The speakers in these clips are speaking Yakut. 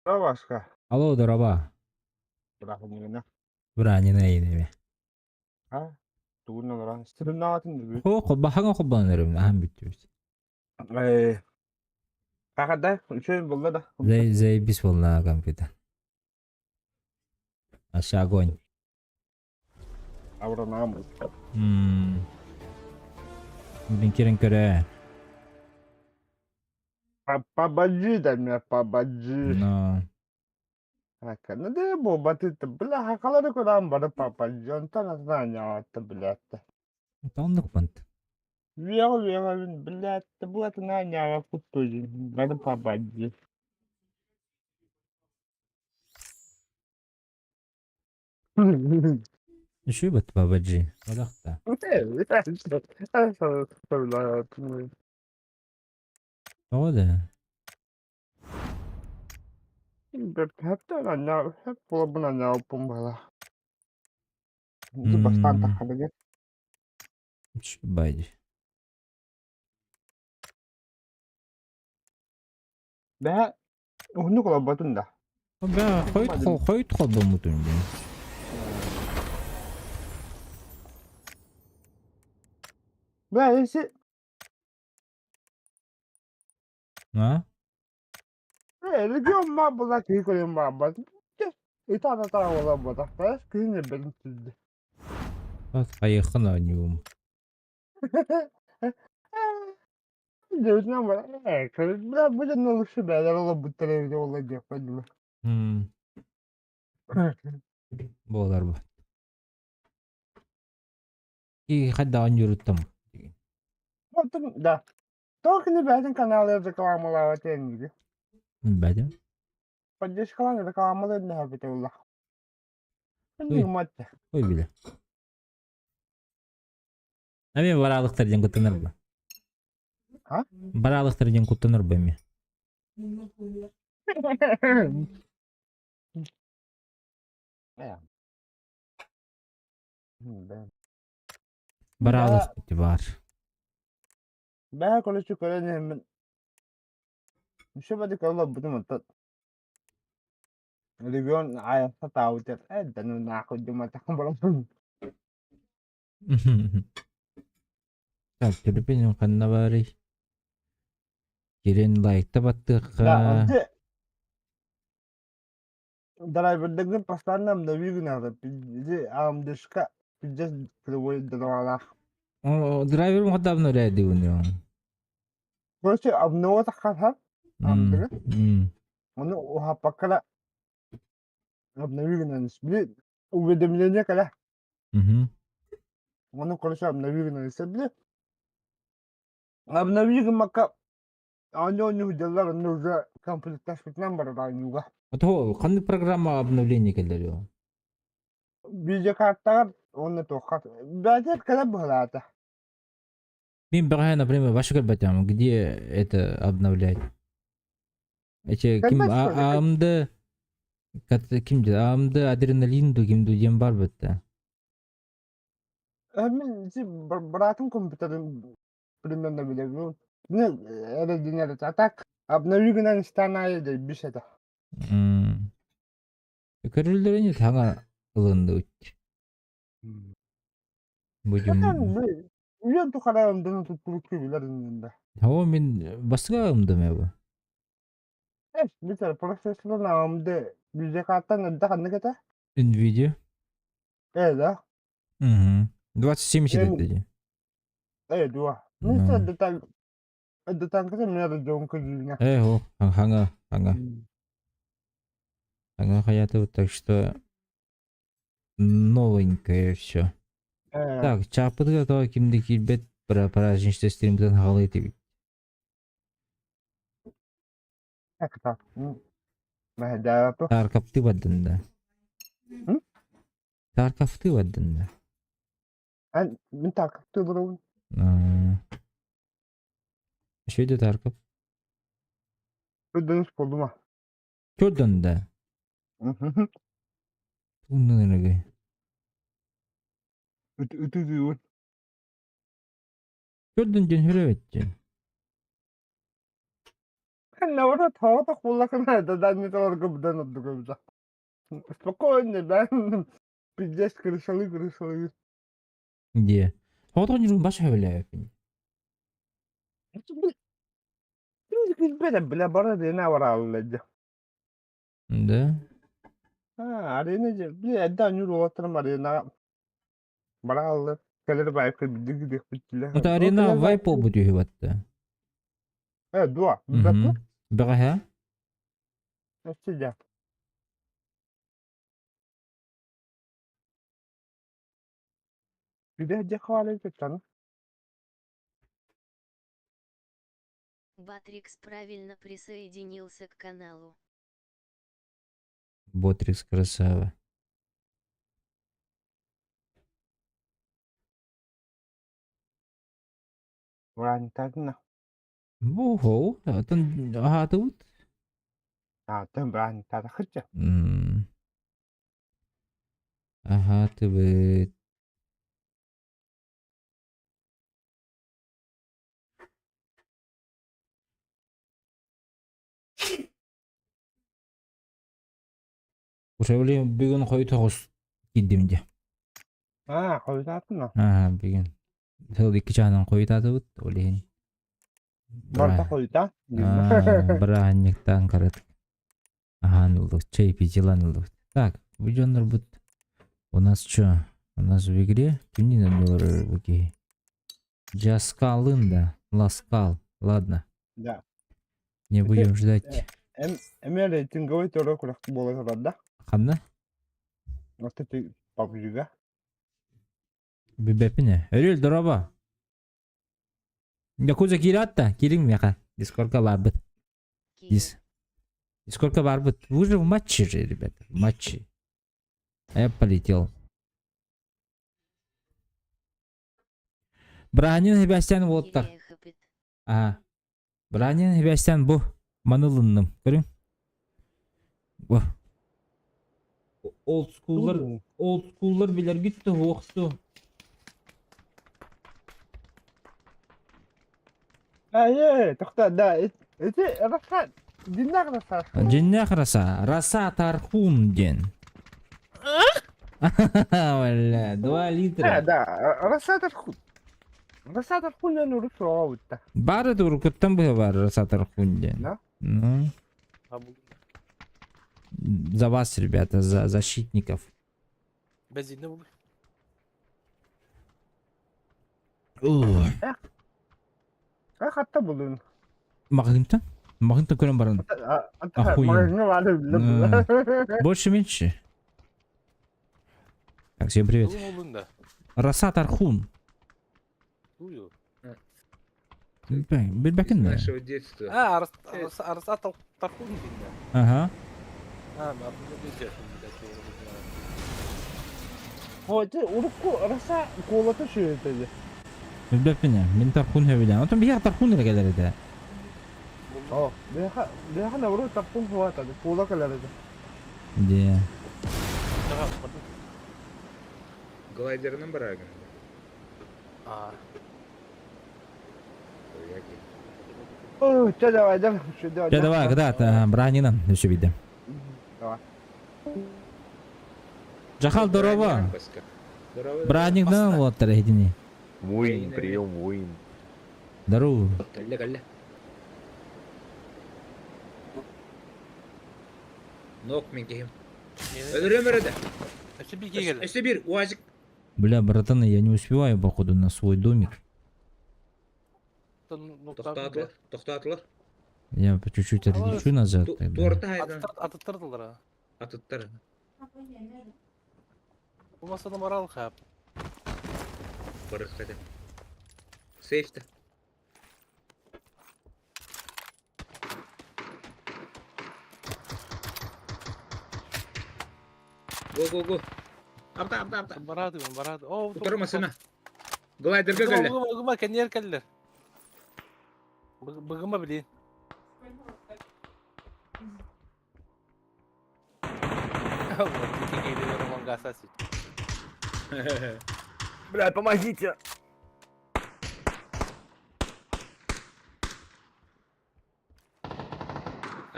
Ромашка. Алло, дороба. Бырахынньыгына. Быраанина эйинеме. А? Тугун олорон сырыннаатын дыбы. О, холбахаҥа холбонон эрим, аһан бүттүбүт. Э, Хахада, үчүгэй булла да. Зай заебись волна компьютер. Ася огонь. Авраам. Мм. Блин, кирен көрө. Пабаджи да меня, пабаджи. Но. Ну да, буолбаты бля, хахалары көрөн бары пападжи, онтон атын блядь. Оннук бант. Үөҕэ үөҕэбин, блядь, бу атын аанньаабаппыт бары пападжи. Үчүгэй бат бабаджи. Одахта. Тоҕо да? Үчүгэй Бэһэ уһуннук олорботун да. Бэ, хойут хойут холбоммутун диэн. Бэ, если А? Регион ма была киһи көрөн барбат. Итаата олорботах, күһүн эрбэтин сүрдэ. Хайыххын оонньуум. Дьиэбитинэн баран, бля, бу дьонно лучше бээлэр олорбуттар эбит буолла диэхпэр дылы. Буолар бу. Киһи хайда оонньууруттан. Оттон да. Тоҕо кини бэйэтин каналыгар рекламалаабат эҥиги? Билбэтим. Поддержкалаан рекламалыыр нэһэбитэ буолла. Ой, ой билэ. Эми бараалыктар диэн куттанар ба. А? Бараалыктар диэн куттанар ба эми. Бараалык бар. Бэһэ короче көрөн иһэммин Еще бады көрө оттон регион айа сатаабыт э да ну нахуй думатахан бараммын. Так, төлөпүөнүм ханна баарый? Кирин лайкта Да, баттыахха. анты драйвердыгын постоянно обнови надо. Иди АМДшка пиздец кривой дралах. О, драйверым давно ряды у него. Короче, обнова таххаха АМД. Оны ухаппаккара обнови гынан били уведомление кэлэ. Оны короче обнови гынан били обнови гыммакка оонньуу дьыллар онно уже комплекташпытынан барар оонньууга. А то ханнык программа обновление кэллэр Видеокартаҕар уонна туохха бэйэтэ кэлэ быһалаата. Мин бэҕэһээ, например, ваша көрбөтөм, где это обновлять? Эти ким AMD ким диэн AMD адреналин ду ким ду диэн бар бытта. Мин быраатым компьютерын примерно билэбин. Ну, эрэ а так обнови гынан истан аайы дойбүс этэ. Көрүллэрин саҥа ылынныбыт. Будем Үйэн тухары ымдыны туттубут билэр иннинде. О, мин басыга ымдым эбу. Эс, битер процессорын AMD видеокарттан эрдэ ханнык этэ? Nvidia. Э, да? Угу. 2070 это Э, дуа. Мин эрдэтэн эрдэтэн мэр дьон кыйыына. Э, о, хаҥа, хаҥа. Хаҥа хаята, так что новенькое все. Так, чааппытыгар тоҕо ким да киирбэт праздничный стримтан хаалыы этибит. Так, так. Таркаптыы бардын да. Таркаптыы бардын да. Мин таркаптыы барабын. Еще Тарков. Көрдөнүс буоллума. Көрдөн да. Тугунан эрэгэй. Үтү Көрдөн диэн хүрэ Наоборот, тоҕо буоллахына да не толорго быдан ордук эбит. Спокойно, да? Пиздец, крышалы, крышалы. Где? Тоҕо ньургун баш хөбүлээбиппин. Билбэтэ, бля, бара арена бараалла дьэ. Да? А, арена дьэ, бля, эрдэ аньыр уолаттарым аренаҕа барааллар. Кэлэр баайка бидик диэхпит Это арена вайп буолбут үһү батта. Э, дуо, билбэппин. Бэҕэһээ? Өссө дьэ. Билэ дьэ хаалай кыттаны. Батрикс правильно присоединился к каналу. Ботрикс красава. Бырааһынньыктаатына. Буһоу, атын аһаатыбыт. Аатын бырааһынньыктаатаххыт Аһаатыбыт. Уже блин, бүгүн хойут оҕус киирдим дии. Аа, хойутаатына. Аа, бүгүн. Сыл икки чаһынан хойутаатыбыт, ол иһин. Барыта хойута. Бырааһынньыктаан карат. Аһаан ыллыбыт, чай пиздилан ыллыбыт. Так, бу дьоннорбут у нас что? У нас в игре кимнин олорор бу киһи? Джаскалын да, Ласкал. Ладно. Да. Не будем ждать. Эмиэ рейтинговый төрө күрэх буола турар да? Ханна? Вот эти PUBG-га. Билбэппин Өрүөл, дороба. Якуза киират да, киириҥ миэхэ. Дискордка баарбыт. Дис. Дискордка баарбыт. Вы же в матче же, ребята, в матче. А я полетел. Бранин Себастьян уолаттар. Аа. Бранин Себастьян бу маны ылынным. Көрүҥ. Бу. Old school'lar old school'lar билэргит да суохту. Ээ, тохтоо, да, ити раса, дьиннээх раса. Дьиннээх раса. Раса Тархун диэн. Бля, 2 литра. Да, раса Тархун. Раса Тархун диэн урут суоҕа бутта. Бары да уруккуттан быһа бар Раса Тархун диэн. Да? Ну. За вас, ребята, за защитников. Бензинне бул. Эх, хатта булун. Маҕаһыынтан? Маҕаһыынтан көрөн баран. Охуенно. Маҕаһыыҥҥа баары биллим. Больше меньше. Так, всем привет. Тулун булун да. Раса Тархун. Тую. Билбэкин да? Нашего детства. А, арас арас Тархун диэн да. Ага. А, мен Ити урукку раса колата шүөтөдө. Билбэппин Мин Тархун сөбүлээн. Отон биһиэхэ Тархун эрэ кэлэр этэ. О, биһиэхэ биһиэхэ наоборот Тархун хуатады, кола кэлэр этэ. Де. Глайдерынан барагын. А, Ой, чэ давай, давай, давай. Чэ, давай, когда бранинан өсө бидем. Давай. Жахал, дороба. Здорово. Браникдан уолаттар эһитини. Воин, прием, воин. Здорово. Кэллэ, кэллэ. Нок мин киһим. Өлөрөм өрөдө. Өссө биир кэллэ. Өссө биир уазик. Бля, братаны, я не успеваю, походу, на свой домик. Тохтоотулар, тохтоотулар. Я по чуть-чуть отлечу назад тогда. Туорта хайдан. Атыттардылар. Атыттар. Бу масаны марал хап. Барыхтады. Сейфте. Го, го, го. Апта, апта, апта. Барады, барады. О, Утары масына. Глайдерге кэллэ. Гума, гума, кэннер кэллэр. Быгыма блин. Бля, помогите!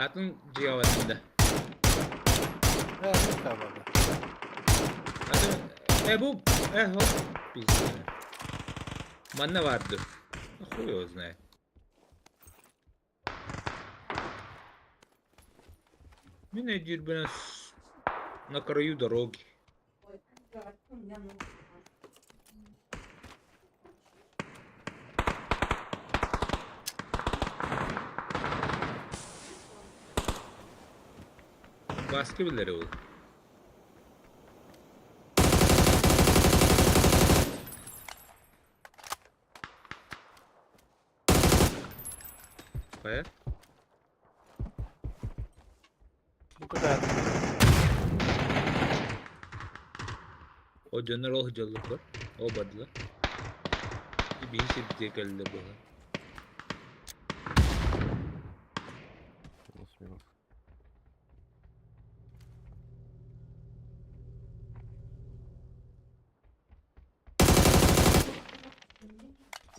Атын дьиэҕэ да. Атын э бу э хоп пиздец. Манна барды. Хуй его знает. Мин өйдүүрбүнэн на краю дороги. Баскы билэр ол. Хайа? Бу кытаат. О дьоннор ол дьоллуккар. Ол бардылар. Биһи сирдиэ кэллилэр буолан. Минус, минус.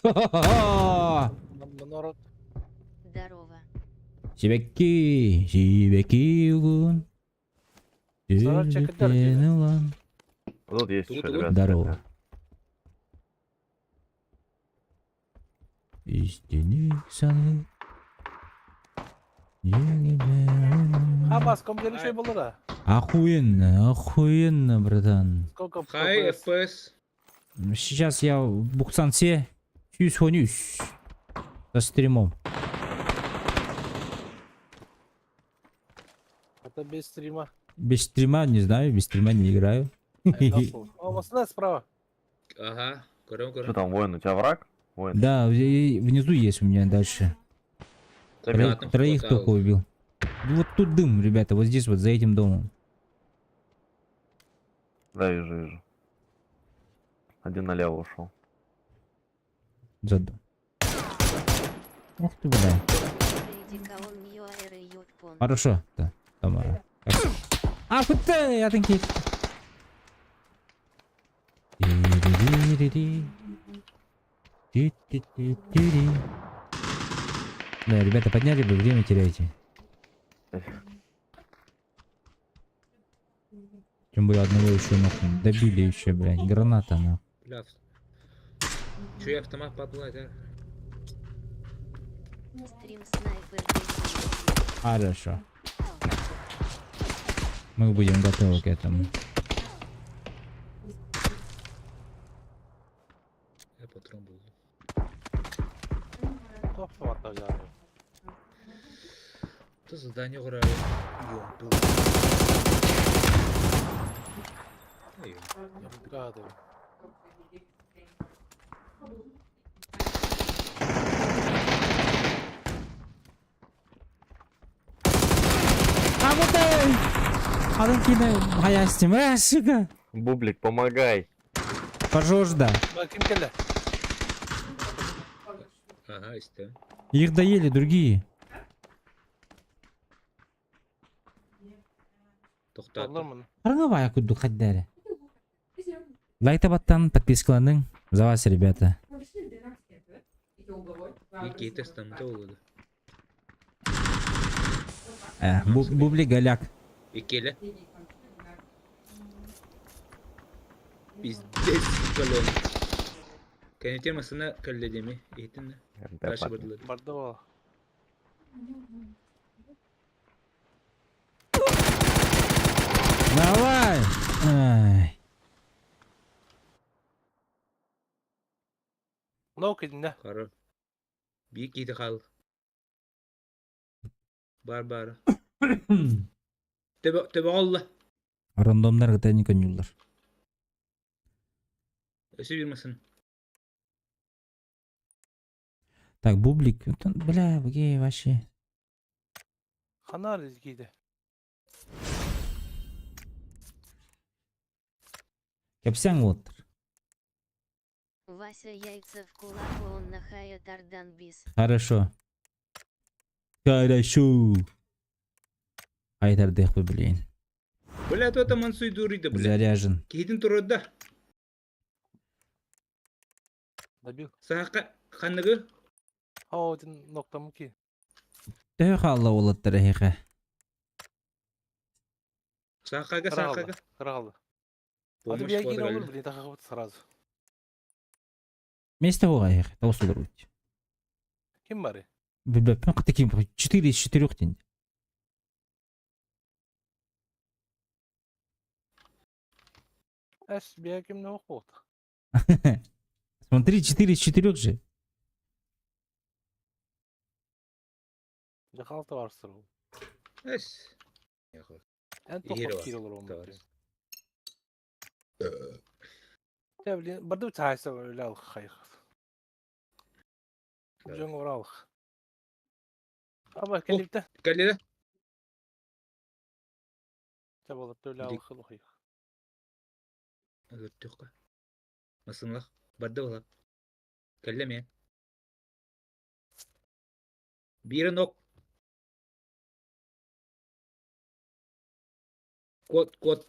Ха-ха-ха! Народ. Здорово. Сибэкки, сибэкки угун. Сарар чекетер диэн. Улан. Вот тут есть Тут еще, вот. ребят. Здорово. Истинник саны. Ha баском диэн үчүгэй буолла да. Охуенно, охуенно, братан. Сколько Хай FPS? FPS. Сейчас я в Бухсансе сүүс со стримом. Это без стрима. Без стрима, не знаю, без стрима не играю. О, машина справа. Ага, көрөм Что көрөм. там, воин, у тебя враг? Воин. Да, внизу есть у меня дальше. Заметил. Там Троих хватало. только убил. Вот тут дым, ребята, вот здесь вот, за этим домом. Да, вижу, вижу. Один налево ушел. За дом. Ух ты, бля. Хорошо, да, Тамара. Так. А, куда я танки? Ти-ти-ти-ти-ти. Да, ребята, подняли бы, время теряете. Тем более одного еще нахуй. Добили еще, блядь. Граната, нахуй. Бля. Чуй автомат падла, да. Стрим снайпер. Хорошо. Мы будем готовы к этому. Я патрон был. Топ автомат То задание гора. взяли. А вот Адынкина хаястим. А, сука. Бублик, помогай. Пожожда. Ким кэллэ? Ага, истэ. Их доели другие. Тохтоото. Оллар Хараҥа курдук хаддары. Лайта баттан подпискаланыҥ. За вас, ребята. Икки тестамта олуду. Бубли голяк. Иккилэ. Пиздец, колен. Кэнити масына кэллэдеми. Иһитиннэ. МП Дальше парни. бардылар. Барды ол. Давай! Ай. Нау кидинне. Хара. Биир киһи хаал. Бар бар. Төбө төбө олла. Рандомнар кытта не конюллар. Өсө бир масын. Так, бублик. Вот он, Бля, где вообще? Ханар киди. Кэпсээн вот. Вася яйца в кулак он нахая тардан бис. Хорошо. Хорошо. Айтардыахпы билигин. Бля, то там мансуйдууруйда, бля. Заряжен. Киһитин турарда. Добил. Саха ханныгы? О, один ноктамки. Төһө хаалла уолаттар эһиэхэ? Сахага, сахага. Кыралды. А ты бияги olur, блин, так сразу. Место хуга эһиэхэ, тоҕус олорбут. Ким бары? Билбэппин хата ким 4 из 4 день. Эс, бияги ким не оқуот. Смотри, 4 из 4 же. Жахалты барсыр ол. Эс. Эн тоқот кир olur ол. Те, блин, барды чайса өлі алық қайық. Жөн оралық. Аба, келіпті. Кэллилэ. Те болады өлі алық қайық. Өлөртүөххэ. Масынлах. Барда буолар. Кэллэ эмиэ. Биирин ок. Кот, кот.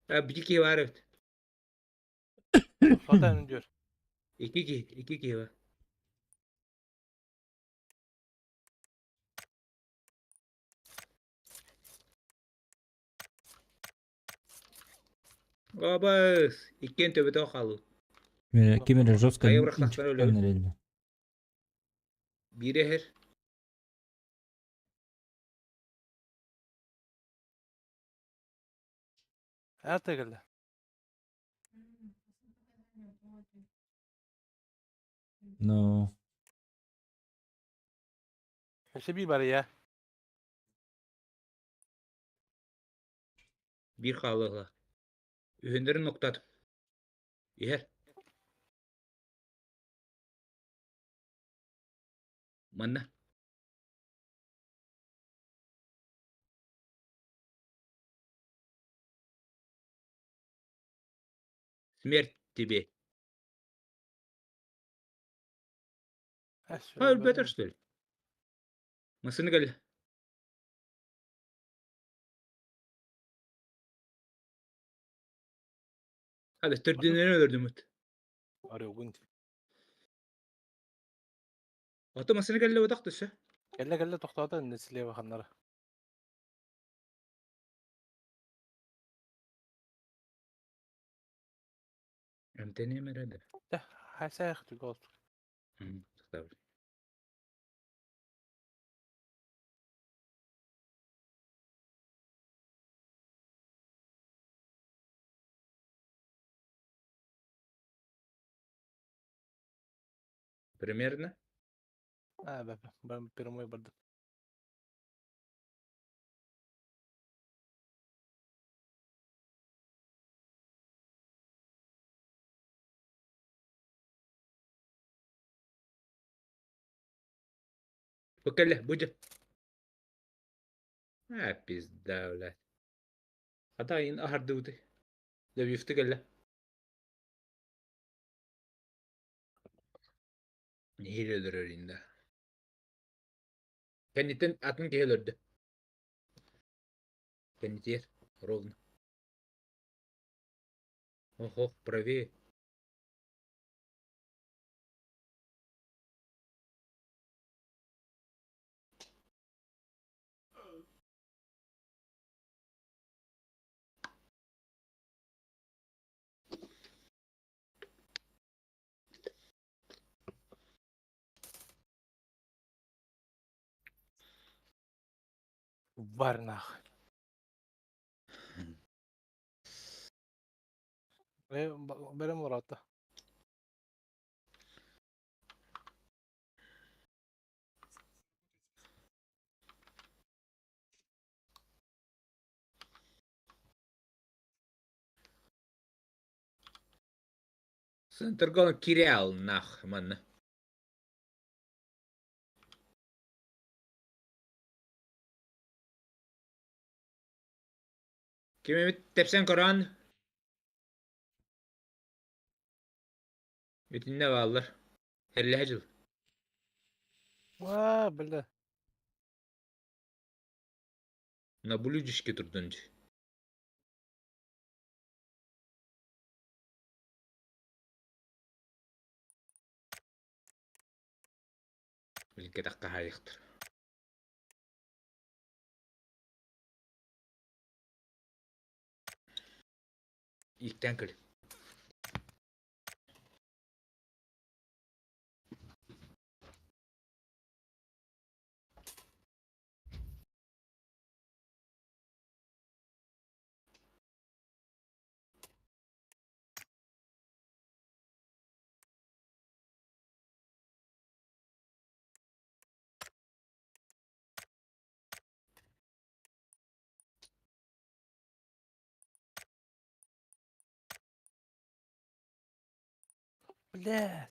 А, биир киһи баар эбит. Хата diyor. Икки киһи, икки киһи баар. Абас, иккиэн төбөтө хаалбыт. Ким эрэ жестко Хайа бырахтахтар өлөбүт. Биир эһэр. Ärte келді. Ну, Эше bir бар я. Биир хаалыаҕа. Үһүннэрин нуктат. Иһэр. Манна. Смерть тебе. А, өлбөтөр, что ли? Массыына кэллэ. Hadi төрдүнэн өлөрдүмүт. Арыгын. Ото массыына кэллэ утах түсө. Кэллэ кэллэ тохтоото несиле баханнара. Эмтэниэм эрэ да. Тэ хайсаах түгол. Тохтообут. Примерно. А, бә, бә, прямой барды. Бу кэллэ, бу дьэ. А, пизда, блядь. Хата ин аһардыбыты. Левифты кэллэ. Нэһиилэ өлөрөр инде. Кэнниттэн атын киһи өлөрдө. Кэннитиэр, ровно. Ох, правее. Бар нах. Берем олоротто. Центргон Кирилл нах манна. Ким эмит тэпсэн көрөн. Итиннэ бааллар. Эрилэһэ дьыл. Ва, бля. На блюдечке турдун дии. Блин, кэтэх хаһаайыктар. Ииктээн кэл. Бля.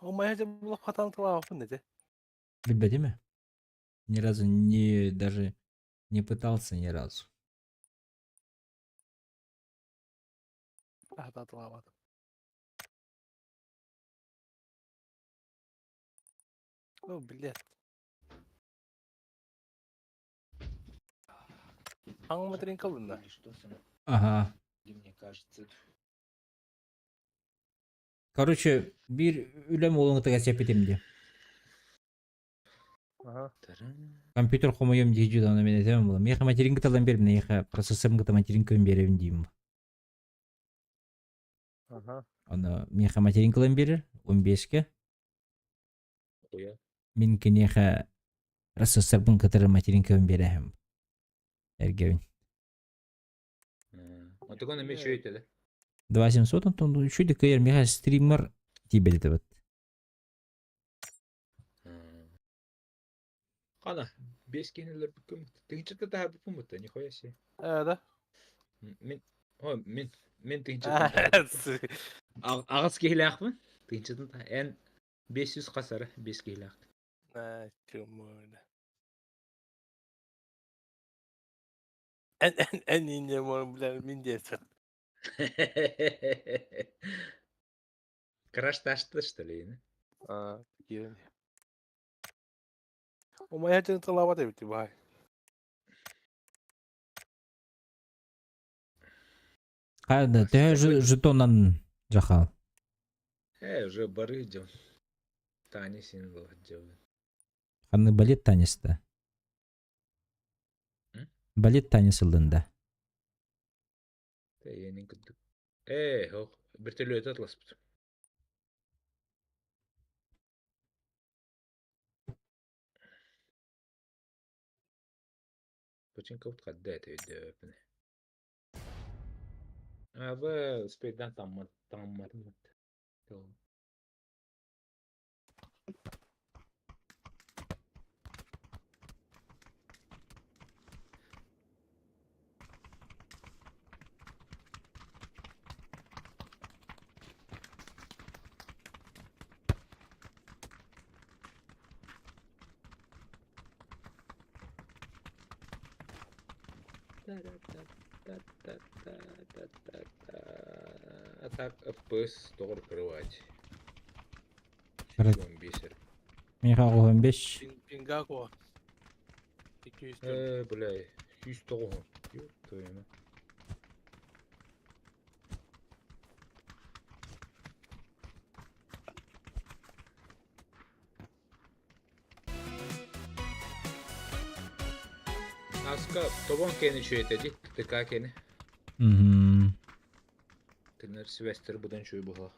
Умайа булып хатан тылааппын деді. Билбэтим. Ни разу не даже не пытался ни разу. Хатан тылаабатым. О, блядь. Хаң материн кылдын да. Что со мной? Ага. Мне кажется. Короче, биир үлэм уолуҥ кэпсэппитим дии. Ага. Таран. Компьютер хомуйуом дии дьон мин этэбин буолла. Миэхэ материнка талан биэр, миэхэ процессорым кытта материнкабын биэрэбин диим. Ага. Аны миэхэ материнка ылан биэрэр, 15-ке. Хуя. Мин киниэхэ процессорбын кытары материнкабын биэрэһим. Эргэбин. Отогон эмиэ үчүгэй этэ да. 2700 онтон үчүгэй да кыайар миэхэ стриммер тиийбэт этэ Хана, 5 киһини өлөрбүккүн. Тыһыынчата таһаарбыппын бутта, нихуя себе. Э, да? Мин, о, мин тыһыынчаттан таһаарбыппын. Аҕыс киһилээхпин. Тыһыынчаттан таһ... Эн 500 хасара, 5 киһилээх. Чумуна. Эн эн эн инне мор бля мин диэсэ. Краш ташты, что ли, не? А, киирэн. Умайа дьон тылаабат эбит бай. Хайда, төһө жетонан жахал? Уже бары идем. Таня син делает. Ханны балет танеста? М? Балет танец ыллында. Да, я не кыдык. Хох, вертолет атласпыт. Починка вот когда это өйдөпүн. А, в спейдан там там там. А так FPS тоҕор кровать. Кровать. Бисер. Миэхэ 15. Пингако. 204. Бля, 109. Ёб твою мать. Аска тобон кени чуете ди, ТК кени. Мгм. Тенер свестер будан чуй була.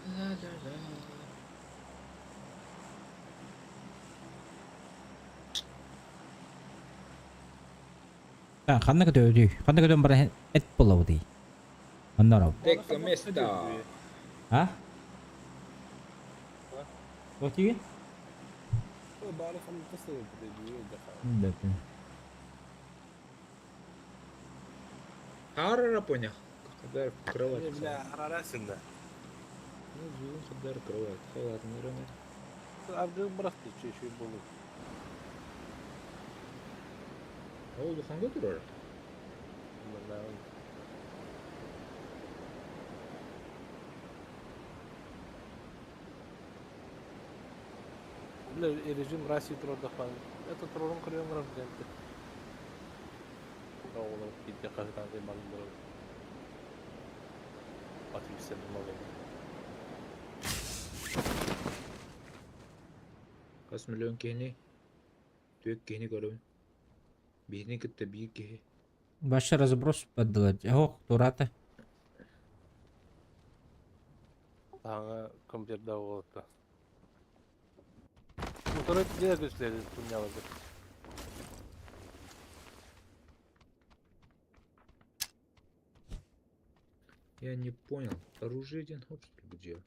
Ла-ла-ла. Так, ханна көтөөдүй? Ханна көтөн баран эт болобутый? Оннор Дека места. А? Вот тиги? Бары хамтасы Да. Харара понял. Хадар кровать. Бля, харарасында. Ну, зуун хадар кровать. Халат нырына. Аргын быракты чөйшөй болу. Ол духанга турар. Бля, режим России турордохпун. Это турорун көрүөм барар диэнти. Оҕолор киирдэ хаһытаан дьаймаллар. Отлично, молодец. Хас миллион киһини, түөрт киһини көрөбүн. Биһини кытта биир киһи. Баша разброс поддалать. Ох, турата. Таҥа компьютерда оҕолотто. Утары дьиэ көстүлэр тунняларды. Я не понял. Оружие один хочет где?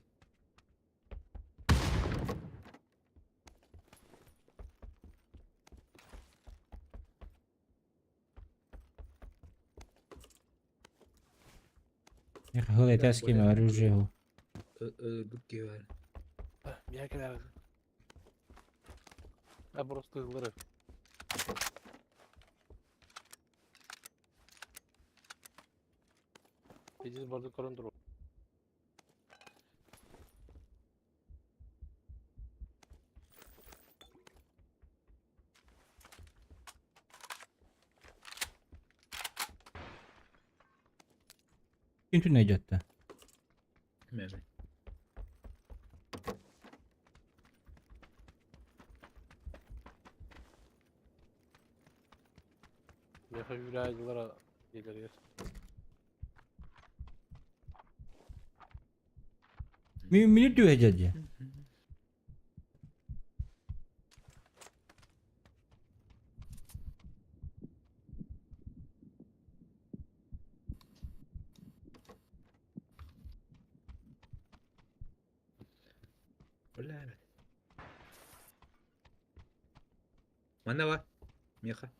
Хыл этаским оружие. Өлбүт киһи баар. Миэхэ кэлэр. А просто ыллары. Пиздец барды көрөн турур. Ким түн найдет-то? Мeme. Миэхэ үүрээдилэр диэлэригэр. Минут түһэ дьэ. Бля. Манна бар. Миэхэ.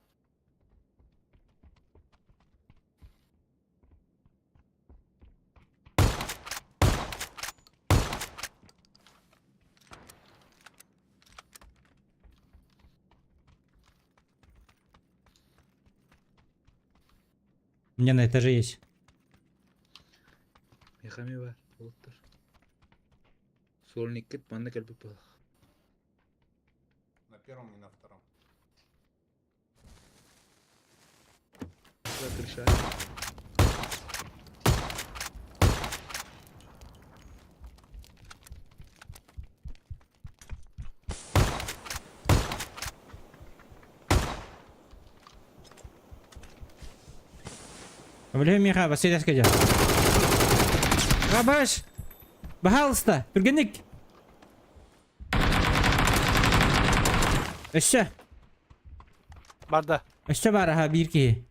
У меня на этаже есть. Миэхэ эмиэ бар. Уолаттар. Суольниккит манна кэлбит буоллах. На первом и на втором. Крыша. Бля, Миха, Василий скажи. Рабаш! Пожалуйста, Тургеник! Өссө, Барда. өссө баар аха биир киһи.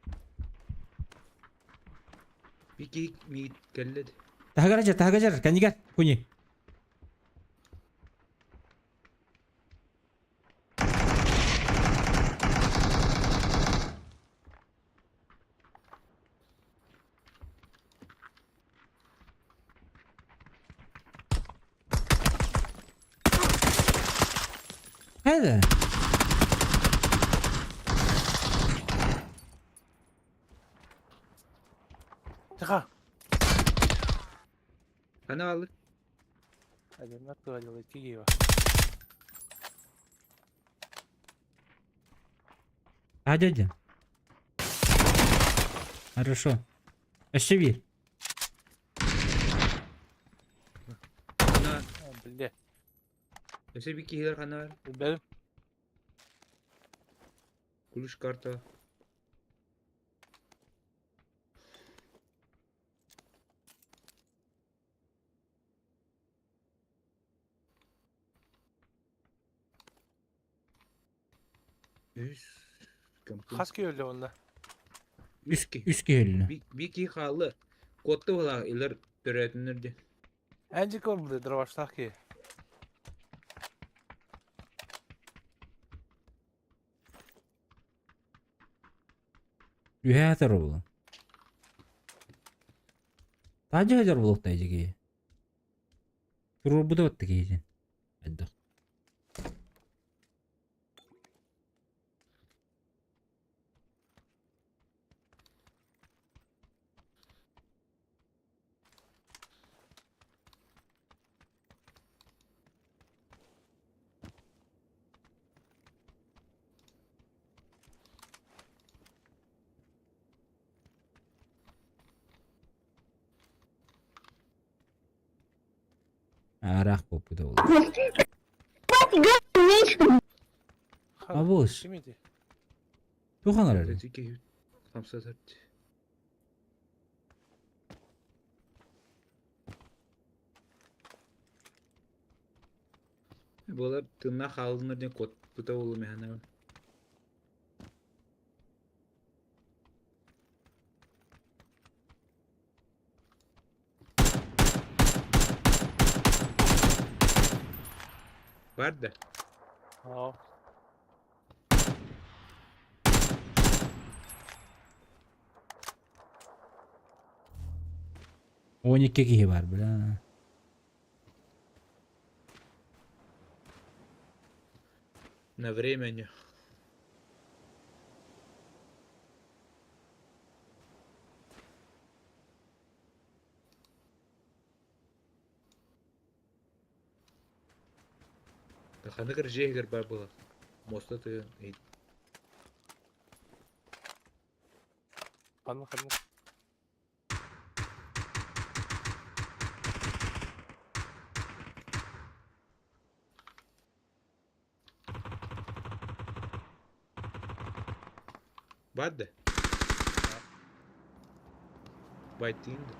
Биир киһи миигин кэллэ. Таһыгар дьэ, таһыгар дьэр, кэннигэр, куни. Хайда? Тихо. Хана алды. Один говорил, идти А, дядя. Хорошо. Өссө биир. Хана. Бля. Өссө биир киһилэр хана бар. Бэл. Ключ карта. Үс. Компьютер. Хас киһи өллө онно. Үс киһи. Үс киһи өллө. Биир киһи хаалла. Куотта буолаа илэр төрөөтүннэр дии. Энджи көрбүлэ дроваштах киһи. Үһэ атар буолан. Таажы хадьар буолуохтай дьиги. Туруорбута батта киһитин. Хайдах. Араах буолбута буолуо. Абыс. Ким ити? Туох аҥарар? Ити хамсатар. Буолар тыыннаах хаалыннар диэн куотпута буолуо мэһэнэ. Бар да? Аа. 12 киһи бар, бля. На времени. Ханнык эрэ дьиэ иһигэр баар буолар. Муоста тыын иһит. Ханна ханна. Баар да? Байтыын да.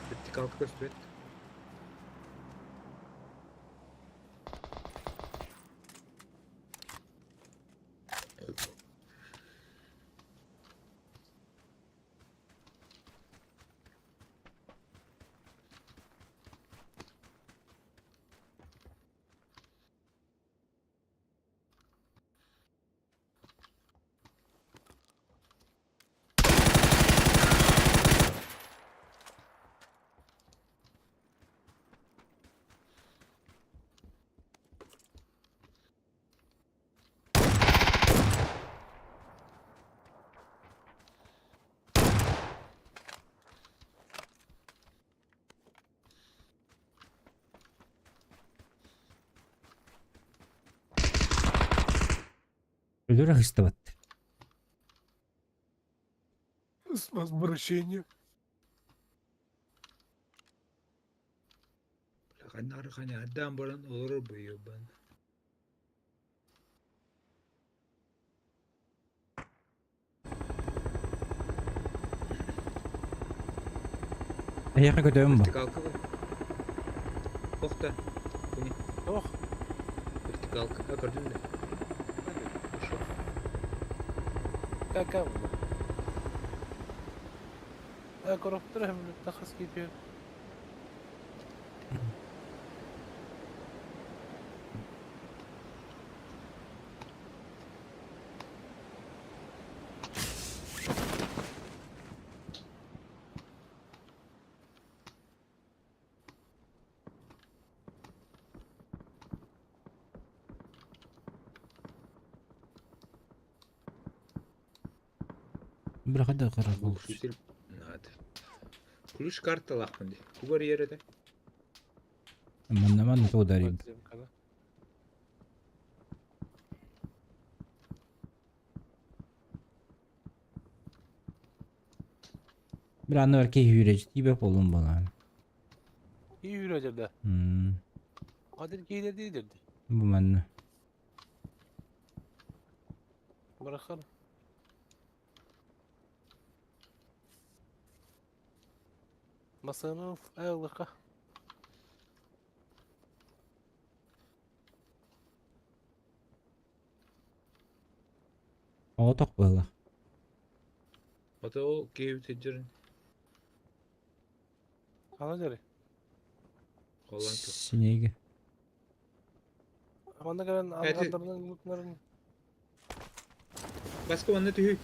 Вертикалка көстүбэт. Өлөр ыһыстыбат. С возвращением. Ханнары ханяардаан баран олорор буйубан. Эһиэхэ көтөбүн бу. Вертикалка бар. Ох да. Кини. Ох. Вертикалка. А, көрдүм да. Ушел. Кака була. А коробтар hem тахас кипиyor. Бля, хайда карабыл. Глушитель надо. Ключ карталаахпын дии. Тугар иэр этэ? Манна манна ударим. Подземканы. Бля, аны бар киһи үүрэж тиибэ болун балан. İyi yürüyecek М, Kadir giydir değildirdi. Бу манна. Bırakalım. Masanın ayaklıka. Оҕотох буолла. Ата ол киһи сылдьарын Ana göre. холлоон көр. Синеге. Манна gelen Evet. adamların mutların Баска манна түһүй.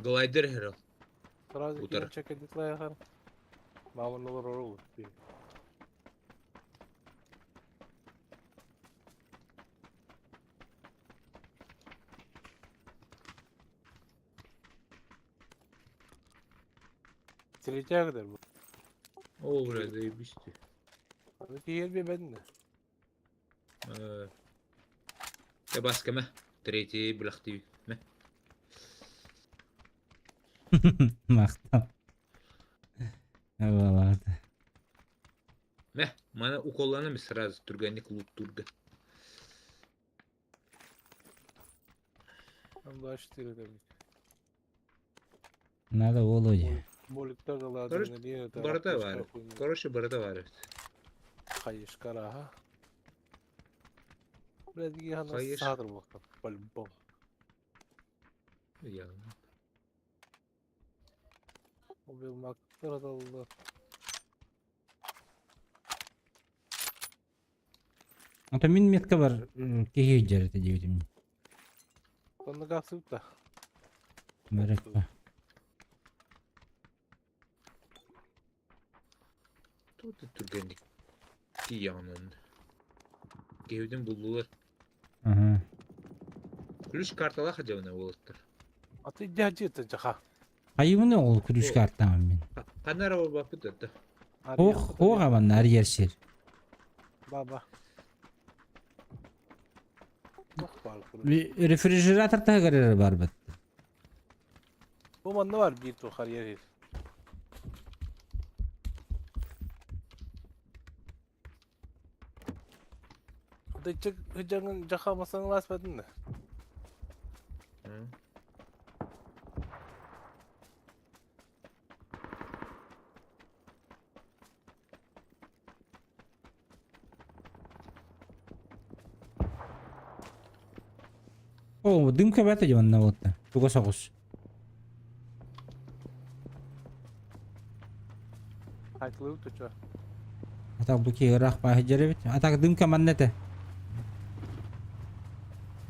Глайдер херел. Сразу Утар. чек edit Мамын olur olur. Sileceğe kadar bu. О, бля, заебись ты. Аны киһи биэрбэтин да. Табаскама. Третий бөлөхтүү. Мэ. Махтал. Балаата. Мэ, маны уколланам сразу түргэнник луттуурга. М24 demek. Надо Володя. Моликтар Короче, барыта баар. Короче, барыта баар. Хайышкара, ха. Блядь, хана Хайыш. саатыр буолта, по-любому. Я. Ол мактар аталла. А то мин метка бар киһи дьэрэтэ диэбитим. Онно гасыпта. Бэрекпэ. Тут түргэнник тиийэҕин онно. Киһибитин буллулар. Ага. Ключ карталаах дьабына уолаттар. А ты дядя жаха. Хайыбыны ол күрүс картаам мин. Ханна эрэ буолбаппыт да. Ох, ох абанна арыйар сир. Баба. Ох бар. Рефрижератор таһыгар эрэ барбыт. Бу манна бар биир тухар ер. Дычык хыжаңын жаха масаң ласпадын да. О, дымка бата дьонна буолта. Туга соҕус. Айтылып туча. Атак бу киһи ыраах бааһы дьэрэбит. Атак дымка манна этэ.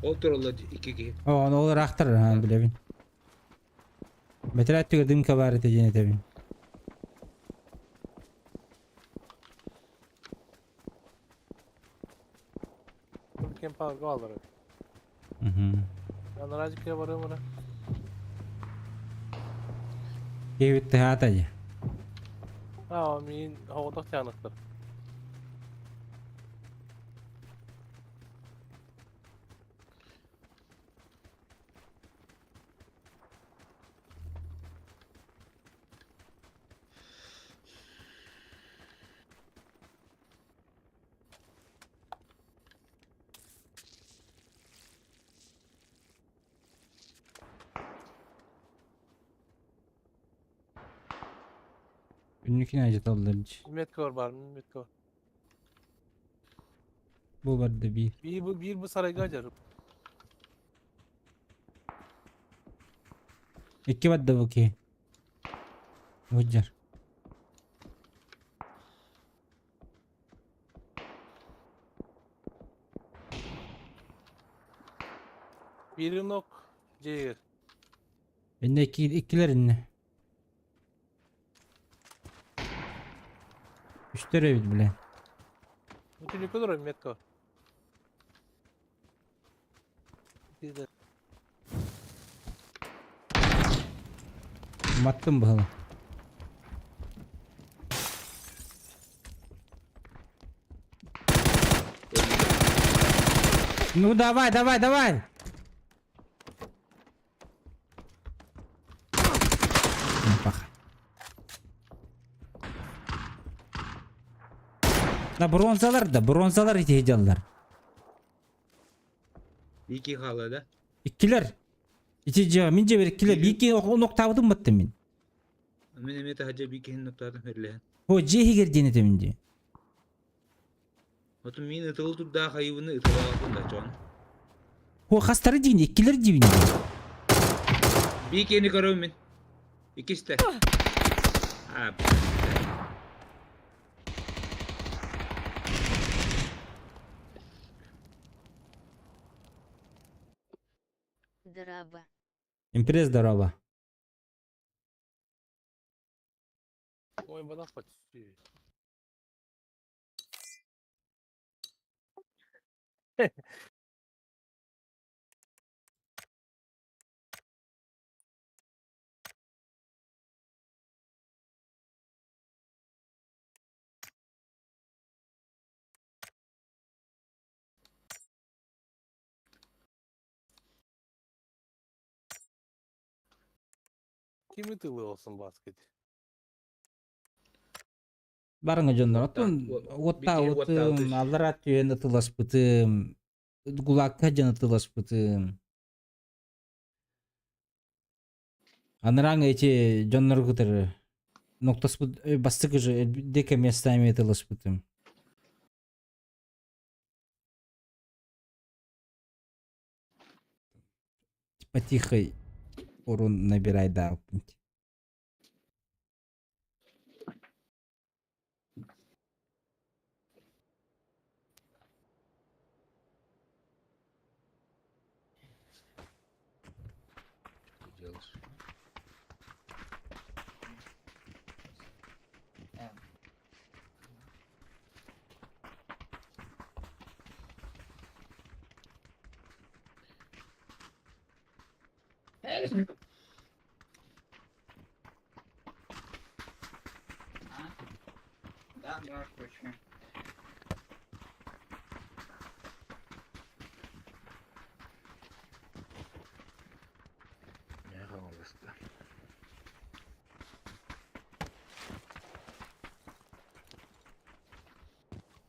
Ол туралла икки киһи. О, ону ол ыраахтар ахан билэбин. Бэтэрээ өттүгэр дымка баар этэ диэн этэбин. Кем парга алыр. Мгм. Анаражикке барым ора. Киһибит тыһаата дии. А, мин хоҕотох тяныктыр. Үннүкүн ажыталлар дии. Метка бар бар, метка бар. Бу барда биир. Биир бу биир бу сарайга жарып. Икки барда бу киһи. Уһуджар. Биирин ок жейер. Инне икки иккилэр инне. Үстэр эбит бile. Бүтүнүкө турар метка бар. Биир Маттым быһыла. Ну давай, давай, давай! Паха. Да бронзалар да, бронзалар ити дьаллар. Икки хаала да. Иккилэр. Ити дьэ, мин дьэ иккилэр, биики ноктаабытым баттым мин. Мин эмиэ таһырдьа биир киһини ноктаатым үрлэһэн. О, дьиэ иһигэр диэн этэмин дии. Отun мин ытылы турдаах айыбыны ытылаабын да чон. О, хастары диин, иккилэр диибин дии. Биир киһини көрөбүн мин. Иккистэ. А, Драба. Импресс здорово. Ой, бана почти. Кими тылы олсын баскет? Барыңа дьоннор, оттон уоттаабытым, аллараа түһэн ытыласпытым, гулакка дьон ытыласпытым. Анарааҥ эти дьоннору кытары ноктоспут бастакы же дико местами ытыласпытым. Потихой урун набирай даалпын. Делаешь? Да, здравствуйте.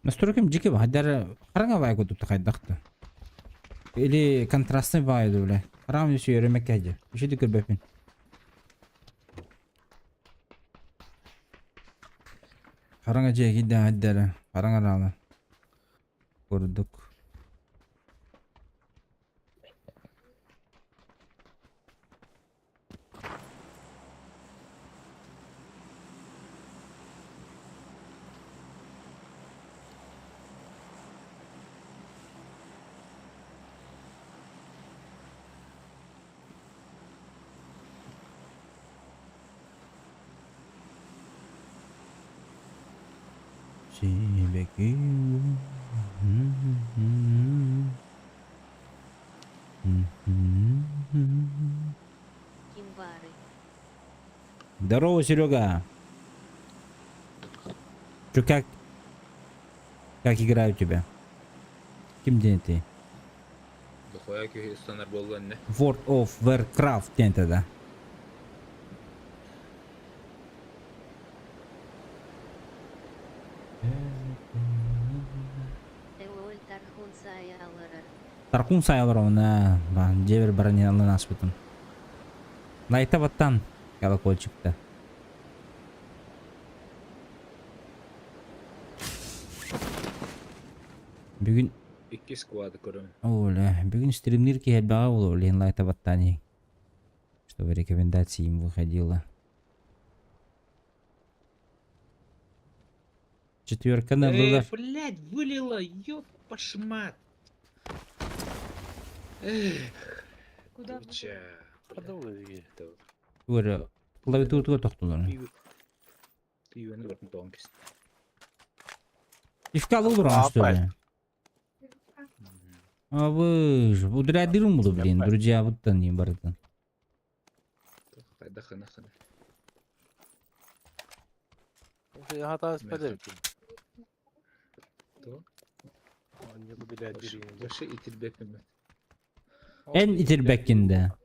Настройкам дьики баһайдар хараҥа баай курдук хайдахта. Или контрастный баай бля. Хараҥа үсү өрөмөккэ дьэ. Үчү көрбөппүн. Хараҥа дьиэ киирдээх эрдэрэ, хараҥа араала курдук. Кимбары. Здорово, Серега. Чё, как? Как игра у тебя? Ким день ты? Дохуя киһи ыстанар буолла иннэ. World of Warcraft диэн тогда. Элоль Тархун Сая алырар. Таркун сайалар бан дьиэбэр баран иһэн ылан ааспытым. Найта баттан колокольчикта. Бүгүн Икки сквады көрөм. Оля, бүгүн стримнир киһи элбэҕэ буолуо, Лен лайта баттаан иһиҥ. Чтобы рекомендации им выходило. Четверканы Э, ыллылар. блядь, вылила, ёб пошмат. Эх, Куда вы? туча. Продолжи. Тугу клавиатура тохтулар. Пивени бартын тоҕон кис. Пивка алып что ли? А вы же, удрядырым буду, блин, друзья, вот они, братан. Хайда хана хана. Хата спадер. То? Анньы билэ Башы итирбеппин. Эн итирбэккин да.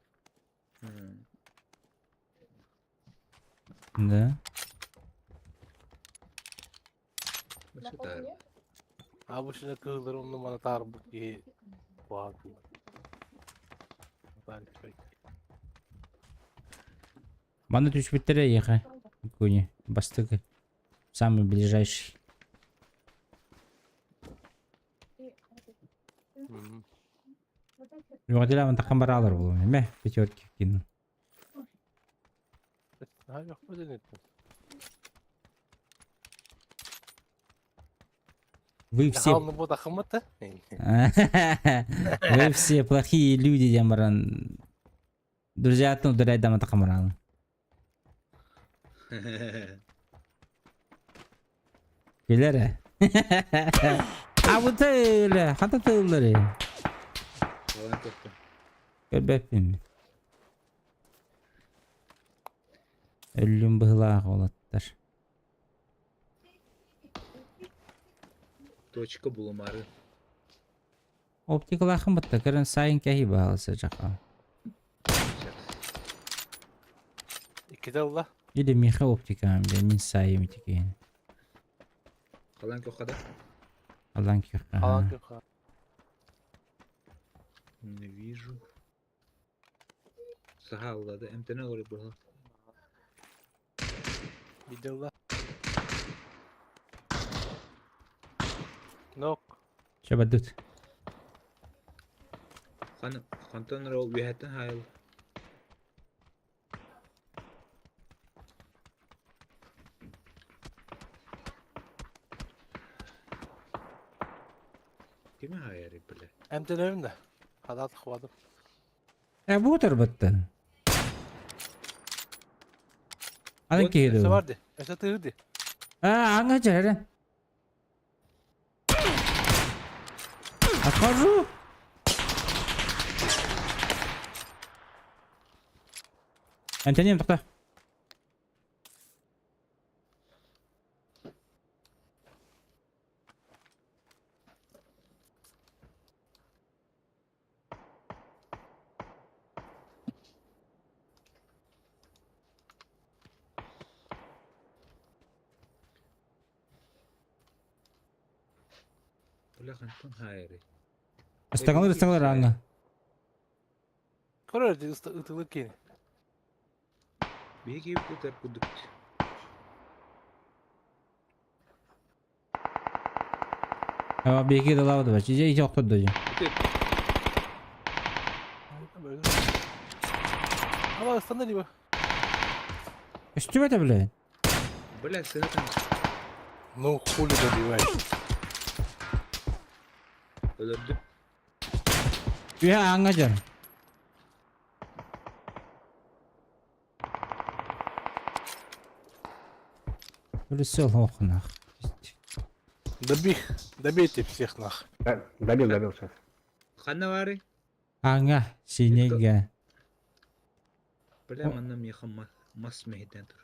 Да. Башы таар. А бу шына кыылыр онну мана таарбыт киһи куһаҕан. Маны түспүттэрэ эйиэхэ. Куни, бастакы. Самый ближайший. Үөҕэтилээн таххан бараалар буолуо. Эмэ, пятерки кину. Вы все... Вы все плохие люди, диэн баран друзьяттан ударяйдама тахамараалы. Күлэр ээ. Абыта өлө, хата тыллары. Алан көттүм. Көрбөппүн мин. Өллүм быһылаах уолаттар. Точка булумары. Оптикалаахын батта көрөн сайын кэһи бааласа жака. Иккитэ ылла. Или Миха оптика, бля, мин сайым итикейин. Халан көххада. Алан көхха. Халан көхха. Не вижу. Саха аллады. Эмтене олору була. Биде ылла. Нок. Че бадут? Хан хантан рол үһәттен хайыл. Кими хайары биле? Эмтенебин да. Хадат хвадым. Э, бу тарбаттан. Аны Вот, киһи Өсө бар ди. Өсө тыыр ди. А, аңа жары. Отхожу. Антонин, тоқта. Бля хантан хайары. Ыстагалар, ыстагалар аңа. Көрөр ди ытылык кини. Биһиги кутар кудук. А, беги да лава давай. Иди, иди, охтот дожи. Ама ыстанда ди бу. Үстүбэ это, блядь. Бля, сыһытан Ну хули добивай. өлөрдүм. Үһэ аңа жар. Үлүсөл хоқнах. Добей, добейте всех нах. Да, добил, добил сейчас. Ханна бары? Аңа, синеге. Бля, манна миха мас мехитен тур.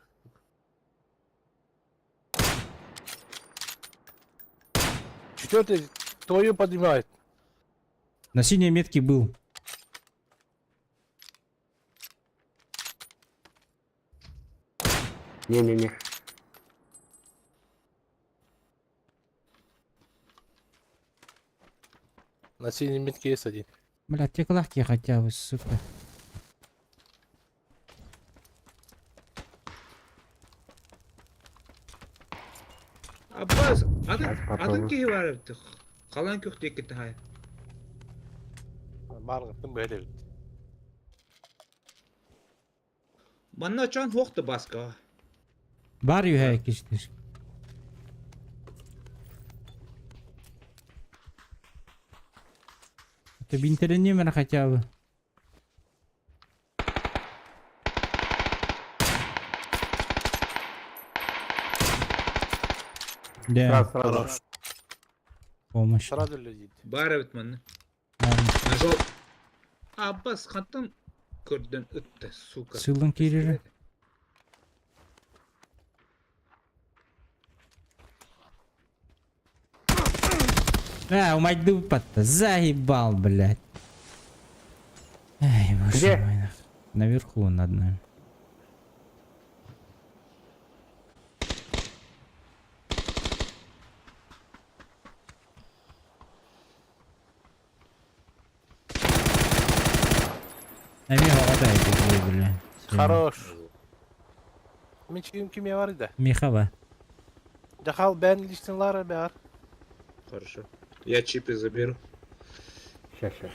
Четвертый твою поднимает. На синей метке был. Не-не-не. На синей метке есть один. Бля, те клахки хотя бы, сука. Аббас, атын Сейчас атын попробую. киһи бар эбит. Халан көх диэккитте хай. Баргыттын böyle бит. Манна чан хуохта баска. Бар үһэ киштир. Это бинтерене мен хотя бы. Да, Сразу, сразу. помощь. Сразу лезет. Бар эбит манна. Ладно. Нажал. Аббас хантан көрдөн ытты, сука. Сылын кирири. А, умайды патта. Заебал, блядь. Ай, боже Где? мой. нах. Наверху он над нами. Миха вода бля. Хорош. Мен чигим кимия бар иди. Михава. Жахал бен личныйлары бар. Хорошо. Я чипы заберу. Сейчас, сейчас.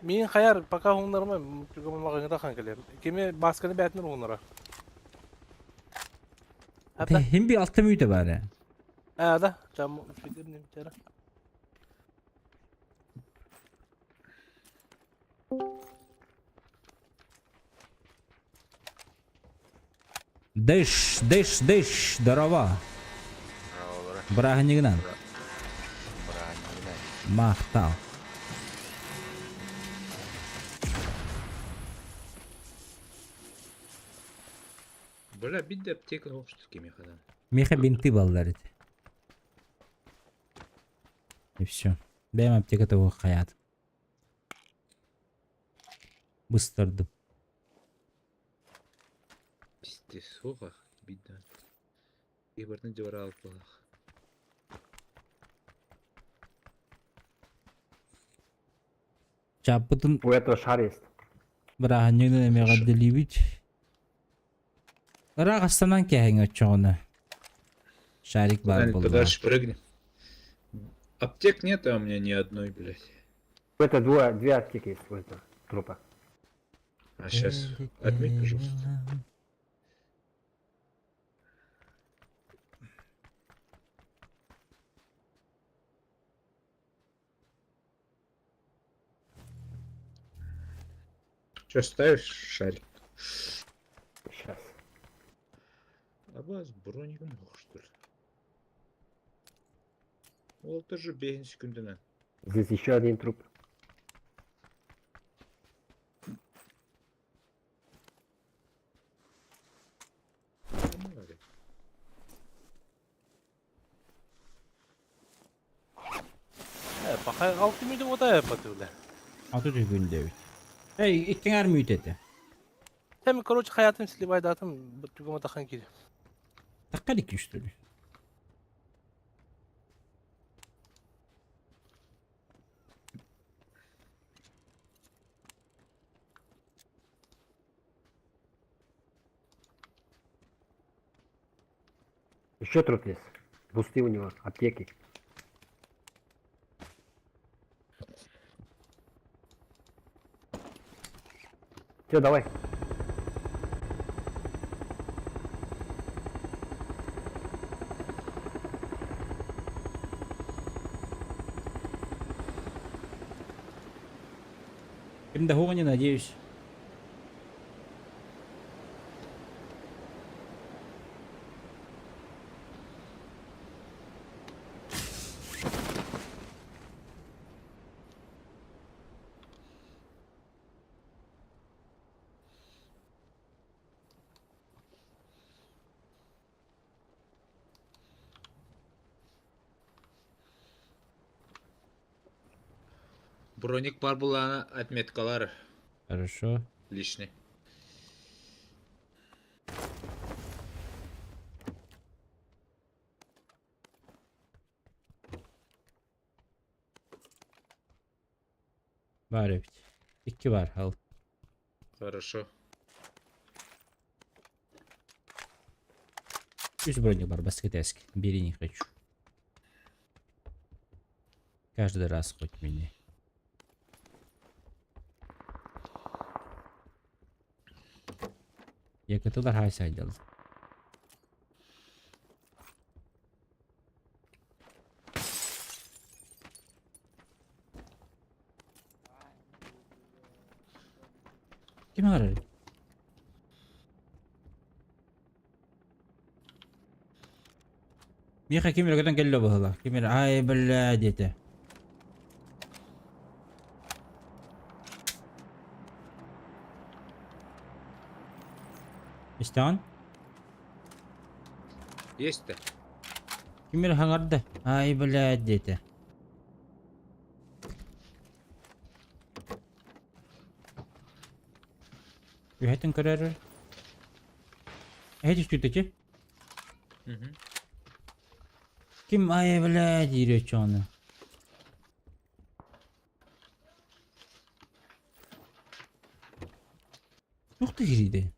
Мен хаяр пока хуннарма мага хан келем. Кими басканы бәтнер хуннара. Хата. Hem bir altı müydü bari? А, да. Там фидернем тера. Дыш, дыш, дыш, здорово. Бырааһынньыгынан. Махтал. Бля, бидде аптека хошту кими хадан. Миха бинты баллар ити. И все. Бэм аптека того хаят. Быстардым. Пиздец, суох бидда. Киһи дьыбара алпалаах. Чааппытын У этого шар есть. бырааһынньыгынан эмиэ эҕэрдэлиибит. Ыраах астанан кээһиҥ оччоҕуна. Шарик баар Куда-нибудь буоллаҕа. подальше прыгни. Аптек нет, а у меня ни одной, блядь. Это двое, две аптеки есть у этого трупа. А сейчас отметь, пожалуйста. Че, ставишь шарик? Сейчас. А с броником мог, что ли? Ол тоже бейін секундына. Здесь еще один труп. Бакай алты мүдү ота эпатылы. Аты түгүн дэбит. Эй, иккиңэр мүт этэ. Тем, короче, хаятым сливайдатым түгөмө тахан кири. Такка дикки что ли? Еще труп есть. Бусты у него, аптеки. Все, давай. Ким да не надеюсь. Броник бар булана отметкалар Хорошо. лишний. Бар эбит. Икки бар, ал. Хорошо. Үс броник бар, баскетески. Бери не хочу. Каждый раз хоть меня. Якытылар хайсайдал. Ким арар? Миха ким өргөтөн келле быһыла. Ким ай бля диэтэ. Истэҕин? Есть-то? Ким эрэ хаҥарда. Ай бля диэтэ. Үһэтин көрөр. Эһэ түстүтэ Угу. Ким ай бля диир оччоҕуна. Туох да кириидэ?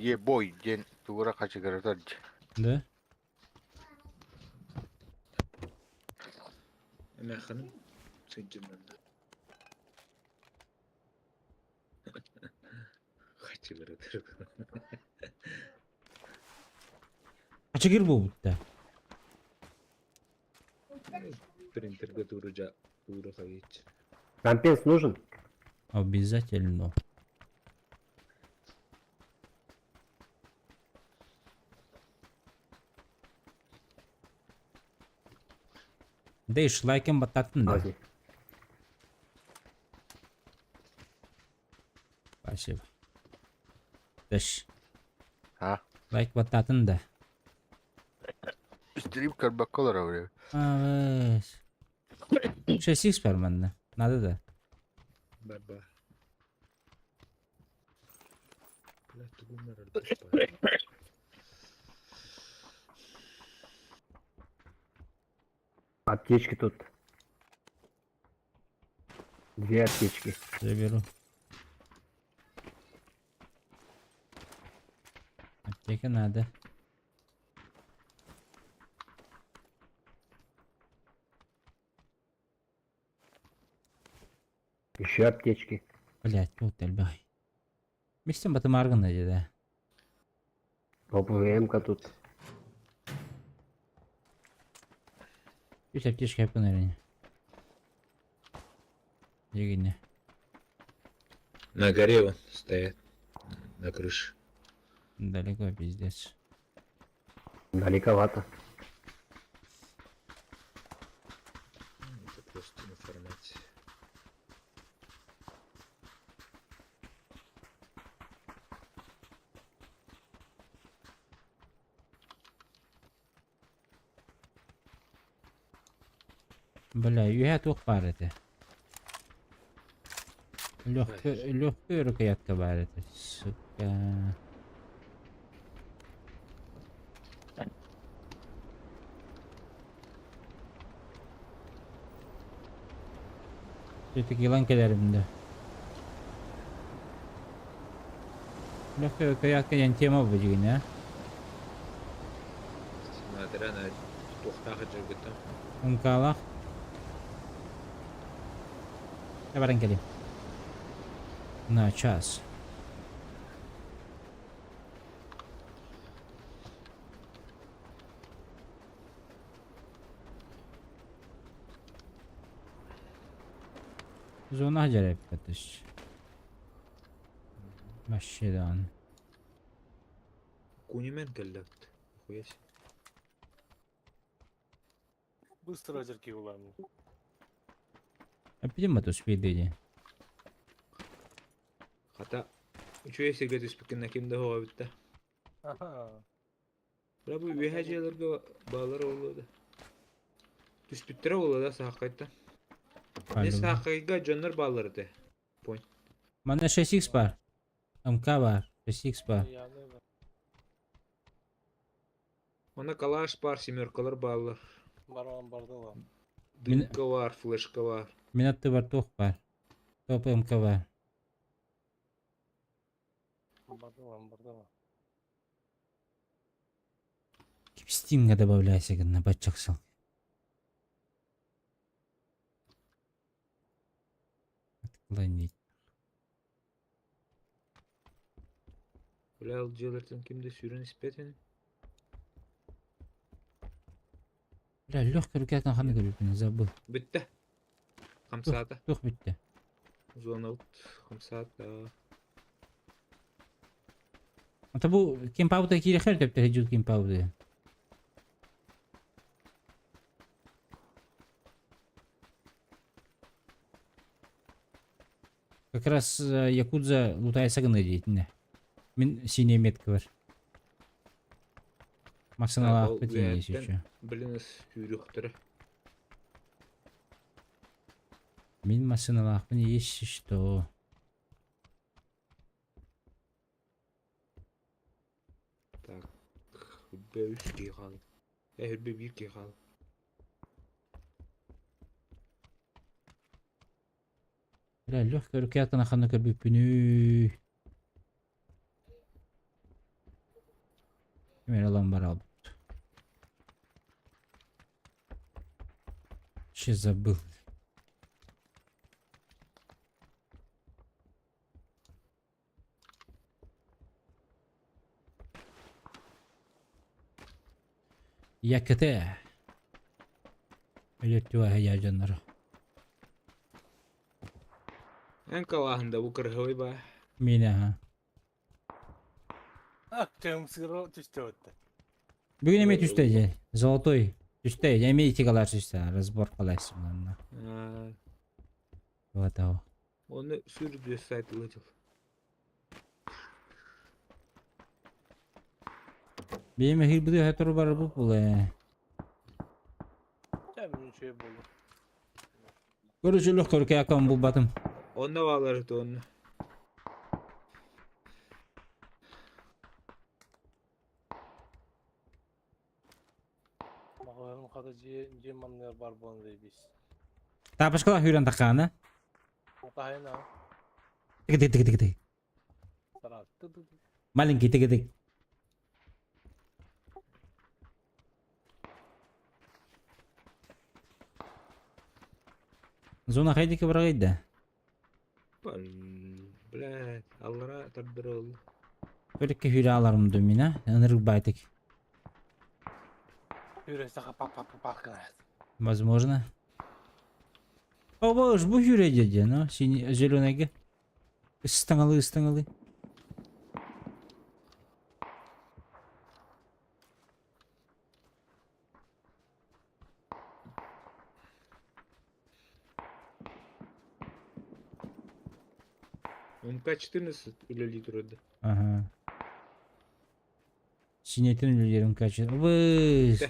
Ебой диэн тугура хачыгыратар дьэ. Да? Эмээххиним сылдьыммын да. Хачыгыратар. Хачыгыр буолбут да. Принтерге тууру жа тууру хайыч. Компенс нужен? Обязательно. Да и шлайкем баттаттын да. Возьми. Спасибо. Дэш. Лайк баттаатын да. Стрим көрбөккө олоробун. Аҕыс. 6 бар манна. Надо да. Бар бар. Бля, тугум барар Аптечки тут. Две аптечки. Заберу. Аптека надо. Еще аптечки. Блять, вот элбэх. Мистен батымаргын да. ОПВМ-ка тут. Үс аптечка yapın эрине. Дегенне. На горе вон стоят. На крыше. Далеко пиздец. Далековато. Это просто информация. Бля, үһэ туох баар этэ? Легкий, легкий рукоятка баар этэ. Сука. Все-таки ылан кэлэрим да. Легкая рукоятка диэн тема бу дьигинэ. Смотря на туохтаах дьаргыта. Умкалах. Баран кэлиим. На час. Зона дьэрэ Вообще да. Кунимен кэллэбит. Хуя себе. Быстро озерки улам. Апидем это успейдели. Хата үчүгэй сиргэ түспүккүн ким да оҕо бүтэ. Аха. Бля бу үөһэ дьиэлэргэ баалар буолуо да. Түспүттэрэ буолуо да сааххайта. Не сааххайга дьоннор бааллар этэ. Манна 6х бар. МК бар. 6х бар. Онно калаш бар, семеркалар бааллар. Баран бардыла. Дымка бар, флешка бар. Мин аттыбар туох бар. Топ МК бар. Бардыла, бардыла. Стимга добавляйся гына баччаксыл. Отклонить. Бля, ол дьиэлэртэн ким да сүүрэн испэт ини. Бля, легкая рукоятка ханна көрбүппүн, забыл. Бүттэ. Хамсаата. Туох бүттэ. Зона ут. Хамсаата. Ата бу кемпауда киирехэр төптөр жут кемпауда. Как раз Якудза лутайса гына диэтинэ. Мин синяя метка бар. Массыналаах ол бит есть үөһэттэн еще. Блин, сүүрүөхтэрэ. Мин массыналаахпын есть что. Так. Үрбэ үс киһи хаалла. Э, үрбэ биир киһи хаалла. Бля, легкая рукоятка ханна көрбүппүнүй. Ким эрэ ылан баралбыт. Вообще забыл. Якете. Өлөттү я дьоннору. Эн калааһында бу кыргыбай ба. Мин аха. А, чем сыро түстө өттө. Бүгүн эме түстэ же. Золотой. Түстэ. Эме ити калар түстэ. Разбор калайсың манна. А, Вот того. Оны сүрдү сайт ылытыл. Бэйэм эһиилбитигэр сотору барарбыт буолуо ээ. Чэ, мин үчүгэй буоллум. Көрүчүлүх көрүкээккэ булбатым. Онно баалар это онно. Маҕаһыын хата дьиэ дьиэ манныгар баар буолан эрэйбис. Тапочкалаах үүрэн таххаана. Таһайын аа. Тик тик тик тик. Маленький тик-тик. Зона хайдики барагайда. Блядь, аллара тардырыл. Только хүрэ аларым думина. Ынырык байтык. Хүрэ саха пап пап пап Возможно. Оба бу хүрэ деді, но синий зеленый. Ыстаҥалыы, ыстаҥалыы. МК-14 үлэлии турар да. Ага. Синетин үлэлиир МК-14. Абыс!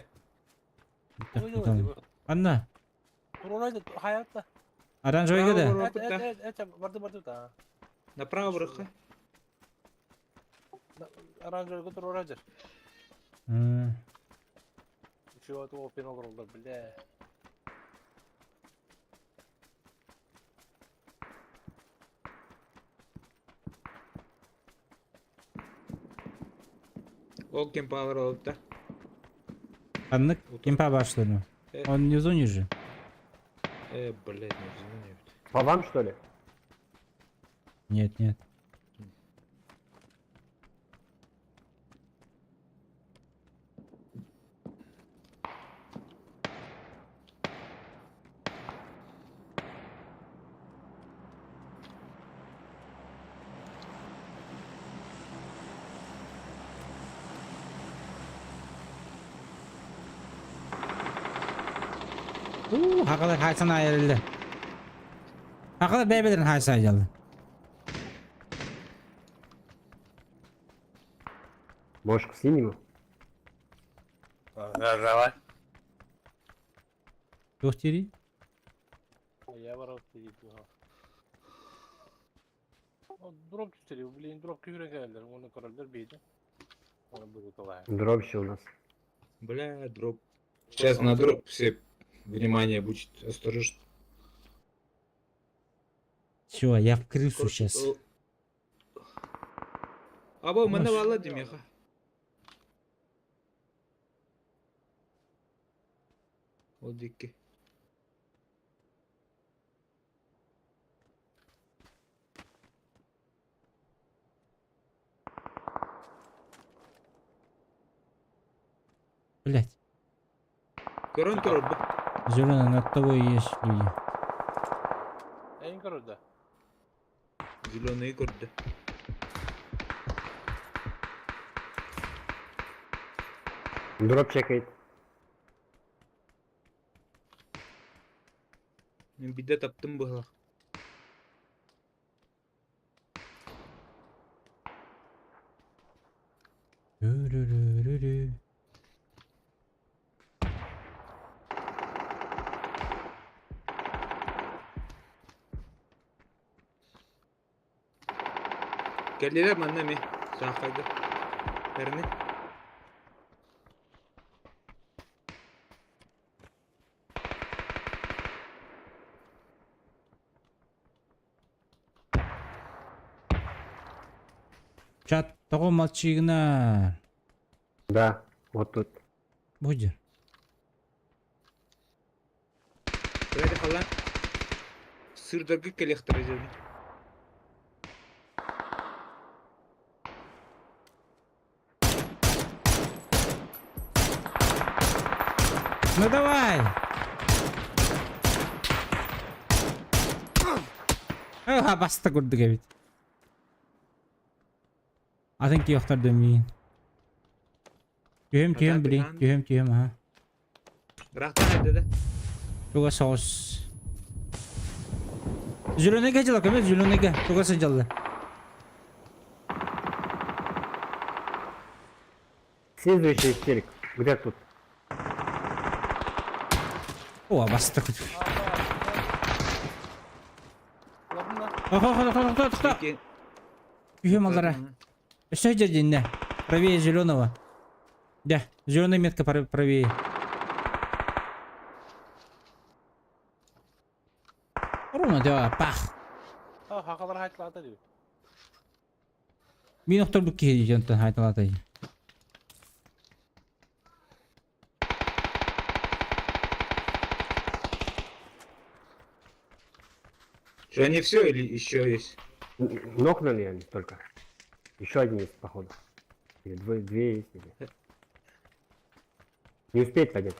Анна. Hayatta. Оранжевый да? Это, это, барды, барды, да. Направо бырахха. Оранжевый туруорайдыр. Чего это опен олороллар, бля. Ол кемпалар олта. Аннык кемпа башлыны. Он не в зоне же. Блядь, не в зоне. По вам, что ли? Нет, нет. Уу, хакалар хайсан айырылды. Хакалар бэйбэлэрин хайса айдьаллар. Может, к синему? Давай. Туох диирий? Я барабыт диир Дроп түстэри, блин, дроп күүрэн кэлэллэр, уонна көрөллөр биһиги. Оны быһыыталаһа. Дроп еще у нас. Бля, дроп. Сейчас на дроп все внимание будет осторожно. Все, я в крысу сейчас. Або, манна валла димеха. Ол дикки. Блять. Көрөн турар бу. Зеленый над тобой есть люди. Эн көрөр да. Зеленый көрдө. Дроп чекает. Мин бидэ таптым быһылах. Ру-ру-ру-ру-ру. Кэллилэр манна эмиэ саахайга. Эрни. Чат, тоҕо молчигна? Да, вот тут. Будь. Блядь, халан. Сырдарга кэлиэхтэрэ дьэ. Ну давай! Ага, баста курдук эбит. Атын киохтар миин. Түһүм түһүм блин, түһүм түһүм аха. Ыраахтан эрдэ да. Туга соҕус. Зеленыйга дьыла көмө зеленыйга туга сылдьаллар. Снизу еще есть телек. Где тут? О, бастык. Тохто, тохто, Күйем аллара. Өссө дьэрдиннэ. Правее зеленого. Да, зеленая метка правее. Ровно, да, пах. Хакалар хайтлаата дии. Мин охторбут киһи дии онтон хайталаатай. Что, они все или еще есть? Нокнули они только. Еще один есть, походу. Или двое, две есть. Или... Не успеет поднять.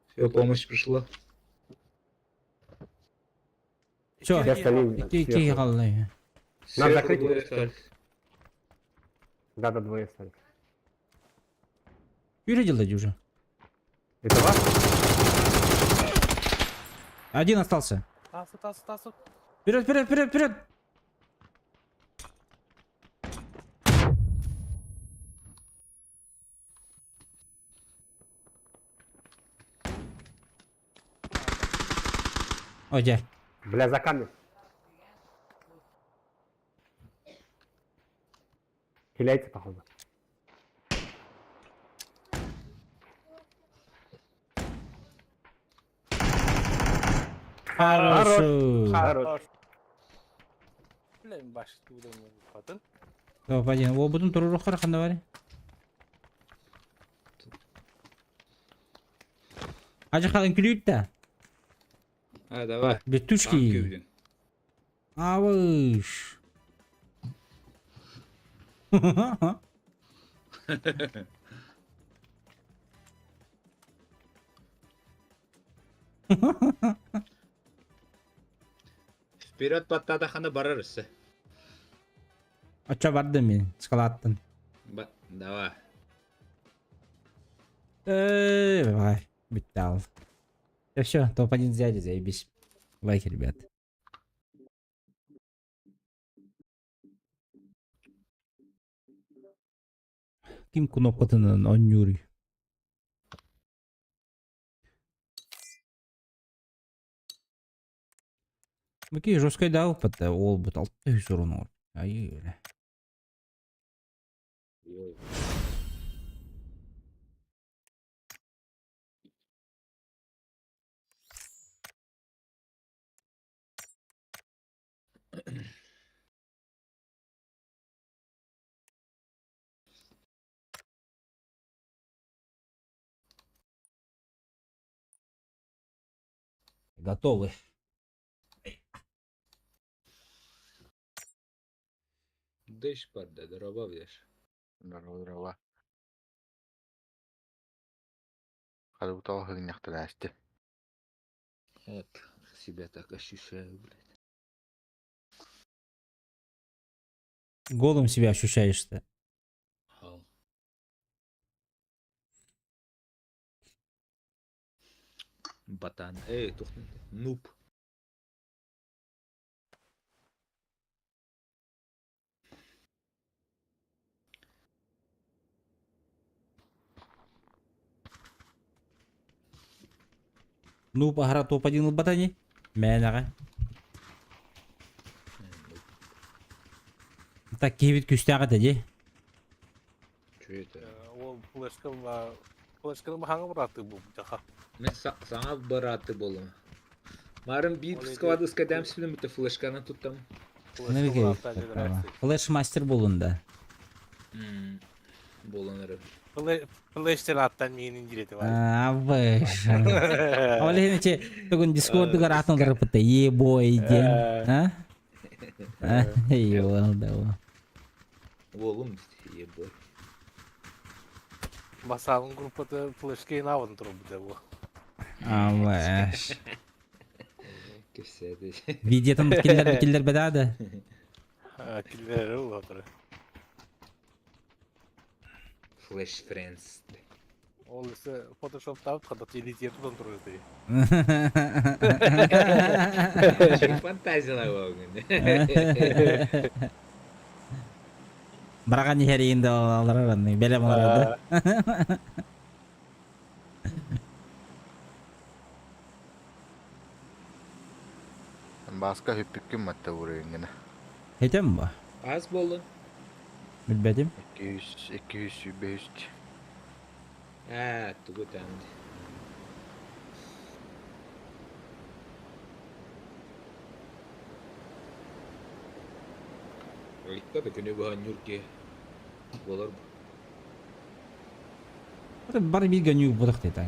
Все, помощь пришла. Все, Все остальные икки сверху. хаалла. Нам Сверху закрыть? двое остались. Да, да, двое остались. Юрий делать уже. Это вас? Один остался. Тасы, тасы, тасы. Вперед, вперед, вперед, вперед! Ой, дьэ. Бля, за камнем. Хиляется, походу. Хорошо. Хорош. Блин, баш хатын. Топ-1. О, будем турурухар ханда Ажы халын күлүйт да. А, давай. Бетушки. Авыш. Вперед баттаатаххына барар өссө. Оччо бардым мин, скалаттын. Ба давай. Эй, давай, металл. Все, топ-1 взяли, заебись. Лайки, ребят. Ким кнопкатын оонньууруй? Бу жесткой дал, пата ол бут алты сорун Ай, Ой. Готовы. Дыш барда, дороба видишь. Здорово, здорово. Хады хыгынньахтар Вот, себя так ощущаю, блядь. Голым себя ощущаешь-то. Хал. Батан. Эй, тухнет. Нуб. Ну, пахара топ-1 ылбатани. Мээнэҕэ. Так киһибит күүстээх этэ дии. Че это? Ол флешка флешканы баһаҥа бырааты бу жаха. Мен саҥа бырааты буоллум. Марын биир Ол склады скадам сүлүм бите флешканы туттам. Флеш мастер буолун да. Буолан эрэ. Флештен аттан миинин дирети бар. Абыш. Ол иһин ичи бүгүн дискордугар атын ырыппыта е-бой диэн. А? Эй, да. Буолум ебой. Басалын группаты флешке инабын туруп бу. Абыш. Кеседи. Видеотон киллер киллер бедады. Киллер ол отыр. Флеш Friends. Ол өссө фотошоптаабыт хата телевизор тутан турар этэ. Фантазиялар буолгун. Быраҕан иһэриин да олорор оннук бэлэм олорор да. Бааска хүппүккүн матта уруйуҥҥына. Этем бу. Аз буоллун. Билбэтим. 200 200 500 Ээ, тугу этэн. Икки да күнү быһа ньур киһи буолар бу. Бары бииргэ ньуур буолуох диэтэ.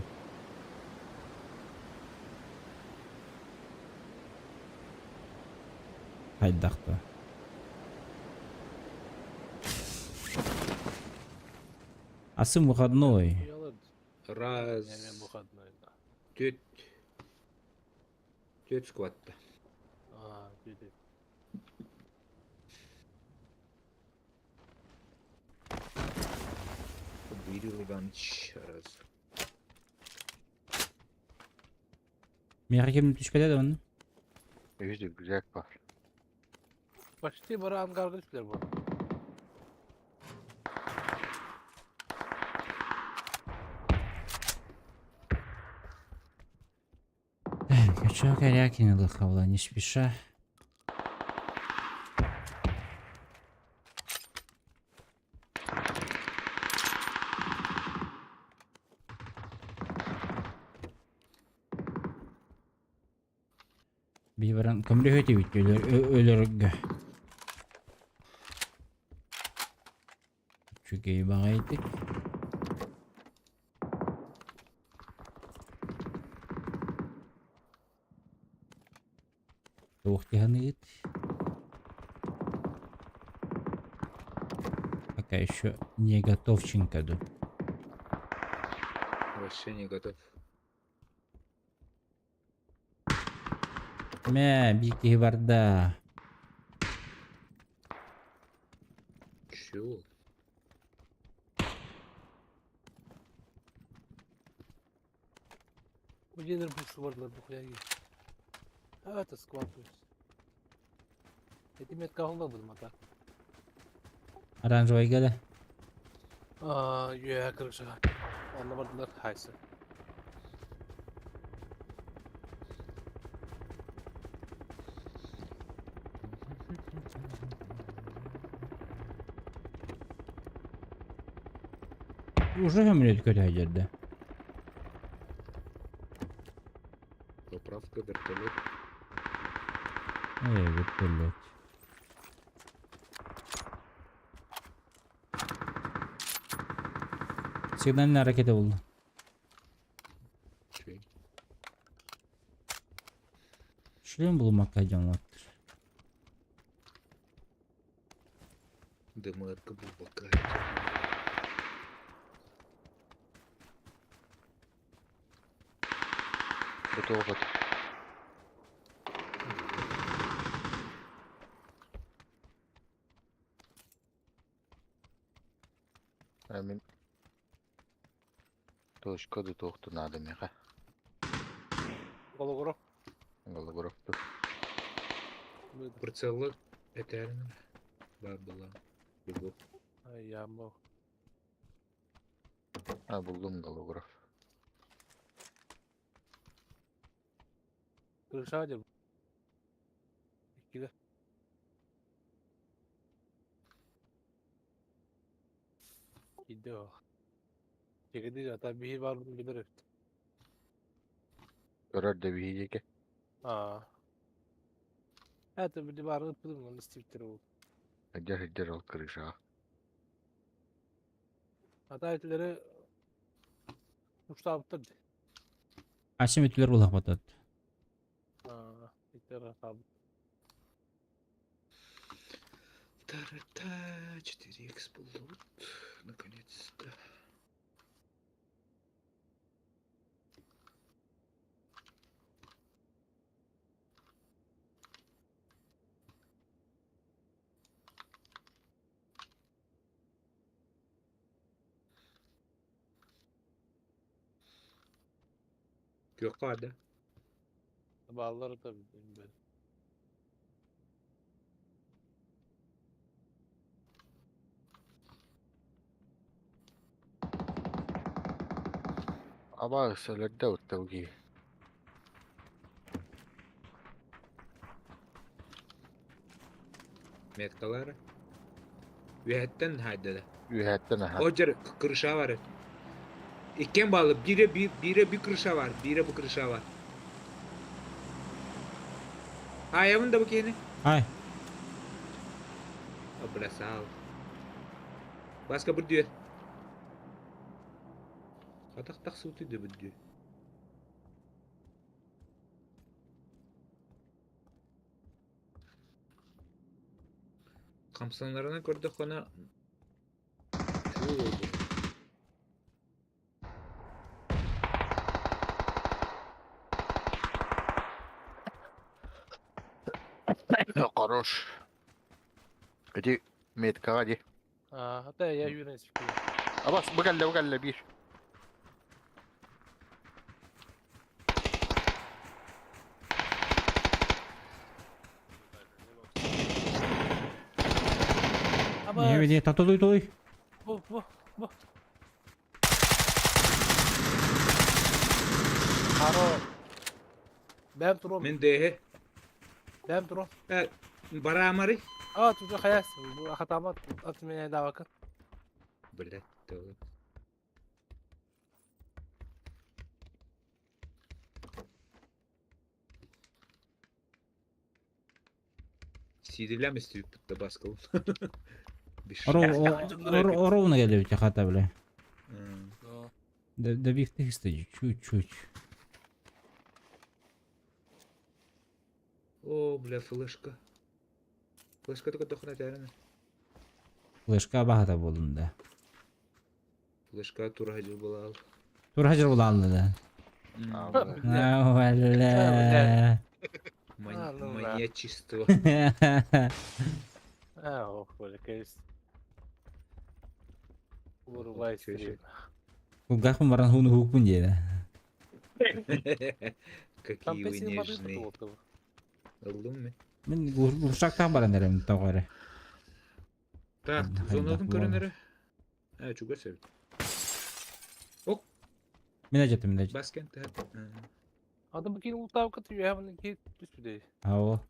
Хайдах да. Асым выходной. Раз, выходной, да. Түөрт. Түөрт сквадта. Аа, диди. Кирилл Иванович раз. Миэхэ ким түспэтэ да онно? Үһүс рюкзак бар. Почти бары ангарга түстүлэр бу. Чё, Корякина лыхала, не спеша. Биһи баран көмөлөһө өлөр өлөргө. Үчүгэй баҕайытык. Туох дьаһаныгыт? Пока еще не готовченько ду. Вообще не готов. Мэ, биир киһи барда. Чего? Где пушу бардылар бу хуяги. А, это склад то есть. Эти метка холла будем ата. Оранжевый гада. Аа, я крыша. Онно бардылар хайсы. Уже көмүлөт көтө Поправка вертолет. Эй, вертолет. Сигнальная ракета буолла. Чүй. Шлем булмакка дьонлоттор. ДМРК глубокая. Бу Мин точка да туохту надо меха. Гологоров. Гологоров. Прицелы этэрин бар была. Бегу. Ай, я мог. А, булдум голограф. Крыша один. Иккиле. Иди. Чегеди ата биһи бар билер. Көрөр да биһиэке. Аа. Это били бар ыппытым оны стиптер ол. Хыдьар хыдьар ол крышаҕа. Ата этилери уштаабыттар. Асым өтүлэр булах батат. Аа, иттер атабыт. Та-ра-та, 4х был лут. Наконец-то. Күөххэ баар да? Бааллар да билбэт. Абаас өлөрдө утта бу киһи. Меткалара. Үөһэттэн хаайда да. Үөһэттэн аһа. О дьэр крыша бар. Иккиэн баалы. Биирэ биир биирэ бу крыша бар, биирэ бу крыша бар. Хаайабын да бу киһини? Ай. О, бля, саал. Баска бүрдүө. Хатах тахсыбыты да бүрдүө. Хамсанарынан көрдөххүнэ үчүгэй буолбут. Хорош. Ити меткаҕа дии. А, да, я юрен сиппин. Абас бу кэллэ бу кэллэ биир. Не не татулуй тулуй. Бу, бу, бу. Харо. Бэм туром. Мин дэһэ. Бэм туром. Э, бараамары. А, тут хаяс. Бу хатамат от меня давака. Блядь, то. Сиидилэм истибиппит да баскыл. Ровно келебит хата бля. Добихты чуть-чуть. О, бля, флешка. Флешка только дохна тәрәне. Флешка баһата буоллун да. Флешка тура хажыр буолал. Тура хажыр буолалла да. Валла. Маньячество. А, ох, бля, кейс. Вырубай стрим. Кулгахпын баран хуну хукпун диэдэ. Какие вы нежные. Ыллым ми? Мин глушактан баран эрем тоҕо эрэ. Так, зонатын көрөн эрэ. Ээ, чугас эбит. Ок. Мин ажаттым, мин ажаттым. Баскен тэһэт. Ады бу кин ултаабыкка түһэбин ки түспүдэй. Ао.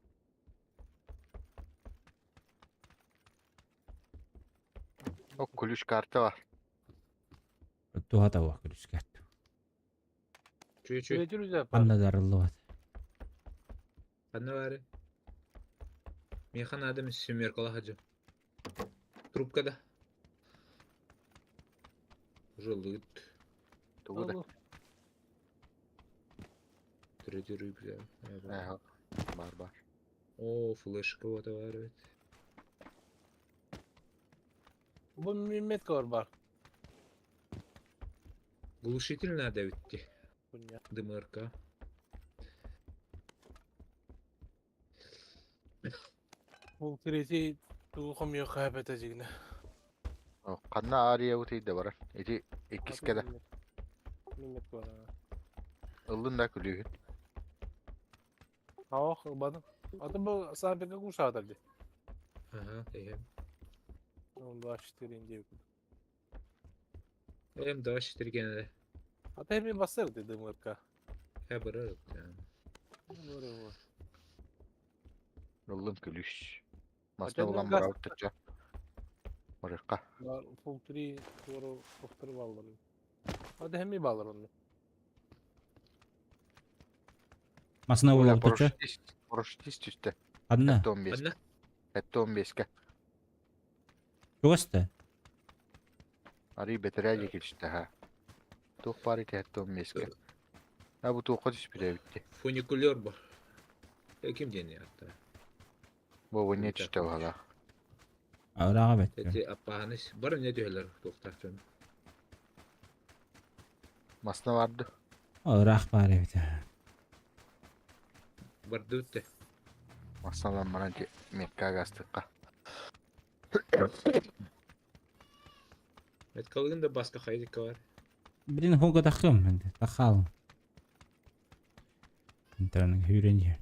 Ок, ключ карта бар. Туһата уох ключ карта. Чү-чү. Анна дарыллыбат. Ханна баары? Миэхэ наада мин семеркала сылдьам. Трубка да. Уже лыт. Тугу да. Третий рыб Ээ, бар бар. О, флешка вот бар эбит. Бу метка бар бар. Глушитель надо ведь. ДМРК. Бу третий тугу хомуйуохха сөп этэ дьигинэ. Ханна ария утуйда барар. Ити иккискэ да. Метка бар. Ыллын да күлүүһүн. Аох ылбадым. Аты бу саапека кушаатар дии. Ага, эһэм. 1, 2, 4 диэбит. Эм 2, 4 генere. Аты эми бассар дии ДМРК. Э, барар. Ыллым күлүүс. Масна булан барабыт Барыахха. Full 3 туору тохтор баллар. Аты эми баллар онно. Масына булабытыча. Парашютист түстэ. Ханна? 15. Ханна? 15-ке. Чугас да? Арый бэтэрээ диэки түстэ ха. Туох баар ити 15-ке. А бу туохха түспүтэ эбит дии. Фуникулер бар. Э, ким диэн ааттара? Бу не түстэ баһалаах. Ыраҕа бэт. Эти аппаһаны бар эмне түһэлэр туохтаах дьон. Масна барды. Ыраах баар эбит. Барды бүттэ. Масналан баран ити метка гастыкка. Меткалыгын да баска хайдыкка бар. Блин, хога тахым. Тахал. Таранын сүүрэн иһэр.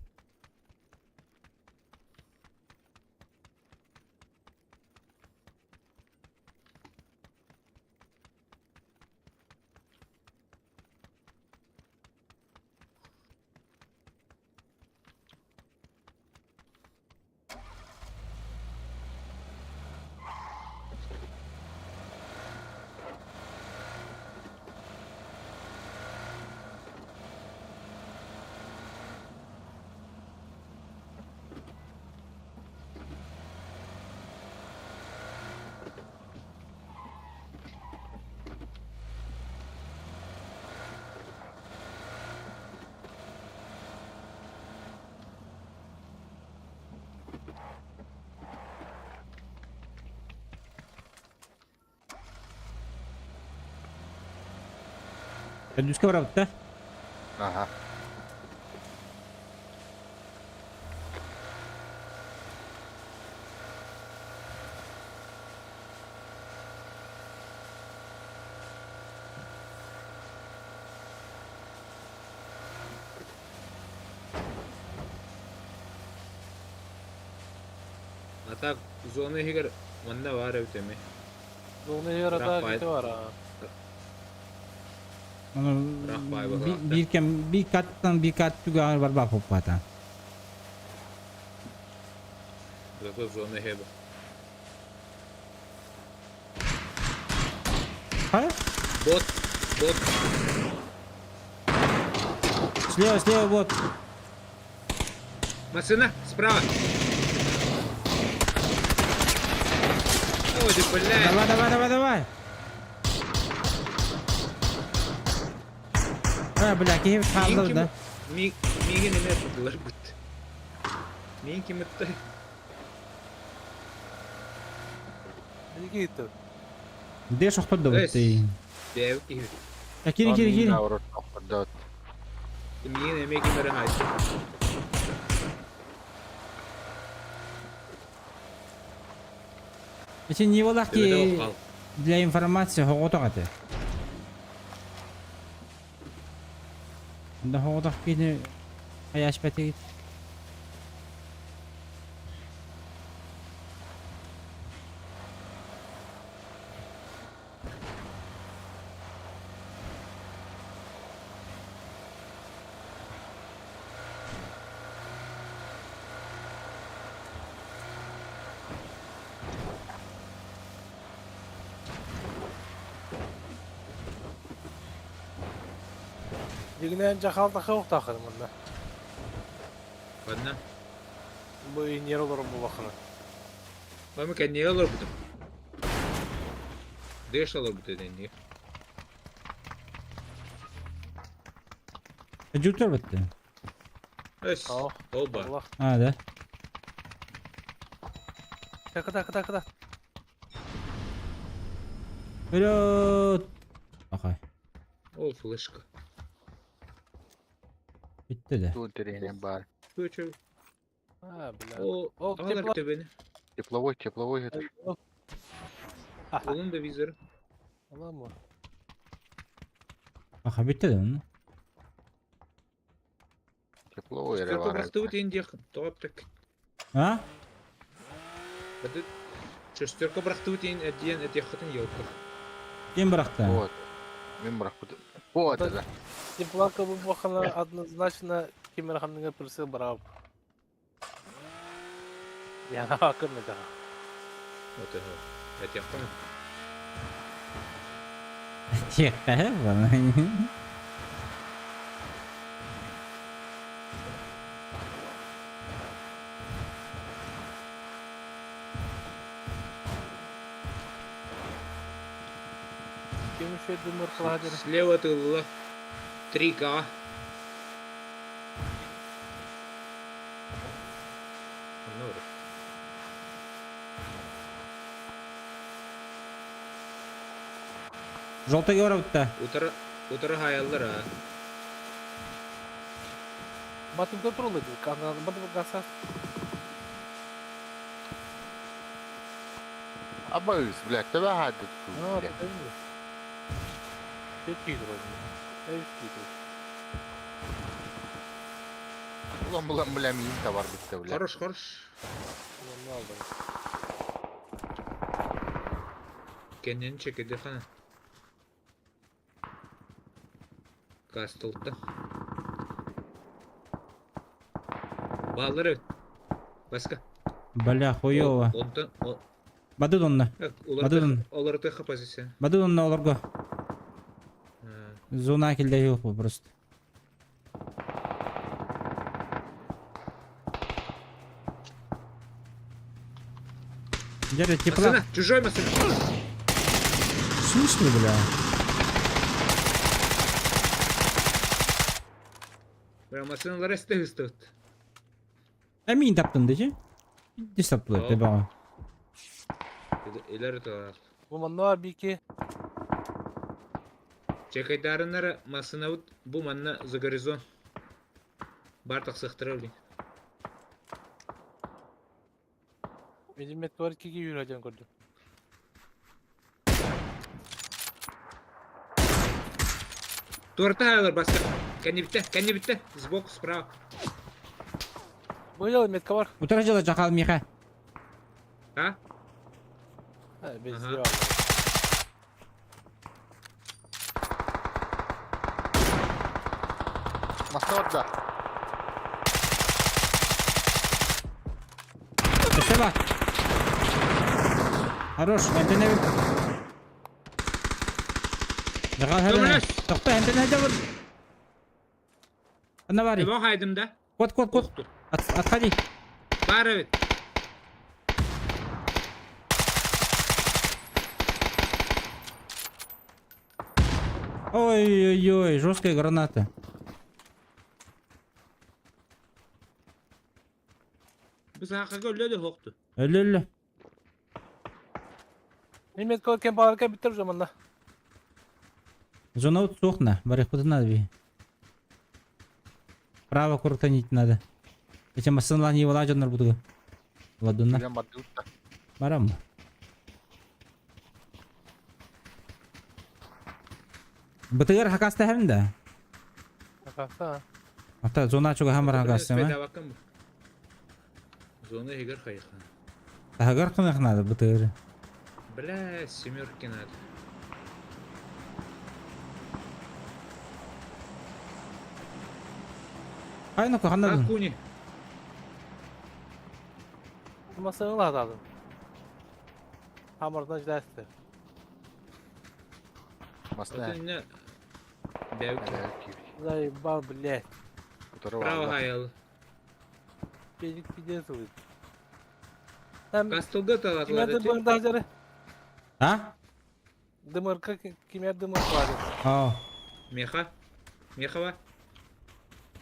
Төрдүскэ барабыт да? Ага. А так зона иһигэр манна баар эбит эмиэ. Зона иһигэр Ыраах ата баай кити бар аа. Ону ыраах баай би- быһыылаах да. биир кэм биир каттан биир кат түгэҕэр барбаах поппата. Зато зона иһэ бу. Хайа? Бот, бот. Слева, слева, вот. Машина справа. Ой, ты, блядь. Давай, давай, давай, давай. А, бля, киһи хаалла да. Миигин эмиэ тутулар бут. Миин ким ыттай? Биги итти. Де шохтор да Эс. бутты. Бэйэбит киһи. Кири, кири, кири. Наоборот, охордоот. Миигин эмиэ ким эрэ хаайда. Эти не Төбөтө волахки хаал. для информации хоҕотох этэ. Да хоҕотох кини хайаашпатыгит. Дигинэн дьахал тахы охтаахын мунна. Ханна? Бу иньер олорон булахына. Мама кэннигэ олорбутум. Дэш олорбут этэннигэ. Жутер бітті. Эс, О, оба. Аллах. А, да. Кыта, кыта, кыта. Вперед! Окей. Ол флешка. Bitti de. Ту интэриэһинэй баар. Чү-чү. А, бля. О, О, аҕалар тепло. төбөнү. Тепловой, тепловой это. Onun да визоры. Ала mı? Аха bitti de onun. Тепловой эрэ Шестерка баар. бырахтыбыт иин диэх тоҕо эппэккин. А? Бады шестерка бырахтыбыт иин диэн этиэххитин елка. Ким bıraktı? Вот. Мин бырахпытым. Вот это. Теплака бу бахана однозначно кимерханныга пырсы барап. Яна акын это. Вот это. Этиэххин. Тихо, bana. Ким еще дымыр кладер. Слева тылла. 3К. Онно барар. Желтый барабытта. Утары утары хаайаллар аа. Батым контролы канал батым гаса. Абайс, блядь, төбө хаадыт А, блядь. Четкий вроде. Четкий. Улам булан бля миин табар битте бля. Хорош, хорош. Ne aldım? Kendini çekildi хана. Кастылта. Баллары. Баска. Бля, хуёво. Онтон Бады донна. Бадыдын. Олар тыха позиция. Бады донна олорго. Зона килде yok bu просто. Дядя, тепла. Машина, чужой машина. В смысле, бля? Бля, машиналар эсте хыстыбыт. А мин таптым дечи? Дис таптылар, О. тебаға. Илер тылар. Бу манна бар бики. Чекайдарыннары машинабыт бу манна за горизонт. Бар тахсыхтыра блин. Benim var 2 yürüyeceğim gördüm. Туорта хаалар баска. Кэнни битте, кэнни битте. Сбоку, справа. Bu yıl metka var. Утра жала жакал миха. А? Ha, biz Aha. yok. Маса орда. Спасибо. Хорош, антенна. Жакал хәдә. Көмөлөс. Токта, антенна хәдә бur. Ана бари. Его хайдым да. Кот, кот, кот. Охтур. От, отходи. Бар эбит. Ой-ой-ой, жесткая граната. Biz хакка өллөдө хокту. Өлө-өлө. Benim metka varken bağlarken bitir o zaman da. Зона вот сохна, барых надо би. Право крутанить надо. Эти масынлар не вылажандар буду. Ладуна. Билен барды утта. Барам. Бытыгар хакаста хәм да. Baksana. Ата зона чуга хамар хакаста ма. Зона егер хайхан. Тагар кынах надо бытыгар. Бля, семерки надо. Ай ну ханна. Акуни. Masanı lazım. Hamurdan jdersi. Масна. Это не... Бәүки. Заебал, блядь. Право хаял. Педик пиздец будет. Там Кастылга кимер талатлар. дымыр даже. А? Дымырка кимер дымыр var. О. Меха. Мехова.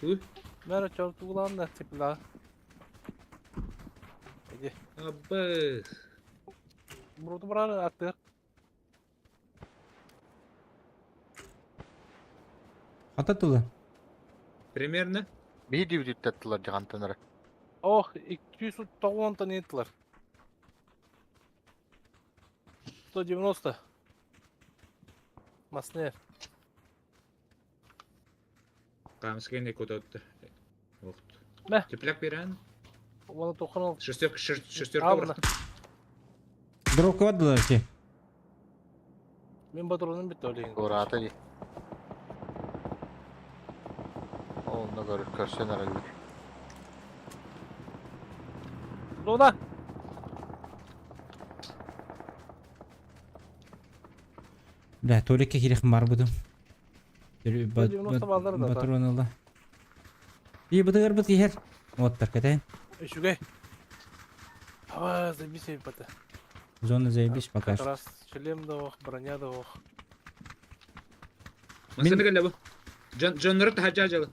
Уй. Mer çok ulan da tipla. Hadi. Абыс. Murat'ı buranı attı. Ата тулы. Примерно. Bir дивдиттаттылар жагантанара. Oh 290 tane ettiler. 190. Masner. Камскене куда-то. Охт. Мә. Тепляк биран. Оны 96. Шестерка, шестерка Ал мына. бұрықты. Дропка бардылар ки. Мен патроным бітті өлейін. Ората ди. Онно көр көрсөн аралбыт. Зона. Бля, туалекке кирек бар буду. 190 баллар да. Патрон алла. И бытыгар быт кихер. Вот так это. Үшіге. Ава, заебись бата. Зона заебись пока Как что. раз шлем да ох, броня да ох. Масаны келе бу. Жоннору тахажа жалы.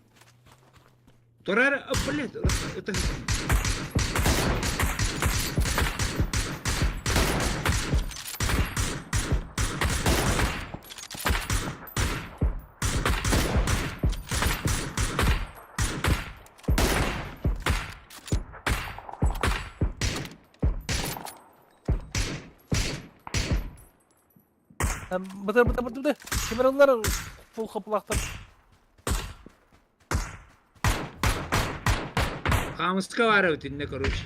Торар, блядь, это... Бытыр, бытыр, бытыр, бытыр. Кемералар фул хапылақтар. Хаамыска баар эбит иннэ короче.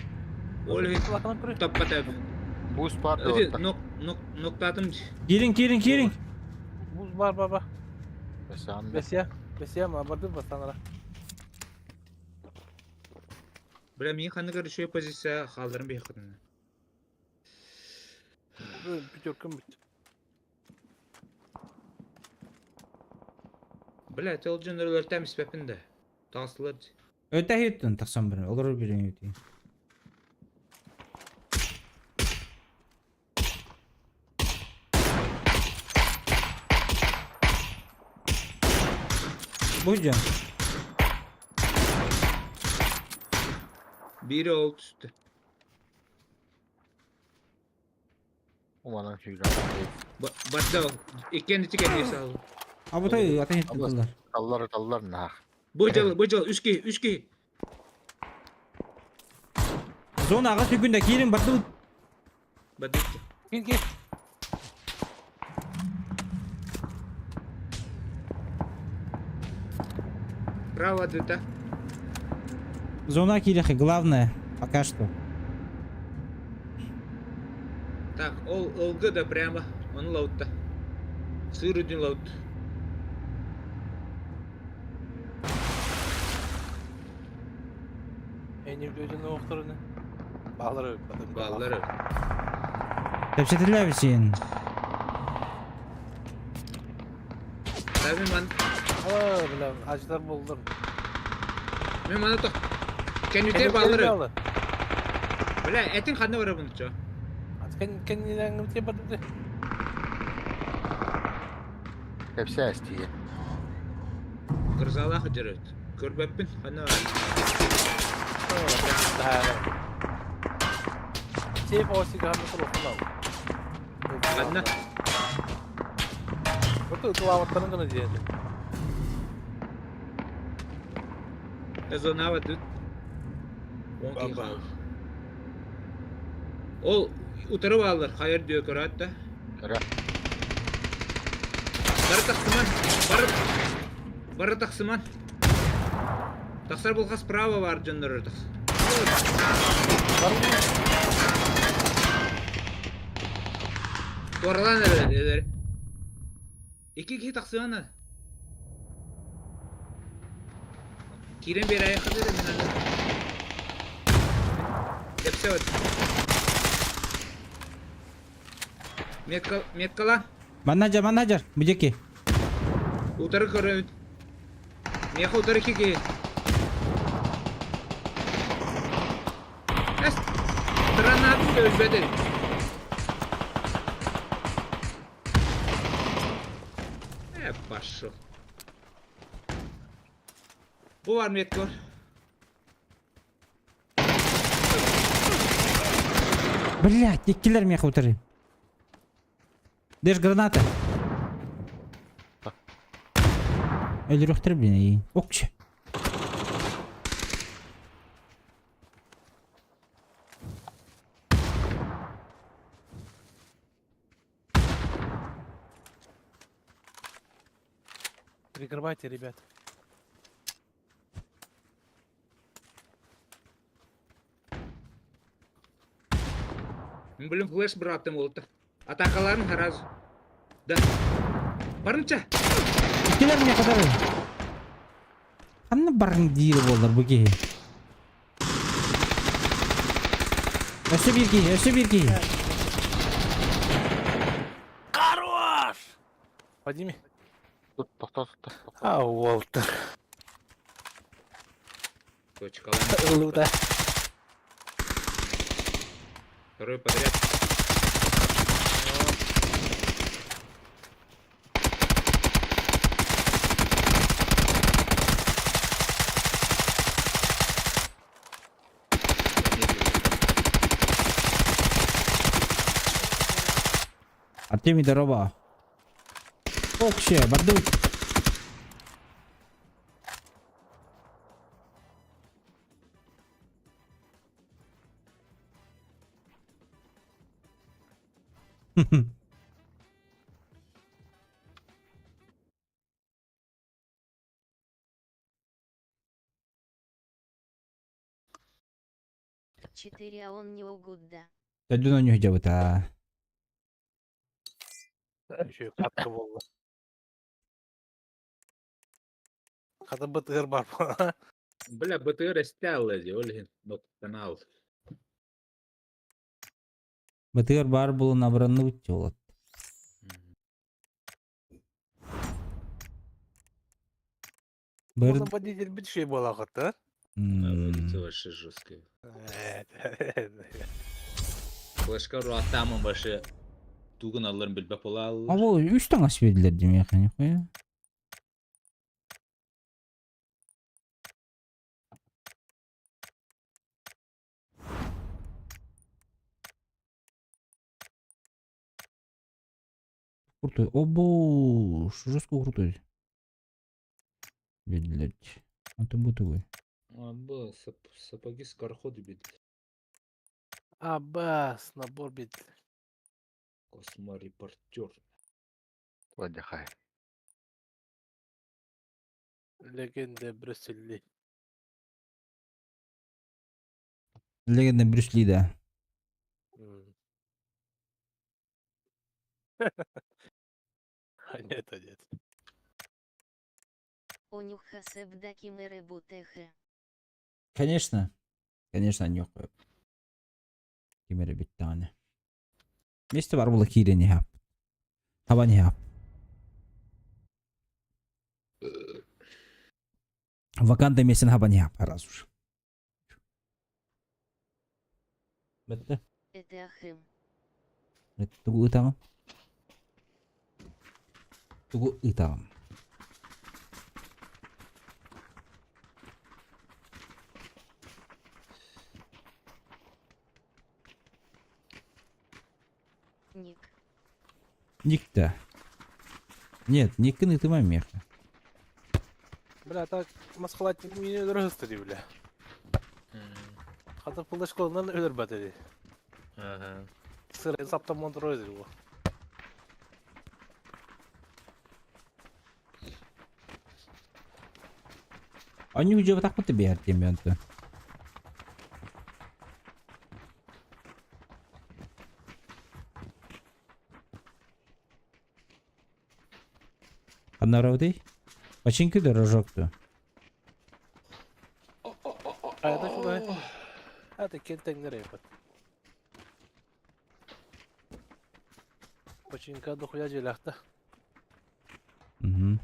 Ол иһин таппата. Буус баар Ити да нок нок ноктаатым. Киириҥ, киириҥ, киириҥ! Буз бар бар бар. Бесян. Бесия. Бесия ма барды бастанара. Бля, мин ханнык үчүгэй позиция хаалларым биһиэххитинэ. Пятеркам бит. Бля, ол дьон өлөртөм испэппин да. Таҕыстылар. Өтө иһиттин тахсан баран, олорор бириҥ үтү. Бу дьон. Бири ол түстэ. Уманан сүүрэн. Барда ол. Иккиэн ити кэнниэ саалла. Абытай атын иһиттин тыллар. Таллар таллар наах. Бу дьыл, бу дьыл, үс киһи, үс киһи. Зона аҕа сүгүн да киирин бардыбыт. Бардыт. Кир кир. Право дыта. Зона киирэхэ главное пока что. Так, ол ылгы да прямо. Он лаутта. Сыр үдүн лаут. Эни өтөн оохторуна. Баалар өп. Баалар. Кэпсэтиллээ бисиин. Таби ман. Aa, бля, acılar buldum. Мен мана то. Кенүтер баалар. Бля, этин ханна бара бунча. Кен кеннилен те барды. Кэпсээ эстиye. Кырзалаах дьарыт. Көрбөппүн ханна бар. Сейф оси гамы курухунал. Ханна. Буту тулаваттарын гына диэди. Зона тут. Он ки хаал. Ол утары баалар хайыр диө көрөт да. Көрө. Бары тахсыман. Бары Бары тахсыман. Тахсар булха справа бар дьоннор тахс. Туоралаан эрэр эрэр. Икки киһи тахсыана. Киирэн биэрээйи хатыр мин аны. Кэпсэ вот. Метка меткала. Манна жар, манна жар, бу диэки. Утары көрөбүт. Миэхэ утары икки киһи. Эс! Гранатын да өлбөт эбит. Э, пошел. Бу бар метка бар. Блять, иккилэр миэхэ утары. Держ граната. Өлөрүөхтэр блин эйиин. Окче. Прикрывайте, ребят. Блин, флеш братым болду. Атакаларын сразу. Да. Барынча. Иккилэр миэхэ утары. Ханна барыҥ диир буоллар бу киһи. Өссө биир киһи, өссө биир киһи. Хорош! Подними. Тут тохтоо тохтоо. А, Уолтер. Точкалар. Лута. Второй подряд. Артемий, здорово. Окше, бардык. 4 а он не угудда. Төрдүн оонньуу сылдьабыта. Үчүгэй катка буолла. Хата бытыгар бар. Бля, БТР эстэ дии, ол иһин канал. Бытыгар баар буолан абыранныбыт дьолот. Быр... Оны водитель бит şey буолаҕыт, Водитель вообще жесткий. Флешка руаттаамын башы тугун алларын билбэт буолааллар. А ол үс таҥас биэрдилэр димиэхэ нихуя. Крутой. Обо, жестко крутой. Биэрдилэр. Антон бутугуй. Бу сапоги скороходы биэрдилэр. Абас, набор бит. Косморепортер. Отдыхай. Легенда Брюсселли. Легенда Брюс Ли, да. Нет, нет. Онюха себдакимеры бутехе. Конечно. Конечно, нюхаю. Кимере бүттәҕинэ. Месте бар була киирэн иһап. Табан иһап. Ваканта миэстэн хабан иһап раз уж. Бэтте. Это ахым. Тугу ытаҕын? Тугу ытаҕын? Ник. Ник-то. Нет, Никкин ытыма меха. Бля, так масхалатник меня өлөр бля. Хата пылышколынан өлөр бат эди. Ага. Сырын саптан монтро эди бу. Они уже вот так вот тебе Артемий. Ханнаравдый? Починки дорожок-то. А это что? Это кентеңнер эпит. Починка дохуя желахта. Угу.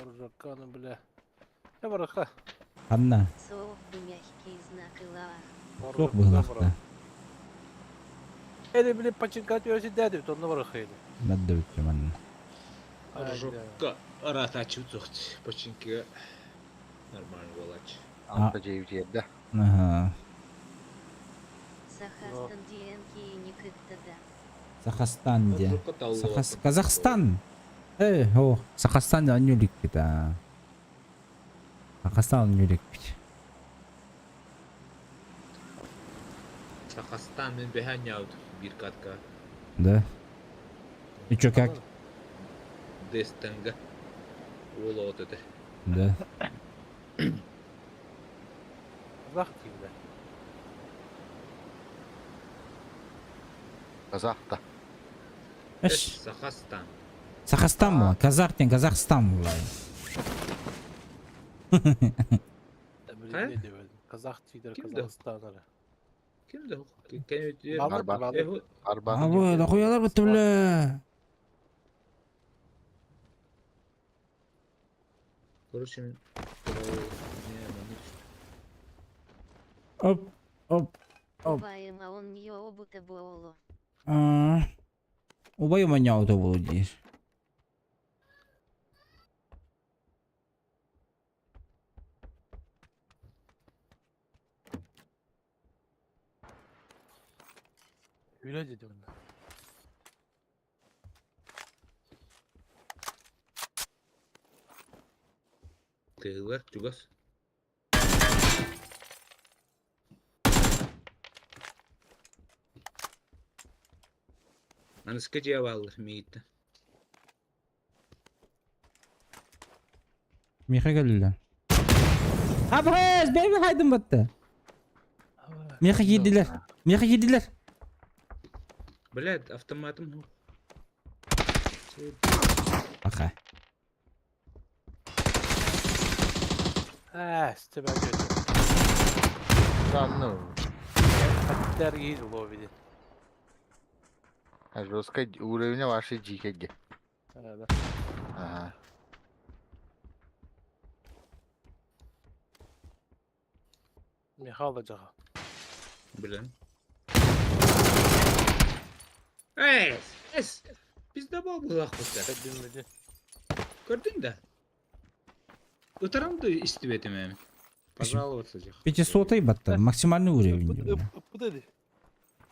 Рожокка, бля. Я бараха. Анна. Соох бы мягкий знак илаах. Суох быһылаахта. Эли, бля, починка тёси дәдү, тонна бараха эди. Надо манна. Рожокка аратачы тухт. Починки нормально болач. Алта жейб да. Ага. Сахастан диэнки и никыттада. Сахастан де. Сахас... Казахстан! Э, о, Сахастан анюлик да. Сахастан анюлик. Сахастан мен бэхэ бир катка. Да. И чё, как? Дестенга. Уола вот это. Да. Казах дейм Казахта. Эш. Сахастан. Сахастан була. Казах ден Казахстан була. да. Казах тидер Казахстан. Ким да? Арба. Арба. Абы, дохуялар бітті бля. Короче, Оп, оп, оп. Убайым а он нее обута буоло. Убайым аняута болу дейш. Үлэ деді онда. Тыгылар, чугас. Аныска жиабаллар миитті. Миха келді. Абыз, бейбі хайдым батты. Меха киирдилэр. Меха киирдилэр. Блядь, автоматым. Аха. Аа, тебя Да ну. Хаттар ловили. А жестко уровня вашей дикой. А, да. Ага. Михаил Джаха. Блин. Эй, эс, пиздобол булах бутта. Кәдіммеді. Көрдүң да? Ытарам да истибетим эми. Пожаловаться же. 500 батта, максимальный уровень. Куда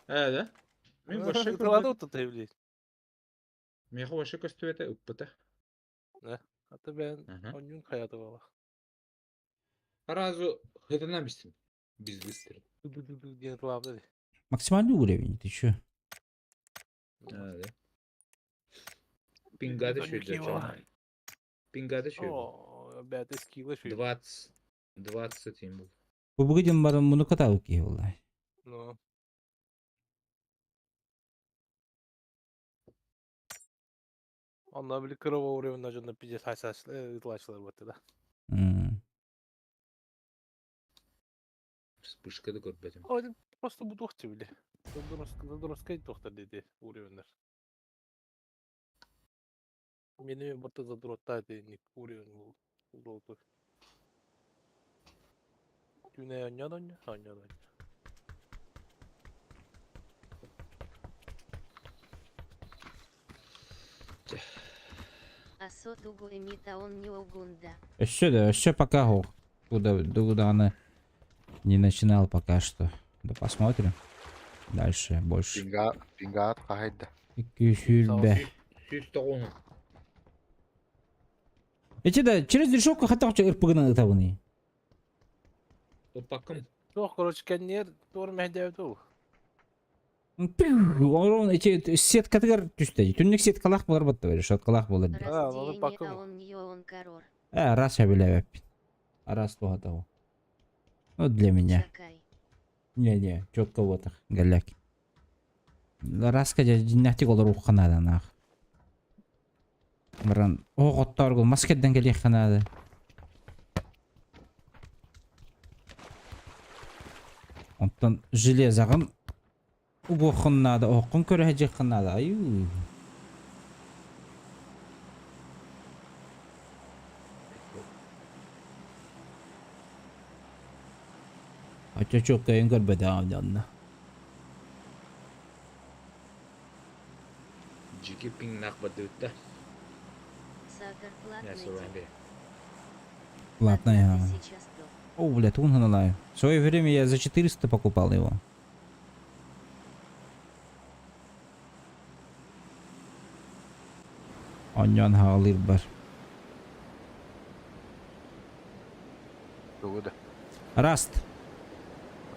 Э, да? Мен вообще Кылады вот это, блядь. Меха вообще көстүбете ыппыта. А то ben Ага. onun hayatı valla. Сразу хытына бистим. Биз быстро. Диэн тылаабыта. Максимальный уровень, ты чё? А, да. Пингады шөйдө. Пингады шөйдө. О, бәті скилла шөйдө. 20 20 им был. Бу бүгүн барым муну катабы ки болла. Ну. Онна били кырова уровень жонно пиздец ытлачылар бутты да. Вспышка да көрбөтүм. Ой, просто бутухти били. Задороска тохтар деди уровеньдер. Мени бутта задротта деди уровень бул. Золотой. Түнэ оньян оньян оньян. Асо тугу эмита он не огунда. Еще да, еще пока хох. Куда, куда она не начинал пока что. Да посмотрим. Дальше больше. Пинга, пинга хайда. Күсүлбэ. Сүз тоғын. Эти да, через решетку хотя бы РПГ табыны. Опакым. Туох, короче, кэннер туор мэхдээбит ол. Орон эти сеткатыгар түстэ. Түннүк сеткалах болар батта решеткалах болар. А, Раз ну, диэни пакым. а он не он корор. Э, раз я билебеппин. Раз туха того. Ну, для меня. Чакай. Не-не, четко вот так, голяк. Раска жиннахтик олар ухханада нах. Баран оғоттар гул маскедден келих ханада. Онтон железагын угохуннада, оқын көрө ханада. Аю. Ача çok кайын көрбөдө анна. Жики пинг нах бадыбытта. Сагар Я платный. суран Платная. Сейчас то. О, блядь, он налаю. В свое время я за 400 покупал его. Оньон хаалыр бар. Тугу да. Раст.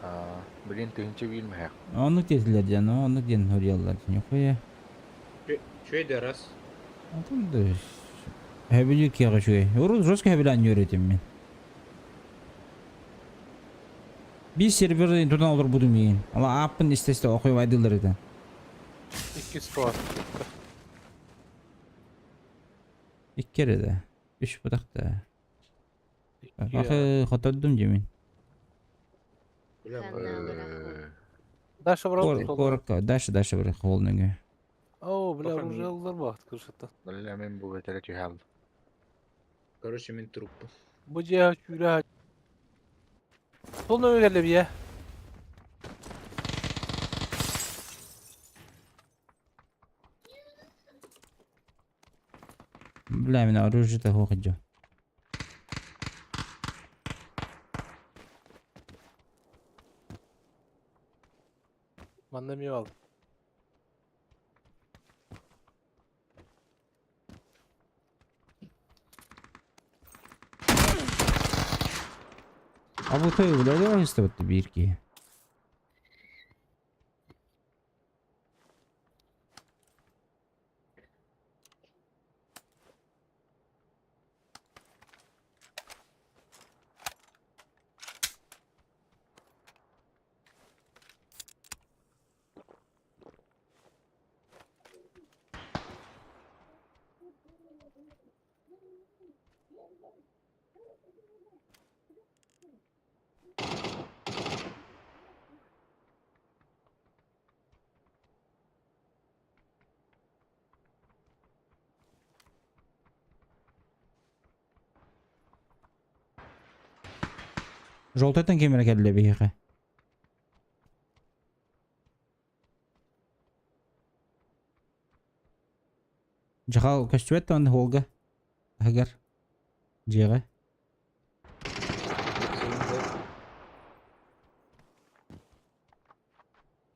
А, блин, тыһынча билмэһэх. Оны тезлер ден, оны ден хөрьяллар. Нихуя. Чөйдө раз. Антон да. Хэбили кега чуй. Уру жестко хэбилан йөрөтем мен. Bir серверден тутан олар буду мейін. Ала аппын истесте оқой айдылар еді. Икки сто. İki kere de. Üç budak da. Бақы хотоддум жемин. Бля, Канал Раху. Даша брал. Коротко. Дальше, дальше бір холныңы. О, бля, Бахан- оружие бар крышата. Бля, мен бу бетере түһэл. Короче, мен труп. Бу же чүрә. Сол нөмө келе бия. Бля, мен оружие-то хоқыджо. Манна ми ал. А bu той бля, давай истебетти бирки. Желтойтан ким эрэ кэллэ биһиэхэ. Дьахал көстүбэт да холга таһыгар дьиэҕэ.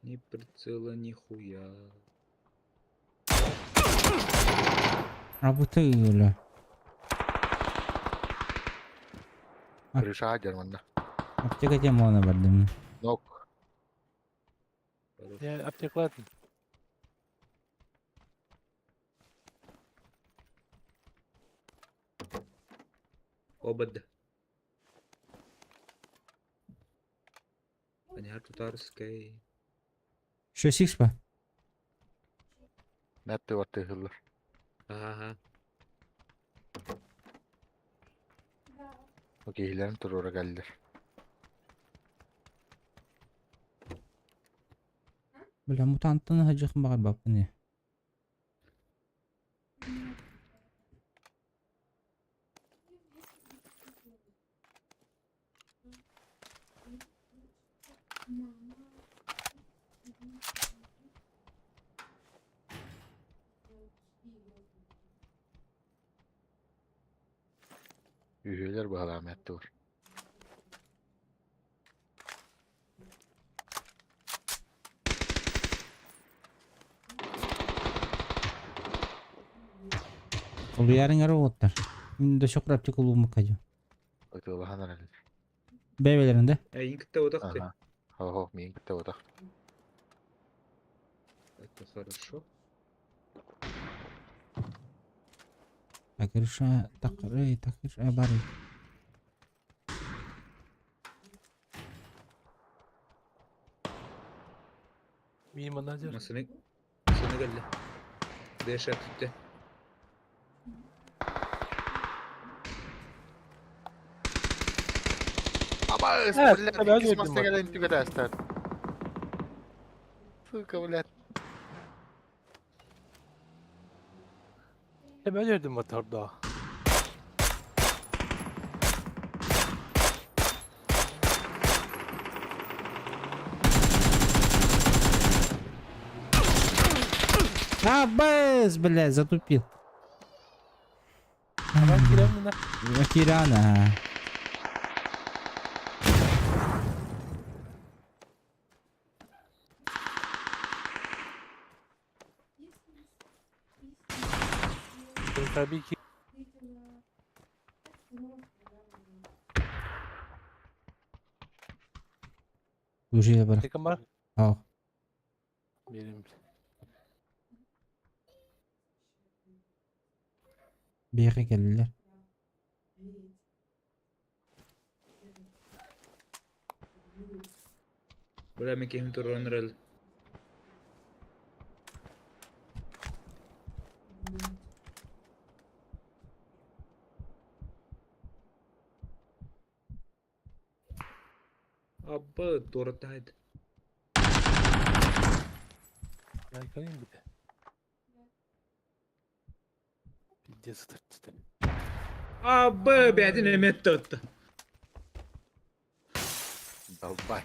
Ни прицела, ни хуя. Работа ыла. Крыша дьарманна. Аптека темалана бардым. Нок. Я аптекалатын. Обод. Аняр Тутарскай. Что сикспа? Мэтти баттыһыллар. Ага. Окей, туруора кэллэр. Бля, мутанттан хаджахым багар баппын. Үһүөлэр баһылаа мэтти бар. Улуярың ара оттар. Мин да шокыр аптека улууму кажу. Ытыалаһан эрэллэр. Бэйбэлеринде. Эйин кытта утахты. Ага. Хо-хо, миин кытта утах. Это хорошо. Такырша, такыры, такырша бары. Мин менеджер. Масыны масыны келді. Дэша түтті. Абас, Evet, блядь, tabii, иккис öyle маста dedim. кэлэн түгэтээстэр. Сука, блядь. Ben öldüm motorda. А, бэс, бля, затупил. Ben giremem. Кирана. Tabii ki. Служили бар. Takım var. Ау. Benim. Биэхэ кэллилэр. Бля, мен кехим туран эрэл. Абба, туратайд. Yakalayayım bir de. Пиздец, ытыртты. Абба, бәдин эмет tuttu. Долбай.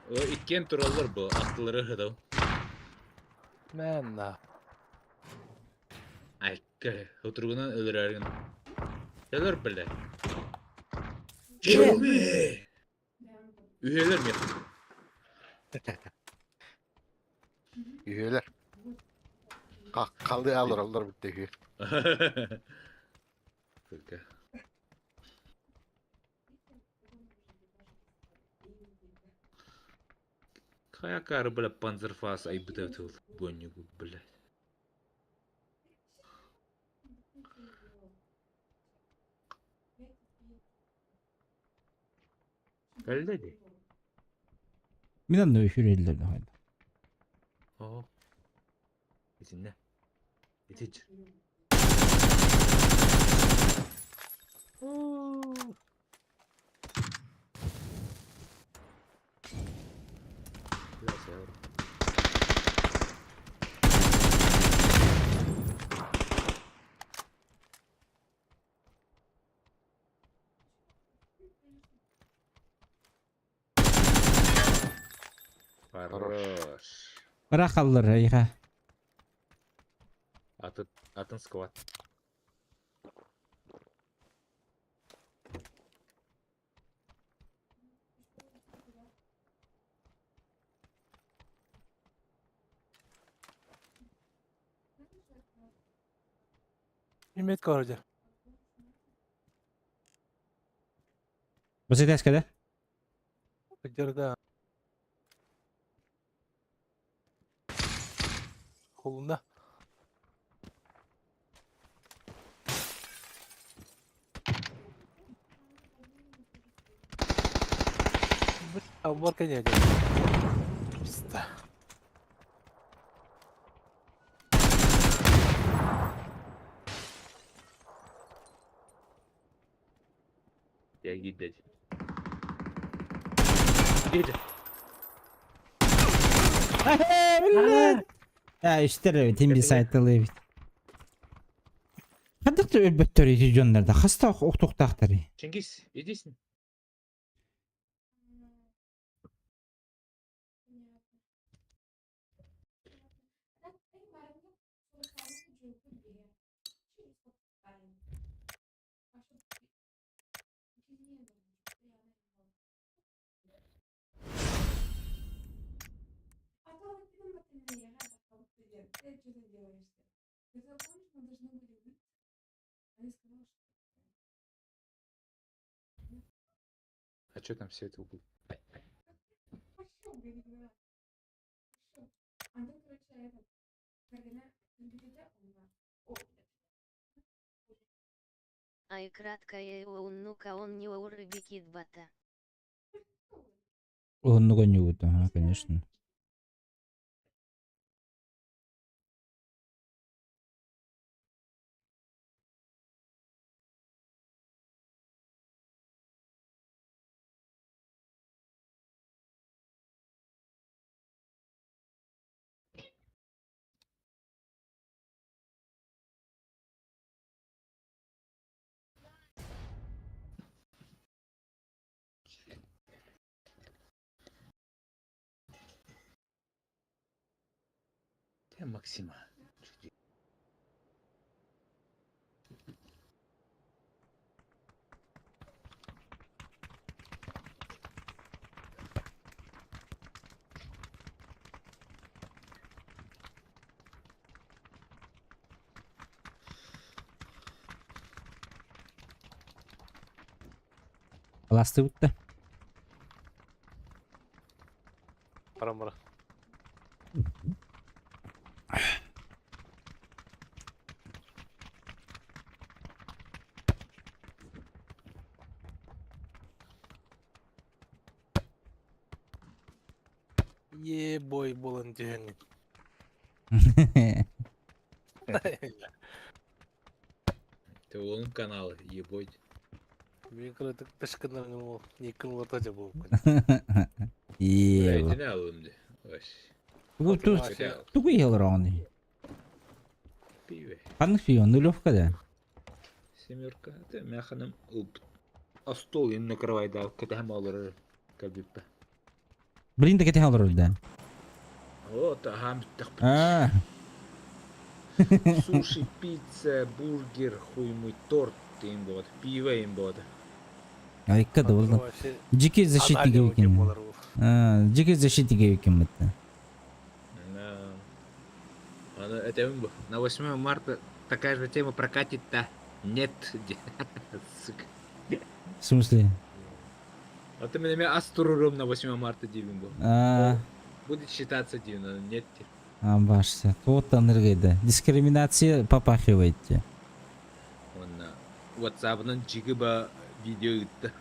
О, иккен тураллар бу, аттылары хыдау. Мен на. Айкка, отургунан өлөрөргүн. Өлөр биле. Чөмө! Үһөлөр ми? Үһүөлэр. Қалды алыр алыр бітті үһү. Сука. Кая кары, бля, панзерфас айбыта тыл боннигу, бля. Кэллэ ди. Мин анны үһүрэллэр да. Оо. Итиннэ. Итич. Бля, сэр. Бырахаллар эйиэхэ. Атын, атын сквад. Метка вроде. Бу ситээскэ да? Где-то. Холунда. Оборка не один. Пизда. Я блядь. Едет. А, үстэр эбит, тим сайтылы эбит. Хадык да өлбөттөр ити дьоннорда хаста охтуктаахтары. Чингис, иди с ним. А что там все это угол? Ай краткая уннука он не урбикидбата. Оннук онньугут, ага, конечно. Где Максима? Аластыбыт да. Баран бара. Е бой болан түһэҥҥин. Это он канал, ебать. Мин кыратык тышкыннарым ол никын ортача болуп Еба. Это не алым де. Вообще. Тугу тугу иһэлэр Пиво. Ханнык пиво, нулевка да. Семерка. Это мяханым ылбыт. А стол им накрывай да, кэтэһэм олорор кабиппа. Блин, да кэтэх олорор да. Вот, ага, А, Суши, пицца, бургер, хуй мой, торт им вот, пиво им вот. айка да болду. Жеке защитник эбикин. А, жеке защитник эбикин бытта. Да. Аны это на 8 марта такая же тема прокатит-то. Нет, сука. В смысле? А ты меня астурурум на 8 марта дивим был. А, Будет считаться дивно, но нет. а башся. Вот аныргайда. Дискриминация попахивает. Он WhatsApp-нан жиги ба видео ытты.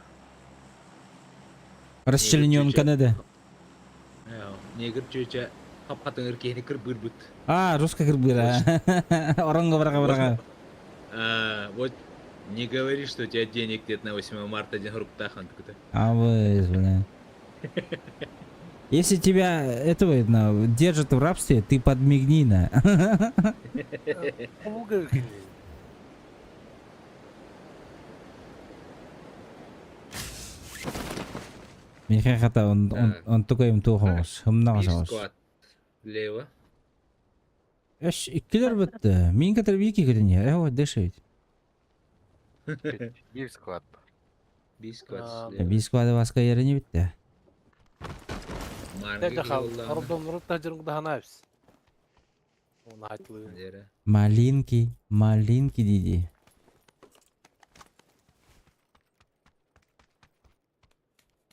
Расчлененка да. Негр чөчө хапхатыңыр кehini кыр бырбыт. А, русская кырбыра. Оронго барга барга. А, вот не говори, что у тебя денег нет на 8 марта, один руктахан такой. А вы, бля. Если тебя этого на, держат в рабстве, ты подмигни на. Михай хата он он он такой им тухос. Хымнага Бир соос. сквад. Слева. Эш, иккилэр бытты. Мин кытары биир киһи көтөн иһэр. Э, дышит. Биир склад бар. Биир склад А, слева. Биир склады баска ярыны битте. Маарга Дэ хал. киһи Ордоннору тажырың даханабыз. Оны айтылы. Дere. Малинки, малинки диди.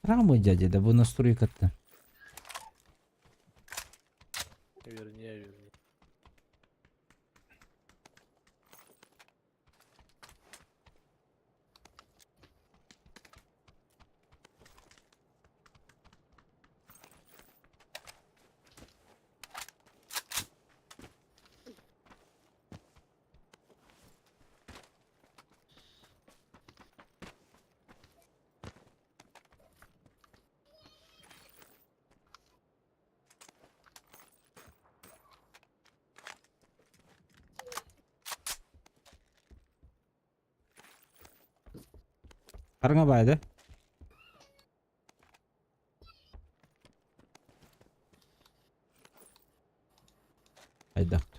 Рамы дядя, да бу настройкатта. Вернее, вернее. Арыңа байды. Айдақ.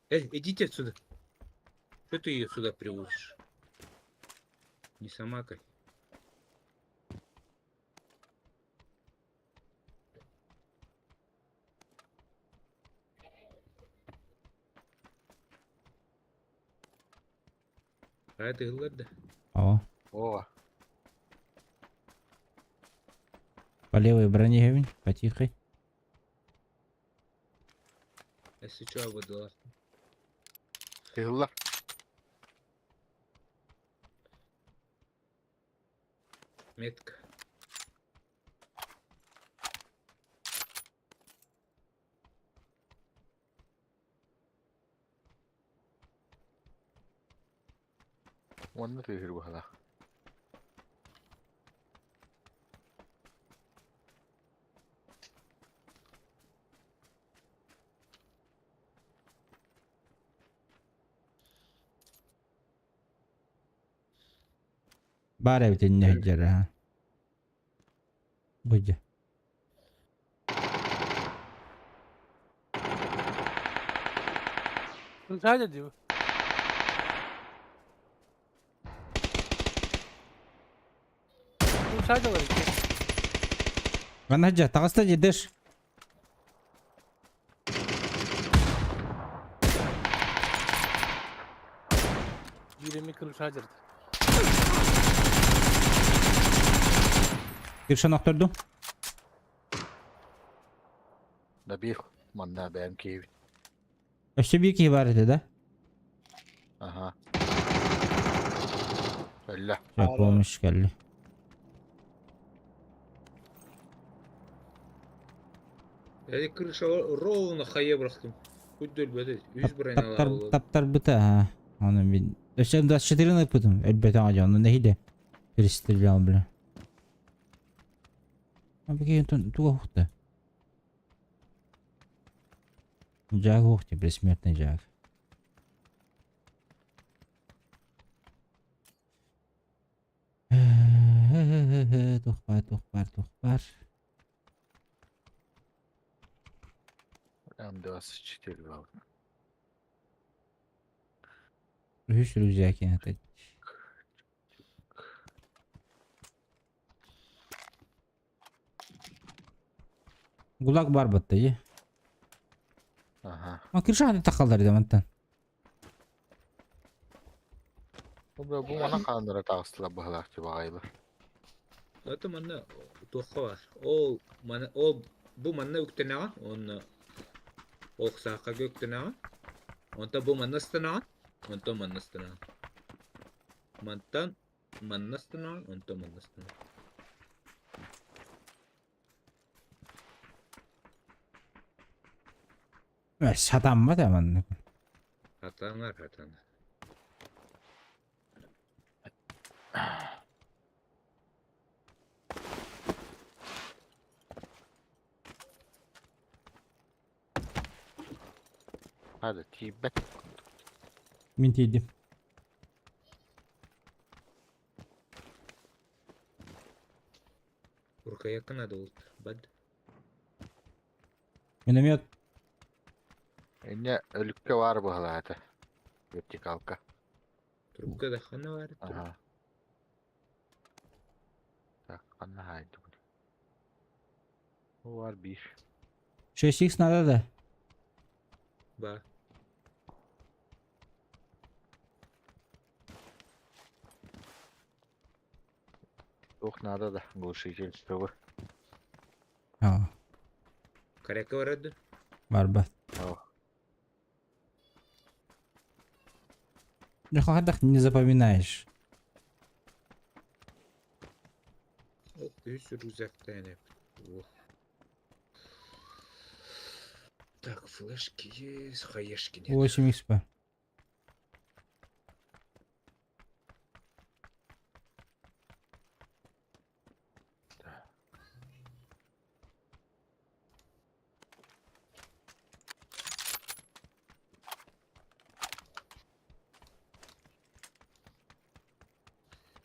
Эй, идите отсюда. Что ты ее сюда привозишь? Не самакай. А это ладно. О, О, по левой броне гевин, потихо. Если что, выдала. тыыллар. Метка. Онно тыыһыр быһалаах. Бар эбит инне ha. Будь. Sadece diyor. Sadece var iki. Манаджа, тағыста жедеш. Yirmi kırık sadece. Киршан охторду. Да биир манна бэйэм киһибит. Өссө биир киһи бар edi да? Аха. Өллө. Жоқ, помощь келди. Я крыша ровно хае бырахтым. Хоть дөлбөдө. Үс броня Таптар, таптар быта, ha. Оны мен... Өссө 24 ыппытым. Элбет аңа оны нехиде. Перестрелял, бля. А беге туга ухты. Жаг ухты, бессмертный жаг. Тухпар, тухпар, тухпар. М24 бар. Үс рюкзак это. Гулаг бар батты, е. Аха. А кирша тақалдар еді мантан. Бу бу мана хаандара таҕыстылар быһалаах тибаҕайлар. Это манна туохха бар. Ол мана ол бу манна үктенеҕэ, онно ол сааххага үктенеҕэ. Онто бу манна ыстанаҕа, онто манна ыстанаҕа. Мантан манна ыстанаҕа, онто манна ыстанаҕа. Сатаммат ээ маннык. Хатанар, хатанар. Hadi тиийбэт. Мин тиийдим. Рукоятка надо вот. Бад. Миномет. Инньэ өлүккэ баар быһалаата. Вертикалка. Трубка да хана бар. Ага. Так, ханна хаайдыбын. Бу бар биир. 6х надо да? Ба. Туох наада да глушитель чтобы. Аа, Коряка барады. барбат. Хайдах не запоминаешь. Үс рюкзактан Так, флешки есть, хаешки нет. 8 xp.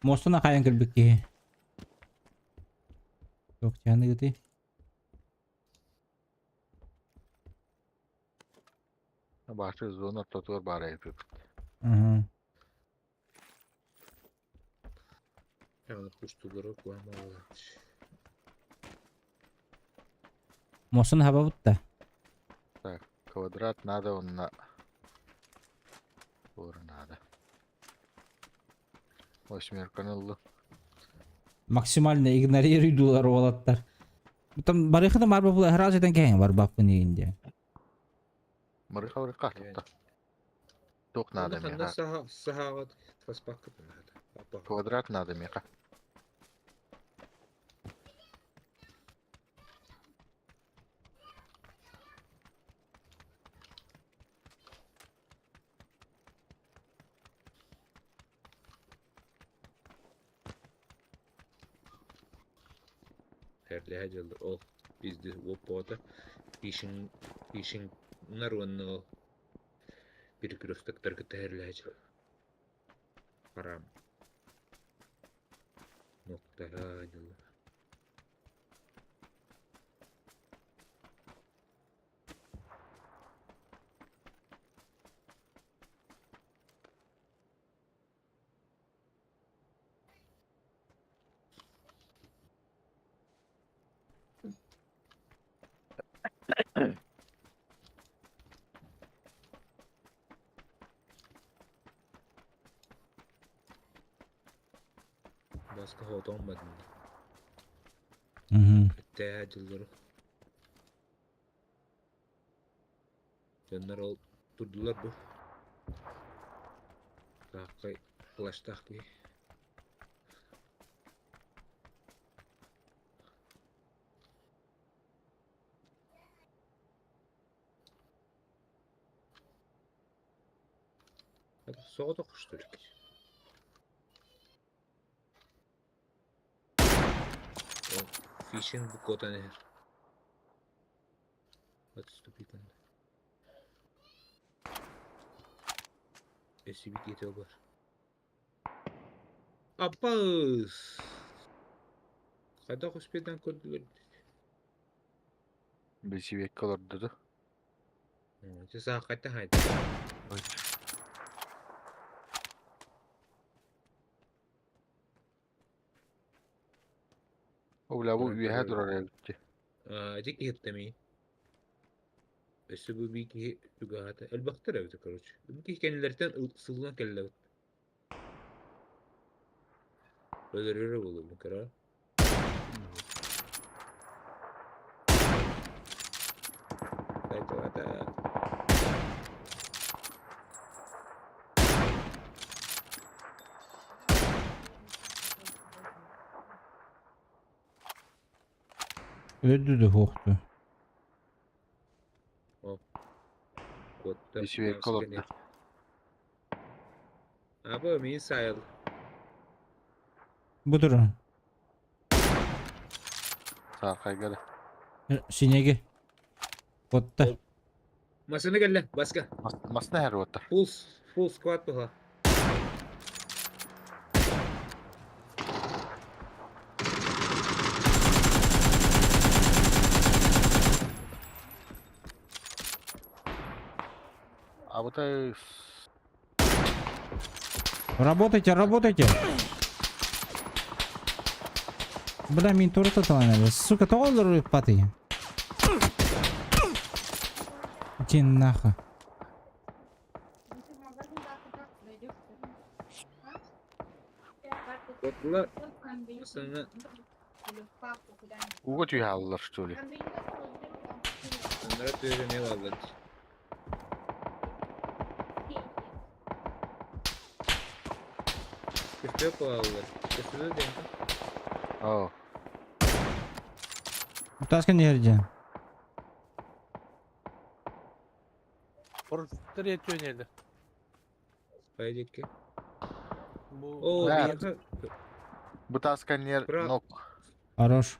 Мостун хайан кэлбит киһи. Туох чааныгытый? Башы зона ортотугар баар эбит. Угу. Мостун хаба бутта. Так, квадрат надо онно. Буор надо. Восьмерканы ыллым. Максимально игнорируйдулар уолаттар. Там барыхына барба була сразу этэн кэһин барбаппын игин диэн. Мырыха мырыха тутта. Туох надо миэхэ? Квадрат надо миэхэ. Ол пизди оппота фишинг фишинг уонна ол перекрёстоктарга тэһэрлэһэ дьыл. Харам. Ноктаһа дьыл. Баска хотонмадым. Угу. Тэһэ дьыллары. Дьоннор ол турдулар бу. Тааккай плаштаах киһи. Соҕотох что ли? Фишинг букотан иһэр. Отступить надо. SCP бар. Аппас! Хайдах успедан көрдүлэр? Билсибиэккэ олордо дуо? Ити сааххайта хайда. О, бля, бу үөһэ турар эбит дии. Ити киһиттэмий. Өссө бу бии киһи түгэҕэтэ. Элбэхтэр эбит, короче. Бу киһи кэннилэриттэн сылынан кэллэбит. Өлөрөрө буолуо кыра. Дайте Өлдү да хуохту. Оп. Куотта. Үчүгэй колорда. Аба мин сайыл. Бу турар. Саархайга да. Синеги. Куотта. Масына кэллэ, баска. Масына һэр уоттар. Full, full squad буха. Абытай Работайте, работайте. Бля, мин турта таланады. Сука, тоҕолор паты. Иди нахуй. Куоттулар. Масына. Уга түйэ что ли? Onlara tüyürü ne varlar? Köfte koyarlar. Köfte de değil. Оо. Таскан нерде? Portları yetiyor nerede? Paydık. Bu Oo, Да. bir Бу тасканер Бра- нок. Хорош.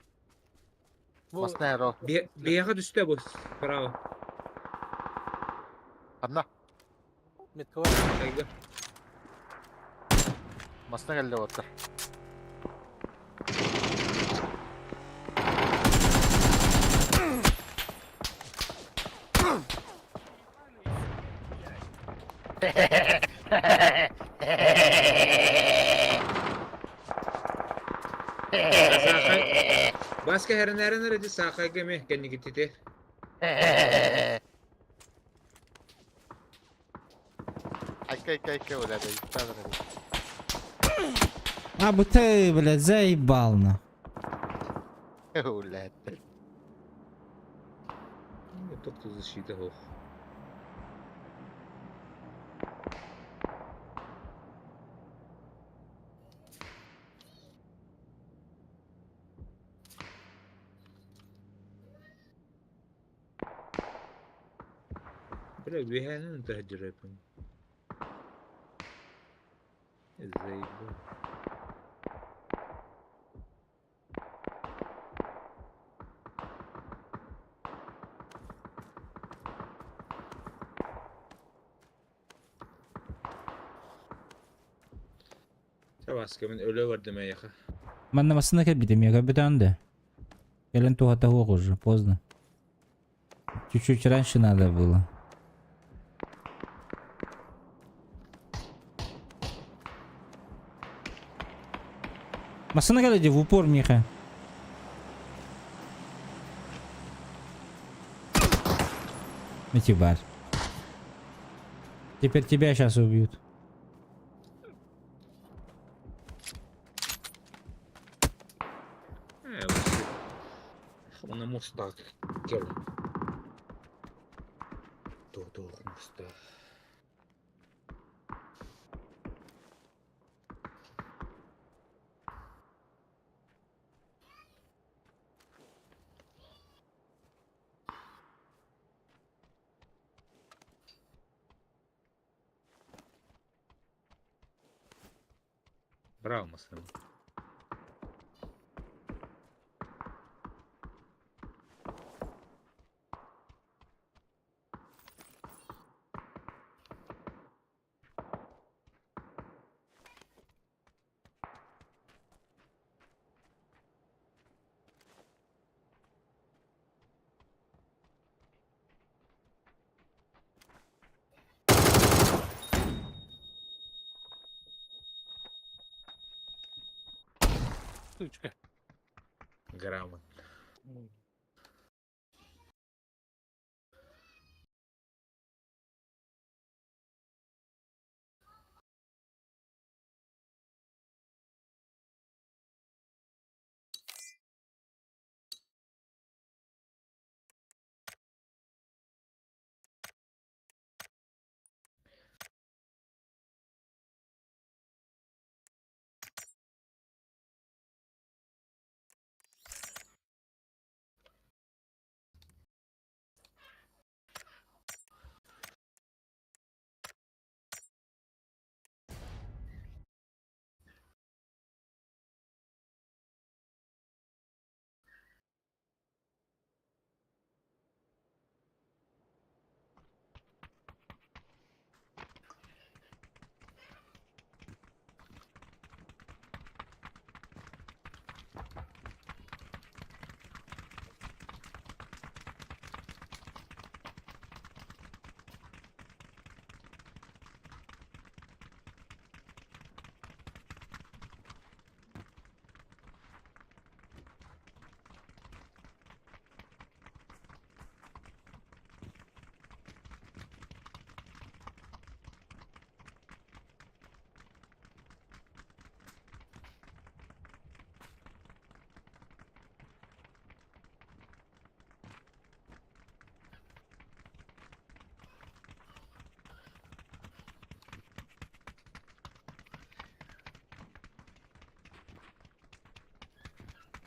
bu Масына һэр ол. Bir düştü bu. Bravo. Ханна. metka var. Saygı. Масына кэллэ уоттар. Saqay. Başka her nere nerede saqay gemi kendi gitti. Айка айка айка оля да иттадыр. А, бы ты, блядь, заебал на. Оля. Çok da защита hoch. Бля, بيهانون تهجربهم ازاي ده؟ Табаска мен өлө бардым эйха. Манна масына кэлбитим, я капитан да. Кэлэн туһата суох уже, поздно. Чуть-чуть раньше надо было. Масына кэлэди в упор, Миха. Эти бар. Теперь тебя сейчас убьют. Она мустак. Кел. Ту-ту мустак. Браво, Масым. Сучка. Грамотно.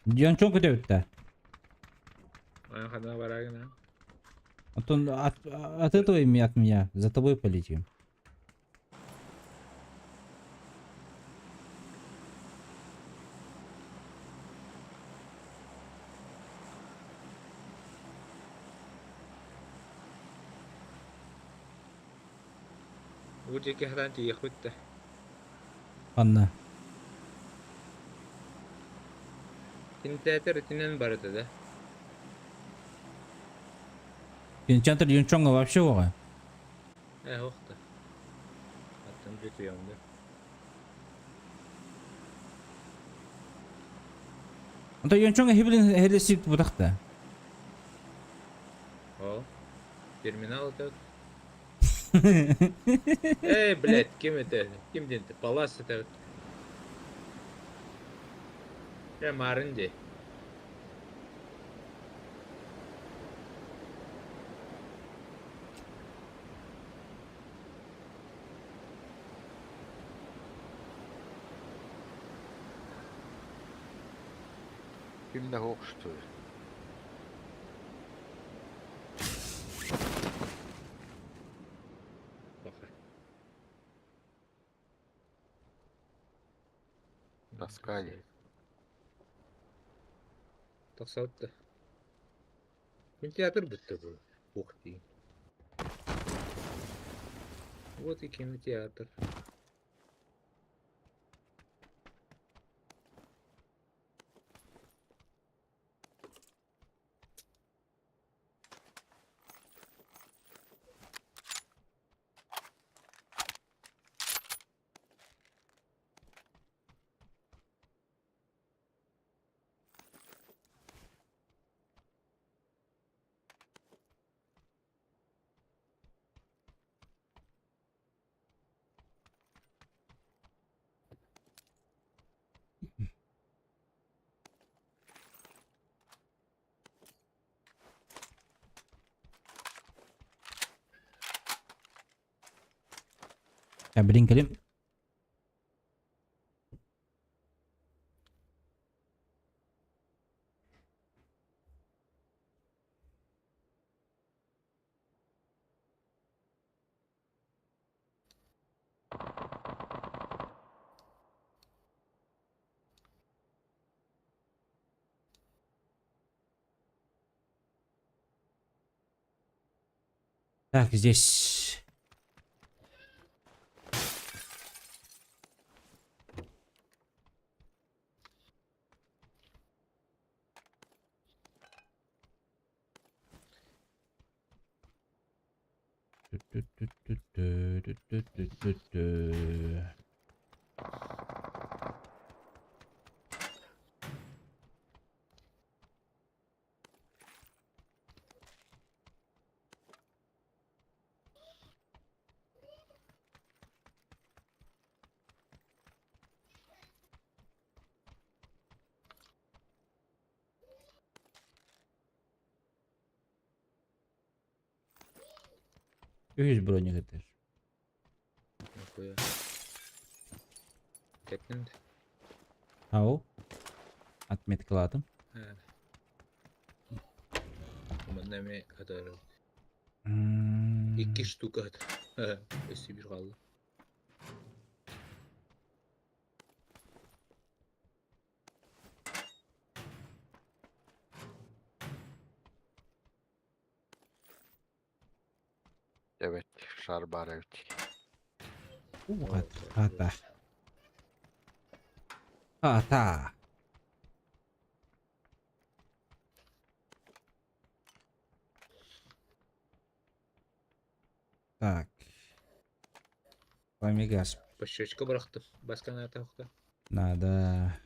Дьон көтөбүт да. Хана барагына. Антон, от этого от меня, за тобой полетим. Бу диэки хатан тиийиэхпит да. Анна. Кинотеатр итинэн барыта да. Кинотеатр Юнчонга вообще оҕа. Э, охта. Аттан бүтүөҥ да. Онто Юнчонга хибилин хелесик бутахта. О, терминал это. Эй, блядь, ким это? Ким диэн Палас это. Э, марын дии. Ким да хоқштуй. Баха. Таскали. Тахсаатта. Кинотеатр бүттэ бу. Ух ты. Вот и кинотеатр. Блин, кэлим. Так, здесь. Ту-ту-ту-ту-ту-ту-ту-ту-ту. Үһүс броник этэр. Нахуя. Кэттим. Ау. Отметкалаатым. Манна эмиэ хатар. Икки штука хатар. Өссө биир хаалла. Evet, шар баар эбит. Хата. Хата. Так. Пламегаз. Пощечка бырахтым. Баскана атахта. Надо.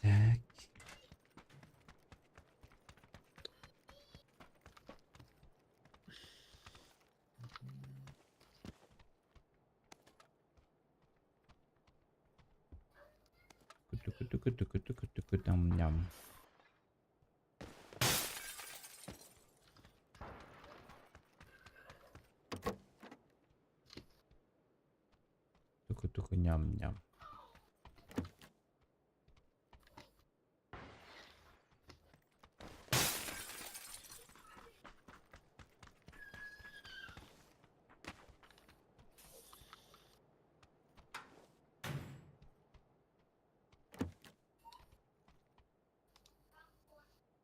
Так. Куту-куту-куту-куту-куту-куту там ням. Туку-туку ням-ням.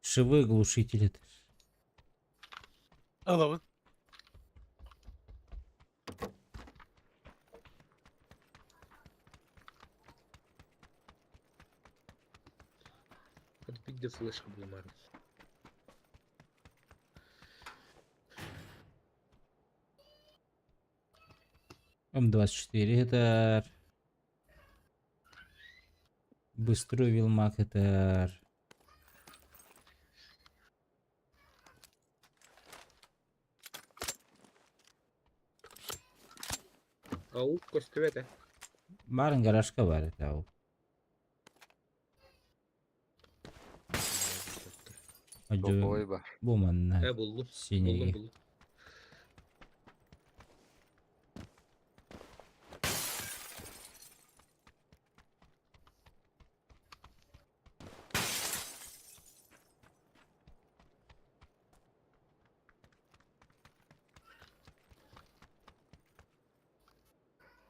Шивы глушители. Ылабыт. Вот бигде флешка булмар. М24 это... Быстрый вилмак это... Ау, көстүбэт э. Барын гаражка бар это ау. Ой бар. Бу манна. Э, буллум. Буллум, Синий. буллум.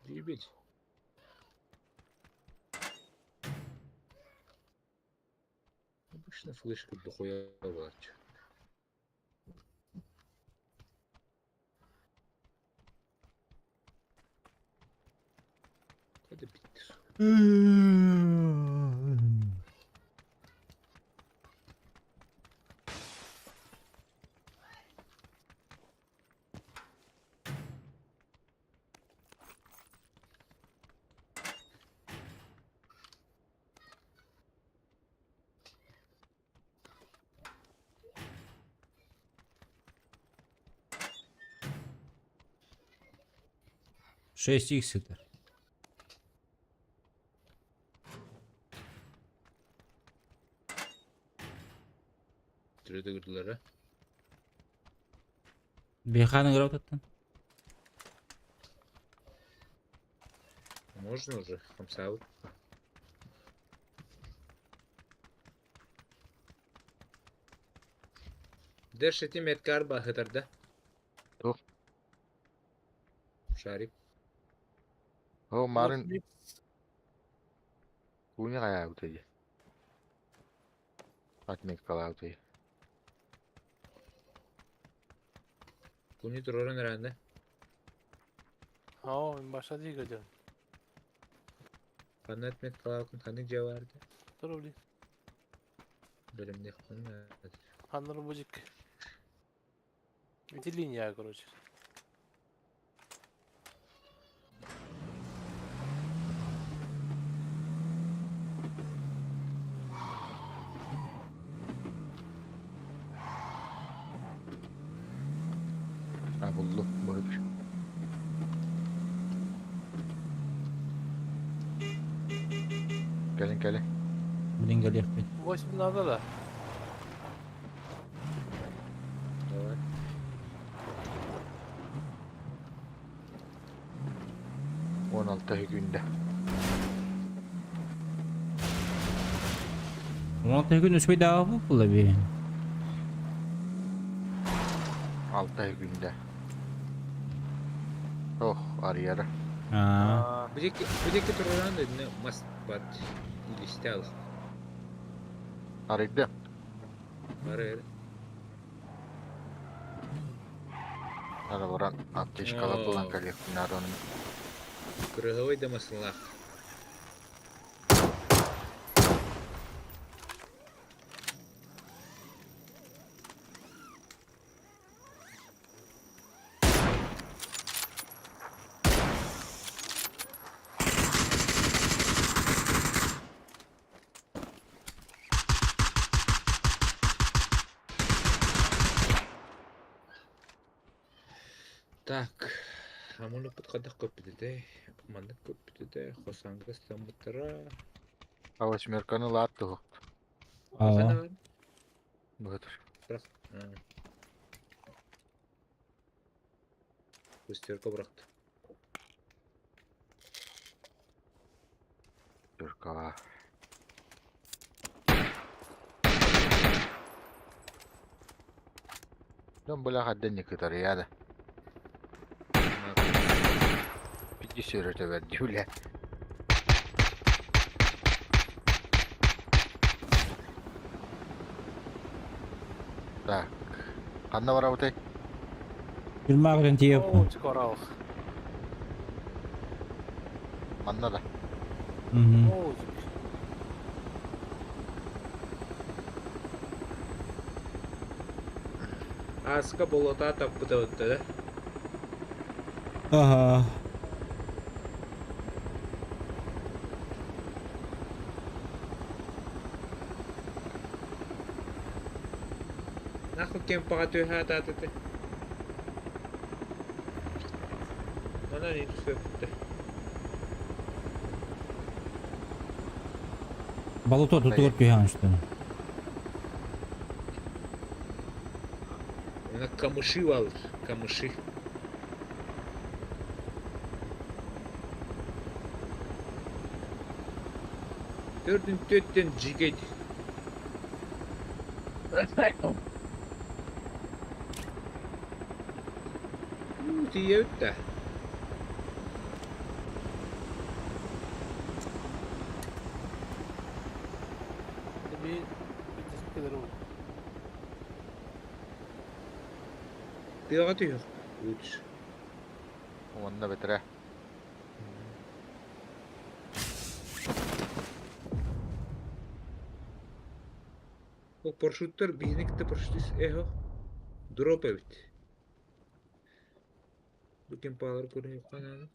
Ебить. Обычно флешка дохуя была. Куда бить? Шесть икс это. Түрөдө көрдүлөр, а? Беханы граутаттан. Можно уже, хамсаут. Дершити меткар бахытарда. Тух. Шарик. О, марын куни кая утеди. Отметкала утеди. Куни туроран ранда. Aa, başa değil gacı. Ханна отметкала кун ханы жаварды. Dur oğlum. Бөлүмдө ханна. Ханнар бужик. Эти линия, короче. Ha buldu. Buyur. Gelin gelin. Блин, галех 8 надо да. Давай. 16 günde. 16 күн үспей дағы бұла бе. 6 günde. Oh arıyara. А, Бу жеки туроран дедине мас бат илисте ал. Arıydı. Бары. Ara varan ateş kala bulan Oo. kalıyor. Bunlar onun. Кыргыбай да масылах. Так, амуну пыт кадах көппүтүтэ, маннык көппүтүтэ, хосанга стамбыттара. А восьмерканы латты. aa. Buyur. Шестерка быракты. Сука. Дьон была хаддан кытарыйа да. Пиди сөрөтө бэрди үлэ. Так. Ханна барабытай? Тюрьма тиийэ. Оо, скоро. Манна да. Мгм. Оо, Ааска болота таппыта бытта да. Ага. Нахуй кемпаҕа түһэ-атаатыты. Манан ити сөптө. Болото тутугар түһэҕин что ли? Она камыши вал, камыши. Төрдүн төттен жигет. Тиийэбит да. Bir bir olur. Тыаҕа түһүөх. Үч. Уонна бэтэрэ. Ол парашюттар биһини кытта парашютист эхо. Дроп эбит. Бу кемпалар көрүнүөххэ наада.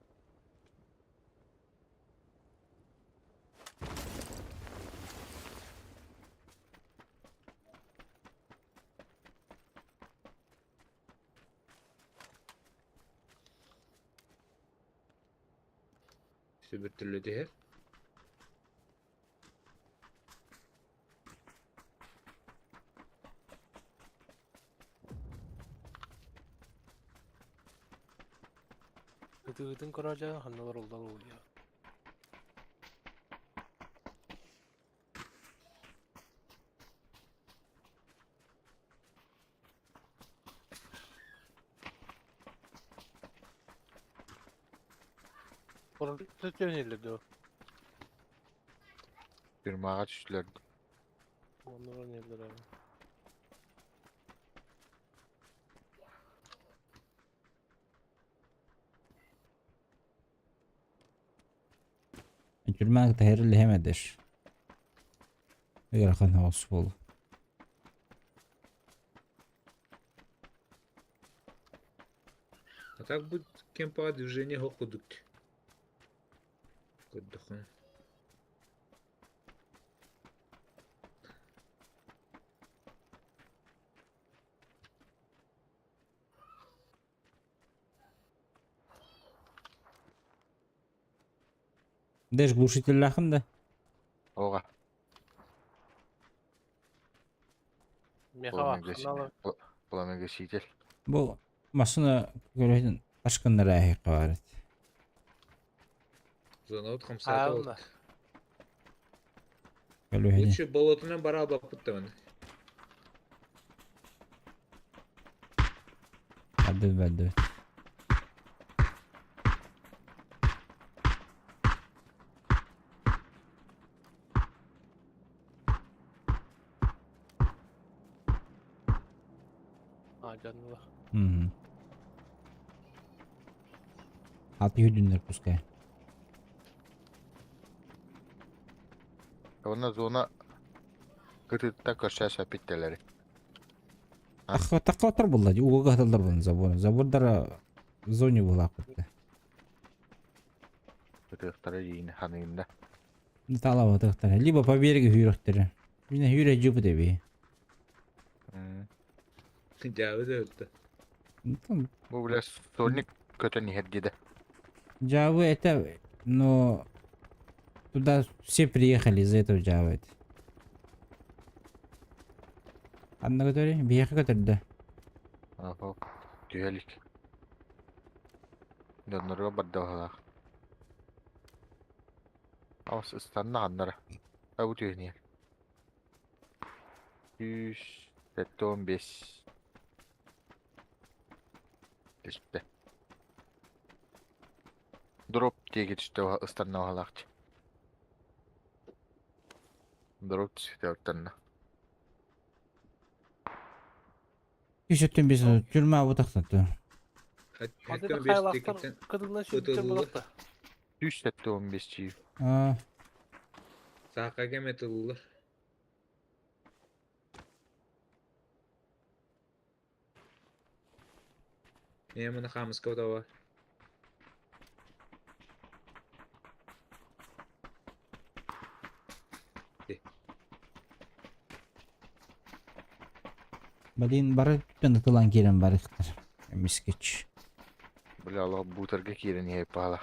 Сөбүртүллэ түһэр. Ытыгытын көрө ханналар олдар oluyor. Onun diyor. Тюрьмаҕа түстүлэр. Onlar oynayabilir abi. Тюрьма тахирил хемедеш. Ыарахан хаос буолу. А так будет кемпаҕа движение хокудук. Көрдөххүнэ. Дэш глушителлаахын да. Оҕа. Меха ханналар. Пламегаситель. Бу машина көрөһүн ташкыннара эһиэххэ баар эт. Зонот хамсаата Аалла. Көлүһүнэ. Лучше болотунан бара албаппыттамын. Бадды бадды. А, canlılar. Мгм. Аты хүдүннэр пускай. Онно зона кытытта көрсө сапиттелери. Тахха тахха булла. Уга хаталдар булла забор. Забордара в зоне была кытта. Кытыктары иин ханында. Талаба тахтара. Либо по берегу хүрөхтөрө. Мине хүрө жупу деби. Дьаабы да өлтө. Бу бля сольник көтөн иһэрдиде. Джавы это, но туда все приехали из-за этого Джавы. Анна который? Биэхэ көтөрдө. Ахо. Түһэлик. Доннорго бардалах. Аҕыс ыстанна ханнара. Абы түһүнүө. 175. Түстэ. Дроп диэки түстэ ыстанна баһалаахчы. Дроп түстэ ыстанна. Үс өттүн бес тюрьма бутахтатты. Хады да хайлахтар кыдылна сүрдүчэ булакта. 175 чиев. А, Саакага метыллар. Ээ мына хаамыска бар. Блин, бары түттен ытылан киирэн барыктар. Мискич. Бля, алла бутерга киирэн иһэ паала.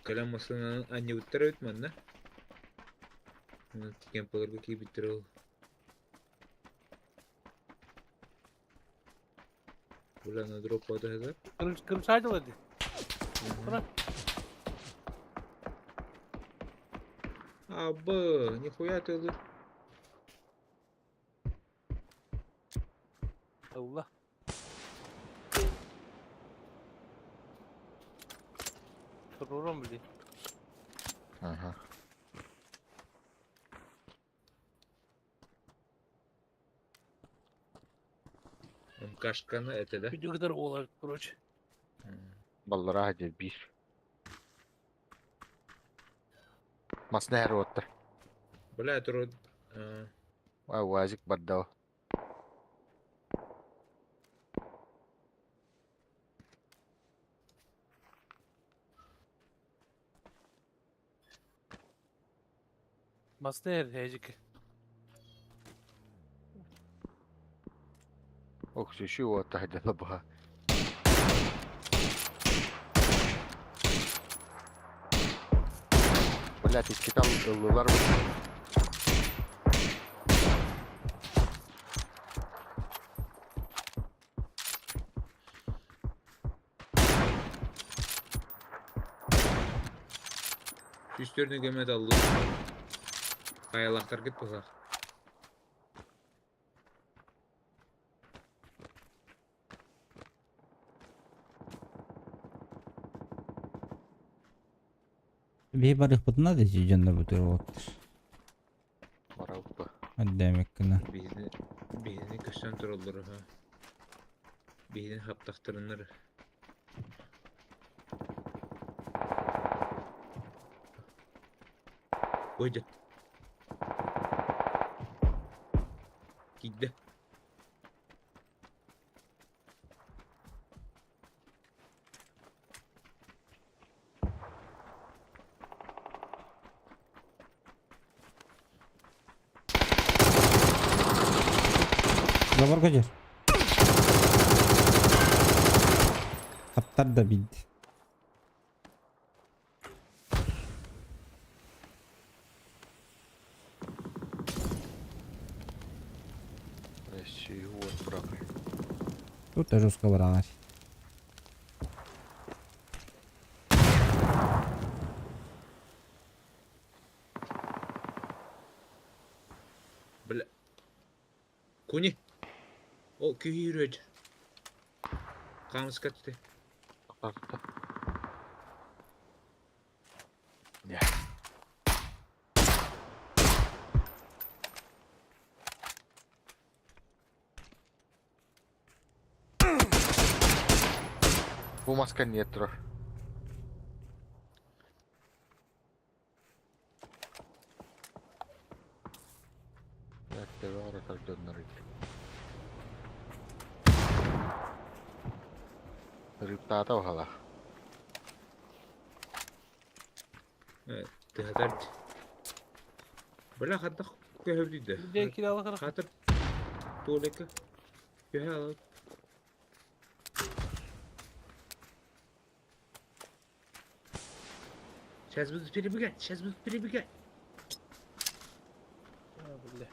Кэлэн массыынаны анньыбыттар эбит манна. Кемпаларга киирбиттэр ол. Бля, на дроп падает. Кырымсайдылар ди. Абы, нихуя ты лы. Allah. Sorurum bile. Ага. МКшканы это да? Видео kadar oğlar короче. Баллара хадя бир. Масна хэр оттар. Бля, это А уазик бардау. Masner hejik. Ох, шү отта хадя лабаха. Блядь, икки ыллылар. Үстөрүнө көмөт алды. Каялактар кет базар. Бей барых бутына да жөндөр бутыр болуптур. Барабы. Аддемек кына. Биһини биһини көстөн тураллар ха. Биһини хаптахтырыннар. Ойдет. Кидде. Забор көжер. Таптар да бидди. Шү вот брак. Тут да жестко баралар. Бля. Куни. О, күйүрөж. Камыска түтэ. Тоқта. Не. Бу маска нет турар. Рыптата охала. Тыһатар. Бля, хаттах көһөбдүйдэ. Bir kiralık ara. Хатыр туолекка. Көһө алат. Сейчас будут перебегать, сейчас будут перебегать. Бля.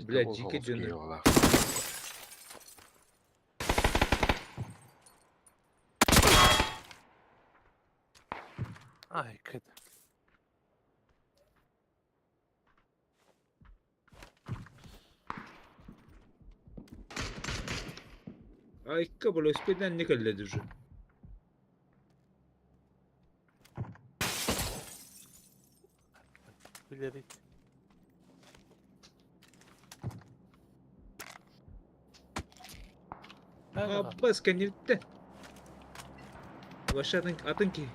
Бля, Пиздобол дьиикэй соҕус дьону. киһи баҕалаах. Ай, кыт. Айка, бля, успейдан не кэллэ уже. Билэрит. Аббас кэнниттэн. Вообще атын, атын киһи.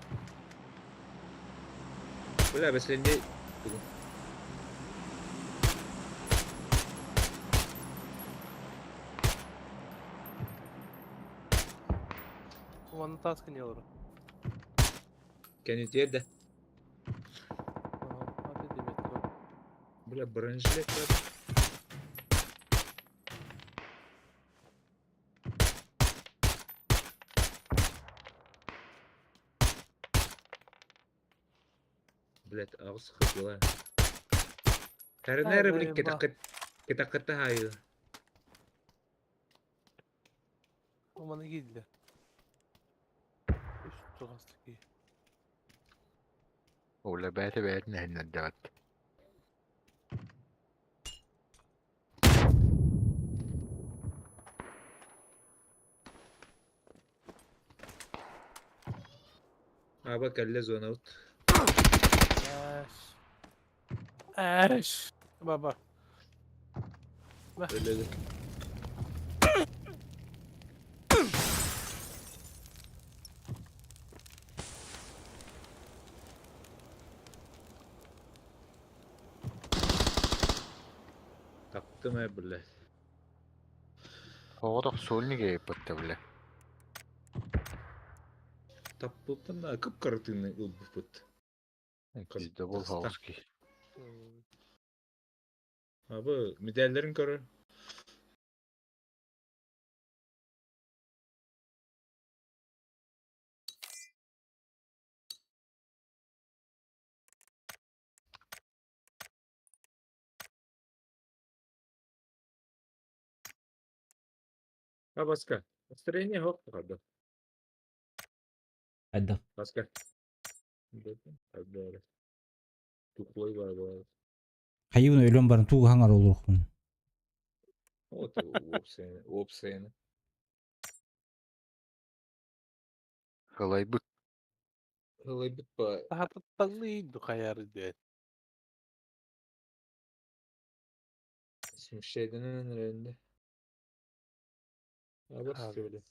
Бля, бэсленде Уонна таас кини олорор. Кэннитиэр да. Аты диэбэт. Бля, бронежилет бар. Блядь, аҕыс хыпыла. Каринары, блин, кетаккытта хайы. Оманы киирдилэр. Үс туҕас киһи. Оля бэйэтэ бэйэтин иһиннэрдэҕит. Аба кэллэ зонабыт. Эш. Эш. Баба. Өлөдө. Таптым ээ, блядь. Оҕотох сольник ээппэттэ бile. Таппыппын да кып-кыратыны ылбыппыт. Пиздобол соҕус киһи. Абы медальлерин көрөр. А Баска, настроение хоп правда. Хайдах. Баска. Тухлой бар бар. Хайыбын өлөн баран тугу хаҥар олоруохпун. Вот опция, опция. Кылайбыт. Ылайбыт па. Таһататталыы духайар диэн. Şimşekten önlerinde. Ha bak Abi. öyle.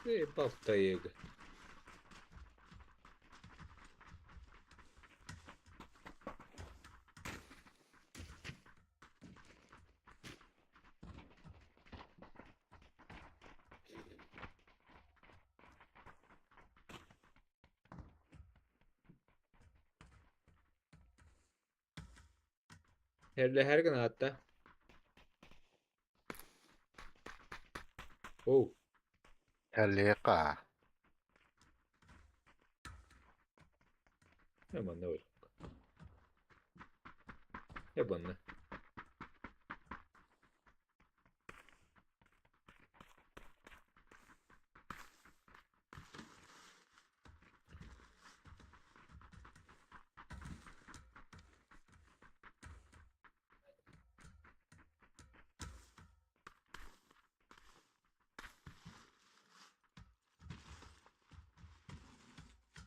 E, baltayı. Her her gün hatta. Oh. Эллиэхэ. Hemen ne var? Yabanla.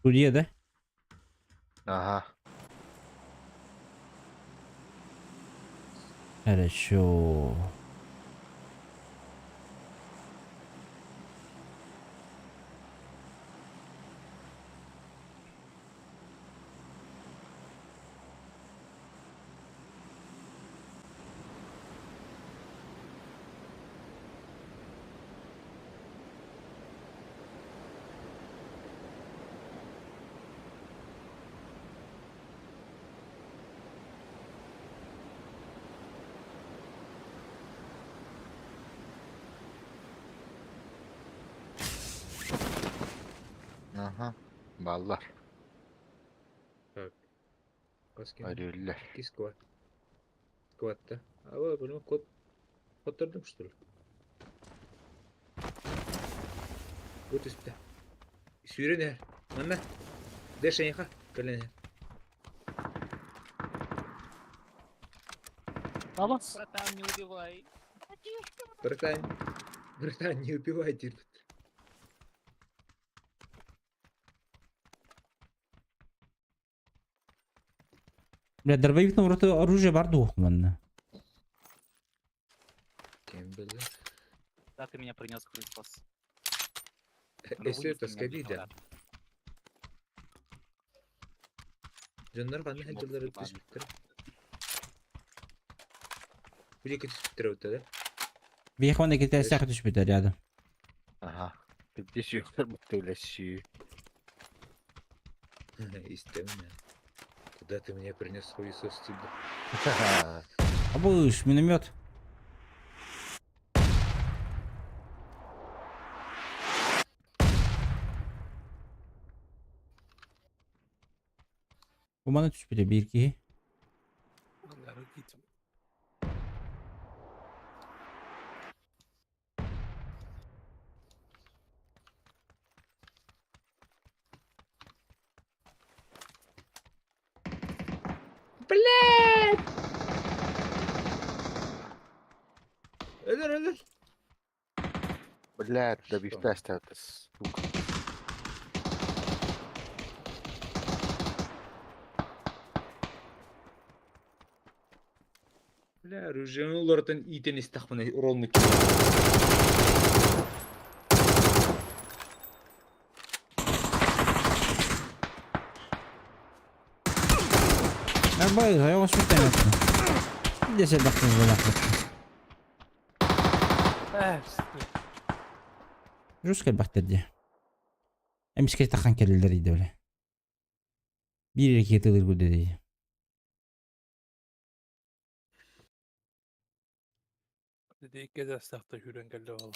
Suriye'de. Аха. Хорошо. Аха, бааллар. Так. Хас ким? Өрүүллэр. Икки сквад. Сквадта. А вот, код хоттордум что ли? Бу түстэ. Сүүрэн иһэр. Манна. Дэш эйиэхэ. Кэлэн иһэр. Алас. Братан, не убивай. Братан, братан, не убивай, диир. Бля, дробовик ураты оружие бар дуох манна. Кем билэр? Да, ты меня принес Христос. Если это скобида. Дьоннор ханна сылдьаллара түспүттэр. Били түспүттэр эбит да? Биһиэхэ уонна китайсаах түспүтэ рядом. Аха. Биирдэ сүүрдэр бутылэсүү. Истэмнэ. Куда ты меня принес хуесос тебе? Абыш, миномет. Бу маны түспүтэ биир киһи. Блядь! Өлөр, өлөр. Блядь, да Что? бифтаста это, сука. Бля, оружиены уларытан иитэн истэхпинэ ровно Арбай, айоҕос сүтэмэт. Десе бахтын буолаахпыт. Жестко бахтар дии. Эмискэ тахан кэлэллэр иде бile. Биир эрэ киһи тылыр дии. Dedi икки дастахта хүрэн кэллэ ол.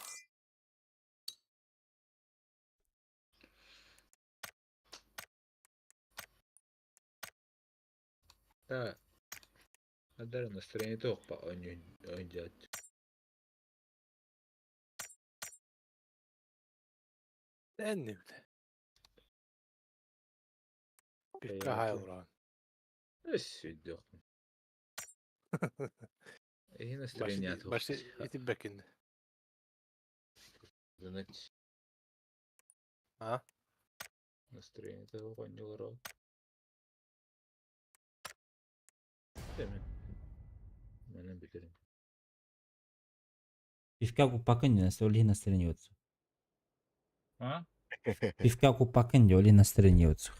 Да. Адар настроение тоқпа ойнжат. Энни биле. Пикка хайлран. Өссүйдөх. Эһи настроение тоқ. Башты итиббекин. Значит. А? Настроение тоқ ойнжолор. Деме. Манан билерим. Пивка куппакын дии, ол иһин настроение отсу. А? Пивка куппакын дии, ол иһин настроение отсу.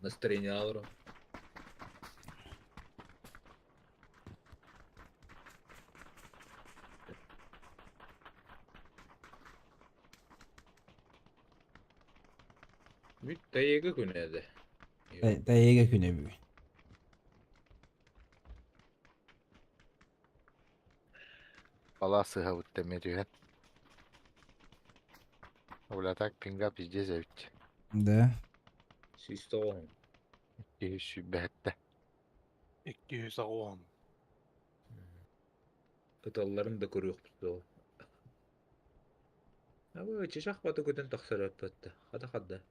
Настроение алырым. Бүт тайыга күнәді. Тайыга күнэ бүгүн. Бала сыһабыт эмиэ түһэн. Бля, так пинга пиздец эбит. Да. Сүүс тоҕуһун. Киһи сүүрбэһэттэ. 210. Ыталларын да көрүөхпүт дуо. Абы чычах баты көтөн тахсар өппөттө. Хата хадда.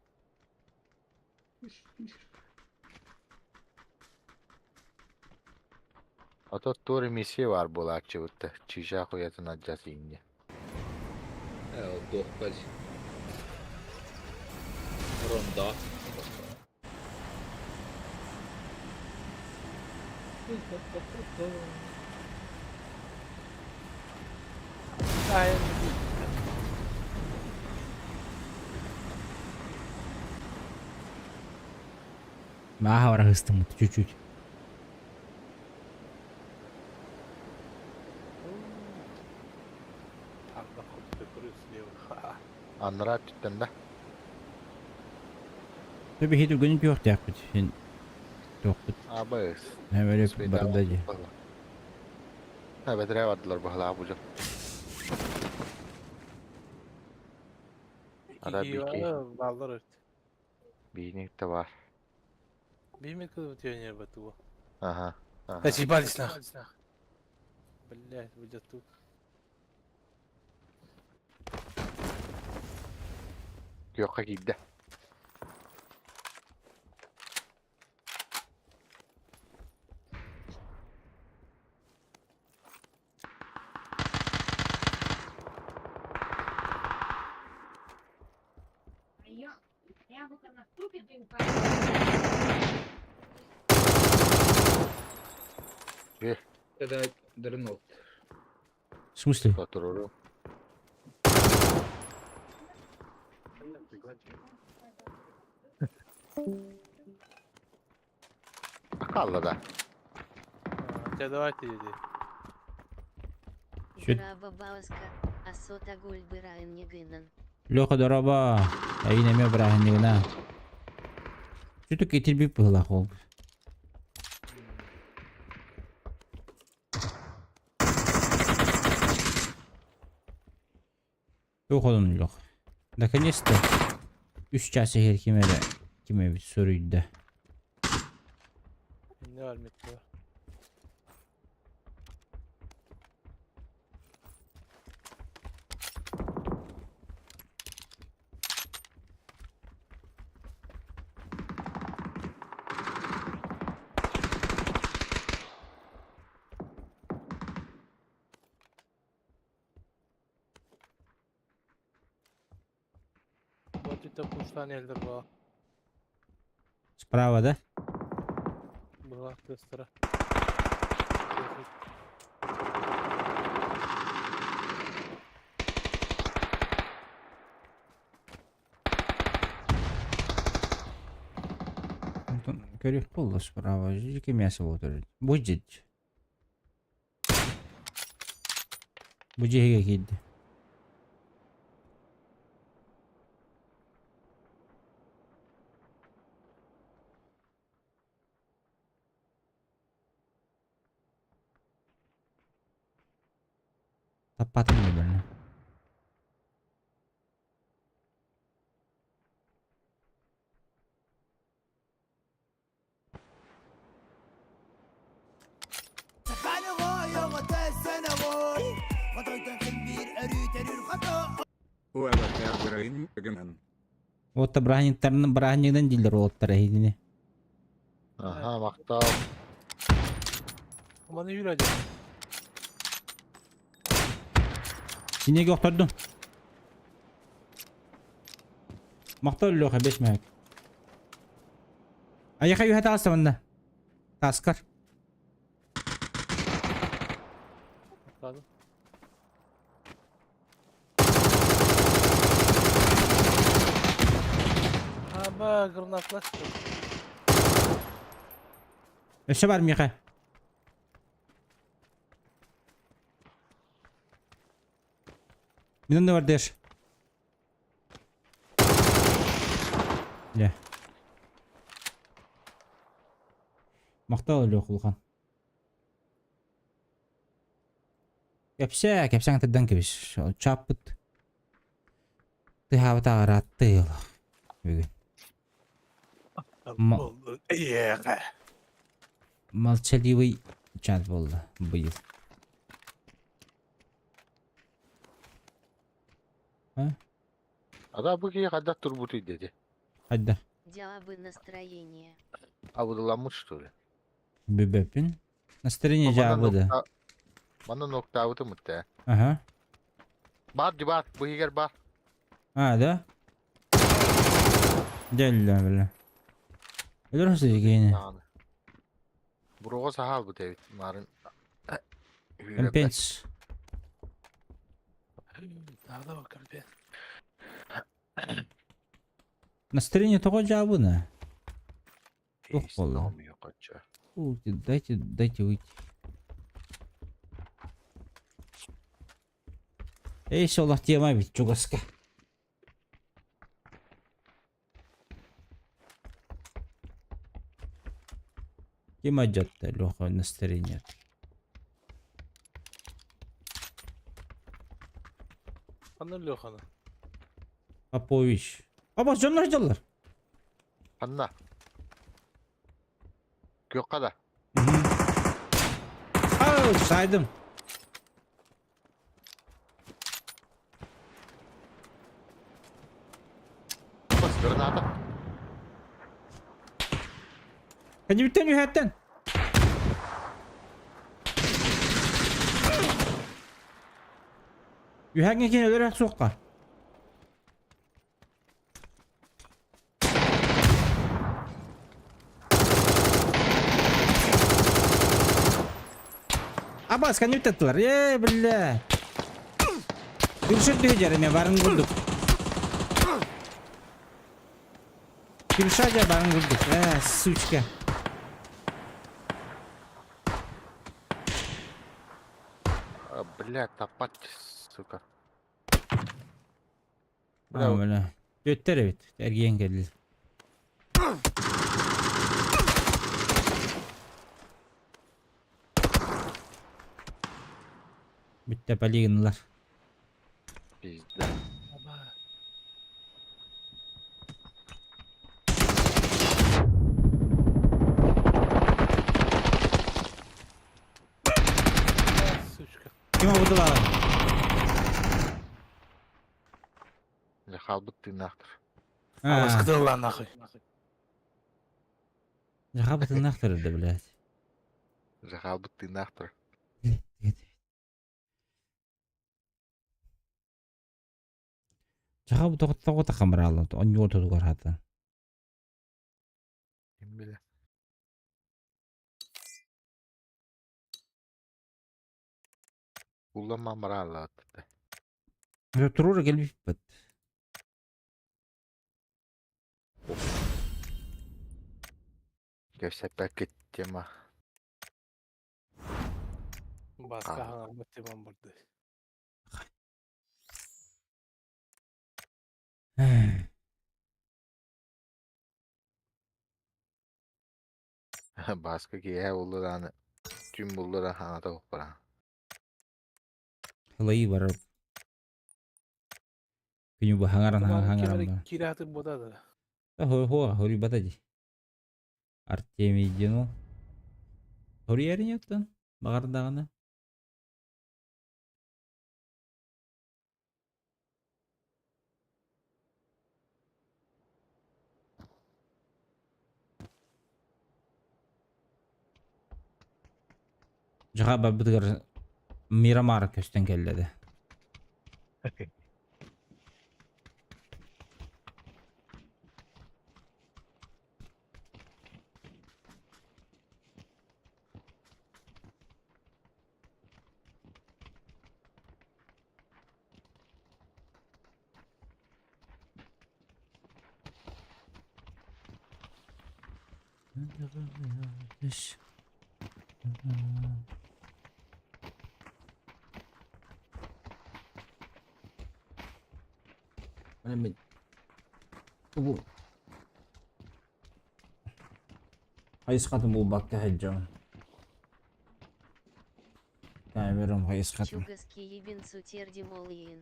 А то тур миссия бар буолааччыбыт чыычаах уйатын алдьас иинньэ. Ээ, туохха Ронда. Ай, Мааха барахыстыммыт чуть-чуть. Анараа өттүттэн да? Төбө хит үгэнин түөхтээхпит. Син туохпут. Абыс. Эбэри барда дии. Бэтэрээ бардылар баһылаах бу дьон. Икки Ара киһи бики. бааллар өрт. Биһиник да бар. Биһимит кылыбыт пионер батуга. Ага. Ага. Да съебались нах. Блядь, будет тут. Күөххэ киирдэ. Это дырнул. В смысле? Сотору. Хаалла да. Дьэ давайте диди. Чё? Драба Бауска, Асота Гульбыраын Нигынан. Леха дороба. Айын эмиэ бырааһынньыгына. Чүтүк итирбит быһыылаах ол. Туох одун Лех. Наконец-то үс час иһэр ким эрэ ким эбит суруйда. Не бар метро. Вот это пуштан элдер была. Справа, да? Была тестера. Онтон көрүөх буолла справа. Жики мясо буолар. Будет. Бу дьиэгэ киирдэ. Таппатым да бэрнэ. Уотта бырааһынньыктарынан бырааһынньыгынан дииллэр уолаттар эһигини. Аха, махтал. Маны yürü hadi. Синеги охтордум. Махтал Леха, бес мэк. Айаха үһэ таҕыста манна. Таскар. Ладно. Аба, гранатлашты. Өссө бар миэхэ. Мин онно бардыш. Дьэ. Махтал Лех улахан. Кэпсээ, кэпсээҥ тырдан кэбис. Чааппыт тыһаабыта араатты бүгүн. Молчаливый чат буолла быйыл. А? Ада бу киһи хайдах турбутуй диэти. Хайда. Дьаабы настроение. Абыдыламмыт что ли? Бүбөппүн. Настроение дьаабы да. Манна ноктаабытым ытта. Ага. Бар ди бар, бу иһигэр бар. А, да? Дьэллэ бile. Өлөр сидигини. Буруга саһаалбыт эбит марын. Компенс. Надо компенс. Настроение тоҕо дьаабына? Туох буолла? Дайте, дайте выйти. Эй, солох тема ведь чугаска. Ким адьатта Леха настроение? Ханна Лехана? Попович. Оба дьоннор дьоллор. Анна. Күөххэ да. Ау, сайдым. Бас граната. Кэннибиттэн үһэттэн. Үһэҥҥэ кини өлөрө суохха. Абас, кэннибиттэн Ээ, биллэ. Күршүт түһүдэр эмэ барын курдук. Кирша дьэ барын курдук. Ээ, сучка. А, бля, таппат, сука. Бля, бля. Түөттэр эбит. Эргийэн кэллил. Бүттэ полигонлар. Пизда. Сучка. Ким обудулаҕын? Дьэ хаалбыт тыыннаахтар. Аҕаскытын нахуй. Хаалбыт тыыннаахтар да, блядь. Дьэ хаалбыт тыыннаахтар. Жаха тоҕо тахамраалла онньуо тутугар хата. Ким билэ. Улламан барааллаат. Турура келбиппит. Кэпсэппэккит тема. Баска хаҥарбыт темам барды. Бааска киэһэ буллар түүн буллар ханата бара. Хылайы барар. Күнү бу хаҥаран хаҥаран. Киирэ бода да. Хо хо хори бата ди. Артемий диэн ол. Хоруйарын оттон баҕардаҕына. Дьаха барбытыгар Мирамар көстөн кэллэ да. Бу хайысхатын булбакка сылдьабын. Камерам хайысхатын. Чугас киһибин сүтэрдим ол иһин.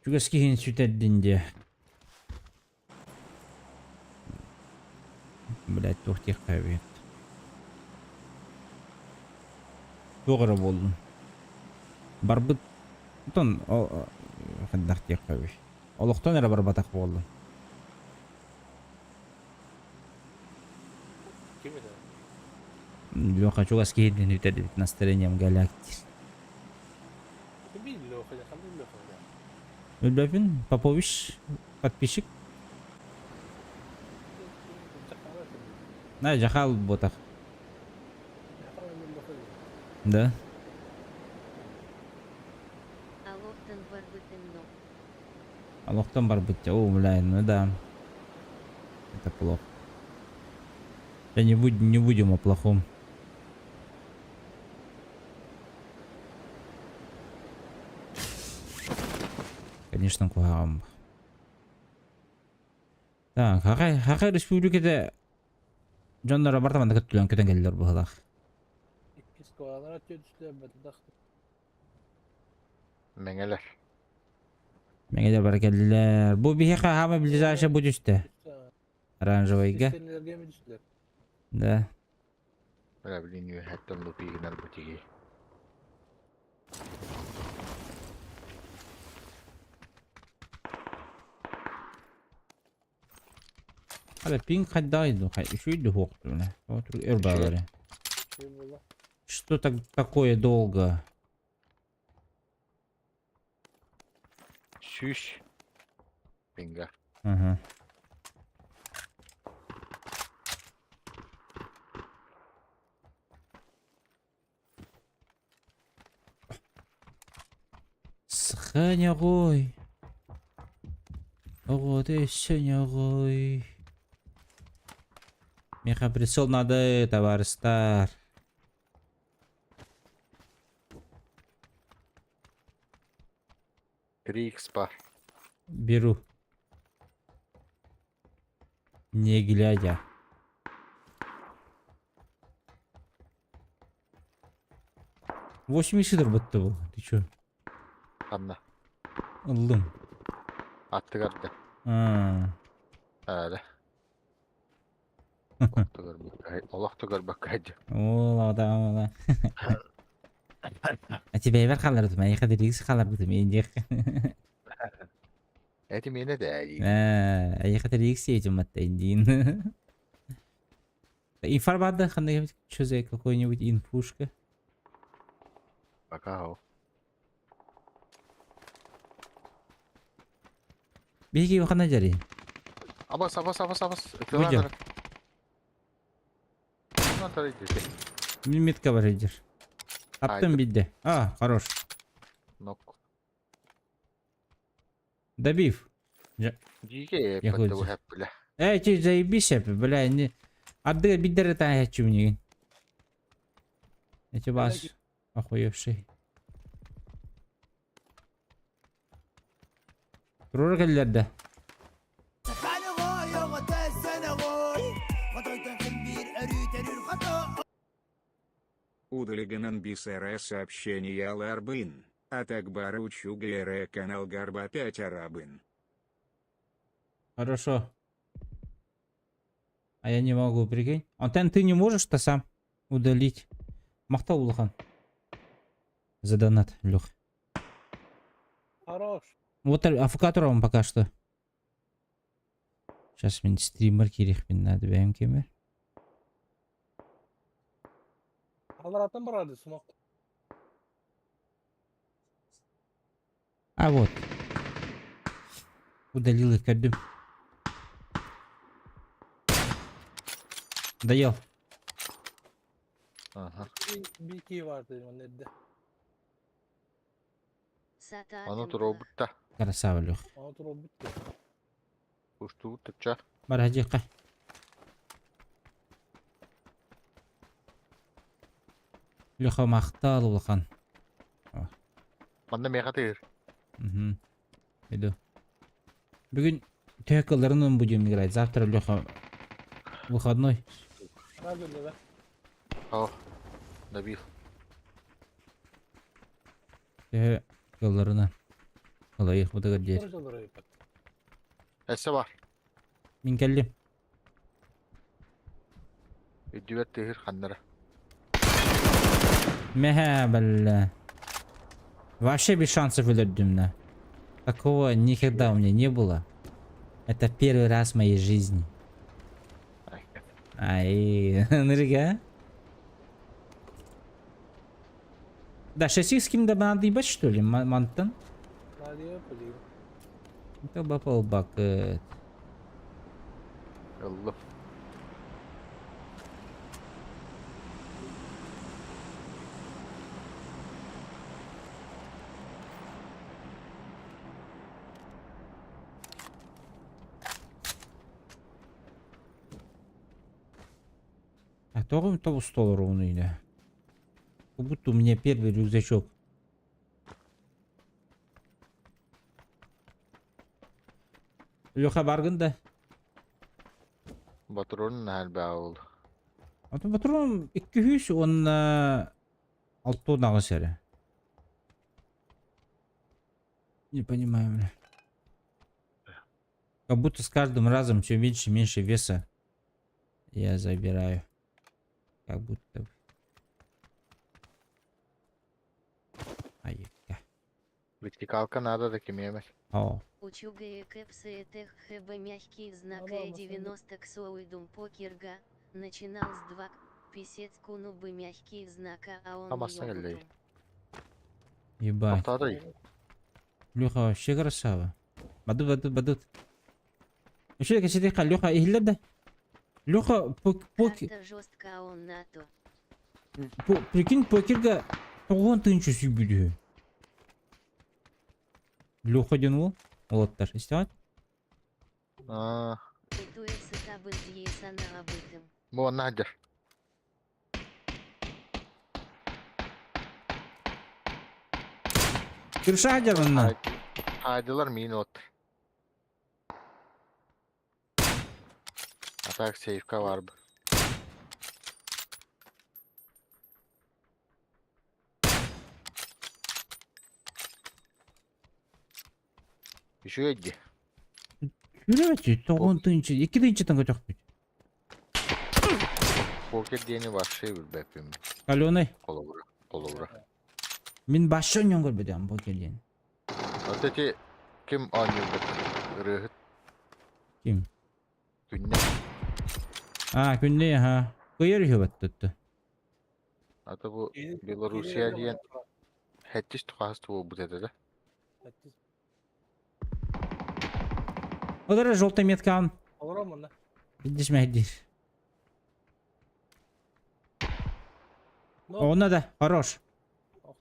Чугас киһини сүтэрдин диэ. Блядь, туох диэххэ эбит. Туох эрэ буоллун. Барбыт тон хайдах диэххэ эбит. Олохтон эрэ барбатах буоллун. Ким это? Леха чугас киһитин үтэрдибит настроением галактик. Ким Леха? Ханнык Леха? Өлбөпүн Попович подписчик. На жахал ботах. Да. Олохтон барбытын но. Олохтон барбыт. О, бля, ну да. Это плохо. Да не, будь, не будем о плохом. Конечно, куһаҕан. Так, Хакай, Хакай республиката дьонноро барта манна көттүлэн көтөн кэллилэр быһылаах. Иккис куоралара түөтүстэ бэтэх. Мэҥэлэр. Мэҥэлэр бары кэллилэр. Бу биһиэхэ хаама ближайший бу түстэ. Оранжевыйга. Сенилерге ми түстүлэр? Да. Бля, блин, үөһэттэн лупигинар бутиги. Hala пинг хайдайду, хай үчүйдү хуоктуна. Өр баалары. Что так такое долго? Сүүс. Пинга. Ага. Сханяҕой. Оҕото өссө Меха прицел надо, товарыстар. 3x бар. Беру. Не глядя. 80 будто был. Ты чё? Ханна. Ыллым. Аттыгар да. А. Ара. Олох да көрбөккө дьэ. О, да, да. А тебя эбэр хаалларбытым, эйиэхэ рикс хаалларбытым, индиэх. Эти миэнэ да. Эйиэхэ рикс этим атта индиин. Информация ханна что за какой-нибудь инфушка? Пока ол. Биһиги ханна дьари? Абас, абас, абас, абас. Выйдем. Метка бар идер. Аптым бидде. А, хорош. Нок. Добив. Дьиге Я патта хуй. бля. Эй, ты заебись, бля, не... Арды биддер это хочу мне. Эти вас охуевший. Турар кэллэрдэ. Удали БСР сообщение Аларбын, а так баручу ГР канал Гарба 5 Арабын. Хорошо. А я не могу, прикинь. Антон, ты не можешь-то сам удалить? Махтал улахан. За донат, Лех. Хорош. Вот АФК он пока что. Сейчас мен стример керек мен надо бәйім кемер. Алараттан барады сумак. А вот. Удалил их көрдүм. Доел. Ага. Bir var dedim onun evde. Аны туруобутта. Красава, Лех. Ona tur bitti. Устубут тупча. Барадиха. Леха махтал улахан. Манна меха тыыр. Угу. Иду. Бүгүн төһө будем играть. Завтра Леха выходной. Nerede be? О. Добил. Төһө кылларына. Алайых бу дер. Эссе бар. Мин кэллим. Үдүбэт тыыр ханнара. Мэ, бля. Вообще без шансов өлөрдүм Такого никогда у меня не было. Это первый раз в моей жизни. Ай, нырга. Да, 6 с кем-то надо ебать, что ли, мантан? Это бапал бакет. Ыллым. А то того стол ровный, да. Как будто у меня первый рюкзачок. Леха баргын да. Батрон баул. А то патрон 200 он алты нагы сәрі. Не понимаю, бля. Как будто с каждым разом все меньше и меньше веса я забираю. Как будто бы. Айка. Вертикалка надо да кимиэмэ. О. Учугая кэпсы этэх хб мягкий знак Ага, э 90 ксоуидум покерга, начинал с 2 писец куну бы мягкий знака а он Хамасна кэллэй. Ебать. Тохтотой. Леха вообще красава. Бадут, бадут, бадут. Вообще, кэпсэтиэххэ Леха иһиллэр да? Леха пок, пок, Карта жестко а он НАТО. по, прикинь, покерга тоҕуон тыынча сүүрбүт үһү. Леха диэн уол. Уолаттар, истэҕит? Аа, Туэсы табын дьиэсана абытым. бу онно сылдьар. Кирша сылдьар манна. Хаайдылар миин от. А так сейфка бар бу. Үчүгэй дии. Сүрэ тоҕуон тыынча, икки тыынчаттан көтөхпүт. Покер диэни вообще билбэппин. Каленый. Холобура. Холобура. Мин башша онньон көрбөтөм покер диэн. Вот эти ким оонньуурбут? Ырыаһыт. Ким? Күннэ. А, күннэй, аха. Кыйар үһү баттытты. А то бу Белоруссия диэн хэттис тухаас буолбут этэ да. Ол эрэ желтая меткаҕын Олором онно. Видишь, мэһдиир. Ну, Онно да, хорош.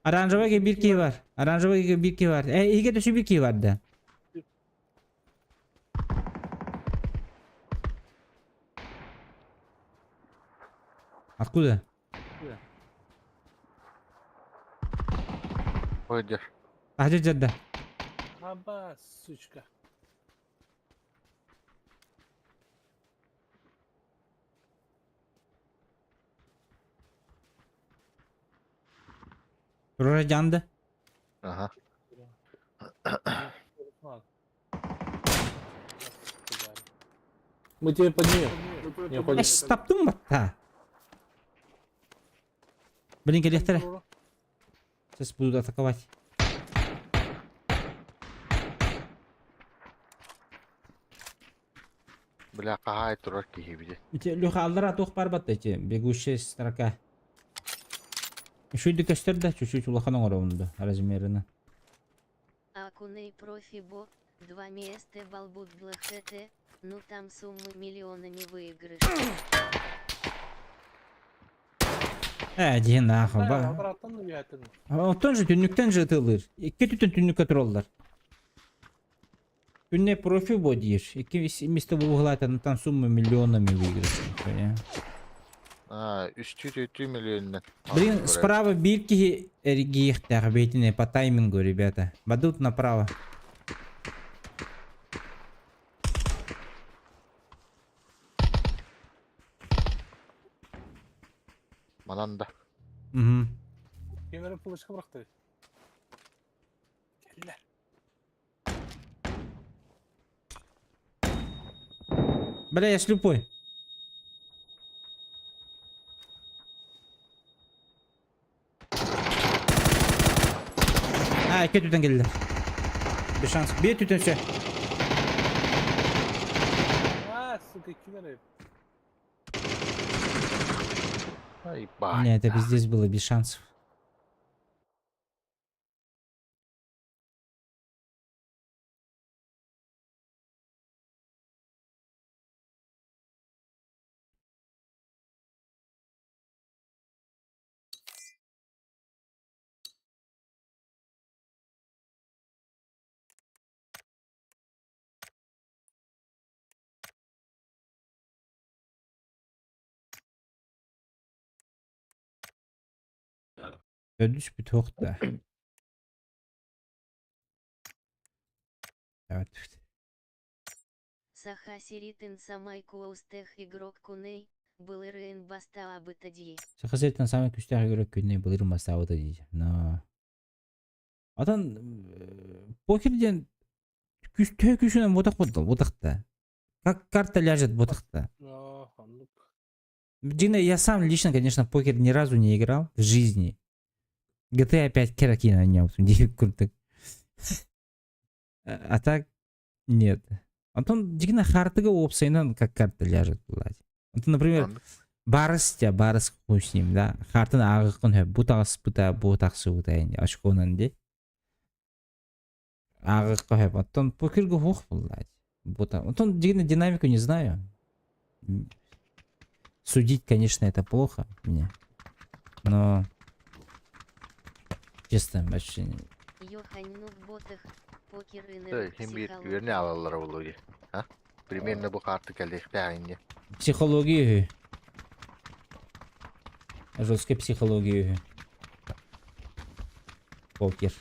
Оранжевый биир киһи бар. Оранжевый биир киһи бар. Э, иһигэ төсү биир киһи бар да. Откуда? Ой, Таһдьа дьадда. Аба, сучка. Турара дьаанды. Ага. Мы тебе поднимем. Не уходи. Эс, таптым батта. Блин, кэлиэхтэрэ. Сейчас будут атаковать. Бля, хаһаай турар киһи били. Ити Леха аллара туох бар батта ити бегущая строка. Үчүйдүк көстөр да, чуть-чуть улахан оҥоробун да размерына. Акуней профи бо, два места балбут БЛХТ, ну там суммы миллионами выигрыш. Ээ, диэн нахуй. Аллараттан үөһэттэн. Оттон же түннүктэн же ытыалыыр. Икки түтүн түннүккэ тураллар. Күнне профи бо диир. Икки место булуһалаатан там суммы миллионами выигрыш. А, үстүү түтүү миллионнан. Блин, справа биир киһи эргийиэхтээх бэйтине по таймингу, ребята. Бадут направо. Манан да. Угу. Ким эрэ флешка бырахты. Кэллэ. Бля, я слепой. А, икки түтэн кэллилэр. Без шанс. Биир түтэн все. А, сука, ким эрэ. Ай, бай. Не, это пиздец было, без шансов. Төрдүс бүтүөх да. Evet. Саха сиритин самай куустех игрок куней, былырыын бастаабыта дии. Саха сириттэн саамай күүстээх игрок күннэй былырын бастаабыта дии. Но... Отон Покер диэн күүс төһө күүсүнэн буотах буолла буотахта. Как карта ляжет буотахта. Но, оннук. Дина, я сам лично, конечно, в покер ни разу не играл в жизни. GTA 5 керакина не курдук. А так нет. Антон дигина хартыга уопсайынан как карта ляжет блядь. Антон, например, Оннук. барыс тя барыс хуй с ним, да. Хартын ааҕыккын хөп бу таҕыспыта, бу тахсыбыта очконан ди. Ааҕыкка хөп. Оттон покерга хух блядь. Бута. Антон дигина динамику не знаю. Судить, конечно, это плохо мне. Но честно, вообще Йохань, ну в ботах, покер и Эй, Хим биир үөрнэ психология. аалаллара буолуо дии. А? Примерно бу хаарты кэлиэхтээх инньэ. Психология үһү. Жесткая психология үһү. Покер.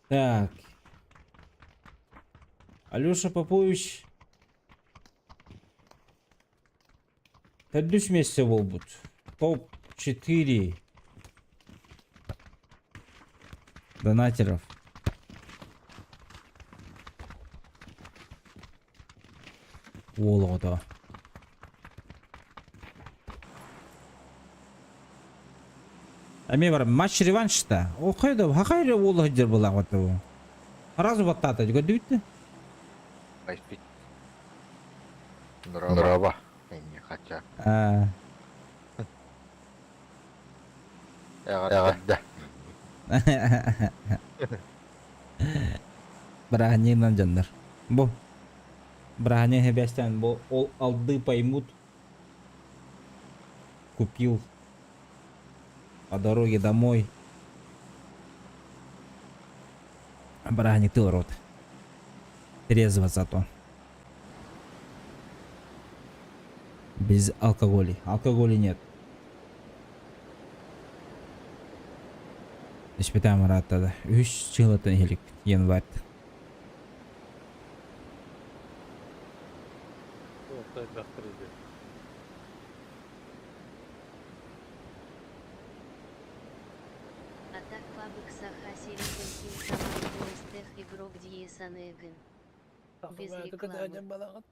Так. Алеша Попович төрдүс миэстэ буолбут. Топ-4 донатеров. Уол оҕото. Эмиэ бар матч реваншта. О хайда хахайра уол сылдьар буолаах бу. Сразу баттаата көрдүбүт Айпит. Нураба. Энни хача. А. Эҕэрдэ. Бырааһынньыгынан дьоннор. Бу бырааһынньык хэбэстээн бу ол алды поймут купил по дороге домой бырааһынньыктыы олоробут. Трезво зато. Без алкоголя. Алкоголя нет. Испытаем ыраатта Үс чыылатын иһиликпит январь. Орто элбэхтэр иди. А так пабг Саха Сиритен ким самый поистех игрок Диесанегин. Без рекламы.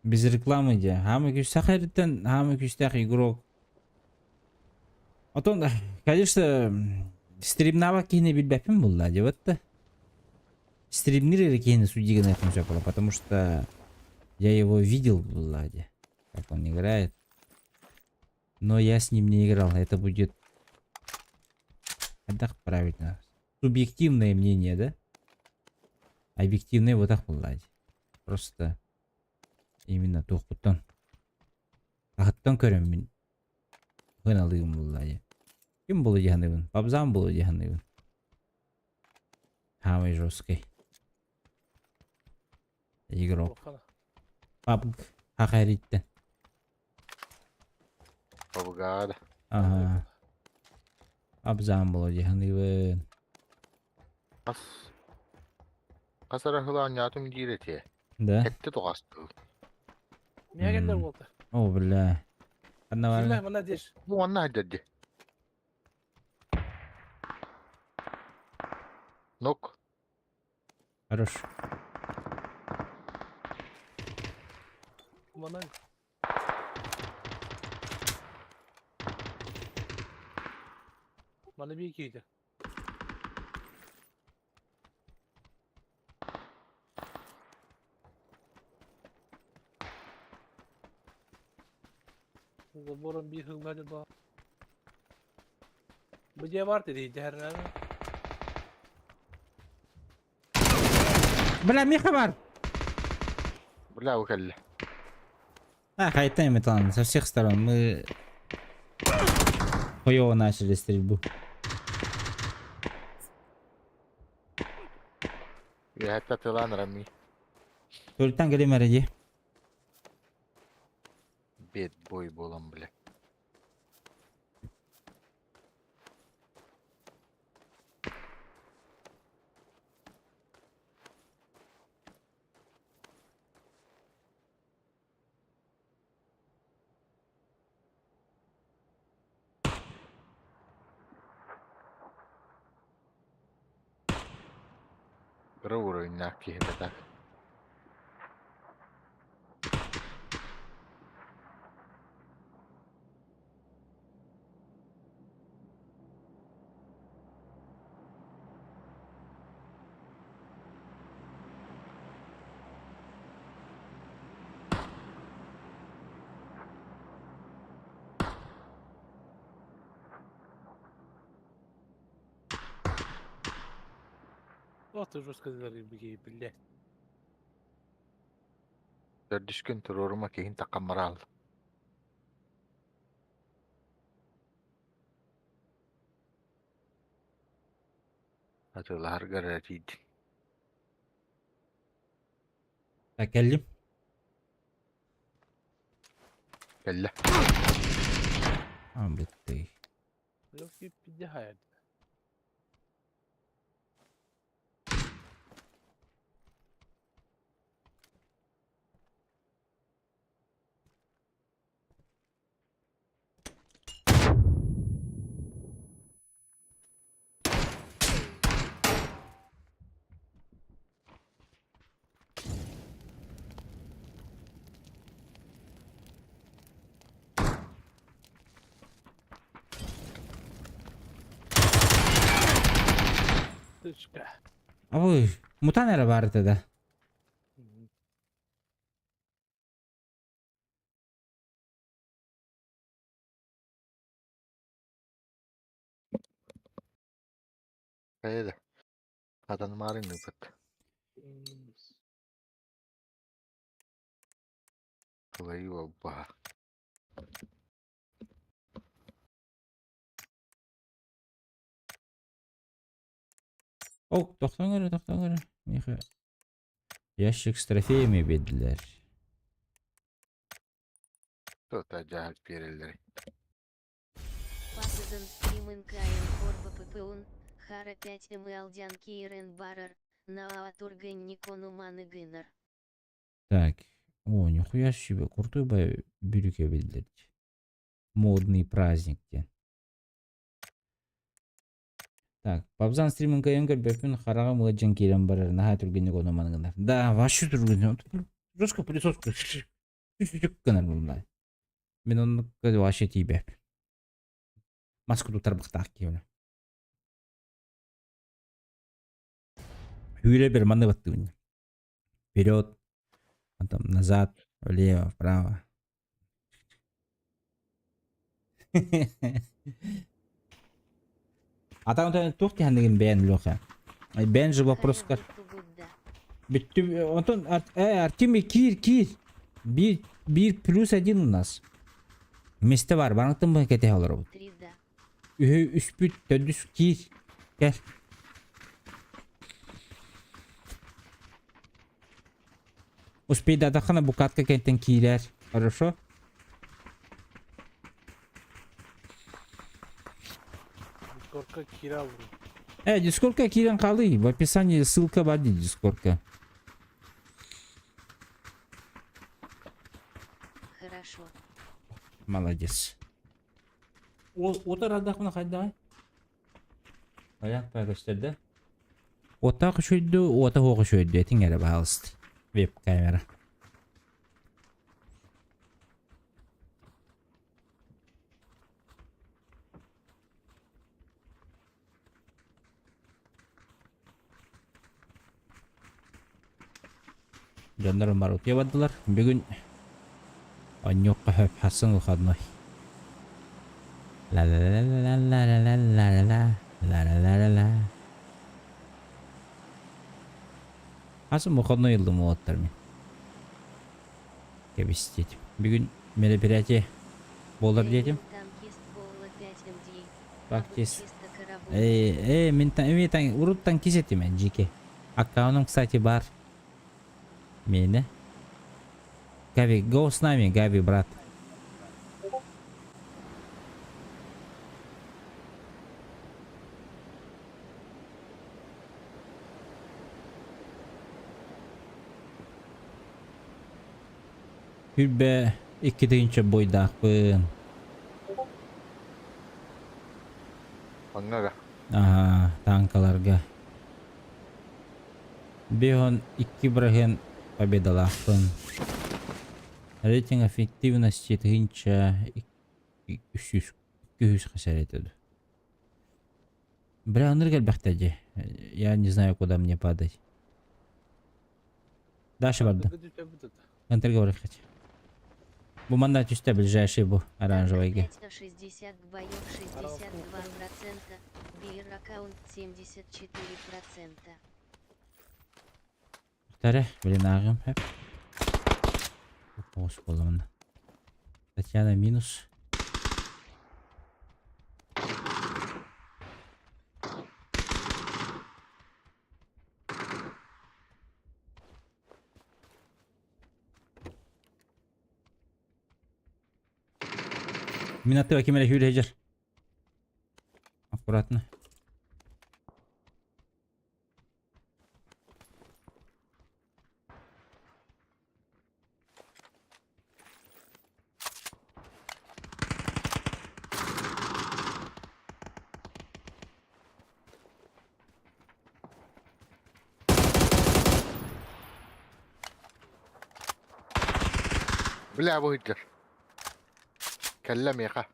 Без рекламы дии. Хаамай күүстээх эриттэн хаамай күүстээх игрок. Отон, конечно, стримнаабат киһини билбэппин булла диэбэт да. Стримнир эрэ киһини судьи гыныахпын сөп буолла, потому что я его видел булла дии, как он играет. Но я с ним не играл, это будет так правильно. Субъективное мнение, да? Объективное вот так булла дии. Просто именно туохпуттан аһыттан көрөммүн ыналыым булла дии. Ким буолуо дии саныыбын? Пабзам буолуо дии саныыбын. Самый жесткий игрок. Пабг хахариттен. Пабгада. Ага. Абзам буолуо дии саныыбын. Хас хас арахылаан диир этиэ. Да? Этте тоҕастыы. Миэгендер буолта. О, бля. Ханна Силlah бар? мана деш. Бу онна дедди. Нок. Хорош. Мана. Мана бии киһитэ. Забором биир хылга дьэ Бу дьиэ бар дии дьэһэрнээн. Бля, Миха бар! Бля, бу кэллэ. А, хайтайм это ладно, со всех сторон. Мы хуёво начали стрельбу. Үөһэттэ атыылаан рамми. Төлтан кэлим эрэ дии. Бед бой буолан бля. Кыра уровеннаах киһи этэ так. Вот ты жестко беги, блядь. Төрдүс күн туруорума киһин таххан бараал. Атыылаһаргар эрэ тиийдин. Так, кэллим. Кэллэ. А, бытты. Легкий піддягає. Тычка. Ой, мутан эрэ баар этэ да. Хайа да. Хатанымаары ыҥырбыт. Кылайыы буолбаһа. О, тохтоҥ эрэ, тохтоҥ эрэ. Миэхэ ящик с трофеями биэрдилэр. Тута дьаһал биэрэллэрий. Пасызын стримынкайын хорбапыпыун, хара 5 млдян киирэн барар, наатургэнникону маныгынар. Так. О, нихуя себе, крутой бай бүрүкэ биллэр. Модный праздник диэн. Так, Пабзан стримин кыайан көрбөппүн, хараҕым ыалдьан киирэн барар, наһаа түргэнник ону маны гынар. Да, вообще түргэнник. Жестко пылесос гынар булла. Мин оннук вообще тиийбэппин. Маска тутарбахтаах киһи Hүүрэ бер манны баттыбын. Вперед, потом назад, влево, вправо. А там туох тиһанныгын бэйэн Леха? Бэйэн же вопроскар. Бүттү, онтон Артемий киир, киир. Биир, биир плюс один у нас. Месте бар, барыҥтын бу кэтэһэ олоробут. Үһү үспүт, төрдүс киир. Кэл. Успейдатаххына букатка кэнтэн киирэр. Хорошо? Дискордка киирэ аллым. Дискордка киирэн хаалый. В описании ссылка бар дии дискордка. Хорошо. Молодец. Отар ардахпына хайдаҕай? Айах көстөрдө. Уоттаах үчүгэйдүү, уота суох үчүгэйдүү этиҥ эрэ баһаалыста. Веб-камера. Дьоннорум бары утуйа бардылар. Бүгүн онньуохха хөп хассын выходной. Ла-ла-ла-ла-ла-ла-ла-ла ла-ла-ла-ла-ла. Хасым выходной ыллым уолаттар мин. Кэбис диэтим. Бүгүн мероприятие буолар диэтим. Танкист буолла 5 МД. Танкист. Э, э, мин мен урут танкист этим, жеке. Аккаунтум, кстати, бар. Миэнэ. Габи, go с нами, Габи, брат. Хүрбэ икки тыһыынча буойдаахпын. Онно да. Аха, танкаларга. 52 бырыһыан победалаахпын. Рейтинг эффективности 1300 хас эрэ этэ дуу. Бля, ынырык элбэхтэ дии. Я не знаю, куда мне падать. Дальше бардым. Ынтырга барык хочу. Бу манна түстэ ближайший бу оранжевыйга. 5 на 60 боев 62%, бир аккаунт 74%. Таре, блин, ааҕым хөп. Оҕус буолла манна. Татьяна минус. Мин аттыга ким эрэ сүүрэ сылдьар. Аккуратно. Бля, выйдер. Кэллэ миэхэ.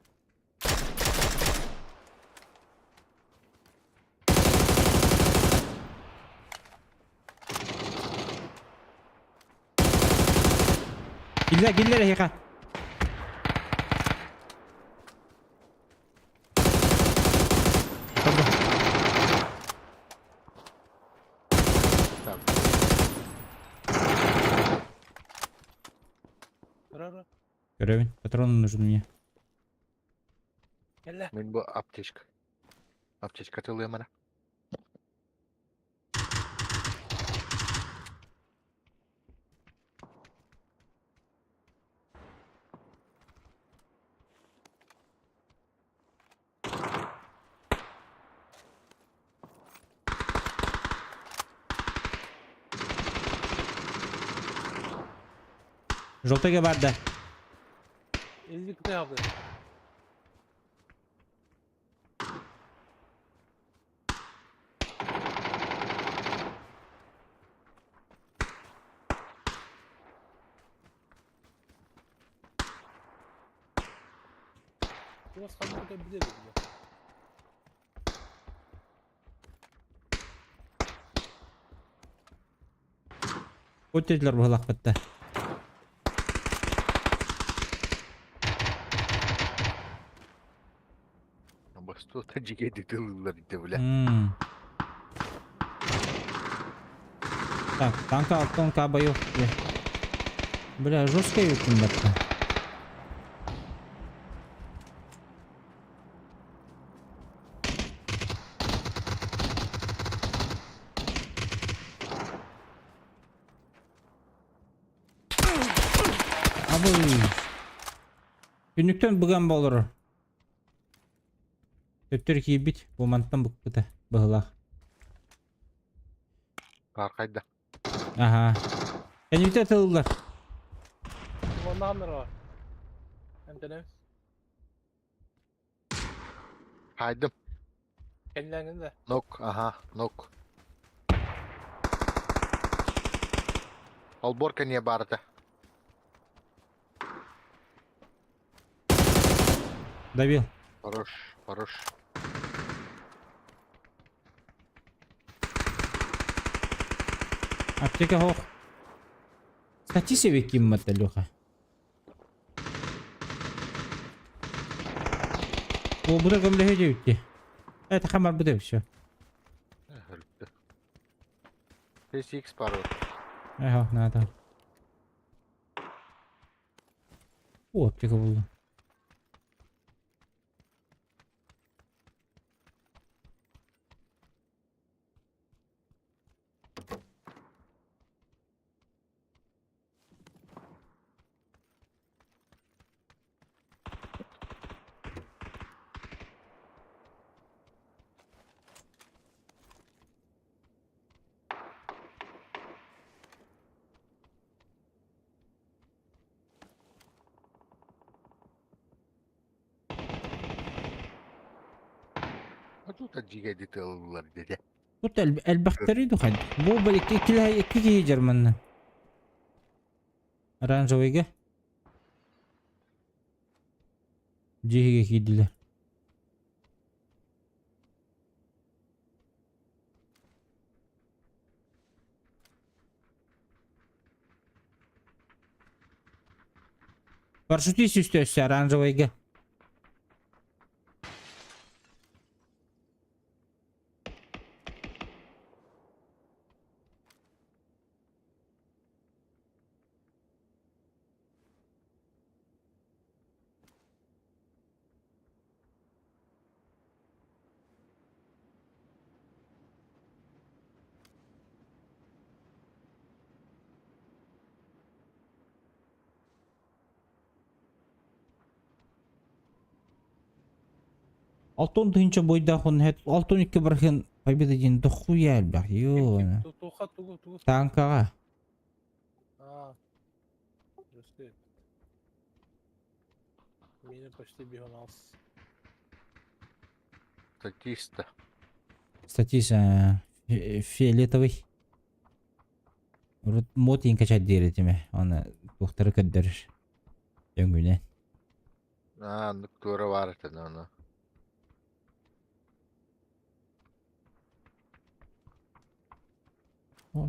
Киллэр, киллэр эһиэхэ. Так. Ра-ра. Көрөбүн. Патрон нужен мне. Кэллэ. Мин бу аптечка. Аптечка тылыам эрэ. Желтыйга баар да. Илди кытай абы. Biraz kalmak bilir bile. Өтөдүлэр быһылаахпытта. Бастуота дьигэйдик тыллыыллар ити бля. Так, танка алтан кабаю. Бля, жестко юкум батта. Абый. Күнүктэн быган болор. Төттөр киирбит, бу мантан букпута быһылаах. Аркайда. Аха. Кэннибитэ тыллар. Маннааннар Эмтэнэбит. Хайдым. Кэннилэҥин да. Нок, аха, нок. Олбор кэнниэ баарыта. Добил. Хорош, хорош. Аптека хох. Стати себе киммата, Леха. О, бута көмлөһө дьэбитти. Это хамар быта все. Өлүктэ. PSX бар. Ага, надо. О, аптека булду. А тут дьигэйдик тыллыыллар диэтэ. Тут элбэхтэри духан. Бу икки икки киһи дьарманна. Оранжевыйга. Дьиһигэ киирдилэр. Парашютист үстэ өссө оранжевыйга. Алтан тыһыынча буойдаах уонна 62 барыһын победа диэн дохуя элбэх. Йоо. Туха тугу тугу. Танкаҕа. А. Өстө. Мені почти бегон алс. Статиста. Статист фиолетовый. Урут мод иин качать диир этим Оны туохтары көрдөрөр. Өҥүнэн. Аа, оннук туора баар этэ ону.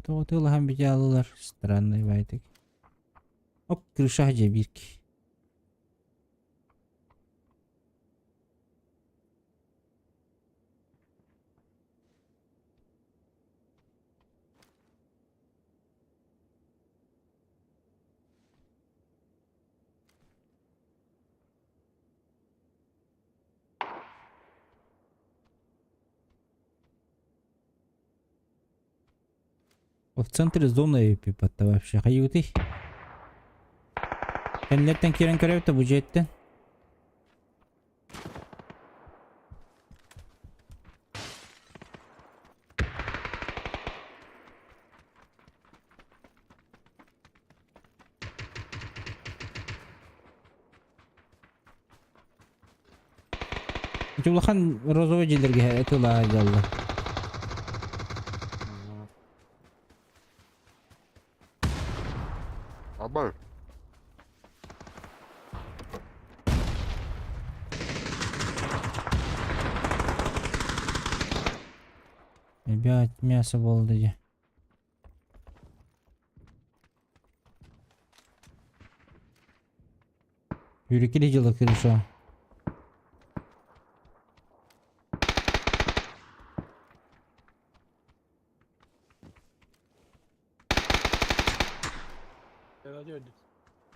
Тоҕо тыалаһан бүтэ Странный байтык. Оп, крыша дьэ биирки. В центре зоны пипатта вообще. Хайыгытый? Кэннилэртэн киирэн көрөбүт да бу дьиэттэн. Ити улахан розовый дьиэлэргэ тыла дьалла. Абай. Ребят, мясо болды дьэ. Yürü дьыла крыша.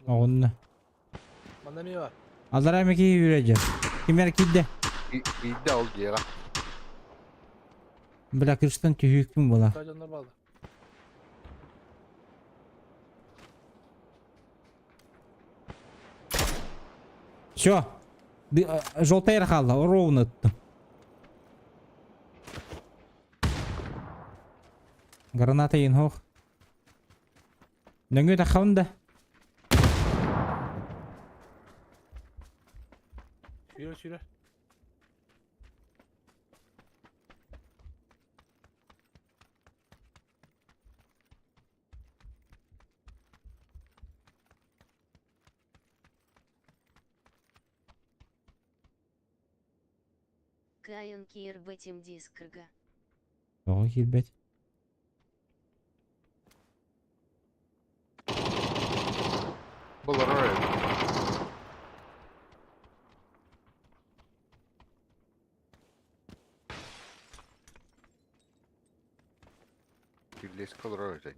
Оҕунна. Манна эмиэ бар. Аллараа эмэ киһи үүрэ Ким эрэ киирдэ. Киирдэ ол дьиэҕэ. Бля, крыштан түһүүкпүн була. Дьоннор бааллар. Все. Желтая хаалла, ровно ыттым. Граната инхох. Нөҥүө таххабын да. Сүүрэ сүүрэ. Кайын киирбэтим дискрга. Тоҕо киирбэт? Булар эбит. Кирлиэскэ олорор этэ.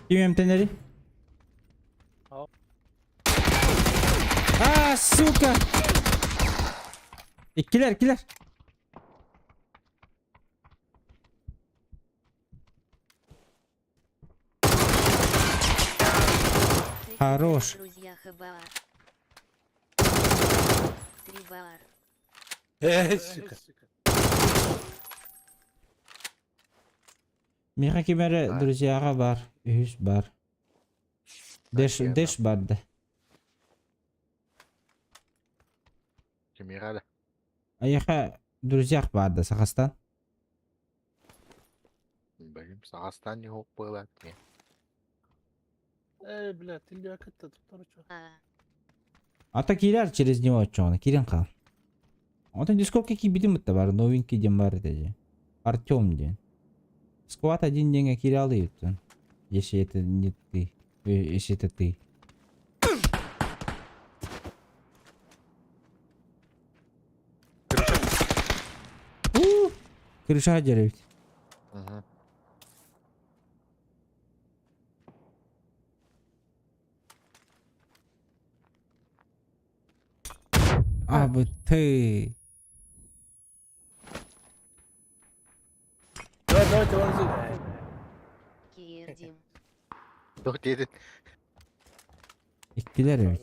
Ким эмтэнэри? А, сука! Иккилэр, иккилэр! Хорош. Друзья хабар. Три бар. Э, сука. Миэхэ ким эрэ друзьяҕа бар, үһүс бар. Дэш, дэш бар да. Кимиэхэ эрэ. Айаха друзьях баар да Сахастан? Бэйим Сахастан не хоп буолаат не. Эй, бля, ты лякать-то тут короче. А, А то киирэр через него оччоҕуна киирэн хаал. Онтон дискордка киирбитим бытта бар, новенький диэн бар этэ дии. Артем диэн. Сквад один диэҥҥэ киирэ алыйыттан. Если это не ты. Если это ты. У, Крыша деревит. Мгм. А бы ты. Давай, давайте, вон здесь. Киирдим. Туох диэтин? Иккилэр эбит.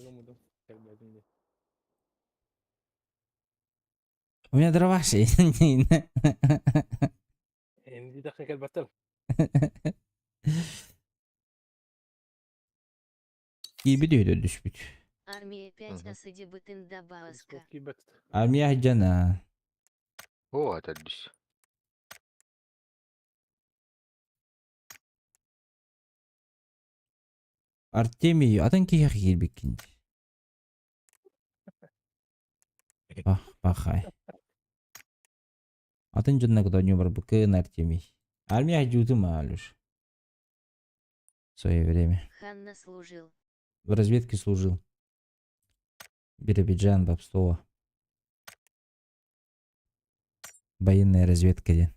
У меня дроваши. Энди даха кэлбэттэр. Киирбит үһү түспүт. Армия 5 Мгм. асыди бытын добавка. Киирбэт. Армия дьана. Оо, этэрдис. Артемий, атын киһиэхэ киирбиккин дии. Пах, пахай. Атын дьонно кытта барбыккын Артемий. Армия дьуутум Алюш. В свое время. Ханна служил. В разведке служил. Биробиджан, Бабстова. Военная разведка диэн.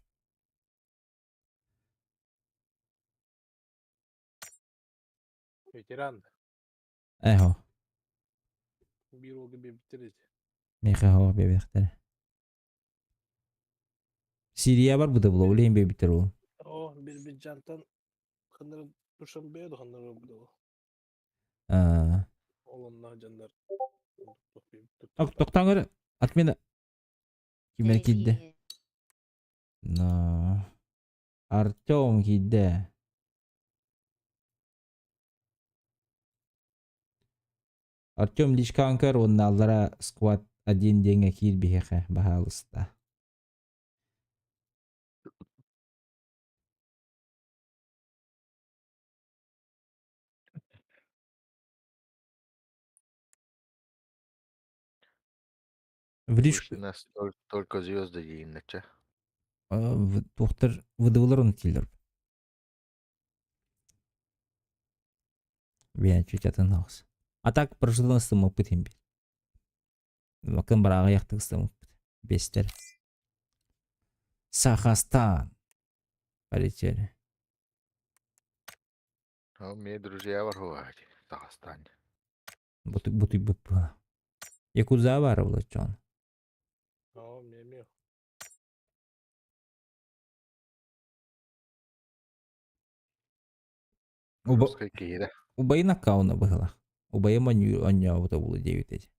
Ветеран. Эхо. Биир уолга биэрбиттэр ити. Миэхэ хоох биэбэхтэрэ. Сирия барбыта була, ол иһин биэрбиттэр ол. О, Биробиджантан ханнары Душанбе да ханнары барбыта Аа. Ол онно дьоннор Тохтоон көрө. Отмена. Кимэр киирдэ? Но. Артем киирдэ. Артем личкаҕын көр уонна аллара сквад один диэҥҥэ киир биһиэхэ, баһаалыста. В личку Выше нас только звезды дииннэччэ. Туохтар выдавалар оны киилэр. Бия чуть атын хаус. А так прожила ыстыммыппыт иһин бил. Макын барааҕа яхтык ыстыммыппыт. Бестер. Сахастан. Полетели. Ол мне друзья бар Сахастан. Бутуйбут була. Якудза баар булаччон. О, меме. Уба... Русская киирэ. Убайын аккауна быһылах. Убайым онньообута булу диэбит этэ.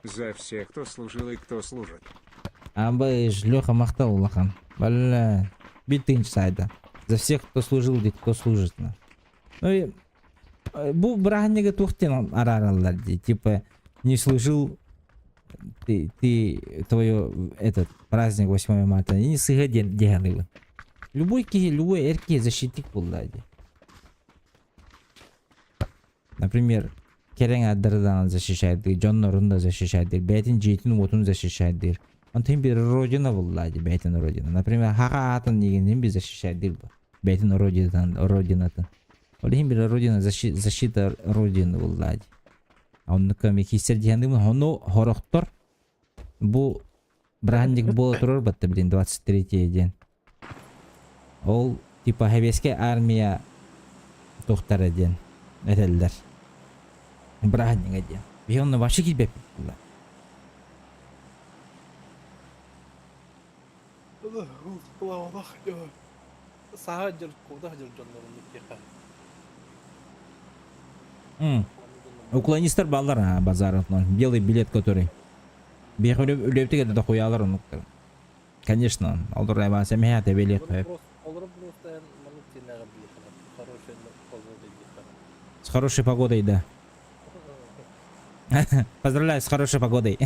За всех, кто служил и кто служит. Абыш, Леха махтал улахан. Бля, битынч сайда. За всех, кто служил и кто служит. Ну и бу бырааһынньыгы туох диэн араараллар дии. Типа не служил ты, ты твое этот праздник 8 марта не сыһа диэн диэханыбын. Любой киһи, любой эр киһи защитник буолла дии. Например, кэрэҥ адардаан защищает, дьоннорун да защищает, бэйэтин дьиэтин уотун защищает диир. Онтон бир родина буолла дии, бэйэтин родина. Например, хаха аатын диигин бир защищает диир бу. Бэйэтин родинатын, родинатын. Ол иһин бир родина защита родины буолла дии. Оннук киссер диһаныбын, ону хорохтор бу бырааһынньык буола турар батта блин 23 диэн. Ол типа Сэбиэскэй армия туохтара диэн этэллэр. Бырааһынньыга диэн. Биһи онно вообще киирбэппит буолла. Саха дьыл куда дьыл дьоннорун диэххэ. Уклонистар баллар а, базар белый билет который. Биэх үлэбитик это дохуялар онуктар. Конечно, олор эбан сэмэһэ тэбелиэх Олору просто эн маннык тиэнэҕэ биэхэ хорошая погода диэхэ. С хорошей погодой, да. Поздравляю с хорошей погодой.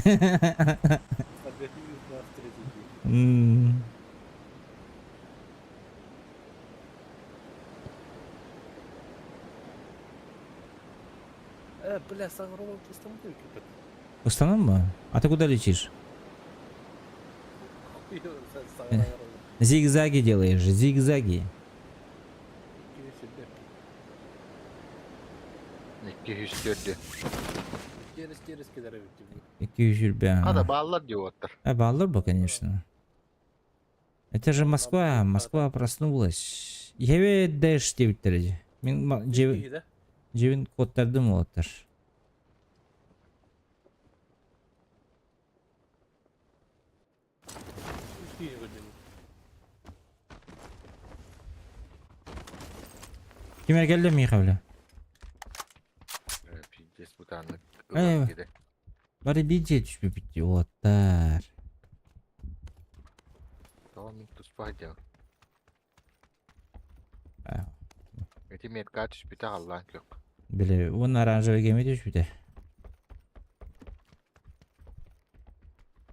Э, бля, саҥарова установил кипит. Устаном бы? А ты куда летишь? Зигзаги делаешь, зигзаги. 204. Терес-терес кэлэр эбит. 200 Хата бааллар диэбиттэр. А баллар бы, конечно. Это же Москва, Москва проснулась. Еве дэш диэбиттэр Мин дьиэбин куоттардым уолаттар. Ким эрэ кэллэ миэхэ бля? Пиздец бытааннык Э, бары биир дьиэ түспүппүт дии уолаттар. Тоҕо мин туспа сылдьабын. Ити метка түспүтэ халлаан күөх. Били уонна оранжевый кэми түспүтэ.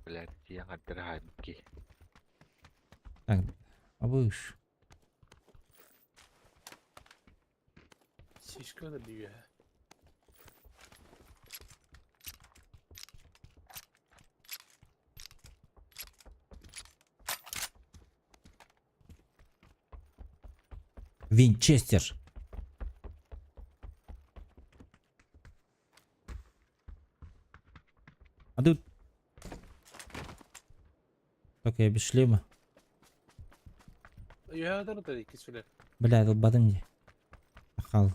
Блядь, тиийэн хардара хаайбыт киһи. Так, абыш. Сишка да бүйэ. Винчестер. А тут... Так, я без шлема. Бля, долбадым дии. Хал.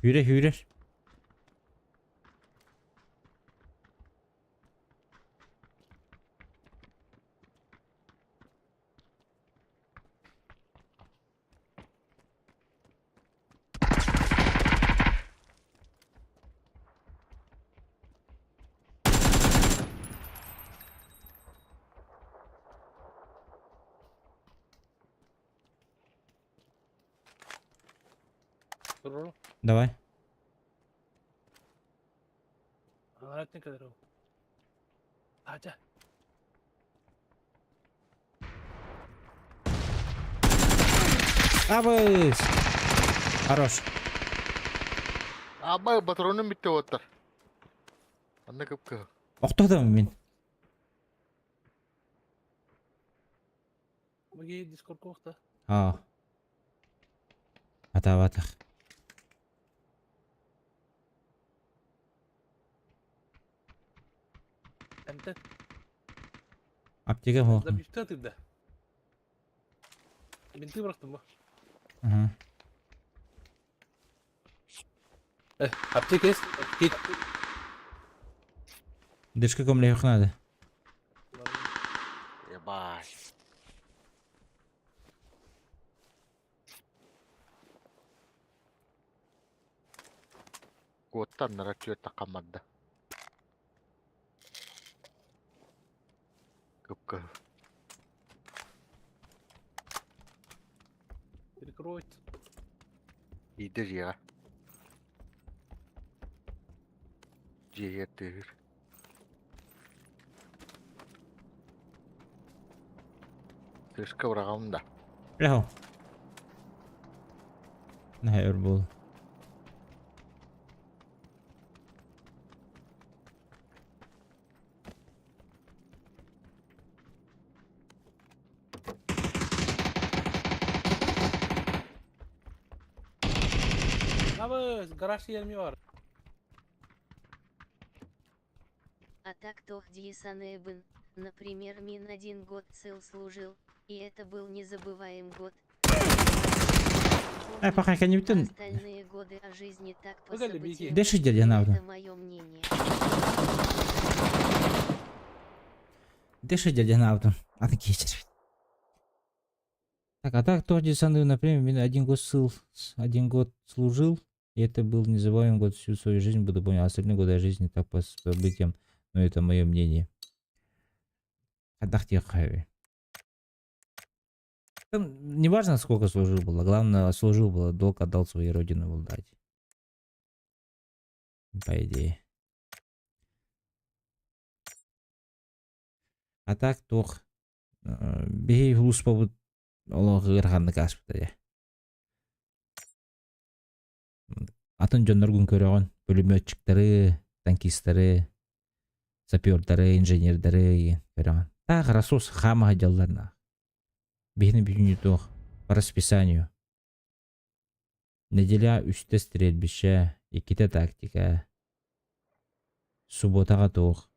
Hüre hüre. Давай. Абыс! Хорош. Абай патроным бүттэ уоттар. Анна кып-кыһыл. Охтоотом мин. Аа. Атаабатах. Аптека суох. Аха. Аптека есть? Кит. Дышка көмөлөһүөх наада. Ебать. Куоттан нара түөрт хаммарда. Кып-кыһыл. Перекроет. Иидэ дьиэҕэ. Дьиэһигэр тыаһыыр. Тыаска быраҕабын да. Эхо. Наһаа өр буолла. Abi garaj yerimi var. А так то Дьесанебен, например, мин один год цел служил, и это был незабываем год. Э, пока Помню, не а бүтэн. остальные годы о жизни так по Куда ли беги? событиям. Дэши дядя И надо. это мое мнение. Дыши дядя Наутон. А ты кичер. Так, а так тоже десант, например, мен один год ссыл, один год служил, и это был незабываемый год всю свою жизнь буду помнить, а остальные годы жизни так по событиям, но это мое мнение. Хайдах Там неважно, сколько служил было, главное, служил было, долг отдал своей родину был дать. По идее. А так туох биһи улууспабыт олох ыараханнык ааспыта дии. Атын дьонноргун көрөҕүн, пулеметчиктары, танкистары, сапердары, инженердары көрөҕүн. Таах рассос хаама сылдьаллар Биһини бүтүннүү туох по расписанию. Неделя үстэ стрельбище, иккитэ тактика. Субботаҕа туох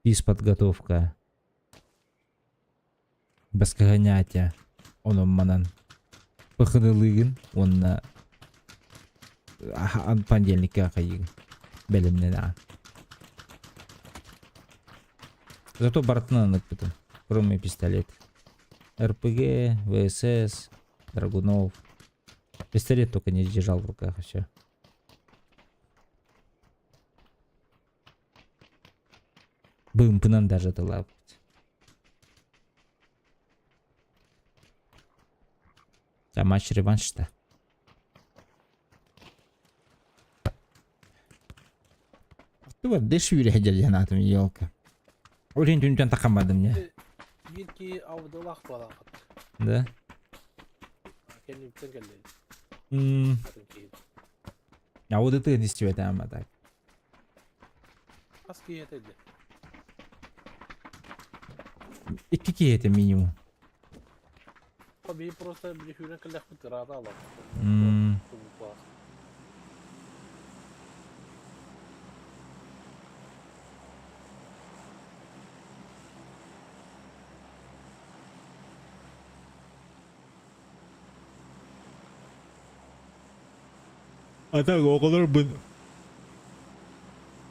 физподготовка, баскыһанньаатя, онон-манан ПХД-лыыгын уонна понедельникка хайыыгын бэлэмнэнэҕин. Зато барытын ыппытым, кроме пистолет. РПГ, ВСС, Драгунов. Пистолет только не держал в руках и все. БМП-нан даже талаппыт. За матч реванш-то. Ты вот дыши дьэ елка. Очень түнтэн тахаммадым не. Биир киһи абыдылаах буолаахыт. Да? Кэнниттэн кэллэ. Атын киһи. А вот это не истибэтэ так. Хас киһи этэ дии? Икки киһи этэ минимум. Биһи просто били сүүрэн кэллэхпит ыраата алар. А так оҕолорбун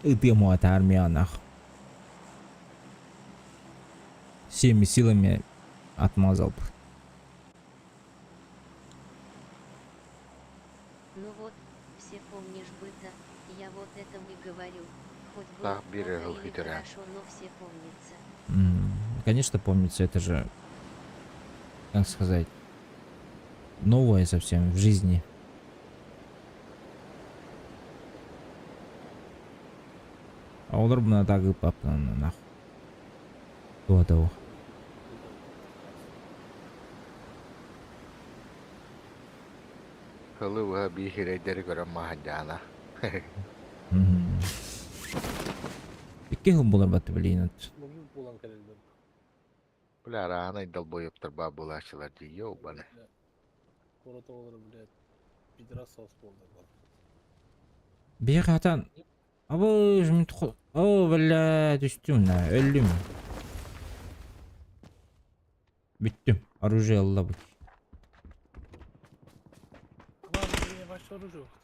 ытыам уота армиянах. Всеми силами отмазал бы. Ну вот, все помнишь быта, я вот этом и говорю. Хоть было Так, биир плохо ыһыл или үтэрэ. хорошо, но все помнится. Конечно, помнится, это же, как сказать, новое совсем в жизни. А олор так нахуй. Того. Хылы уһа биир сирэйдэри көрөн маһадьаана. Икки хыл булар батты блин. Муну булан кэлэллэр. Бля, араанай долбоебтар баа буолааччылар дии, ёбаны. Куорат оҕолоро, блядь, пидорас соус буоллар. Биһи хатан Абы О, бля, түстүм на, өллүм. Бүттүм. Оружие алла бу. Ладно, мне ваше оружие хотели.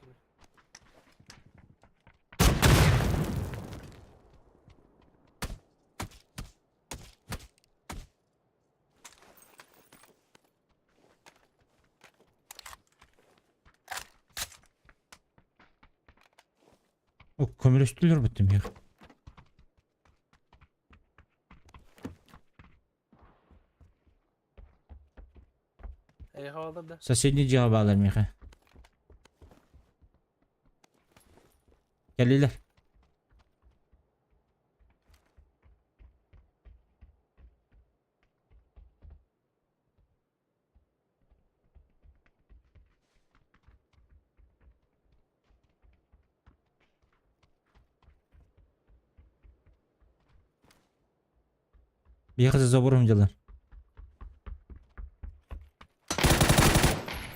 О, көмөлөстүлөр бүттүм я. Эй, хавалдар да. Соседний дьиэҕэ баалар миэхэ. Кэллилэр. Биһиэхэ забором дьалар.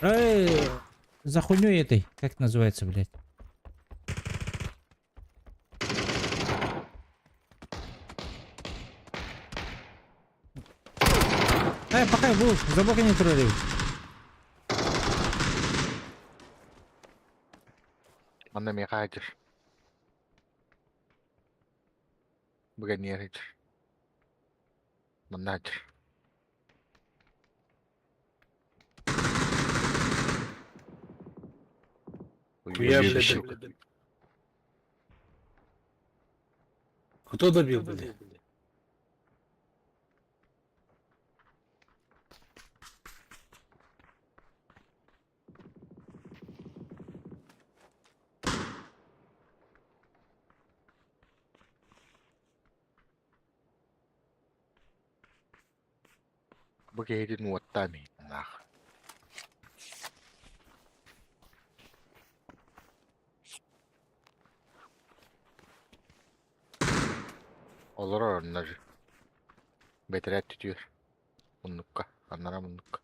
Эй, за хуйней этой, как это называется, блядь? Эй, пока был, забор не трогай. Манна миэхэ хаачыр. Бүгэн ниэр Манна сылдьар. Хуя, Уебище. блядь, добил. Кто добил, блядь? Бу киһитин уоттаан иһиннээх. Олорор онно бэтэрээт түтүөр муннукка, аннара муннукка.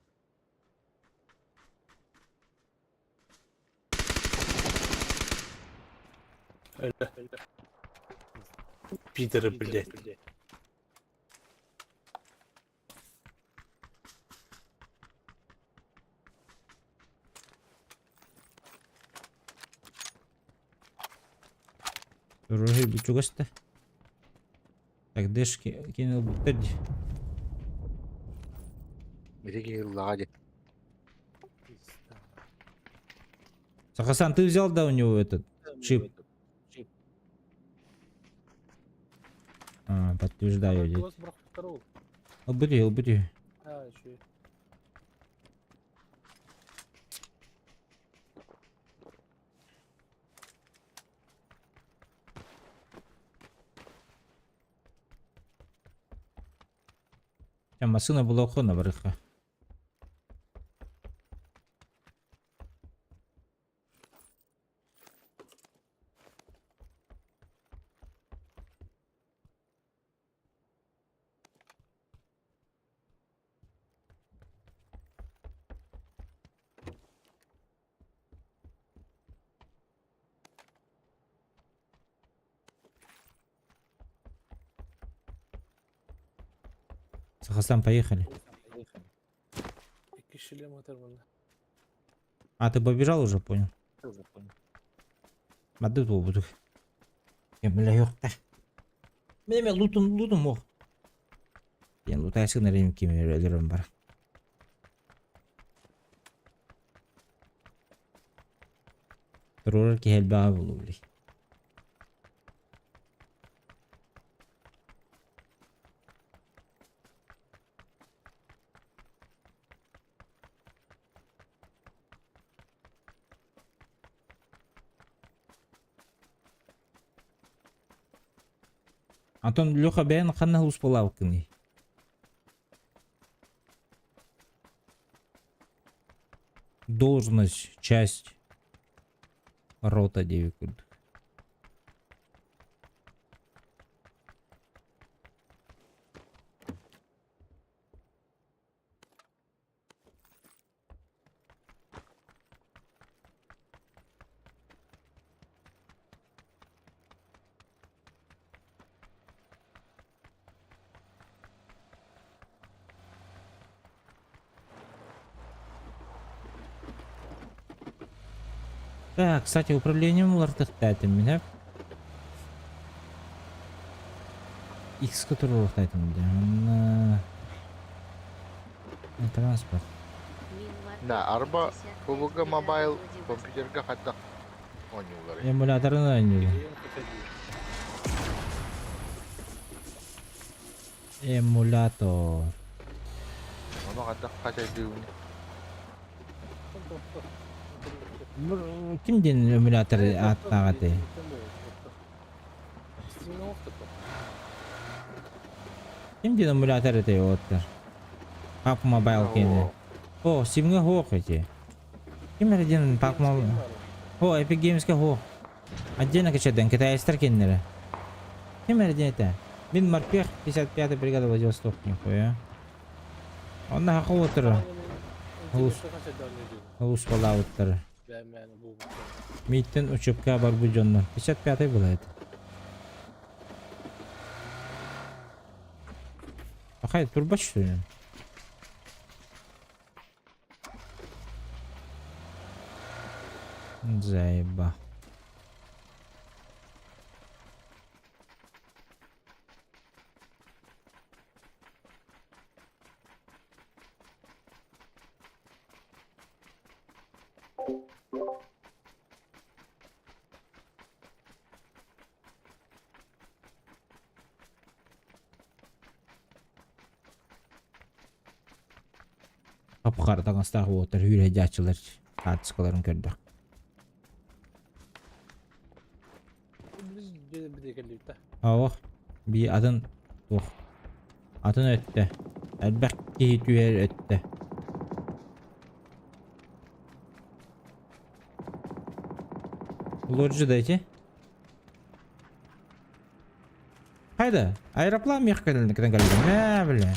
Пидоры, блядь. Ружи чугаста. Так, дэшки кинул буттар дии. Ити киһи ыллаҕа дии. Сахасан, ты взял, да, у него этот чип? А, подтверждаю. Дед. Ылбыт ылбыт. А, еще. Там машина была охона барыха. Сахасан, поехали. Икки шлем атар манна. А, ты побежал уже, понял. Мады буду. Я, бля, ёпта. Бля, лутум, лутум мог. Я лутайсы на ремки бар. Турар ки хелбаа болу, бля. Антон Леха бэйэн ханна успалаабыккыный? Должность, часть, рота диэбит курдук. Так, кстати, управлением уларытыахтаах меня. X который уларытаатым да. На транспорт. Да, арба PUBG Mobile компьютерга хайдах оонньууллар. Эмуляторын оонньуур. Эмулятор. Ону хайдах хачайдыыбын. Ким диэн эмулятор ааттаах этэй? Ким диэн эмулятор этэй уолаттар? PUBG Mobile киэнэ. О, Steam'ҥэ суох эти. Ким эрэ диэн PUBG Mobile. О, Epic Games'ка суох. Отдельно качайдан, китайцтар киэннэрэ. Ким эрэ диэн этэ? Мин морпех 55-й бригада Владивосток, нихуя. Онно хаха уотара. Улус улус балаабыттара. Мииттэн учебка барбыт дьоннор. 55-й была это. Пахай, турба что ли? Заеба. Хап-хара таҥастаах уолаттар үүрэ-дьааччылар хаартыскаларын көрдөх. Оох, бии атын туох атын өттө элбэх киһи түһэр өттө. Лоджи дайте. Хайда, аэроплан миэхэ кэлэн кэлэн кэллэ. Мэ, бля.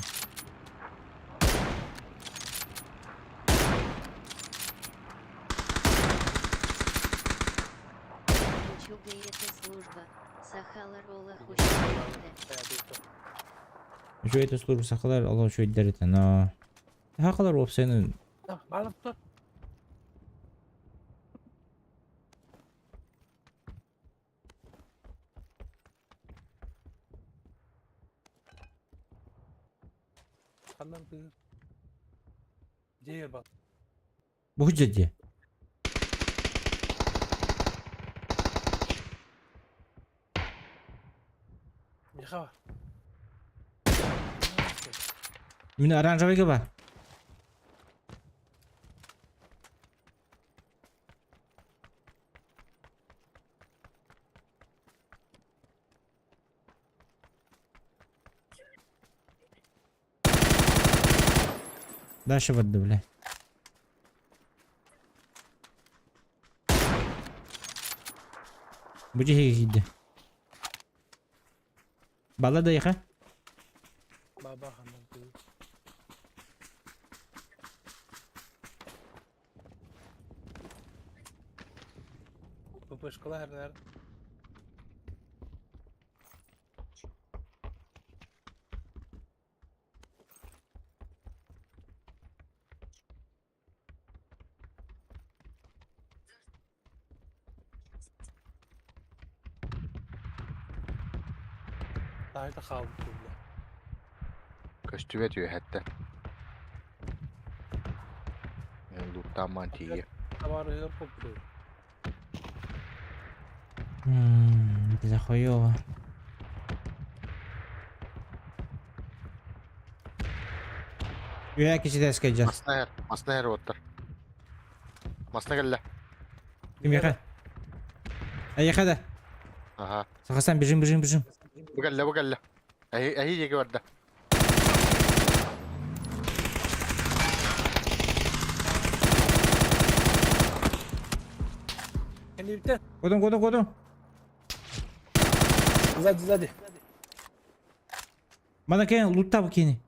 Учуга это служба. Сахалар олох үчүгэйдэр. Үчүгэй это служба сахалар олох үчүгэйдэр этэ, но сахалар уопсайынан Ханнан тыыр? Дьиэ бар. Бу дьэ Миэхэ бар. Мин оранжевыйга бар. Дальше барда, бля. Бу дьиэгэ киирдэ. Балла да яха? Баба ханнан тыыр. ППшкалар хернер. Таайта хаалбыт буолла. Көстүбэт үөһэттэн. Лууттааммаан тиийэ. Табаарыһыгар поппутуй. Это хуёво. Үһэ кичитэскэ дьас. Масна эр, масна эр уоттар. Масна кэллэ. Кимиэхэ? Эйиэхэ да. Аха. Сахасан бежим, бежим, бежим. Бу кэллэ, бу кэллэ. Эһи, эһи диэки барда. Кэннибиттэн. Кодон, кодон, кодон. Сзади, сзади. Мана кэлэн луттаа кини.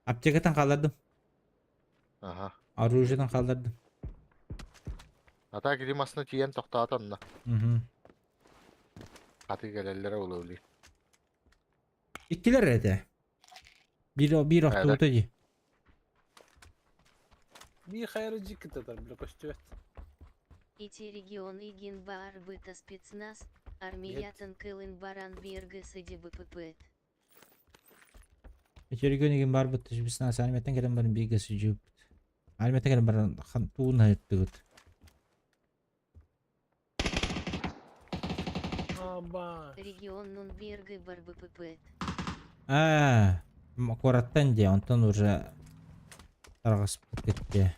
Аптекаттан хааллардым. Аха. Оружиетын хааллардым. Ата кини масына тиийэн тохтоото онно. Мгм. Хаты кэлэллэрэ улуулуй. Иккилэр этэ. Биир биир охтубута дии. Биир хайары дьиккитатар бile көстүбэт. Ити регион игин баар быта спецназ, армиятын кылын баран биэргэ сыдьыбыппыт. Үтүөргүн игин барбыт спецназ армияттан кэлэн баран бииргэ сылдьыбыппыт. Армияттан кэлэн баран хан тугун ыһыттыгыт? Аба. Регионнун биэргэ барбыппыт. Аа, куораттан дии, онтон уже тарҕаспыт дии.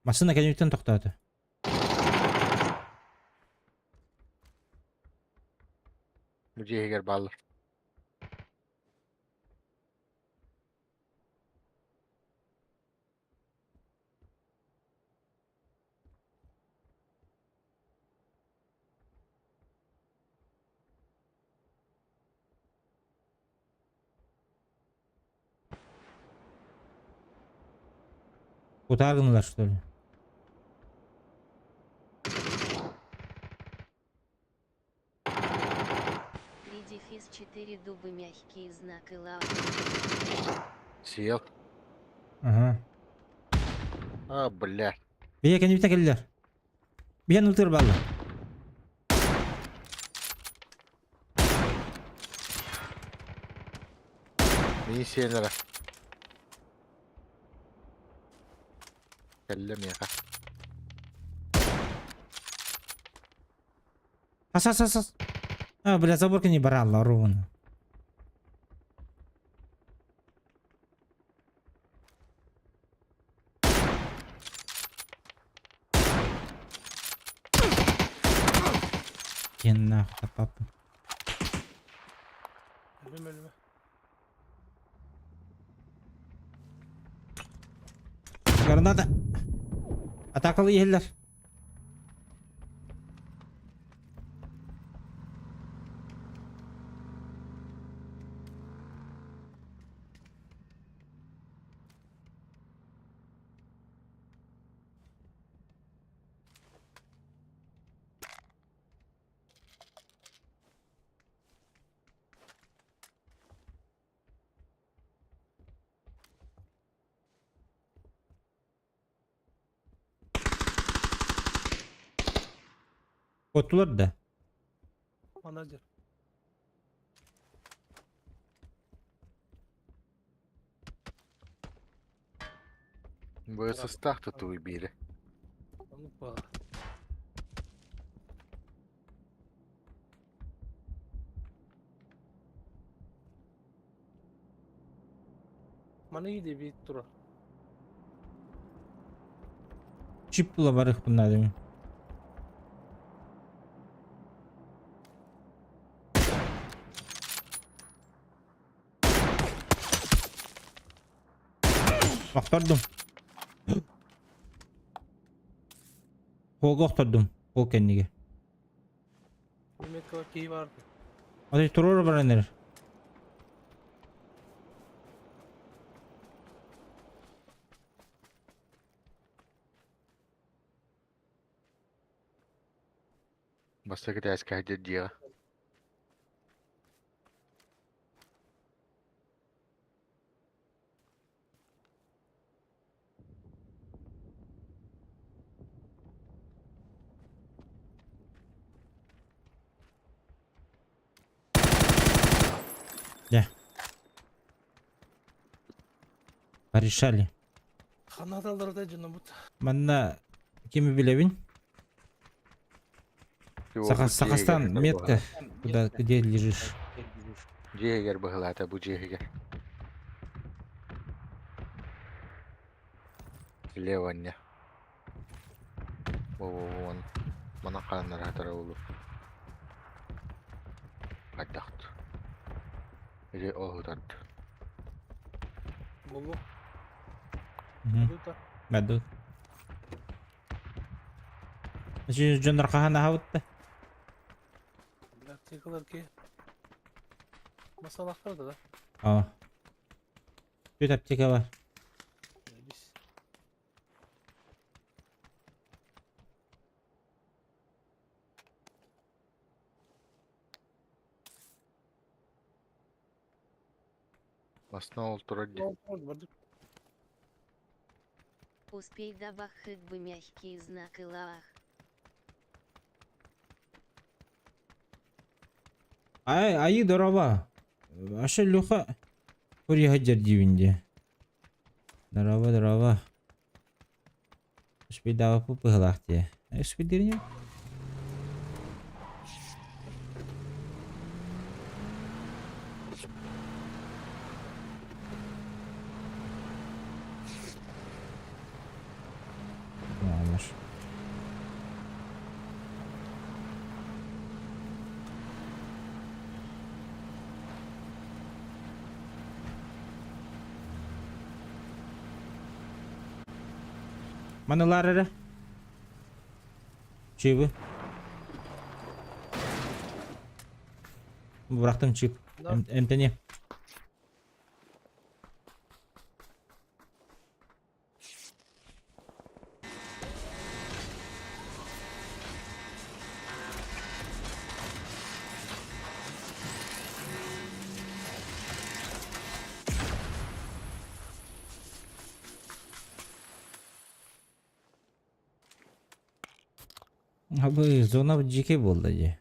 Массыына кэнниттэн тохтоото. Бу дьиэ иһигэр бааллар. Утаар гыннылар что ли? 3 дефис 4 дубы мягкие знак и ла. Съел. Ага. А, бля. Бия кэннибитэ кэллилэр. Биһэн ытыр балла. Мин сиэнэрэ. Кэллэ миэхэ. Ас, ас, ас, ас. А, бля, заборка не брала ровно. Иди нахуй, папа. Ölüm ölüme. Граната. Атакалы иһэллэр. Оттулар да. Manager. Бу сыстаах тутуу биирэ. Оннук баар. Маны иди бит тура. Чип була барых bunlar. Охтордум. Холга охтордум. Хол кэннигэ. Метка киһи баар. Аты турор баран эрэр. Бастакы этээскэ сылдьар дьиэҕэ. Дьэ. Порешали. Ханаталларда дьонобут. Манна кими билэбин? Саха, Сахастан метка. Куда, где лежишь? Дьиэ иһигэр быһылаата бу дьиэ иһигэр. Слева анньа. Вон. Манан хааннара хатара улу. Хайдахт. Или ол хытард. Булу. Мгм. Баду. Дьоннор хаһан аһабытта? Аптекалар ки. Масалахтар да. А. Тут аптека бар. Бис. Масна ол турар дии. Успей добахать бы мягкий знак и лах. Ай, айы дороба. Аша Люха. Курья хаджар дивинде. Дороба, дороба. Успей дава пупыгалах те. Успей дирне? Маш. Манылар эрэ. Чибы. Бырахтым чип. Эмтэни. Абы зона дьиикэй буолла дии.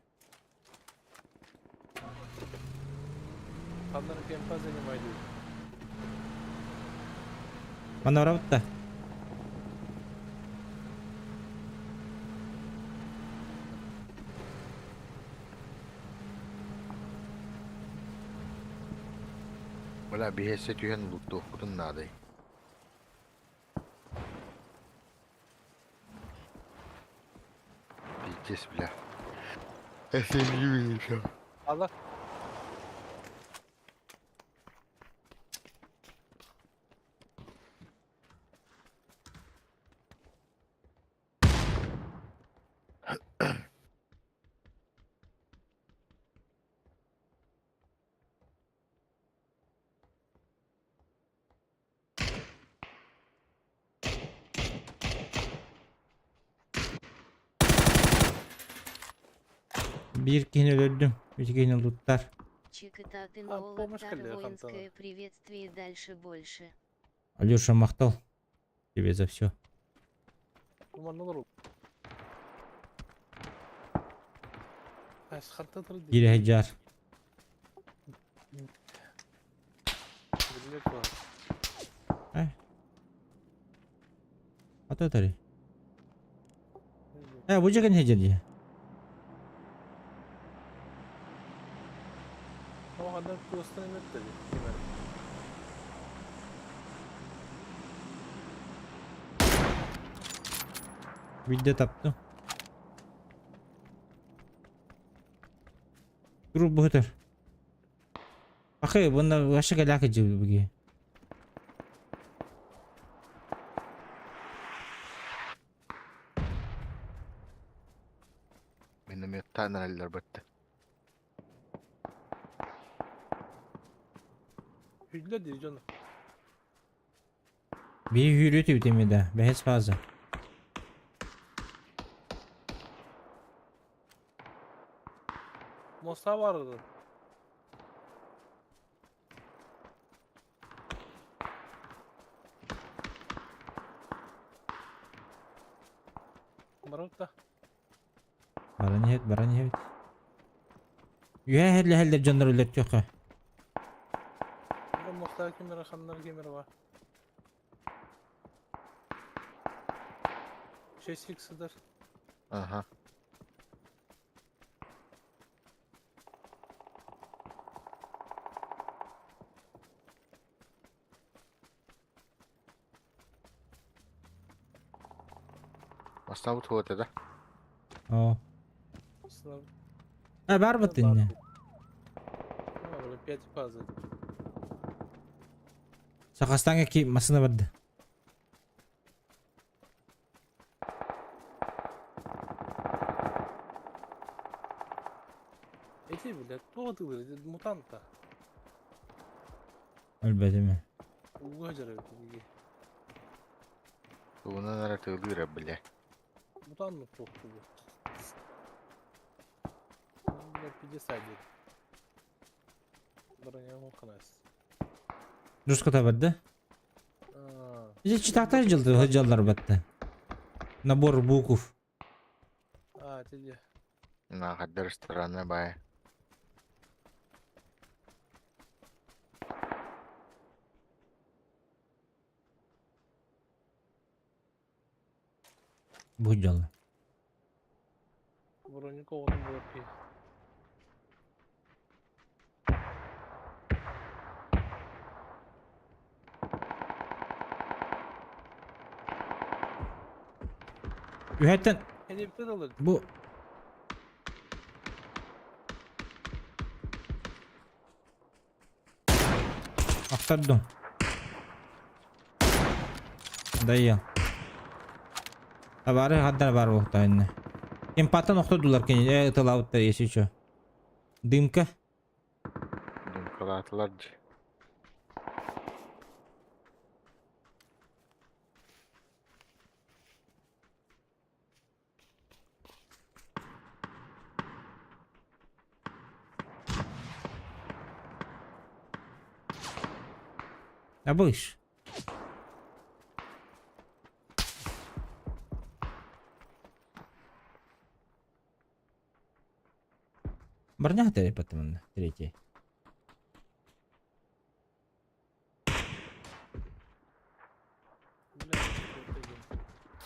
Ханнары кемпа занимай диир. Манна барабыт да? Бля, биһиэсэ түһэн луттуохпутун наадай. Пиздец, бля. SMG еще. Алла. Биир киһини өлөрдүм. Үс киһини луттар. Чикататын А, помощь Олаттар кэллэ хантан. воинское приветствие дальше больше. Алеша махтал тебе за все. Манна олору. Хантан турар дии. Киирэ сылдьар. Билбэт буолар. Э? Ата тари. Э, бу дьэ сылдьар дии. Ол ханна туостан эмэттэ дии. Ким эрэ. Видде таптым. Турук быһытар. Ахы, бұнда вообще каляка жибиги. Минометтан эрэллэр бытты. Hüllü дии дьону. Бии хүрү түбүтеме да, бэһэс фаза. Моста барыды. Барыт да. Баран иһэт, баран иһэбит. Үһэ хэллэһэллэр дьоннор өлөртүөххэ. Моста кимер ханнар кимер бар. 6 сыдар. Ага. Оставут вот это. Оо. Э, бар быт инне. Пять фазы. Сахастаҥҥа ки массыына барда. Эти, блядь, туох атыылыр, мутанта. Өлбөтүм. Ууга дьарар биһиги. Тугунан эрэ тыылыыра, бля. Мутант туох тугу. Бля, 50 диэн. Броня канас. Русската барда. Здесь читактар жылды жаллар батты. Набор букв. А, тебе. На хаддар странная бая. Бу жалла. Бронико он был пи. Үһэттэн Хелипте алыр. бу Охтордум. Дайя. Табары хаддар бар буохтаанна. Импаттан охтордулар кини э ытылаабыттар если чё. Дымка. Дымкалаатылар дии. Абыш. Броня потом третий.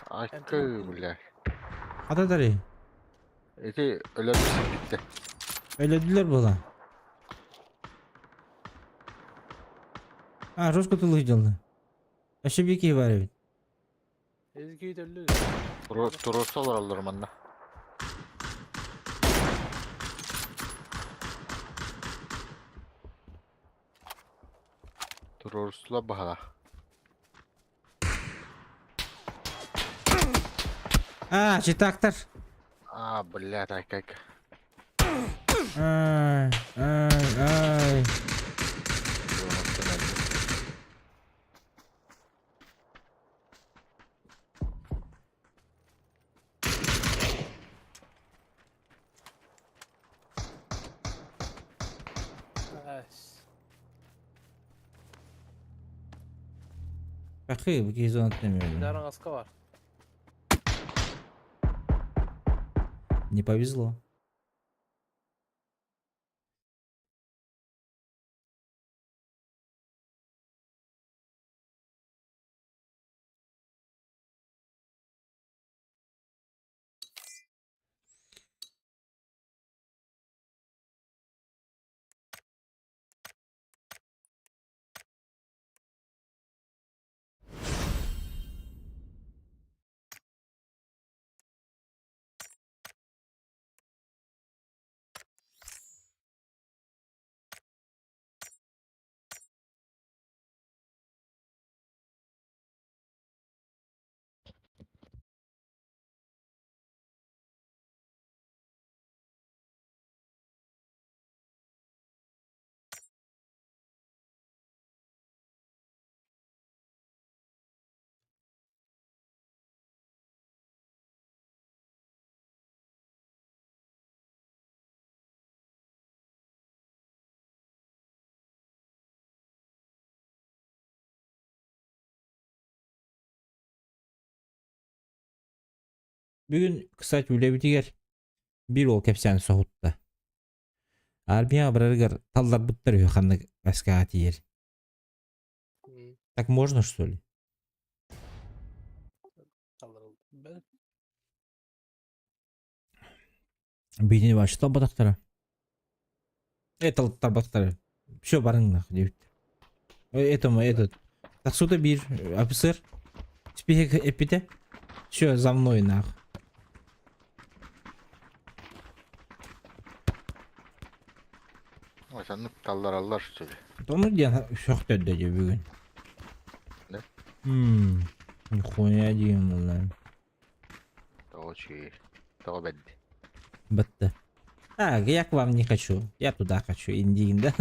Айкы, бля. Ата тари. Эти өлөрбүт бүттэ. Өлөдүлөр була. А, жестко тылы дьалла. Вообще бики бар эбит. Эзги төллү. Туруорса олороллор манна. Туруорсулар баһала. А, читактар. А, блядь, ай как. Ай, ай, ай. Бакы, бу киһи зонаттан Дарың аска бар. Не повезло. Бүгүн, кстати, үлэбитигэр биир уол кэпсээн соһутта. Армия барарыгар талларбыттар үһү ханнык войскаҕа тиийэр. Так можно, что ли? Биитини вообще талбатахтара. Талбатахтара. Все барың нах диэбиттэр. Этому этот. Таксута биир офицер список эппитэ. Все за мной нах. Ой, саннык таллараллар что ли? Тому диэн сөхтөрдө дии бүгүн. Да? Мм. Нихуя диэн буолла. Того чуй. Того бэдди. Бытты. Так, я к вам не хочу. Я туда хочу, Индиин, да?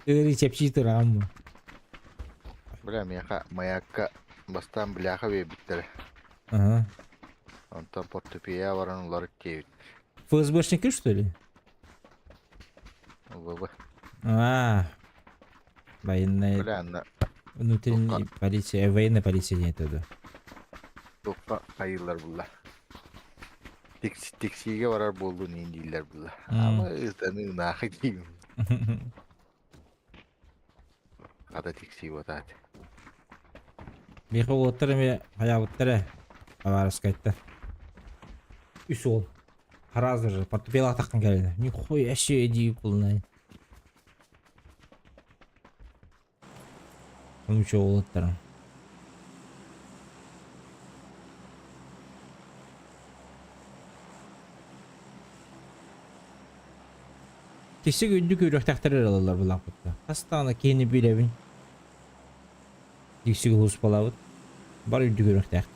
Ыарыы чэпчии тураҕын Бля, миэхэ маякка бастаан бляха биэрбиттэрэ. Ага. Онтон портупея баран уларыт диэбит. ФСБшники, что ли? ВВ. А, военная, Бля, анна внутренняя полиция, военная полиция нет это. туохха хайыыллар булла. Тиксиигэ барар буоллун иин дииллэр булла. Ама ытаны ынаахы диим. Хата тиксии буотаат. Миэхэ уолаттар эмиэ хайаабыттара табаарыскайта. Үс уол. Сразу же портупелаах таххан кэллэ. Нихуя себе дии полнай. Нуучча уолаттара. Киси үрдүк үөрэхтээхтэр эрэ ылаллар былааппытта. Хас даҕаны киһини билэбин. Диксиги улууспалаабыт. Бар үрдүк үөрэхтээхтэр.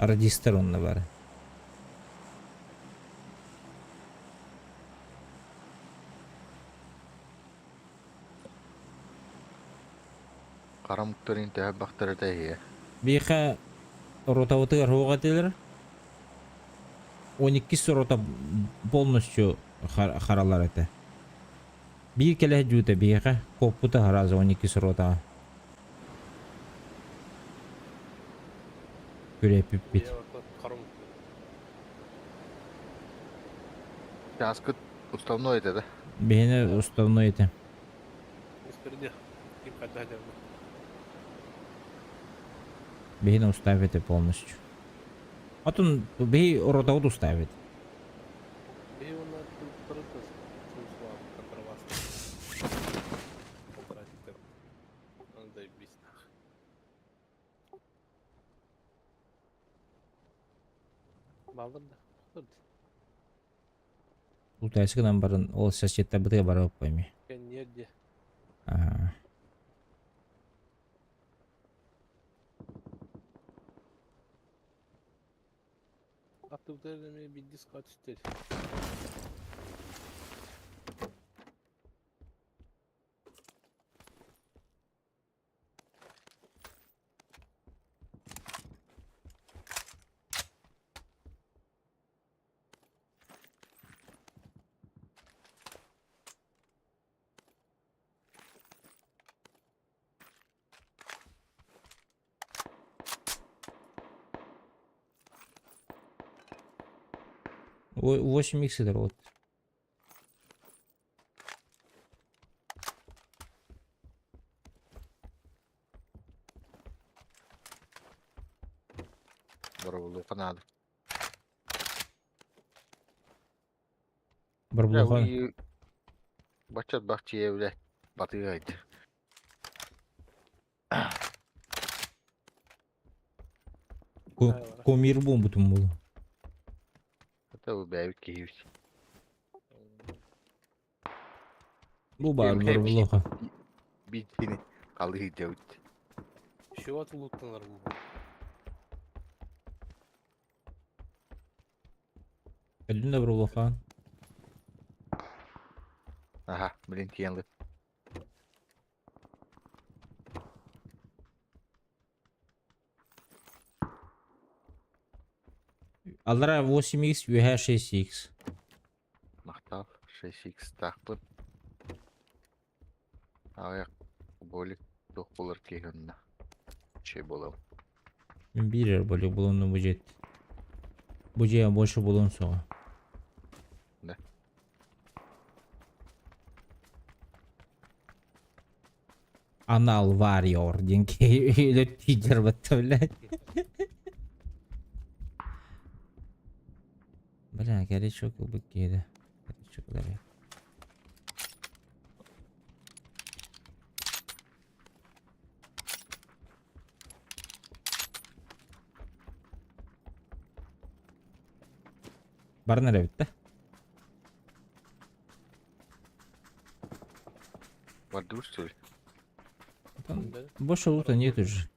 Радистар онно бары. Хара омуктарын төһө бахтарыта иһиэ. Биһиэхэ ротабытыгар суох этилэр. 12 рота полностью харалар этэ. Биир кэлэ сылдьыбыта биһиэхэ куоппута сразу 12 ротаҕа. Күрэппиппит. Чааскыт уставной этэ да? Биһиэнэ уставной этэ. Биһиэнэ устав этэ полностью. Отон биһи ротабыт устав этэ. Бааллар да. Лутайсы гынан баран ол соседтарбытыгар барар пойми. Кэнниэр диэ. Ага. Аттыбытыгар эмиэ биирдии склад түстэр. 8 икс это вот. Боробулука наада. Барбулуха. Баччат бахчия бile батыгайд. Комир бомбутум булу. Это бу бэйбит киһибит. Бу бар барбулуха. Битини калыы дебит. Чего луттанар бу? Кэллин да барбулуха. Аха, блин тиен Аллара 8x, үөһэ 6x. Махтал 6x таахпын. Аҕыйах болик туох буолар киһи онно. Чэй буолуом. Мин биир эрэ болик булунну бу дьиэт. Бу дьиэ больше булуон суоҕа. Да. Анал Warrior диэн киһи өлөттүү батта блядь. Бля, горячок ылбыт киһи да. Горячок ылар. Баран эрэ эбит да? Бардыбыт что ли? Там больше лута нет уже.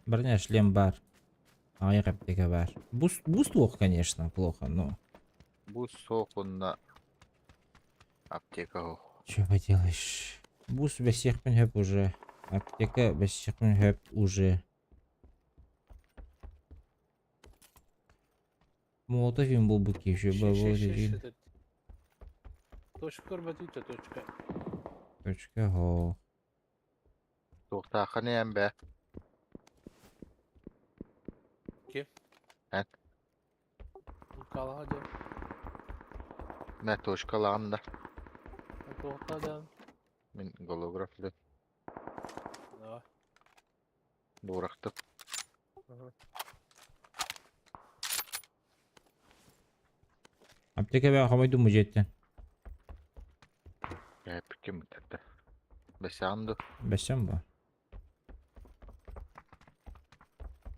Броня шлем бар. Аҕыйах аптека бар. Буст, буст плохо, конечно, плохо, но... Бу суох уонна аптека суох. Что поделаешь? Буст бэсиэхпин сөп уже. Аптека бэсиэхпин сөп уже. Молотов им буолбут киһи үчүгэй Точка көрбөтүтэ точка. Точка хоо. Туохтааххын эн бээ. Ким? Эн. Калаха диэн. Мэ точкалаан да. Туохтаа диэн. Мин голограф диэн. Давай. Буурахтым. Аптека бээ хомойдум бу дьиэттэн. Кээппиккин бүтэрдэ. Бэсэҕин дуу? Бэсэм бу.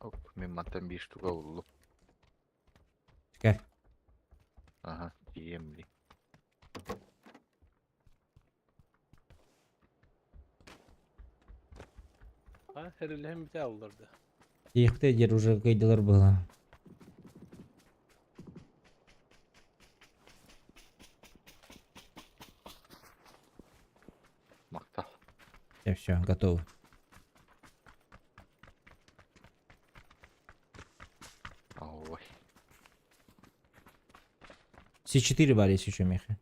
Оп, мин мантан биир штука буллум. Кэ. Аха, тиийэм дии. А, хэрилэһэн бүтэ алларда. Тиэхтэ диэр уже кыйдылар быһа. Махтал. Все, все, готово. Ой. С4 бар если еще меха.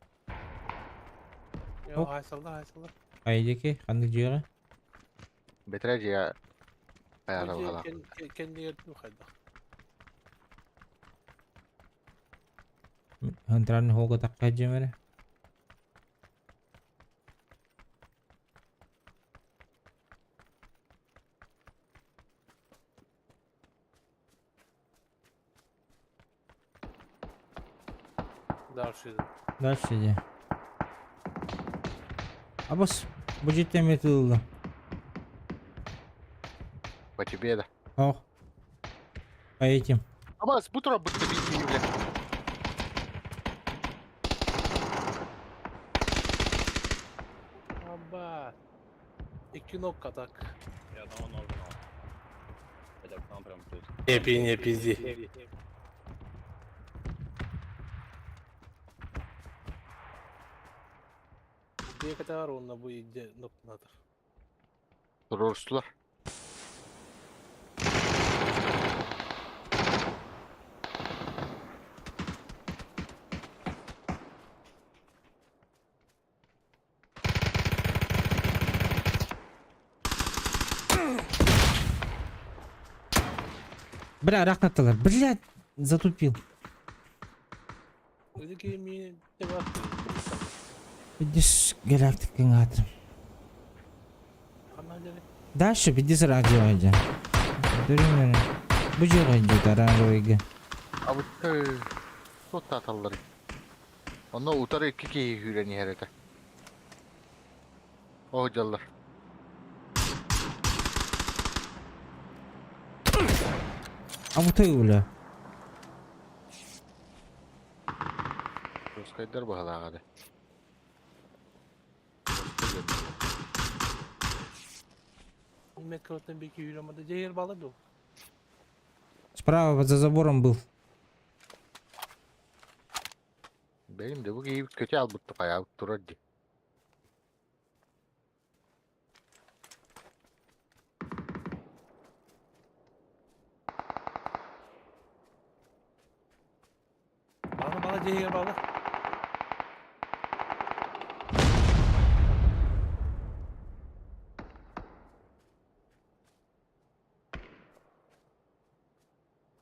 Йо, хайсалда, хайсалда. Айдеки, ханнык дьиэҕэ? Бэтэрээ дьиэ хайаата баҕалаах. Кэннигэр хайдах. Хантран хога такка дьиэмэрэ. Дальше. Дальше иди. Абас, бу дьиэттэн тылла. По тебе да. Ох. По этим. Абас, бу тура бытты бии бля. Аба. Икки ног атак. Я одного ногнал. Хотя к нам прям тут. Не пи, не пизди. Дие катар онна бу идде нокнатыр. Турурсулар. Бля, рахнаттылар. Блядь, затупил. Ити ми тебе Видишь, галактика атом. Ханна дели. Дальше пиздец радио иди. Бу жер иди, оранжевый. А вот туох тааталлар. Онно утары икки киһи күүрэн иһэр этэ. Оо дьаллар. А вот и бля. Русскайдар баһалааҕа Нимет кыраттан беки үйрәмәде. Жер бала ду. Справа за забором был. Benim de bu киһи көтө албытты хайаабыт турар дии. Бала бала жер бала.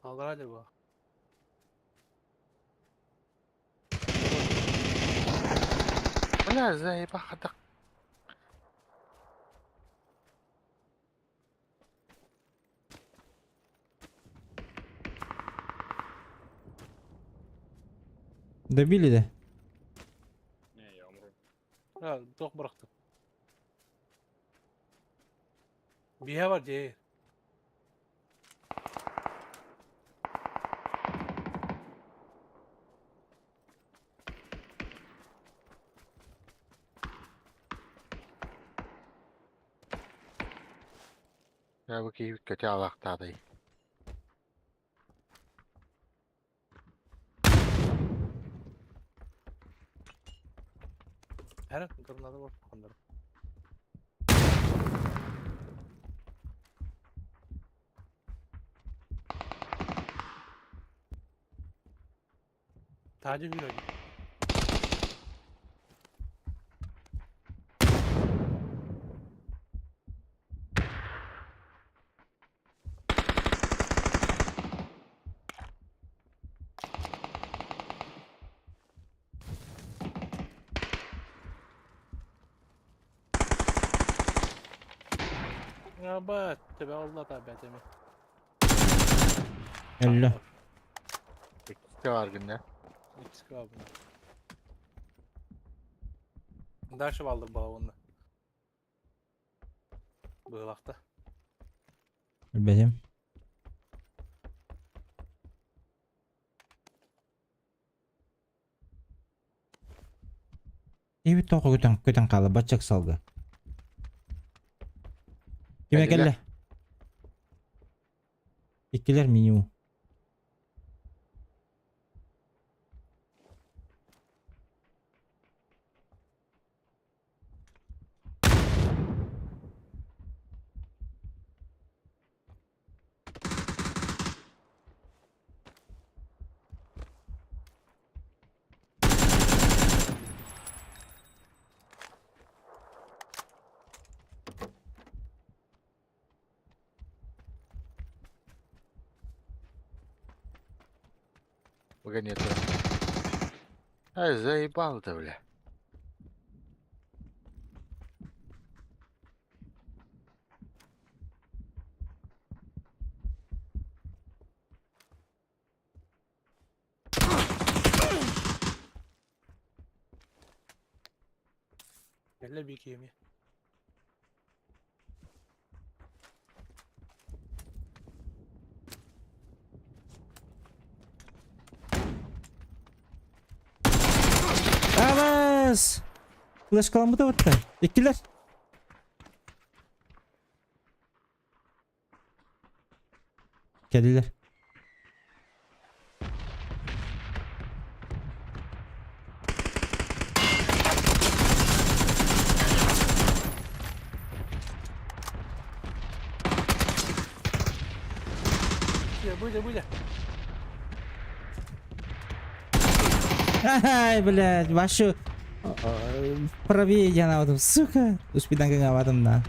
Алдар bu. Бля, заебахадак. Добили, да? Не, я умру. Ha, tok bıraktım. Bir var жер. Я бу киһи көтө алаахтаадай. Her granada var kanları. Tacı bir acı. Ya bak, tabi Allah tabi tabi. Алло. Иккитэ бар гынна. İkisi var bunlar. Дальше балдыр бала онна. Быылакта. Билбэтим. Иби тоқы көтен көтен қалы бачак салгы. Киме Кэллилэр. келле? Иккилер минимум. Вагонетка. Ай, заебал ты, бля. Кэллэ би киэми. Чугас. Флешкаламмыта батта. Иккилэр. Кэллилэр. Были, были. Ай, блядь, вашу правее я на сука. Успедан гаватым на.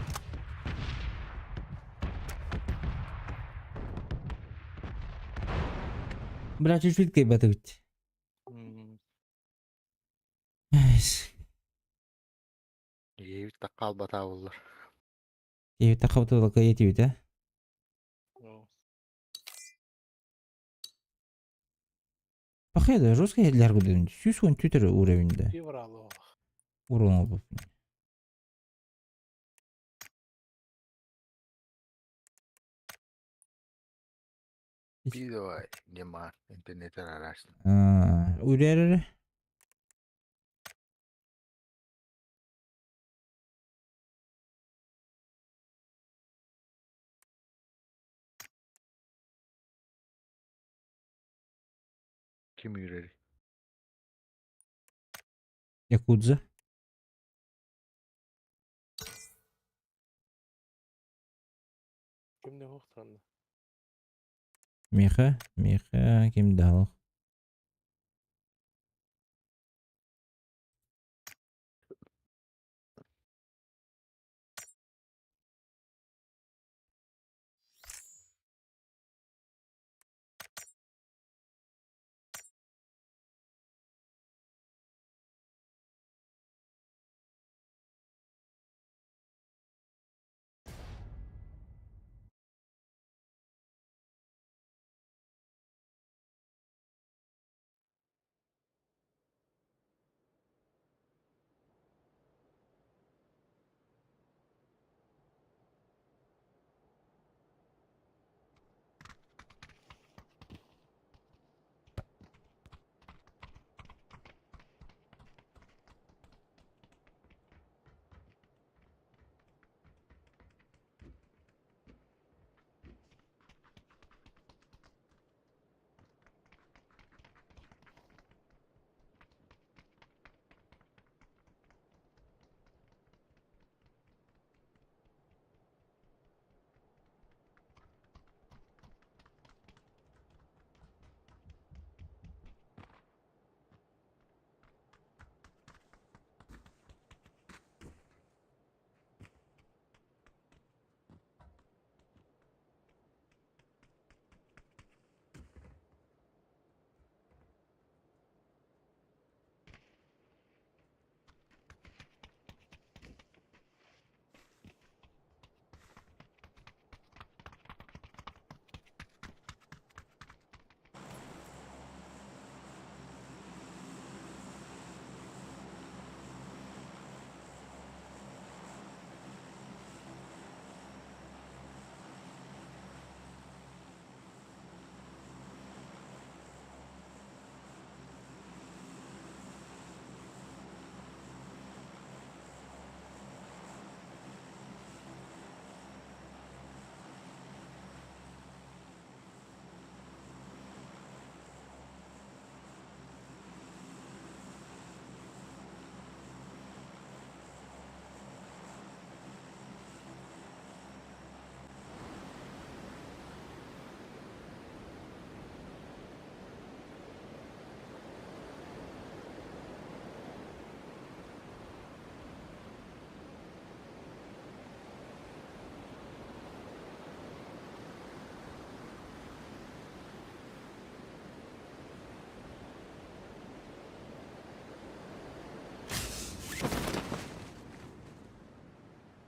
Бля, чуть-чуть кайбатыбыт. Ийэбит таккаалбатаабыллар. Ийэбит таккаабытыгар кыайытыбыт, э? Пахай жестко иһиллэр курдук. 114 уровень да. Урон ылбыппын. Пи давай, нема, интернет арарашын. Үрэр эрэ. Ким үүрэрий? Якудза. Кимде хуохтаранна? Миха, Миха, ким даҕаны.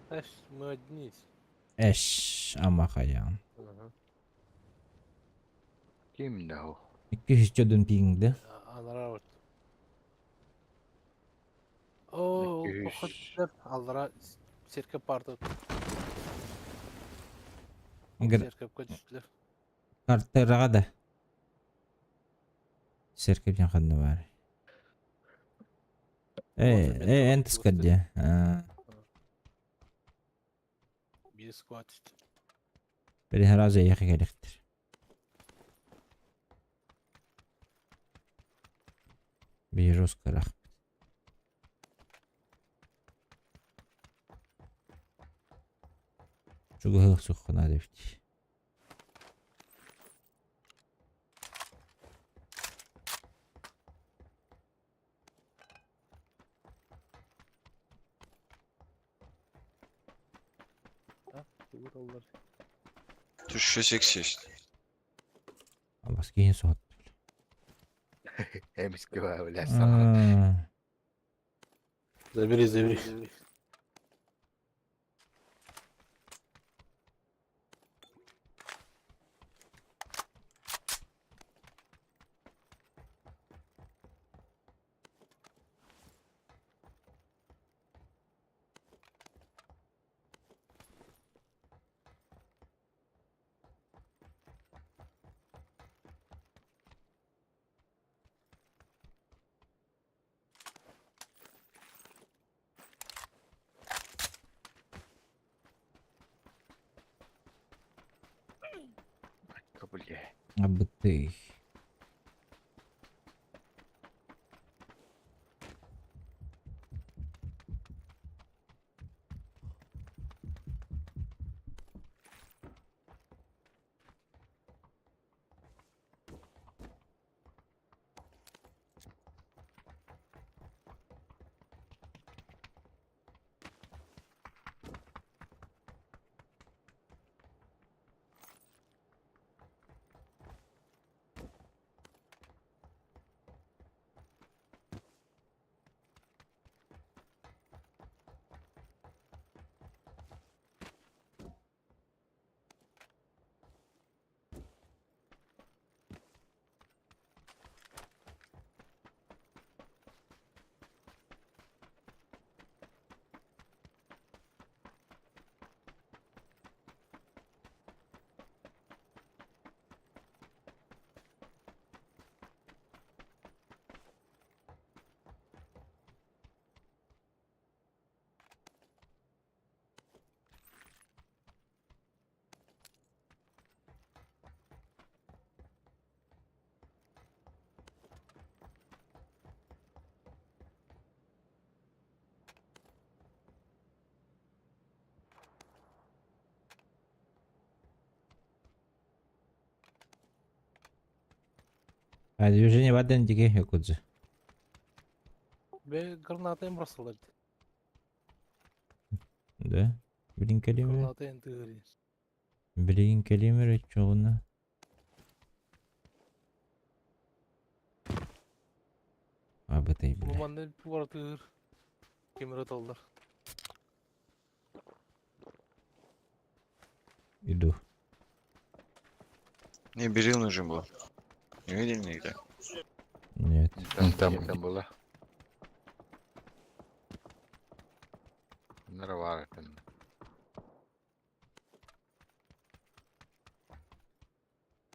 Знаешь, мы одни. Эш, амахаян. Ким да ол? 200 дун пингде. Анара вот. О, поход аллара церковь барды. Церковь түстүлэр. Картыраға да. Церковь ханна бар. Энтискар дии. Биир сквад. Били сразу эйиэхэ кэлиэхтэр. Биир жестко рах. Чугаһыах суохха наада эбит. Тугу таллар. 1086. Абас киһи соһут. Эмискэ баа, бля, саҥа. Забери, забери. Бля. Абытый. А движение в дике якудзы. Бе граната им бросил. Да? Блин, калимер. Граната им тыгыри. Блин, калимер, чоғына. Абытай, бля. Бу пуар тыгыр. Кемер таллар. Иду. Мне берил нужен был. Не видели нигде? Нет. Там, там была. Нравар там.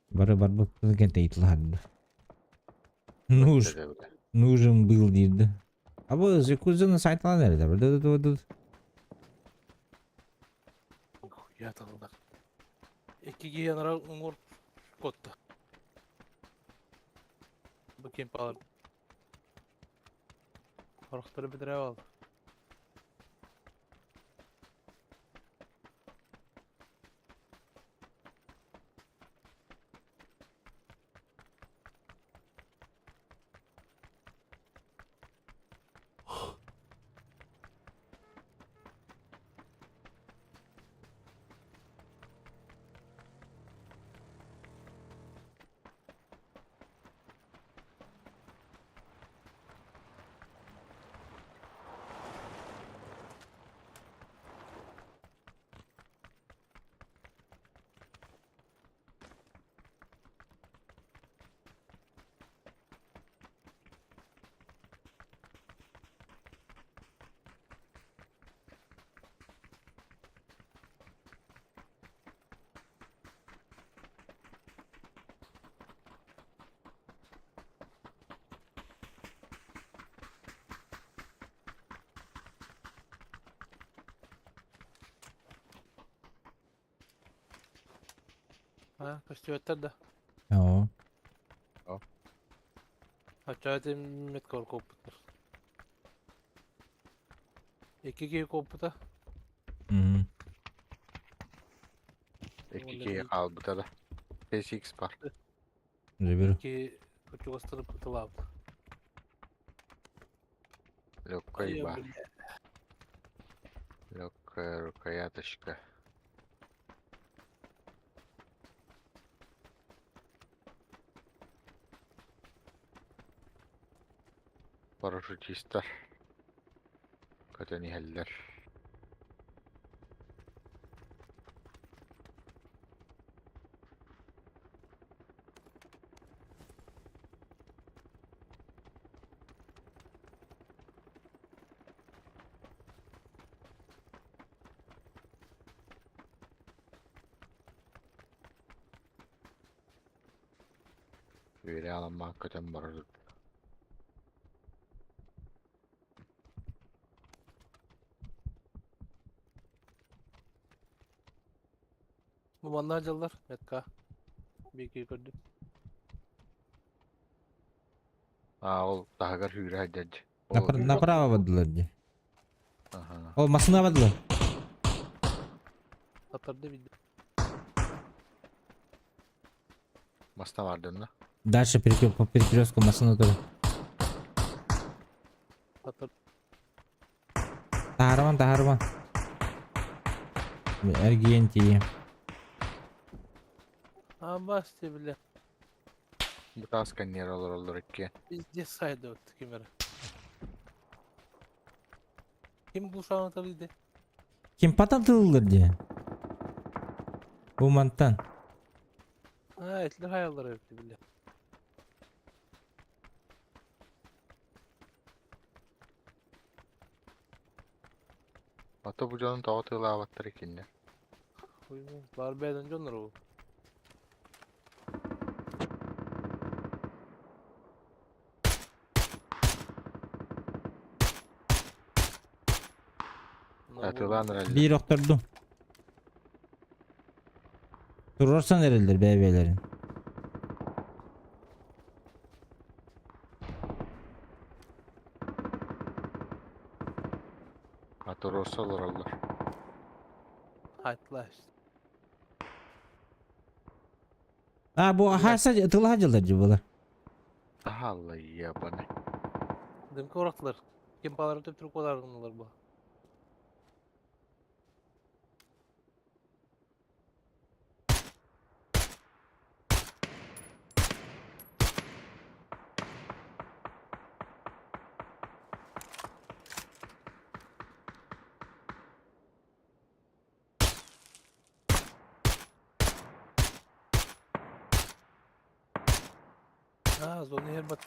Бары барбыт кенте итларды. Нуж. Нужен был дейді. А bu Якудзаны сайтынан nerede? Ду ду ду. Я таллар. Экиге янара уңор котта. Бу кемп алар. Хорохтору битире ал. А, көстүбэттэр да. Оо. Оччоҕо ити меткор куоппуттар. Икки киһи куоппута. Икки киһи хаалбыта да. SX бар. Заберу. Икки чугастырып ытылаабыт. Легкой бар. Легкая рукояточка. Парашютистар көтөн иһэллэр. Үөрэ аламмаан көтөн барар. Бу манна дьыллар, метка. Биики көрдүм. Аа, ол таһыгар хүүрэ сылдьар дии. Ол Направо бардылар дии. Аха. Ол массыына бардылар. Татарды билdi. Маста бардын да. Дальше по перекрестку массыына турар. Татар. Таһаарыман, таһаарыман. Эргийэн тиийиэм. Абас бile. Бу таас кэнниэр олороллор иккиэн. Везде сайды вот кемер. Ким бу шағын тарыйды? Ким пататылыр дии. Бу мантан. А, этлер хаяллар öptü bile. Ата бу дьонун тоҕо тыылаабаттар икиннэр. Бар бэйден дьоннор ол. Атыылаан эрэллэр. Биир охтордум. Туруорсан эрэллэр бэйэ-бэйэлэрин. А туруорса олороллор. Айтла işte. А, бу хаса тылаха дьыллар дии буолар. Алла ебаный. Дымка урактылар. Ким палары төп түрк олар бу. А, зоны хербат.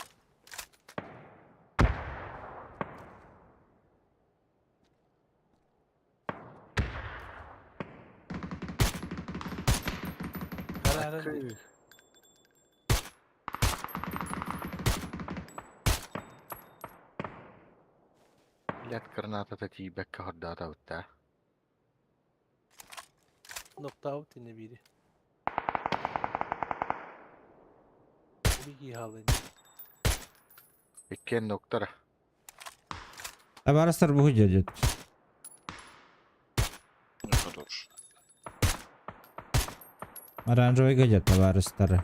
Хара хара. Блядь, граната тиийбэккэ хордоотообуттаа. Ноктаут инне бири. Биги халын. Иккиэн доктора. Табаарыстар бу дьэ Хорош. Оранжевый дьэ табаарыстары.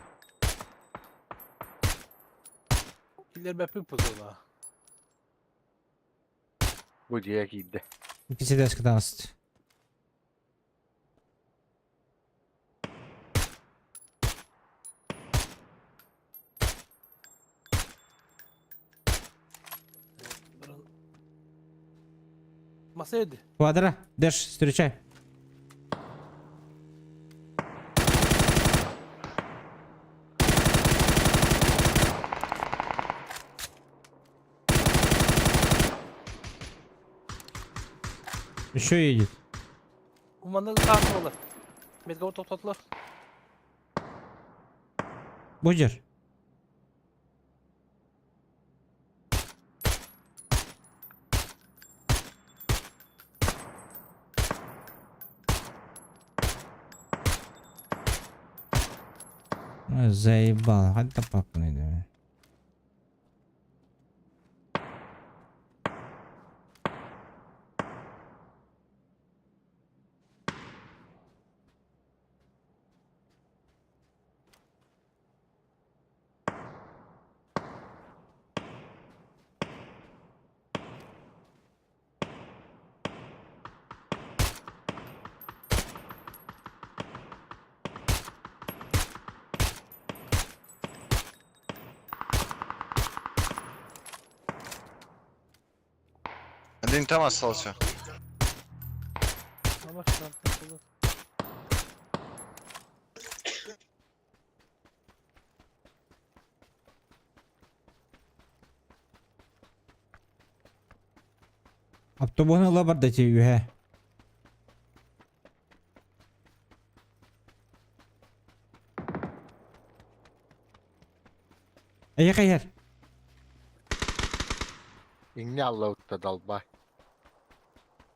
Киллер бәппи пузула. Бу дьиэ киирдэ. Иккиси дэске таҕыст. Маседі. Квадра, Дэш, встречай. Еще едет. Уманны саатылар. Медгау тоқтатылар. Будешь? Заебал, ханна папканы да. Один там остался. Автобуһун ыла барда ити үһэ. Эйиэхэ иһэр. Иҥнэ алла ытта далбай.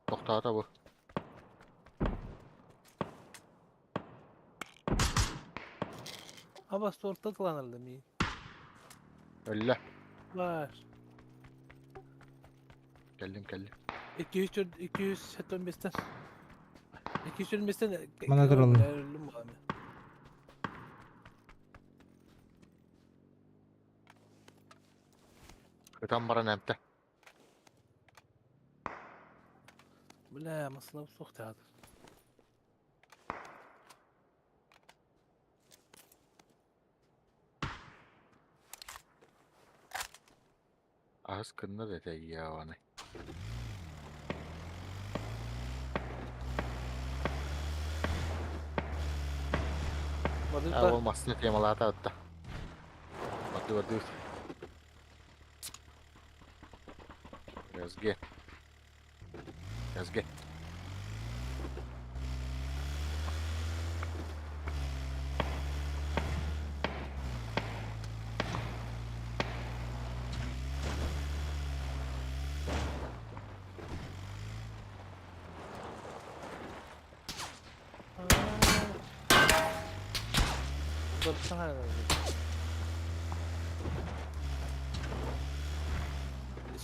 Тохтоото бу. Аба сорта тыланылды ми. Өллө. Бар. Кэллим кэллим. 204 275-тен. 225-тен. Мана тураллар. Өллүм буолан. Ытан баран эмтэ. Бля, масына суох театр. Аһыс кынна да тэйиэҕэ А ол массыына темалаата ытта. Барды барды. СГ. СГ.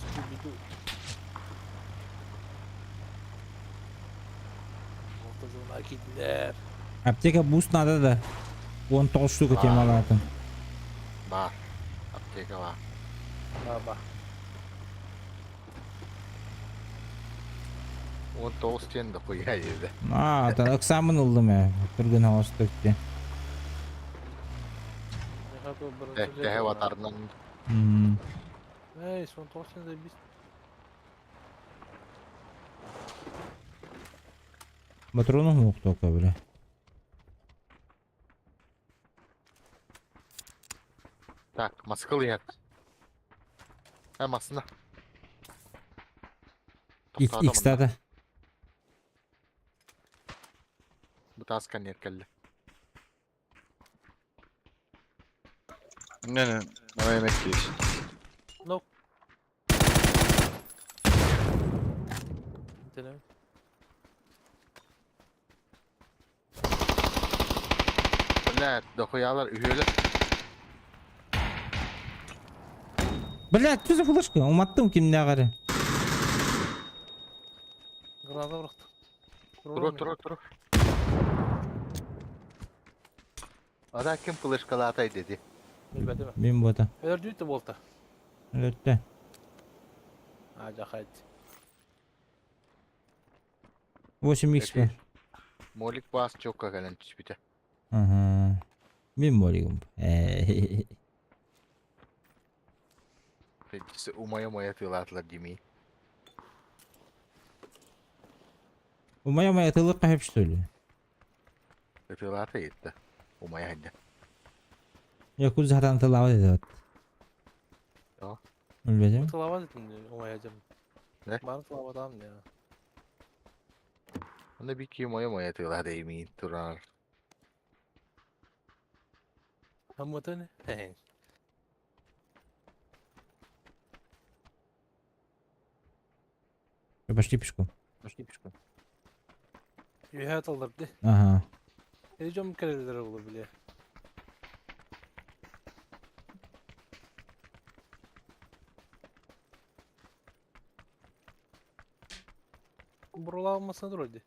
Scooby-Doo. Аптека буст надо да. 19 штука темалаатым. Баар. Аптека баар. Баба. 19 диэн дохуя диэтэ. Аа, та ыксаамын ыллым ээ. Түргэн оҕостук диэн. Тэһэ батарынан. Эй, сон тоғыз заебись. Патрону мух только, бля. Так, маскыл иһэр. Э, массына. X-тата. Бу таас сканер кэллэ. Ne ne? Bana yemek yiyorsun. No. Deneme. Бля, дохуялар үһүөлэр. Блядь, что за флешка? Уматтым кимнээҕэр. Граната бырахтым. Туру, туру, туру. Ада ким флешкалаатай диэти? Билбэтим. Мин буота. Өлөрдүүт буолта. Өлөртө. А, жахайт. 8 х бар. Молик баас чокка кэлэн түспүтэ. Ага. Мин молигым. Умайа-умайа тыылаатылар димии. Умайа-умайа тыллыкка хөп что ли? Ытыылаата иттэ. Умайа сылдьан. Якудза хатан тыллаабат этэ вот. Тоҕо? Билбэтим. Тыллаабат этим умайа дьым. Не? Бары тыллаабатаҕым дии. Онно биир киһи умайа-умайа тыылаата имиин турар. Хаммытын? Пошли пешком. Пошли пешком. Үһэ таллар дии. Ага. Эдьом кэлэллэр буолуо били. Турулаабын масына турар дии.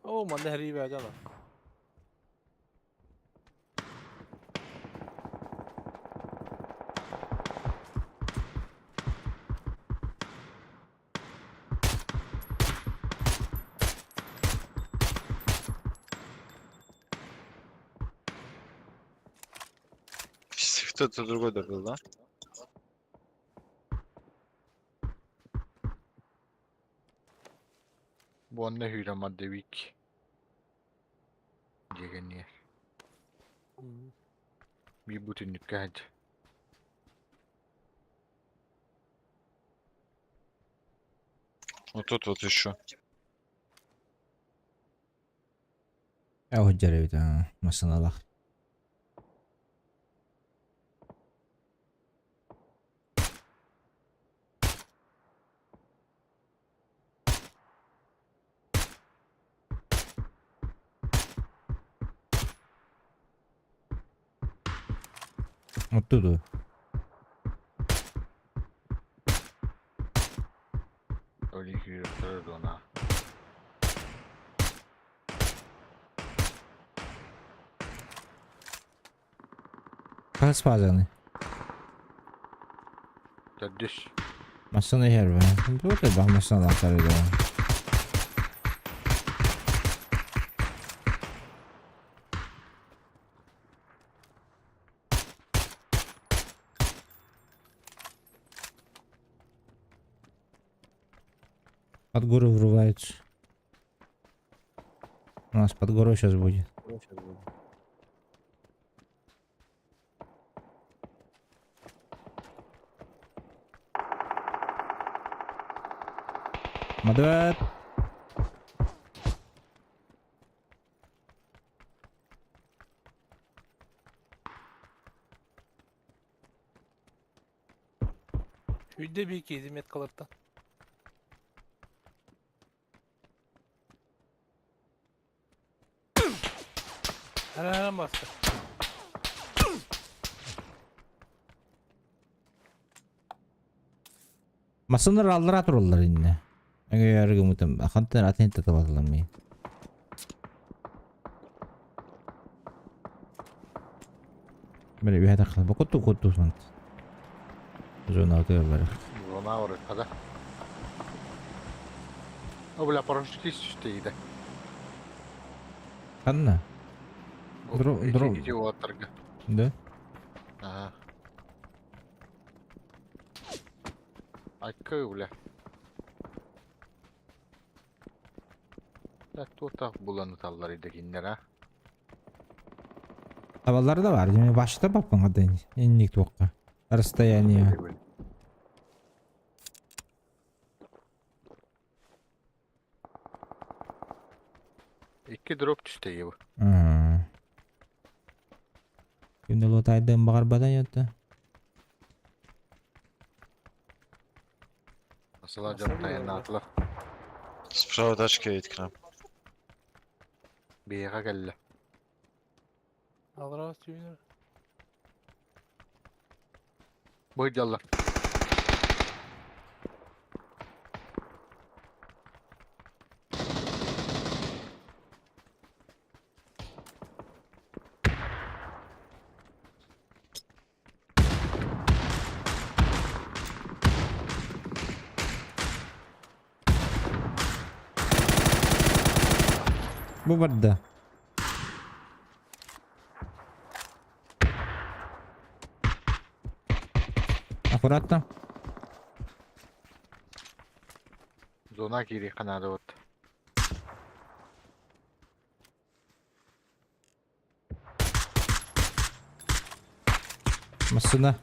Оо, манна хэрии баадана. Кто-то другой добил, да? Бу онно hüyle maddevik. Дегенне. Bir bütünlük hadi. Вот тут вот еще. Э, эбит, массыналах. Оттуда. Öyle hüyle ona. Хас фазаны? Төрдүс. Массына иһэр бэ. Бу да массыналаахтар да. Под гору врываются. У нас под горой сейчас будет. Мадвет. Үйде bir киди меткалартан. Hemen bastı. Масыныр аллара тураллар инне. Эге мутым. Хантан атын татабатылар ми. Бere bir hata kal. Кутту кутту сант. Зона отыр бар. Зона var kada. О, бля, парашютист түстейді. Ханна. Дро- Ити оттарга. Да? Ага. Айкы, бля. Да, тута буланы таллар иде киндер, а? Табалар да бар. Деме башта баппан кадын. Энник туакка. Расстояние. Икки дроп түстейді бу. Күндө лотайдын багар бадан ятты. Асыла жан таянна. Справа тачка едет к нам. Бейға кәлі. Алра сүйінер. Бұй жаллар. Бу барда. Аккуратно. Зона кири қанады вот. Массына.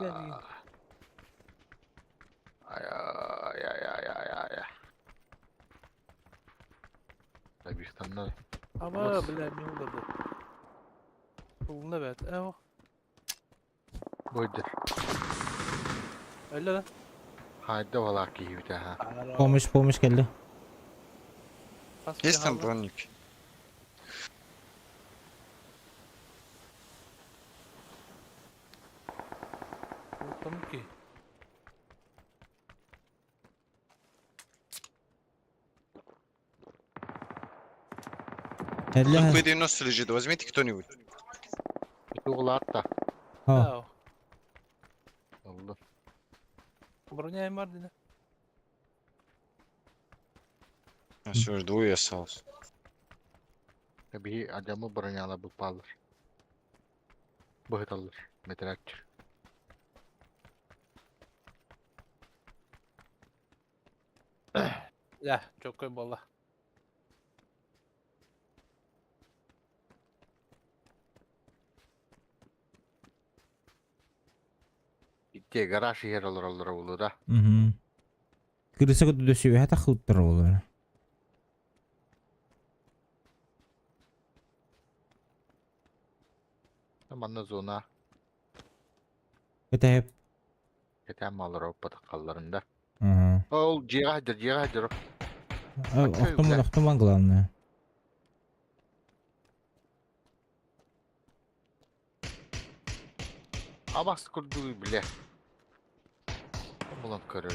Бля, Ай-ай-ай-ай-ай. Табихтанна. Аба, бля, не удады. Булна бәт. Эо. Бойдыр. Öyle lan. Хайда валак киһибитэ ха. Помощь, помощь кэллэ. Есть там броник? Там ки. Эллэ. П-90 лежит, возьмите кто-нибудь. Тугулаатта. Ха. Oldu. Броня var dedi. Все, двое осталось. Биһи адьамы броняла бупалар. Быһыталлар. Метрәччер. Ya, çok koy valla. Итте гараж иһэр олороллоро буолуо да. Угу. Кырыса көтүдө сүбэһэ тахыттар олар. Манна зона Көтәһеп. кэтэн маллар оппатыккалларында. Ага. Ол дьиэҕэ сылдьар, дьиэҕэ сылдьар. Охтуман, охтуман главное. Абас курдугуй билэ. Булан көрөр.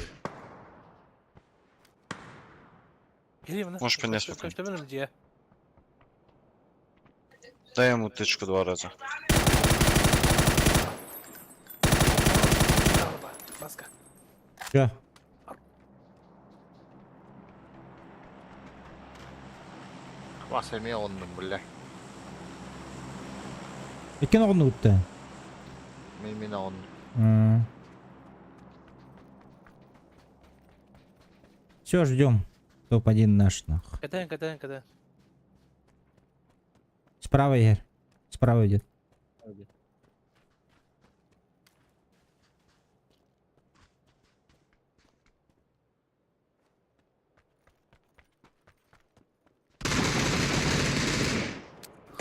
Geleyim lan. Можешь поднять пока. Köşte diye. Дай ему тычку два раза. Баска. Чё? Бас эмиэ оннум билэ. Иккен оҕону утта. Мин мин оннум. Все, ждем. Топ-1 наш, нах. Кэтэн, кэтэн, кэтэн. Справа, Игорь. Справа идет.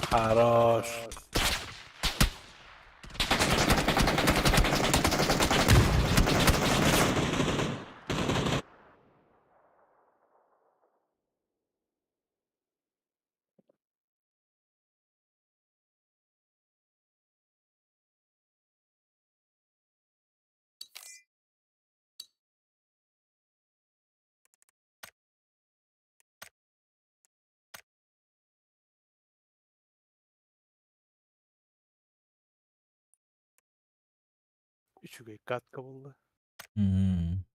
Хорош. Үчүгэй катка буолла. М.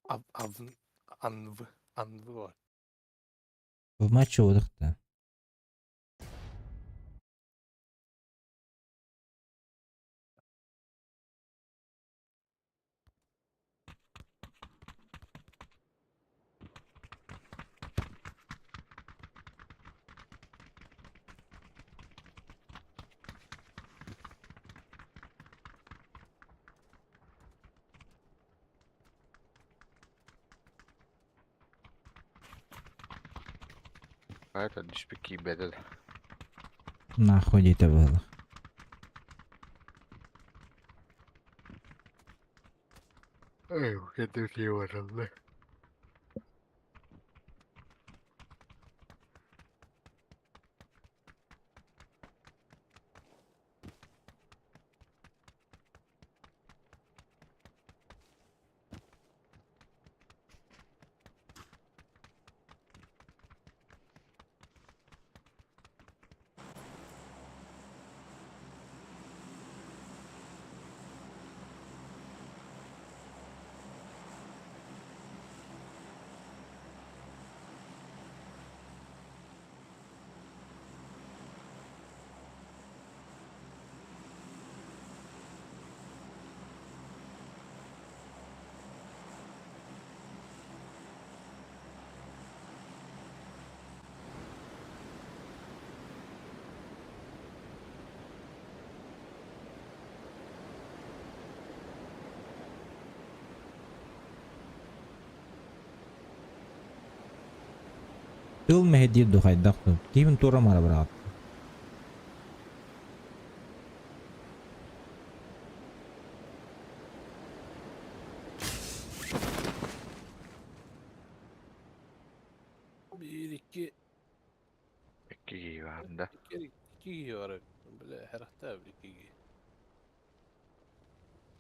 Ав, ав, анв, анв var. В матче отдых-то. Это түспүт киирбэтэ. Нахуй это было. Эй, кэтэ баралла. Тыл мэһэйдиир дуу хайдах дуу? Киһибин туора маара быраҕат. Биир, икки, Икки киһи баар да. Икки, икки киһи бар эбит. Бля, харахта икки киһи.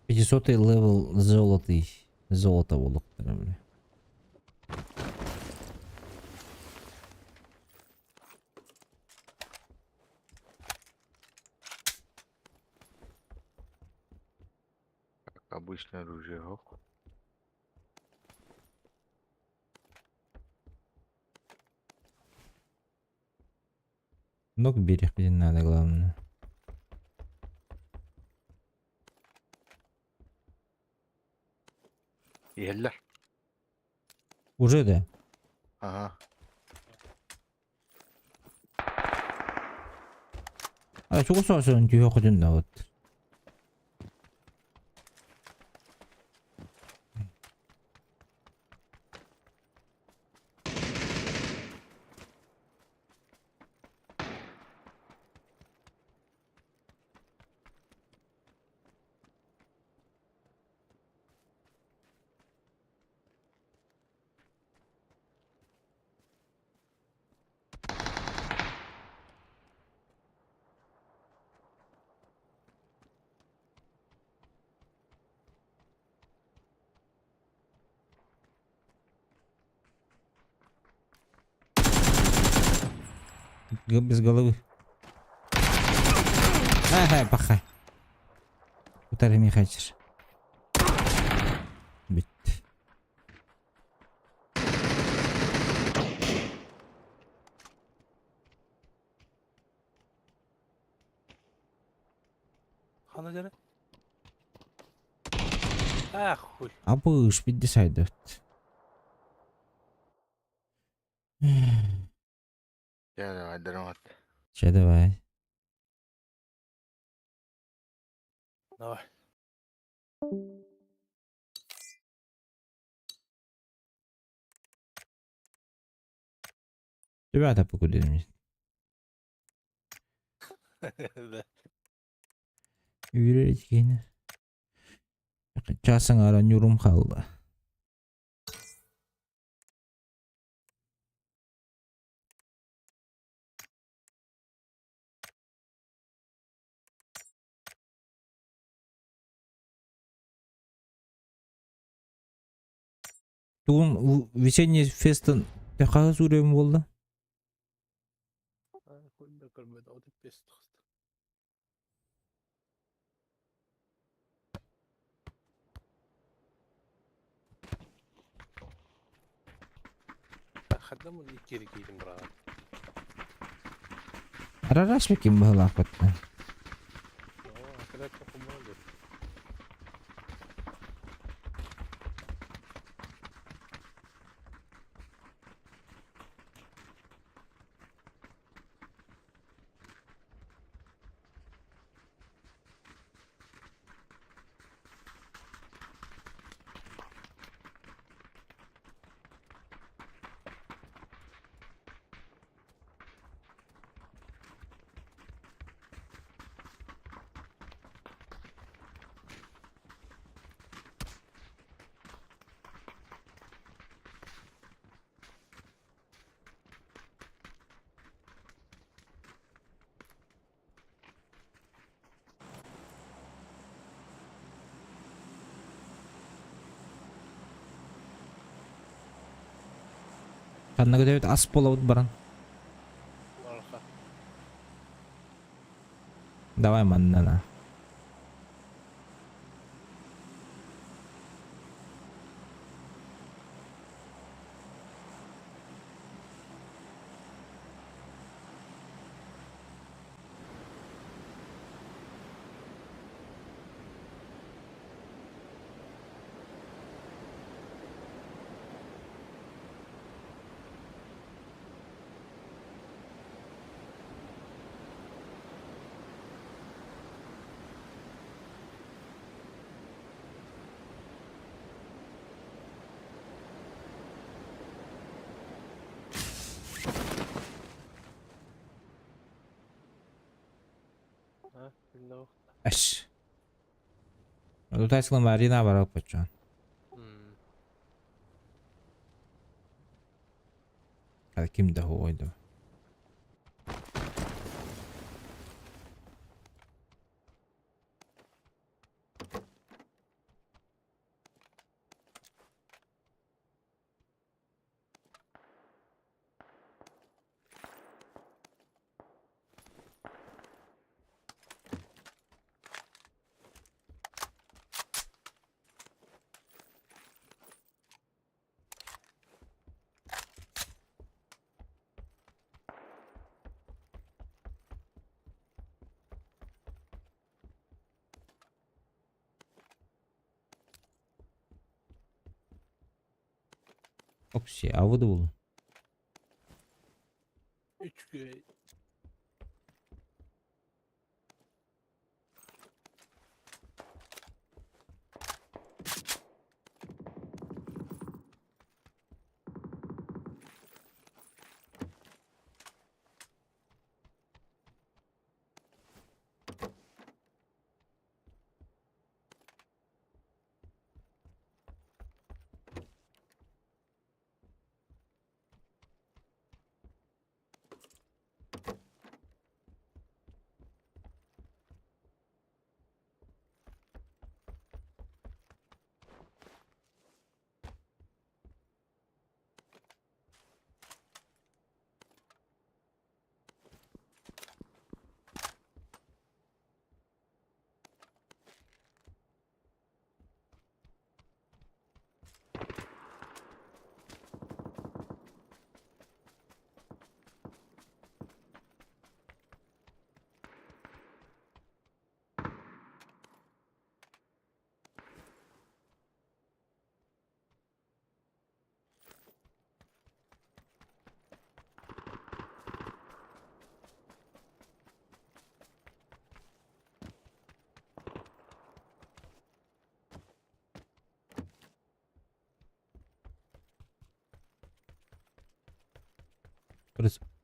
500 левел золотый. Золото буолуохтара, бля. Как обычное оружие, ох. Ног берег где надо, главное. Иһэллэр. Уже да? Ага. А чугас сосын түйө хотун да вот. Без головы. Ага, паха. Утары Михайлович. Бит. Хана дьэрэ? Ах, хуй. Абыш, 54. Я давай, давай. Че давай. Давай. Ребята покудили. Да. Үөрэр Чаас аҥаара ньуурум хаалла. Тугун весенний фестан хаһыс уровень буолла? Хуй да көрбөт, 35 тахыста. Хадам икки киирим брат. Арараш ким быһылаахпытта. Оо, кэлэ тохуман. Ханна көтөбүт ас буолабыт баран. Барха. Давай манна. Кимнэ Эш. Тутайсылан Марина барап баччан. Ким да хуойду. Окси, а вот был. Үчүгэй.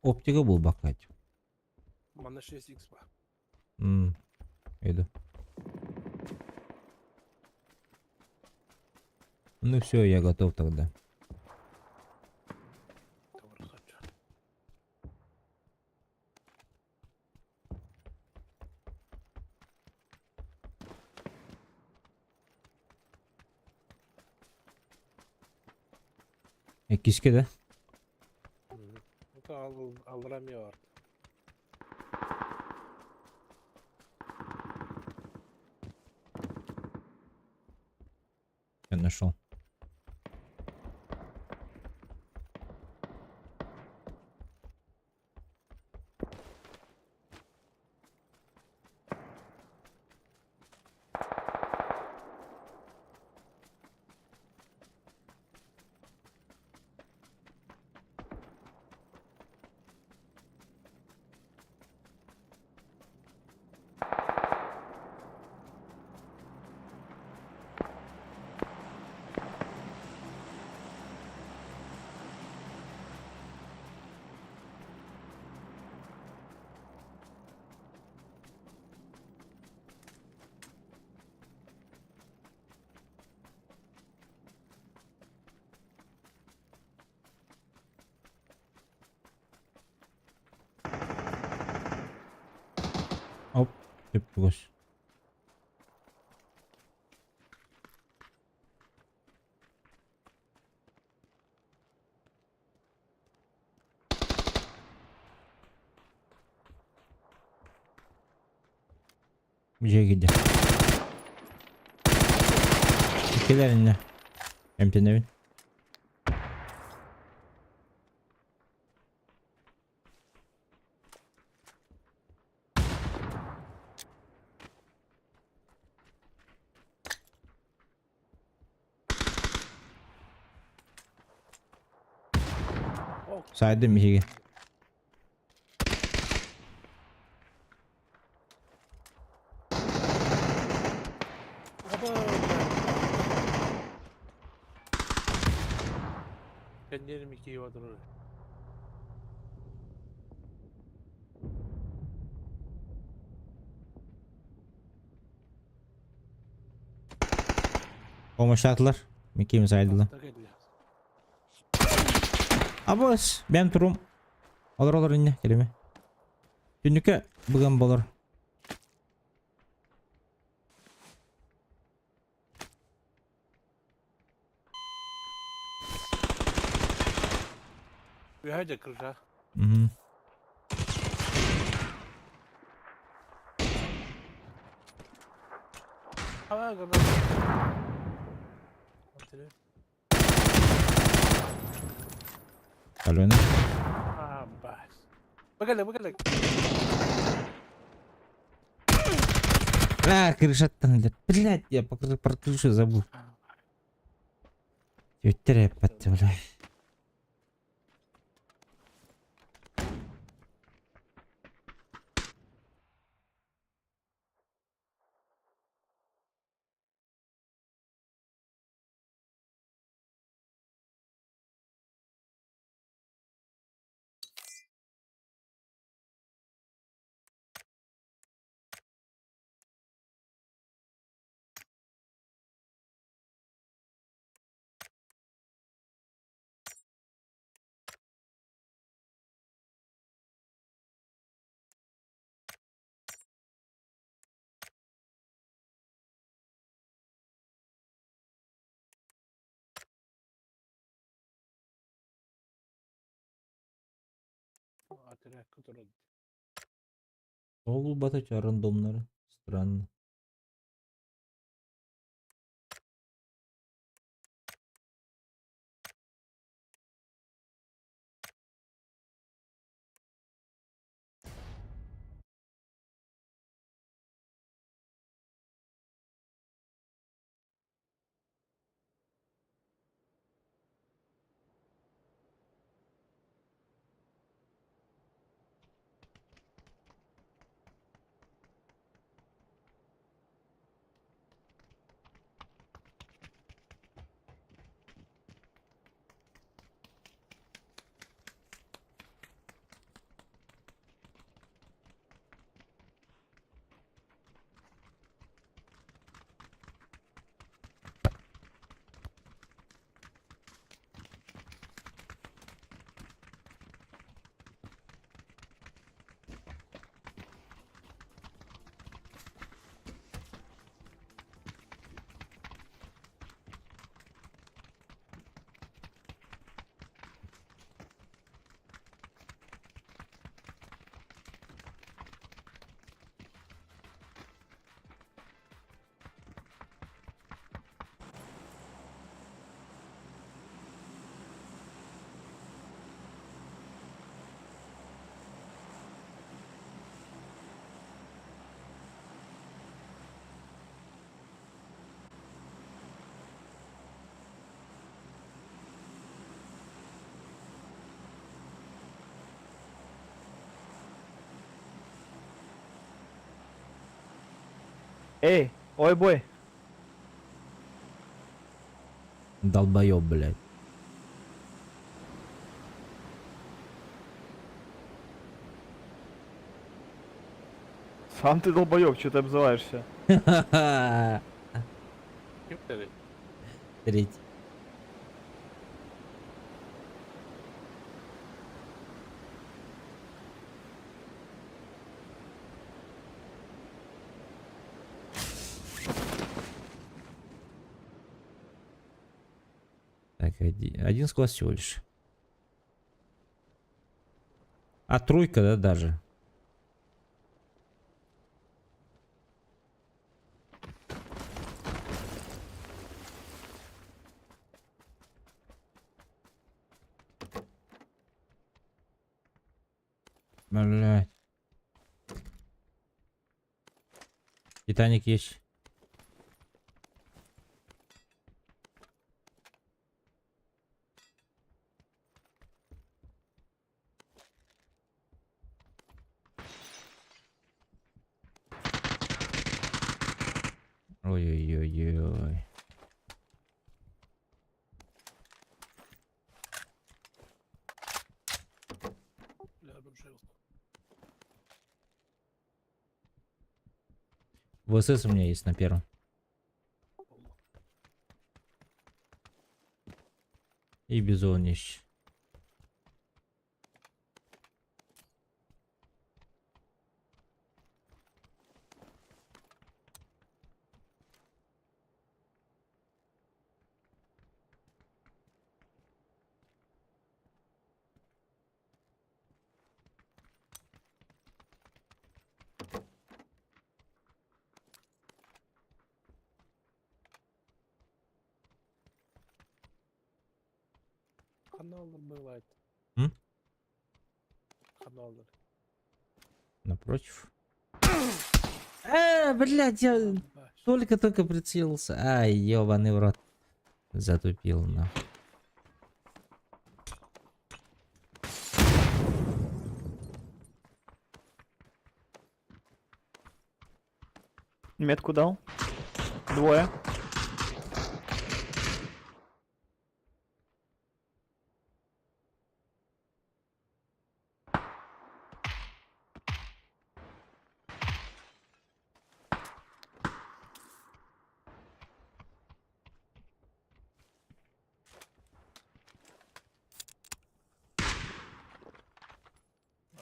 Оптика был бакать. Манна 6x ба. Иду. Ну все, я готов тогда. Киске да? Алрамия бар. Я нашел. Оп, тип гош. Где где? Килер Эмтенебин. Сайдым иһиге. Кэннерим икки отурur. Помощьтаатылар. Микки сайдылар. Абыс, бэм турум. Олор олор инне, келеме. Түннүккэ быган болор. Үһэ дьэ крыша. Угу. Аа, гана. Алена. Аа, бас. Бакалек, бакалек. А, крышаттан өлөр. Блядь, я про крышу забыл. Өттер эппат, бля. Ол бата рандомнары. Странно. Эй, ой бой. Долбоеб, блядь. Сам ты долбоеб, что ты обзываешься? Третий. Так, один склад всего лишь. А, тройка, да, даже? Блять. Титаник есть. Ой-ой-ой-ой. ВСС у меня есть на первом. И бизонище. Ханна олор бывает? М? Ханна олор. Напротив. Блядь, я только-только прицелился. Ай, ёбаный в рот. Затупил, нахуй. Метку дал. Двое.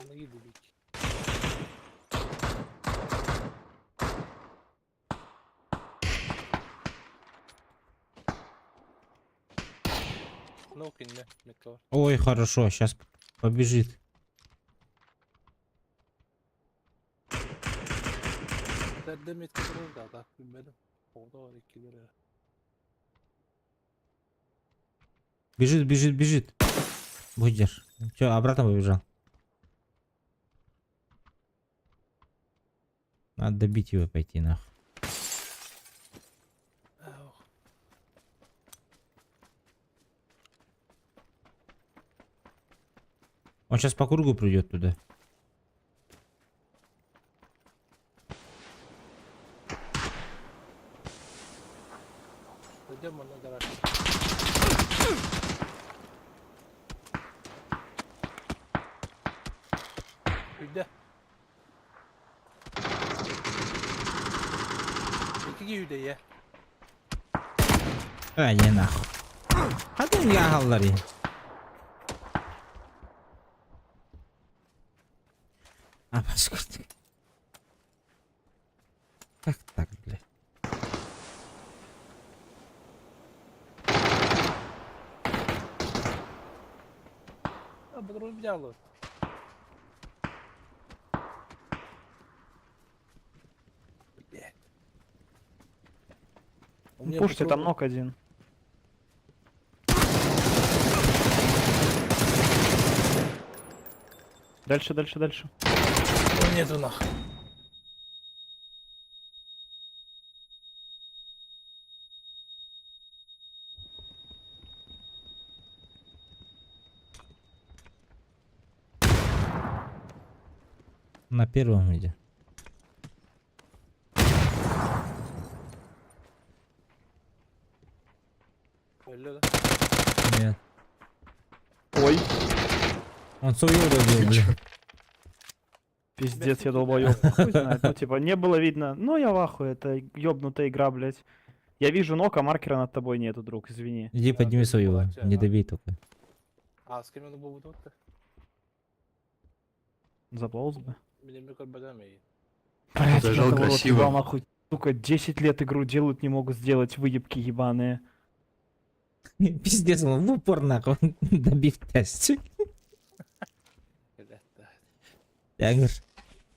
Аны гидебик. Ну, кинне, метка. Ой, хорошо, сейчас побежит. Дәрдә метка турар да, так билбедим. Оғда бар иккилер. Бежит, бежит, бежит. Будешь. Че, обратно побежал. Надо добить его пойти нахуй. Он сейчас по кругу придет туда. Пойдем на гараж. Үйдө. Икки үйдө я. А, не нахуй. Hadi ya halları. А, паскурт. Как так, блядь? А, патрон взял. Блядь. У меня Пушьте, там патрон- ног один. Дальше, дальше, дальше. О, нету нахуй. На первом иди. Öyle да. Нет. Ой. Он свою добил, блядь. Пиздец, я долбоёб. Хуй знает. Ну, типа, не было видно. Ну, я в ахуе, это ёбнутая игра, блядь. Я вижу ног, а маркера над тобой нету, друг, извини. Иди подними своего. Не добей только. А, с кем я буду тут? Заполз бы. Меня мне как бы Блядь, Зажал я в рот красиво. ебал, нахуй. Сука, 10 лет игру делают, не могут сделать, выебки ебаные. Пиздец, он в упор нахуй. Добив тест. Яңыр.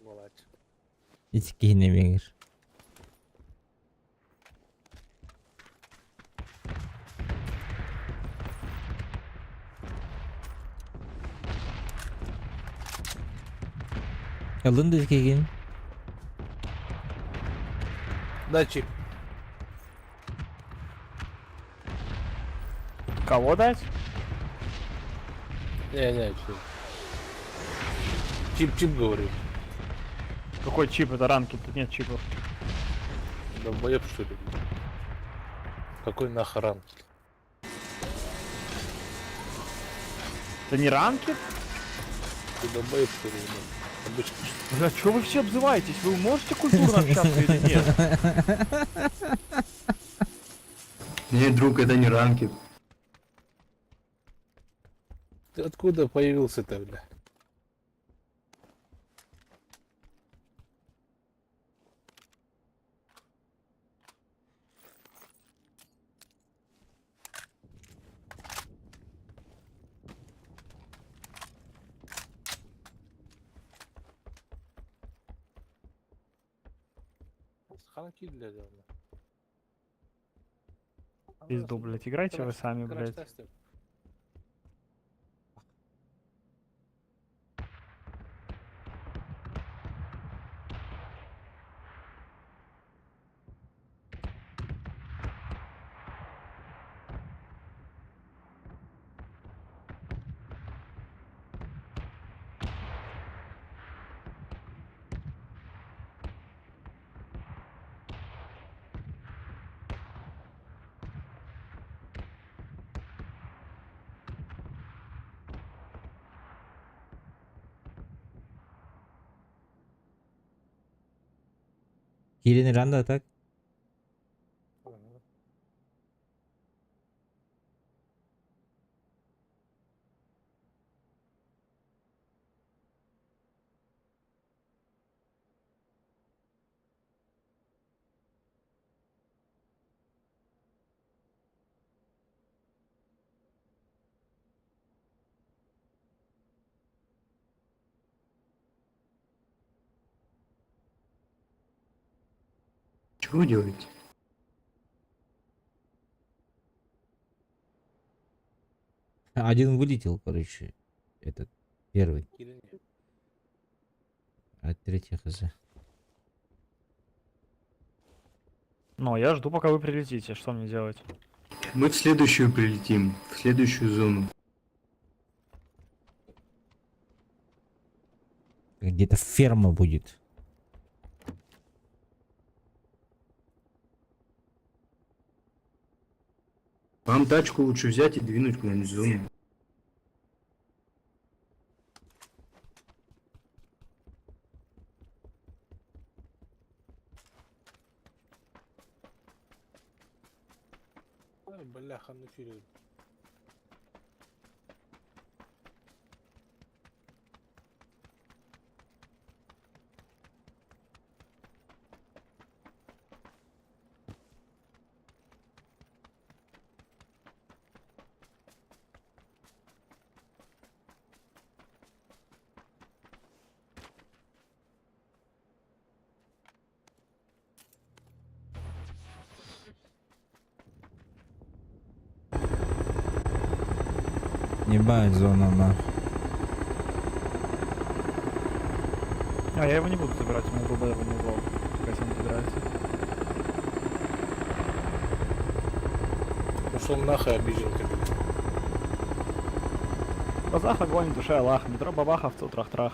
Молодец. Ити киһини меңир. Ылын да киһин. Дай чип. Кого дать? Не, не, чип. Чип, чип говорю. Какой чип? Это ранки, тут нет чипов. Долбоеб, что ли? Какой нахер ранг? Это не ранки? Ты долбоеб, что ли? блин? Обычно, что ли? Бля, чё вы все обзываетесь? Вы можете культурно общаться или нет? Не, друг, это не ранки. Ты откуда появился-то, бля? Хана киирдилэр дьэ. Пизду, блядь, играйте вы сами, блядь. Киирэн ранда так? Чего вы делаете? Один вылетел, короче. Этот первый. А третий хз. Ну, я жду, пока вы прилетите. Что мне делать? Мы в следующую прилетим, в следующую зону. Где-то ферма будет. Вам тачку лучше взять и двинуть куда-нибудь в зону. Бляха, ну через. Ебать, зона нахуй. А, я его не буду забирать, у меня долбоеба не было. Пускай сам забирается. Ушел нахуй, обиженка, блядь. В глазах огонь, в душе Аллах, метро бабаховцу трах-трах.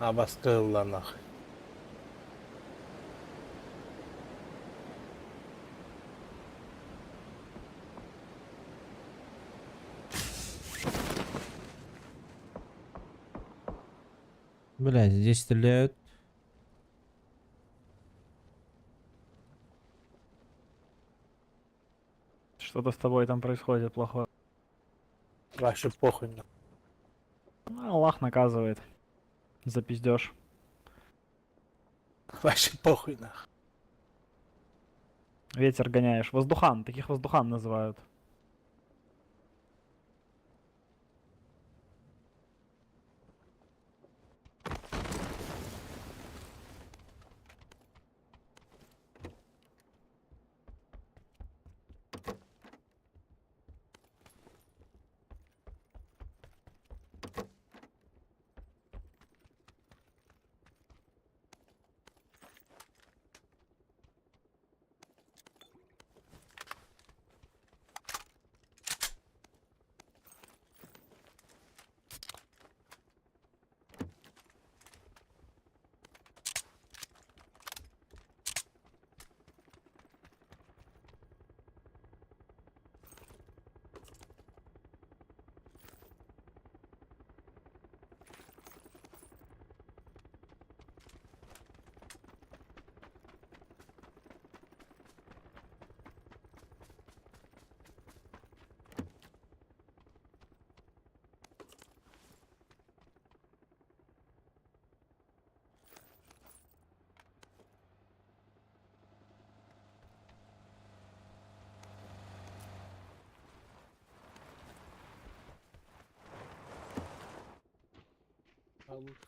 А вас нахуй. Бля, здесь стреляют. Что-то с тобой там происходит плохое. Вообще похуй нахуй. Ну, Аллах наказывает. За пиздеж. Вообще похуй нахуй. Ветер гоняешь. Воздухан. Таких воздухан называют.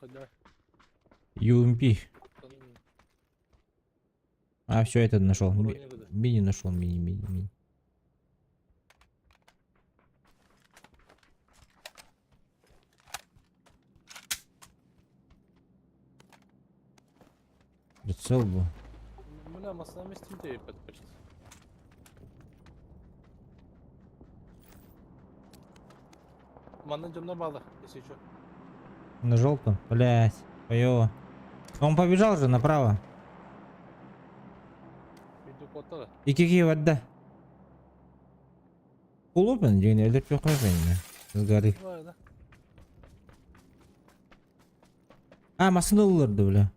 Когда? UMP. А, все, этот нашел. Мини нашел, мини, мини, мини. Прицел был. Бля, масса месте почти. Манна дьонно бааллар, если что. На желтом? Блять, хуёво. Он побежал же направо. Иду куоттара. Икки вода. Кулупин, дьиҥин өлөртүөххэ бэйнэ. С горы. Давай, да. А, массыына ылларды, бля.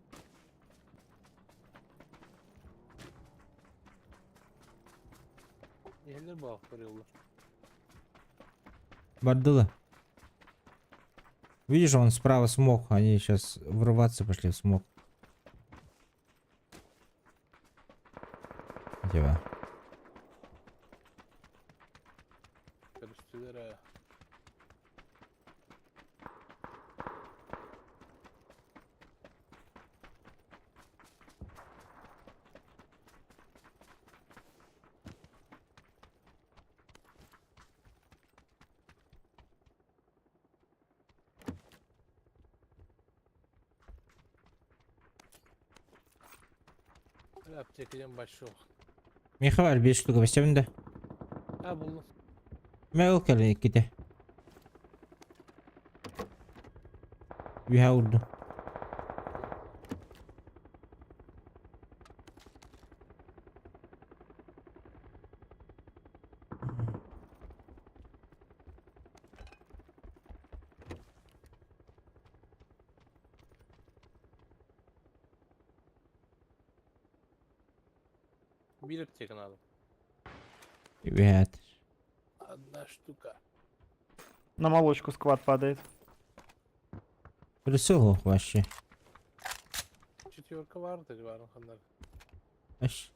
Иһэллэр баах көрүллэр. Бардыла. Видишь, он справа смог. Они сейчас врываться пошли в смог. Типа. Көрүстүлэр ээ. Аптека диэн большой. Миэхэ баар биир штука бэстэбин да. А, буллум. Мэ ол кэлин иккитэ. Үһэ урдум. Биир аптека надо. Үһэт. Одна штука. На молочку сквад падает. Прицел вообще. Четверка баар, баар ханна. Аш.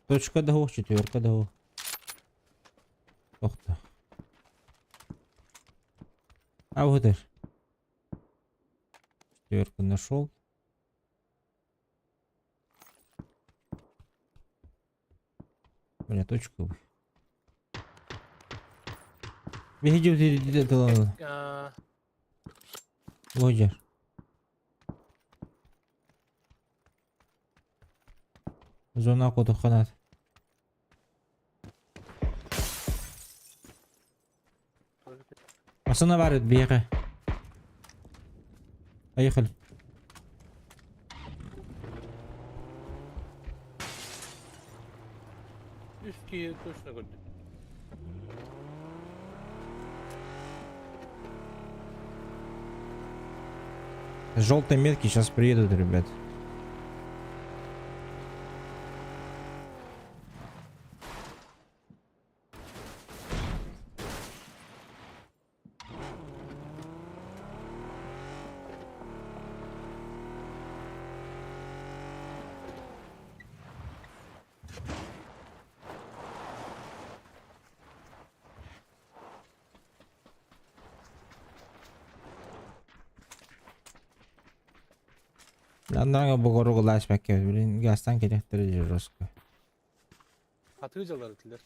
Точка да четверка да. Ох ты. А вот это. Четверку нашел. Бля, точку. Иди, иди, иди, иди, ладно. А, Лодер. Зона кутуханат. Массыына баар биэхэ. Поехали. Үс киһи точно көрдүм. Желтые метки сейчас приедут, ребят. Аннаға бугору лаш бәкке, блин, газтан керектер жестко. Атыы дьаллар этилэр.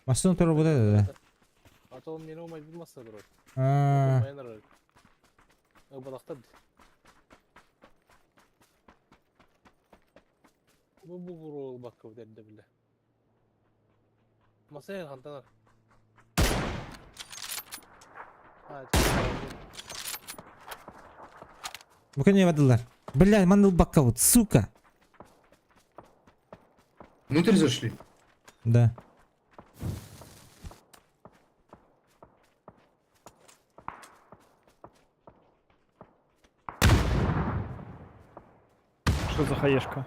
Массыына турар вот это, да? А то мени умай булмаса турар. А. Майнар. Балахтар. Бу бу бакка дерде биле. Масая хантанар. А, Бу не бадылар. Бля, маныл бакка вот, сука. Внутрь зашли? Да. Что за хаешка?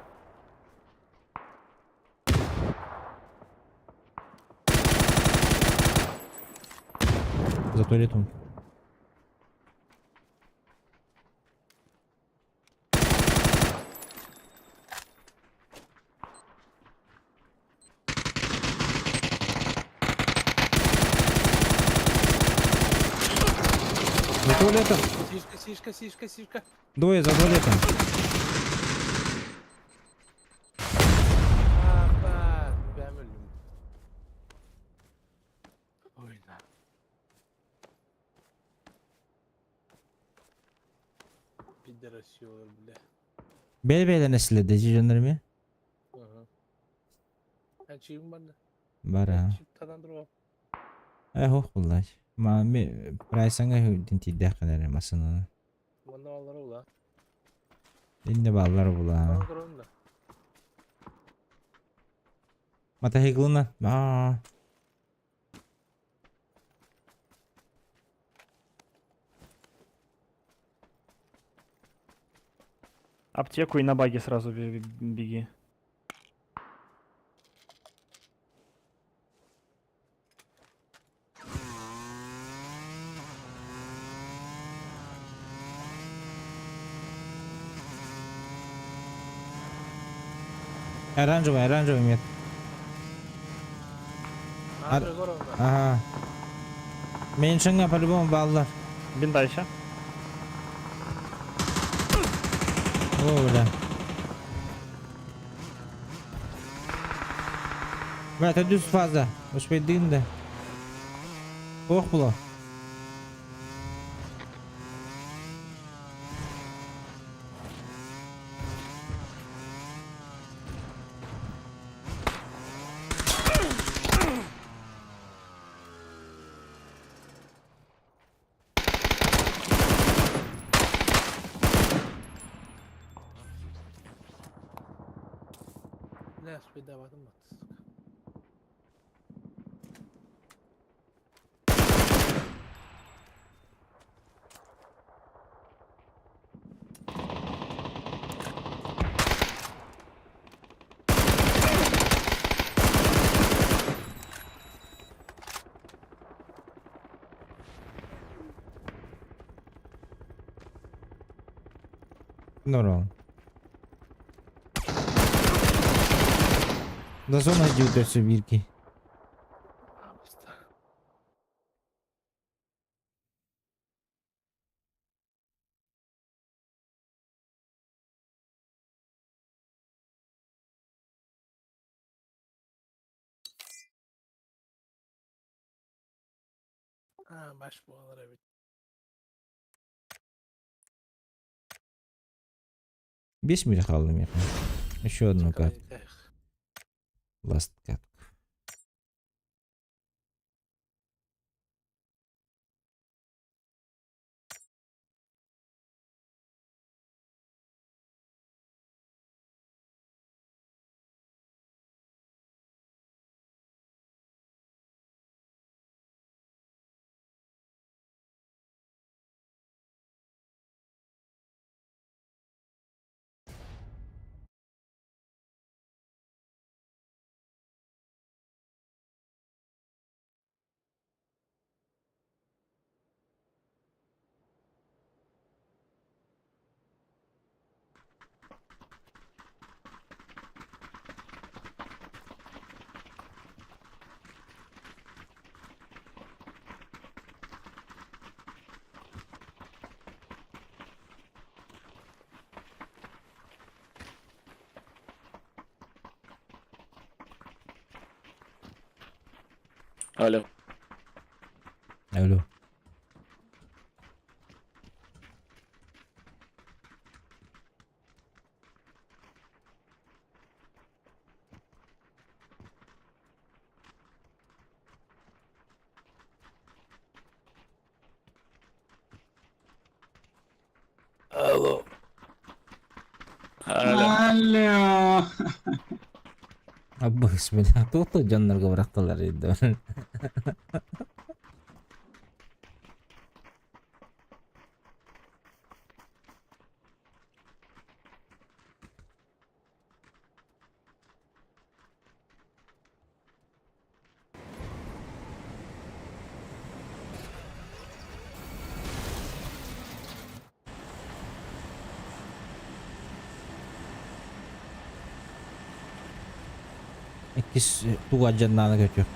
За туалетом. За туалетом. Сишка, сишка, сишка, сишка. Двое за туалетом. Апа, бэм өллүм. Ой, да. Пидорасёлар, бля. Бэйэ-бэйэлэрин эсилэрдэ дьоннор эмиэ. Ага. Эн чиим барда. Бара. Чип тадан турар. Э хох буллач. Ма ми прайсаңа хүдин тиийдэххин эрэ массыынаны. Манна баллара була. Инне баллар була. Тадан турарым да. Мотоциклына. Аа. Аптеку и на баги сразу беги. Оранжевый, оранжевый мет. Ар... Ага. Меньшиңа по-любому баллар. Бинда еще. О, бля. Бля, это дүс фаза. Успейдин да. Ох, было. Бля, успейдаватым бат, сука. Норм. Да зона идет все бирки. А, баш буолар эбит. Бес мир хаалла миэхэ. Еще одну карту. Last катку. Алло. Алло. Алло. Алло. Алло. Аббас, бля, туох дьоннорго бырахтылар дии. Иккис туга дьаннаана көтүөх.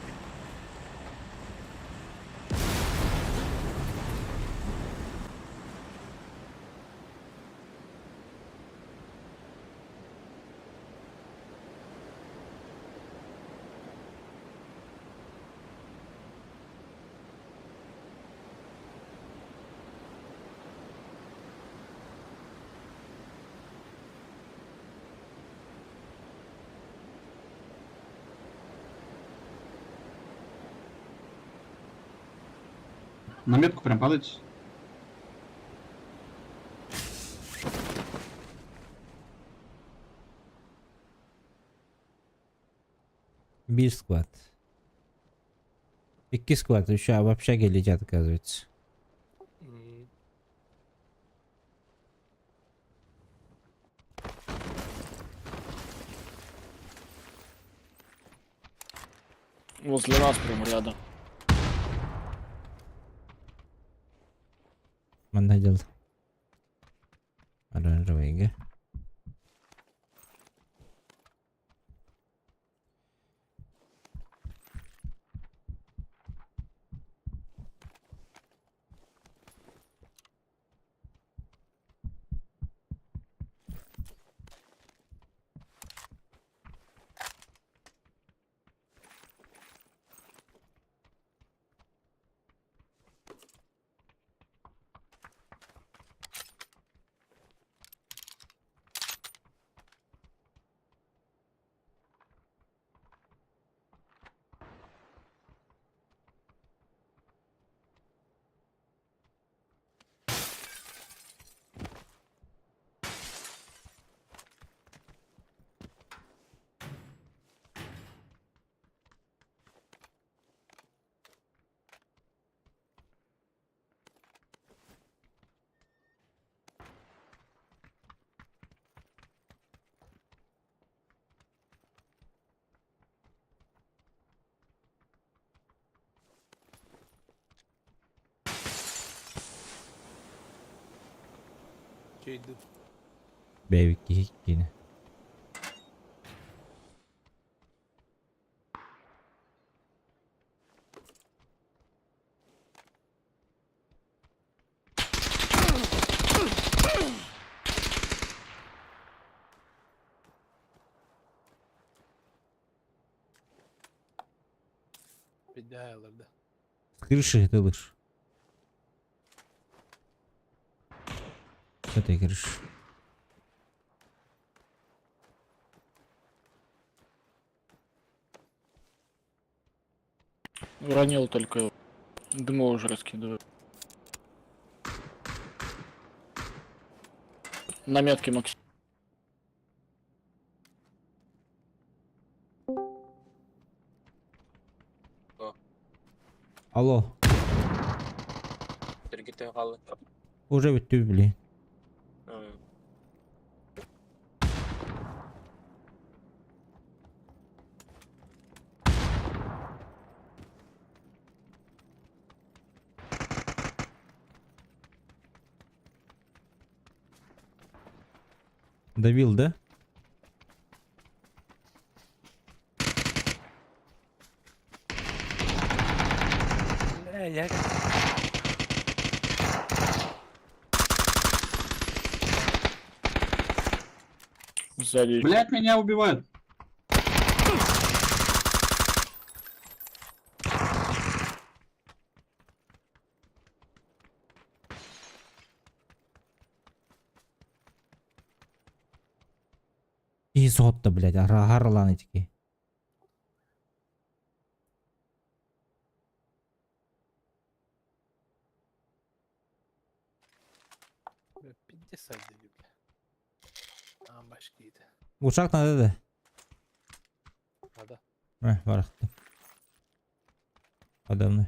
На метку прям падайте. Биир склад. Икки склад еще в общаге летят, оказывается. Возле нас прям рядом. Манна дьыл. Оранжевыйга. Чейди. Бэйбит киһи киинэ. Пидяйлар да. С крыши ты лышь. С этой крыши. Уронил только. Дыму уже раскидываю. На метке Максим. Алло. Уже бүттү блин. Добил, да? Э, я... Сзади. Блять, меня убивают. И сотта, блядь, арланы такие. Бля, пиздец бля. Аан башкиды. Ушак надо да. Надо. Э, барахты. Подо мной.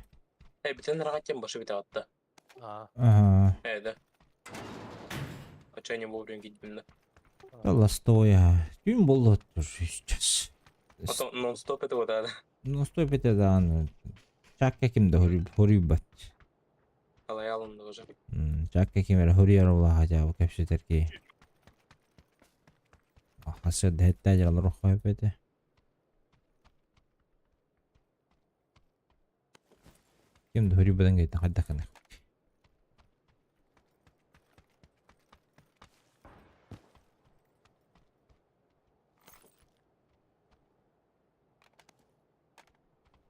Э, бүтін рағаттен башы біте атты. А. Ага. Э, да. А чё не вовремя видно? Да стоя. Ким болды тоже сейчас. Потом нон-стоп это вот, да. Ну стой бите да. Чакка кимде хорибат. Алай алынды уже. Чакка кимер хорияр ола хотя бы кепсетер ки. Хасыр дәтта жалар рухай бете. Кимде хорибадан гейт хадда кана.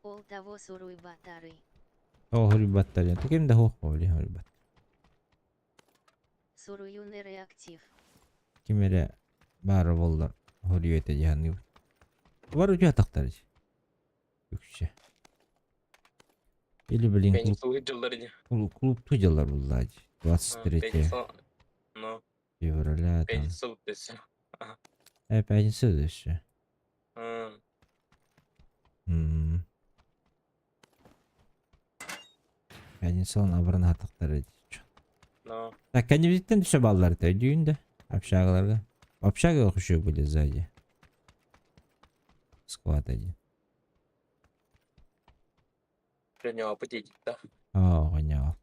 Ол того суруй батары. О хорибаттар. Кимде хох били хорибат. Суруюн реактив. Кимере бары болдар хорибете жаны. Бар үчө тактар. Үкче. Или, блин, клуб, Пятница выделали не. клуб, клуб туделар булла 23 Пятница. Ну, февраля там. пятница вот Ага. Пятница еще. М, М. Пятница он абран хатактар Ну, Так, кэннибититтэн түсэ баллар өйдүүн да. Общагаларга. Общага еще были сзади. Склад один. принял аппетит, да. О, понял.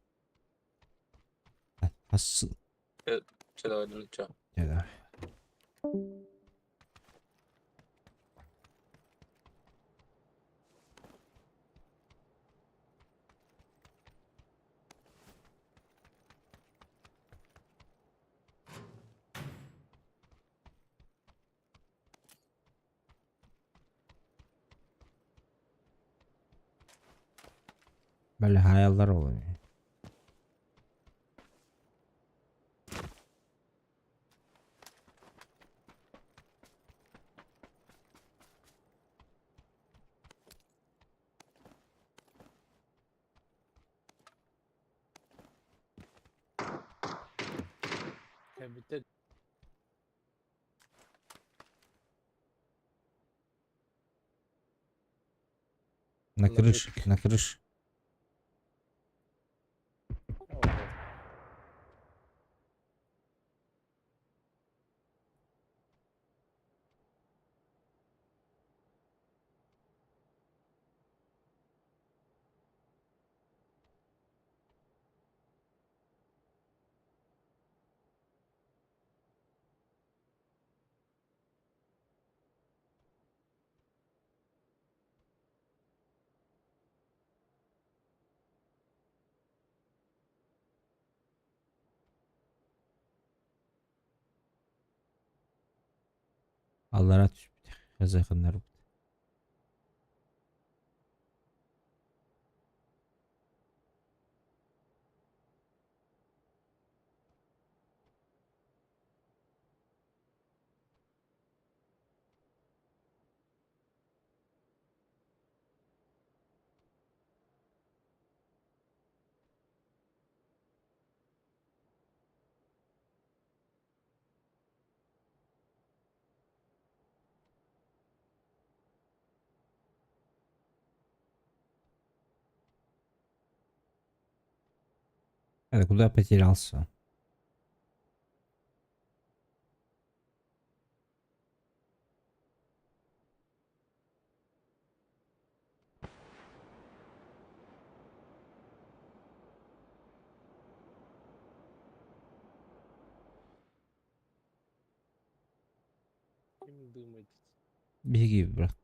А, с... Че давай, ну чё. Да. Böyle hayaller oluyor. Кэбиттэ На На крыше, на крыше. Аллара түспүт. Хазаханнар. Это куда потерялся? Ким думает? Беги, брат.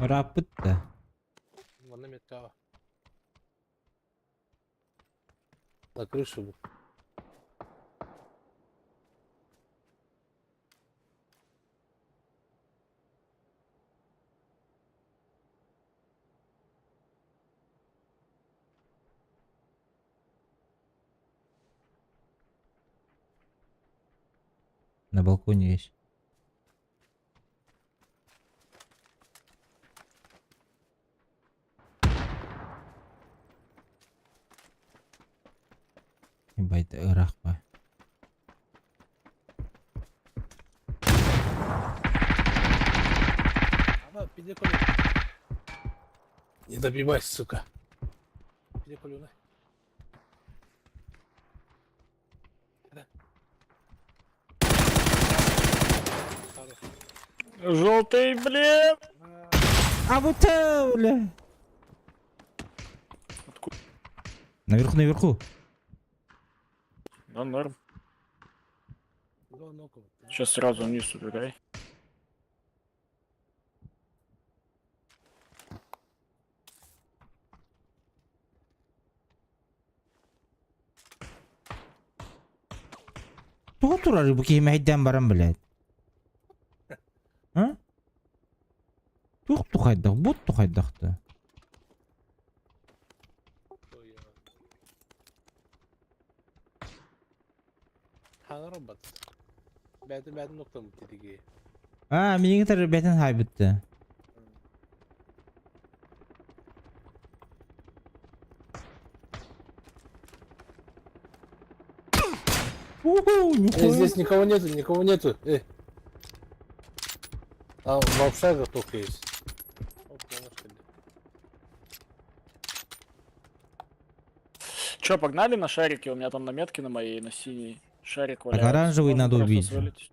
Рапыт да. Манна метка. На крышу. Был. На балконе есть. Ебать, рахма. Ама, пиде колю. Не добивайся, сука. Пиде колю, на. Да. Хорош. Желтый, блин! А вот это, бля. Наверху, наверху. Да, норм. Два нока. Сейчас сразу вниз убегай. Тугу турар бу киһи мэһэйдээн баран блядь. А? Туох тухайдах, бут тухайдахты. Хаанар бат. Бәті бәтін оқтан бітті А, миигин кытары бэтин хаайбытты. Уху, Э, здесь никого нету, никого нету. Э. А, в общагах только есть. Оп, что ли. Че, погнали на шарике? У меня там на метке на моей, на синей. Шарик Так валяется. оранжевый Можно надо просто убить. свалить.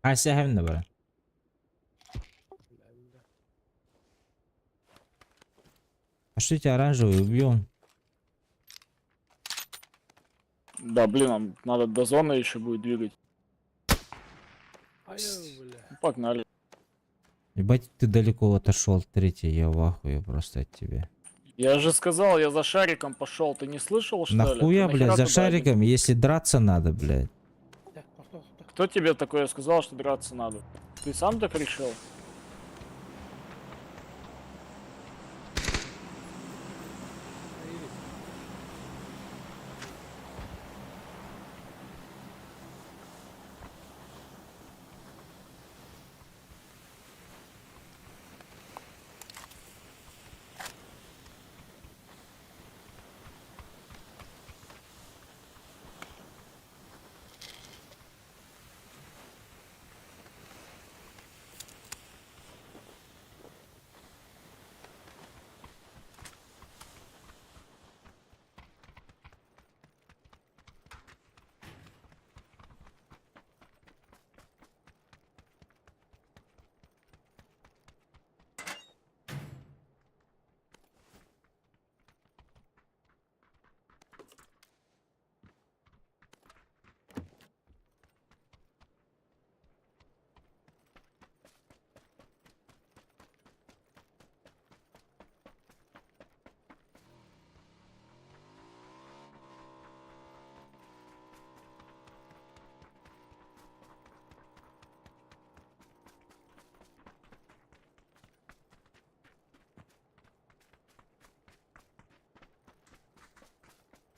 Ася хэмнэ бара. Пошлите оранжевый убьем. Да, блин, нам надо до зоны еще будет двигать. Ай, бля. Ну, Погнали. Ебать, ты далеко отошел, третий, я в ахуе просто от тебя. Я же сказал, я за шариком пошел. Ты не слышал, что ли? Нахуя, Ты блядь, нахера за туда один? шариком, если драться надо, блядь. Кто тебе такое сказал, что драться надо? Ты сам так решил?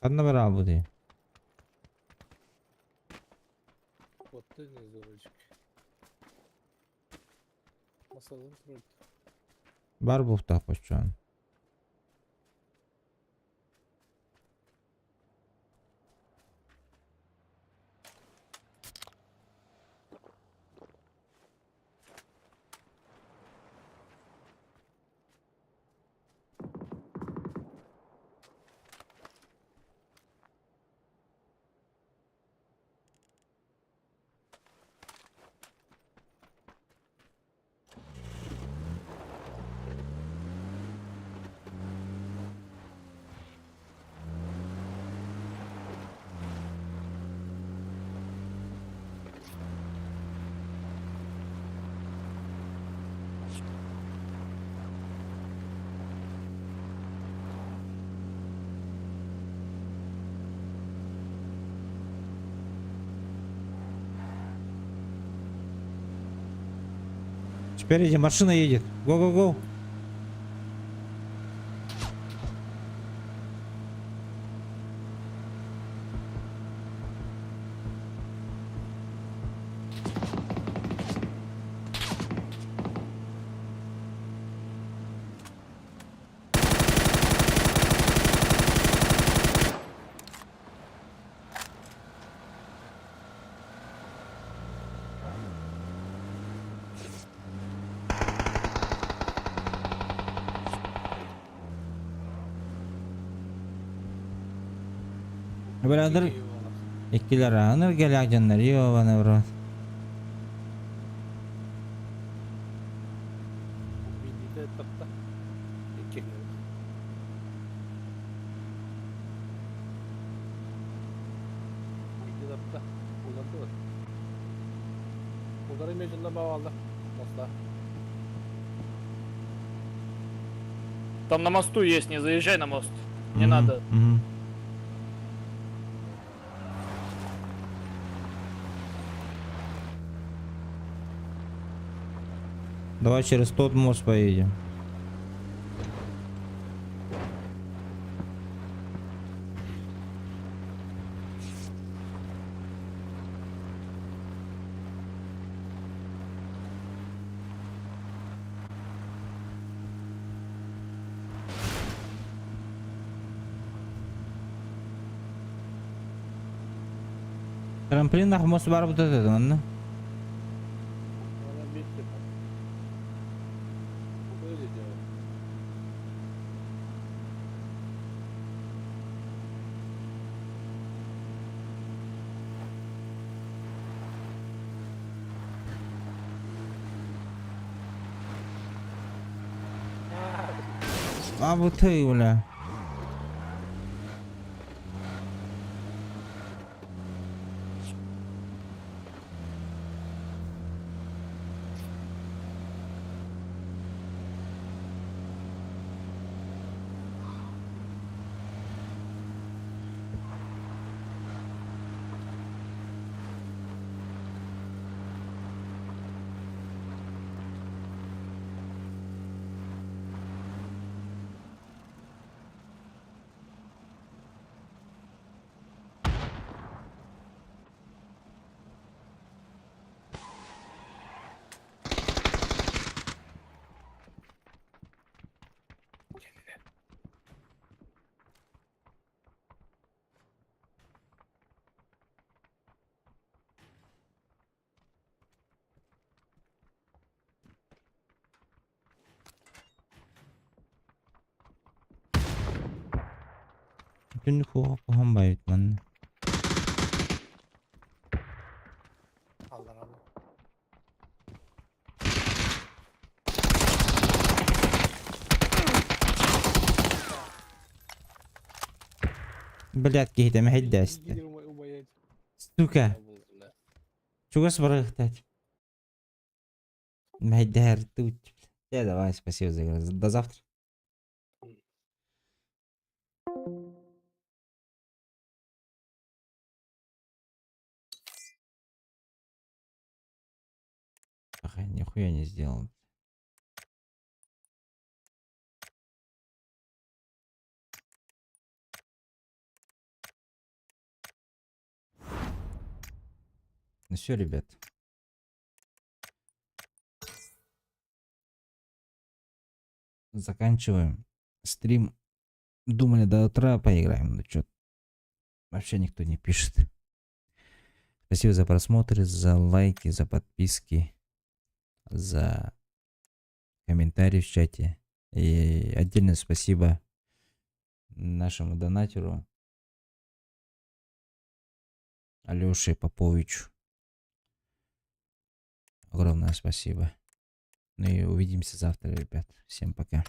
Ханна бара бу Вот ты не дурачок. Масалын тұрады. Бар буохтаах боччоон. Спереди машина едет. Го-го-го. Brother. Иккилэр аныр келәк Ёбаный в рот. Видите, тапта. Икки. Видите, тапта. Уларды бар. Улары межінде бау алды. Моста. Там на мосту есть, не заезжай на мост. Не надо. Мгм. Давай через тот мост поедем. Трамплин мост бар вот этот, манна. На месте там. Что здесь делать? А вот ты, бля. Түнүк хуһан байыт манна. Аллар аллар. Блядь, киһитэ мэһэйдээстэ. Сука. Чугас барыахтаат. Мэһэйдэһэр тут. Да, давай, спасибо за игру. До завтра. Ах, я нихуя не сделал. Ну все, ребят. Заканчиваем стрим. Думали, до утра поиграем, но что вообще никто не пишет. Спасибо за просмотр, за лайки, за подписки, за комментарии в чате. И отдельное спасибо нашему донатеру Алёше Поповичу. Огромное спасибо. Ну и увидимся завтра, ребят. Всем пока.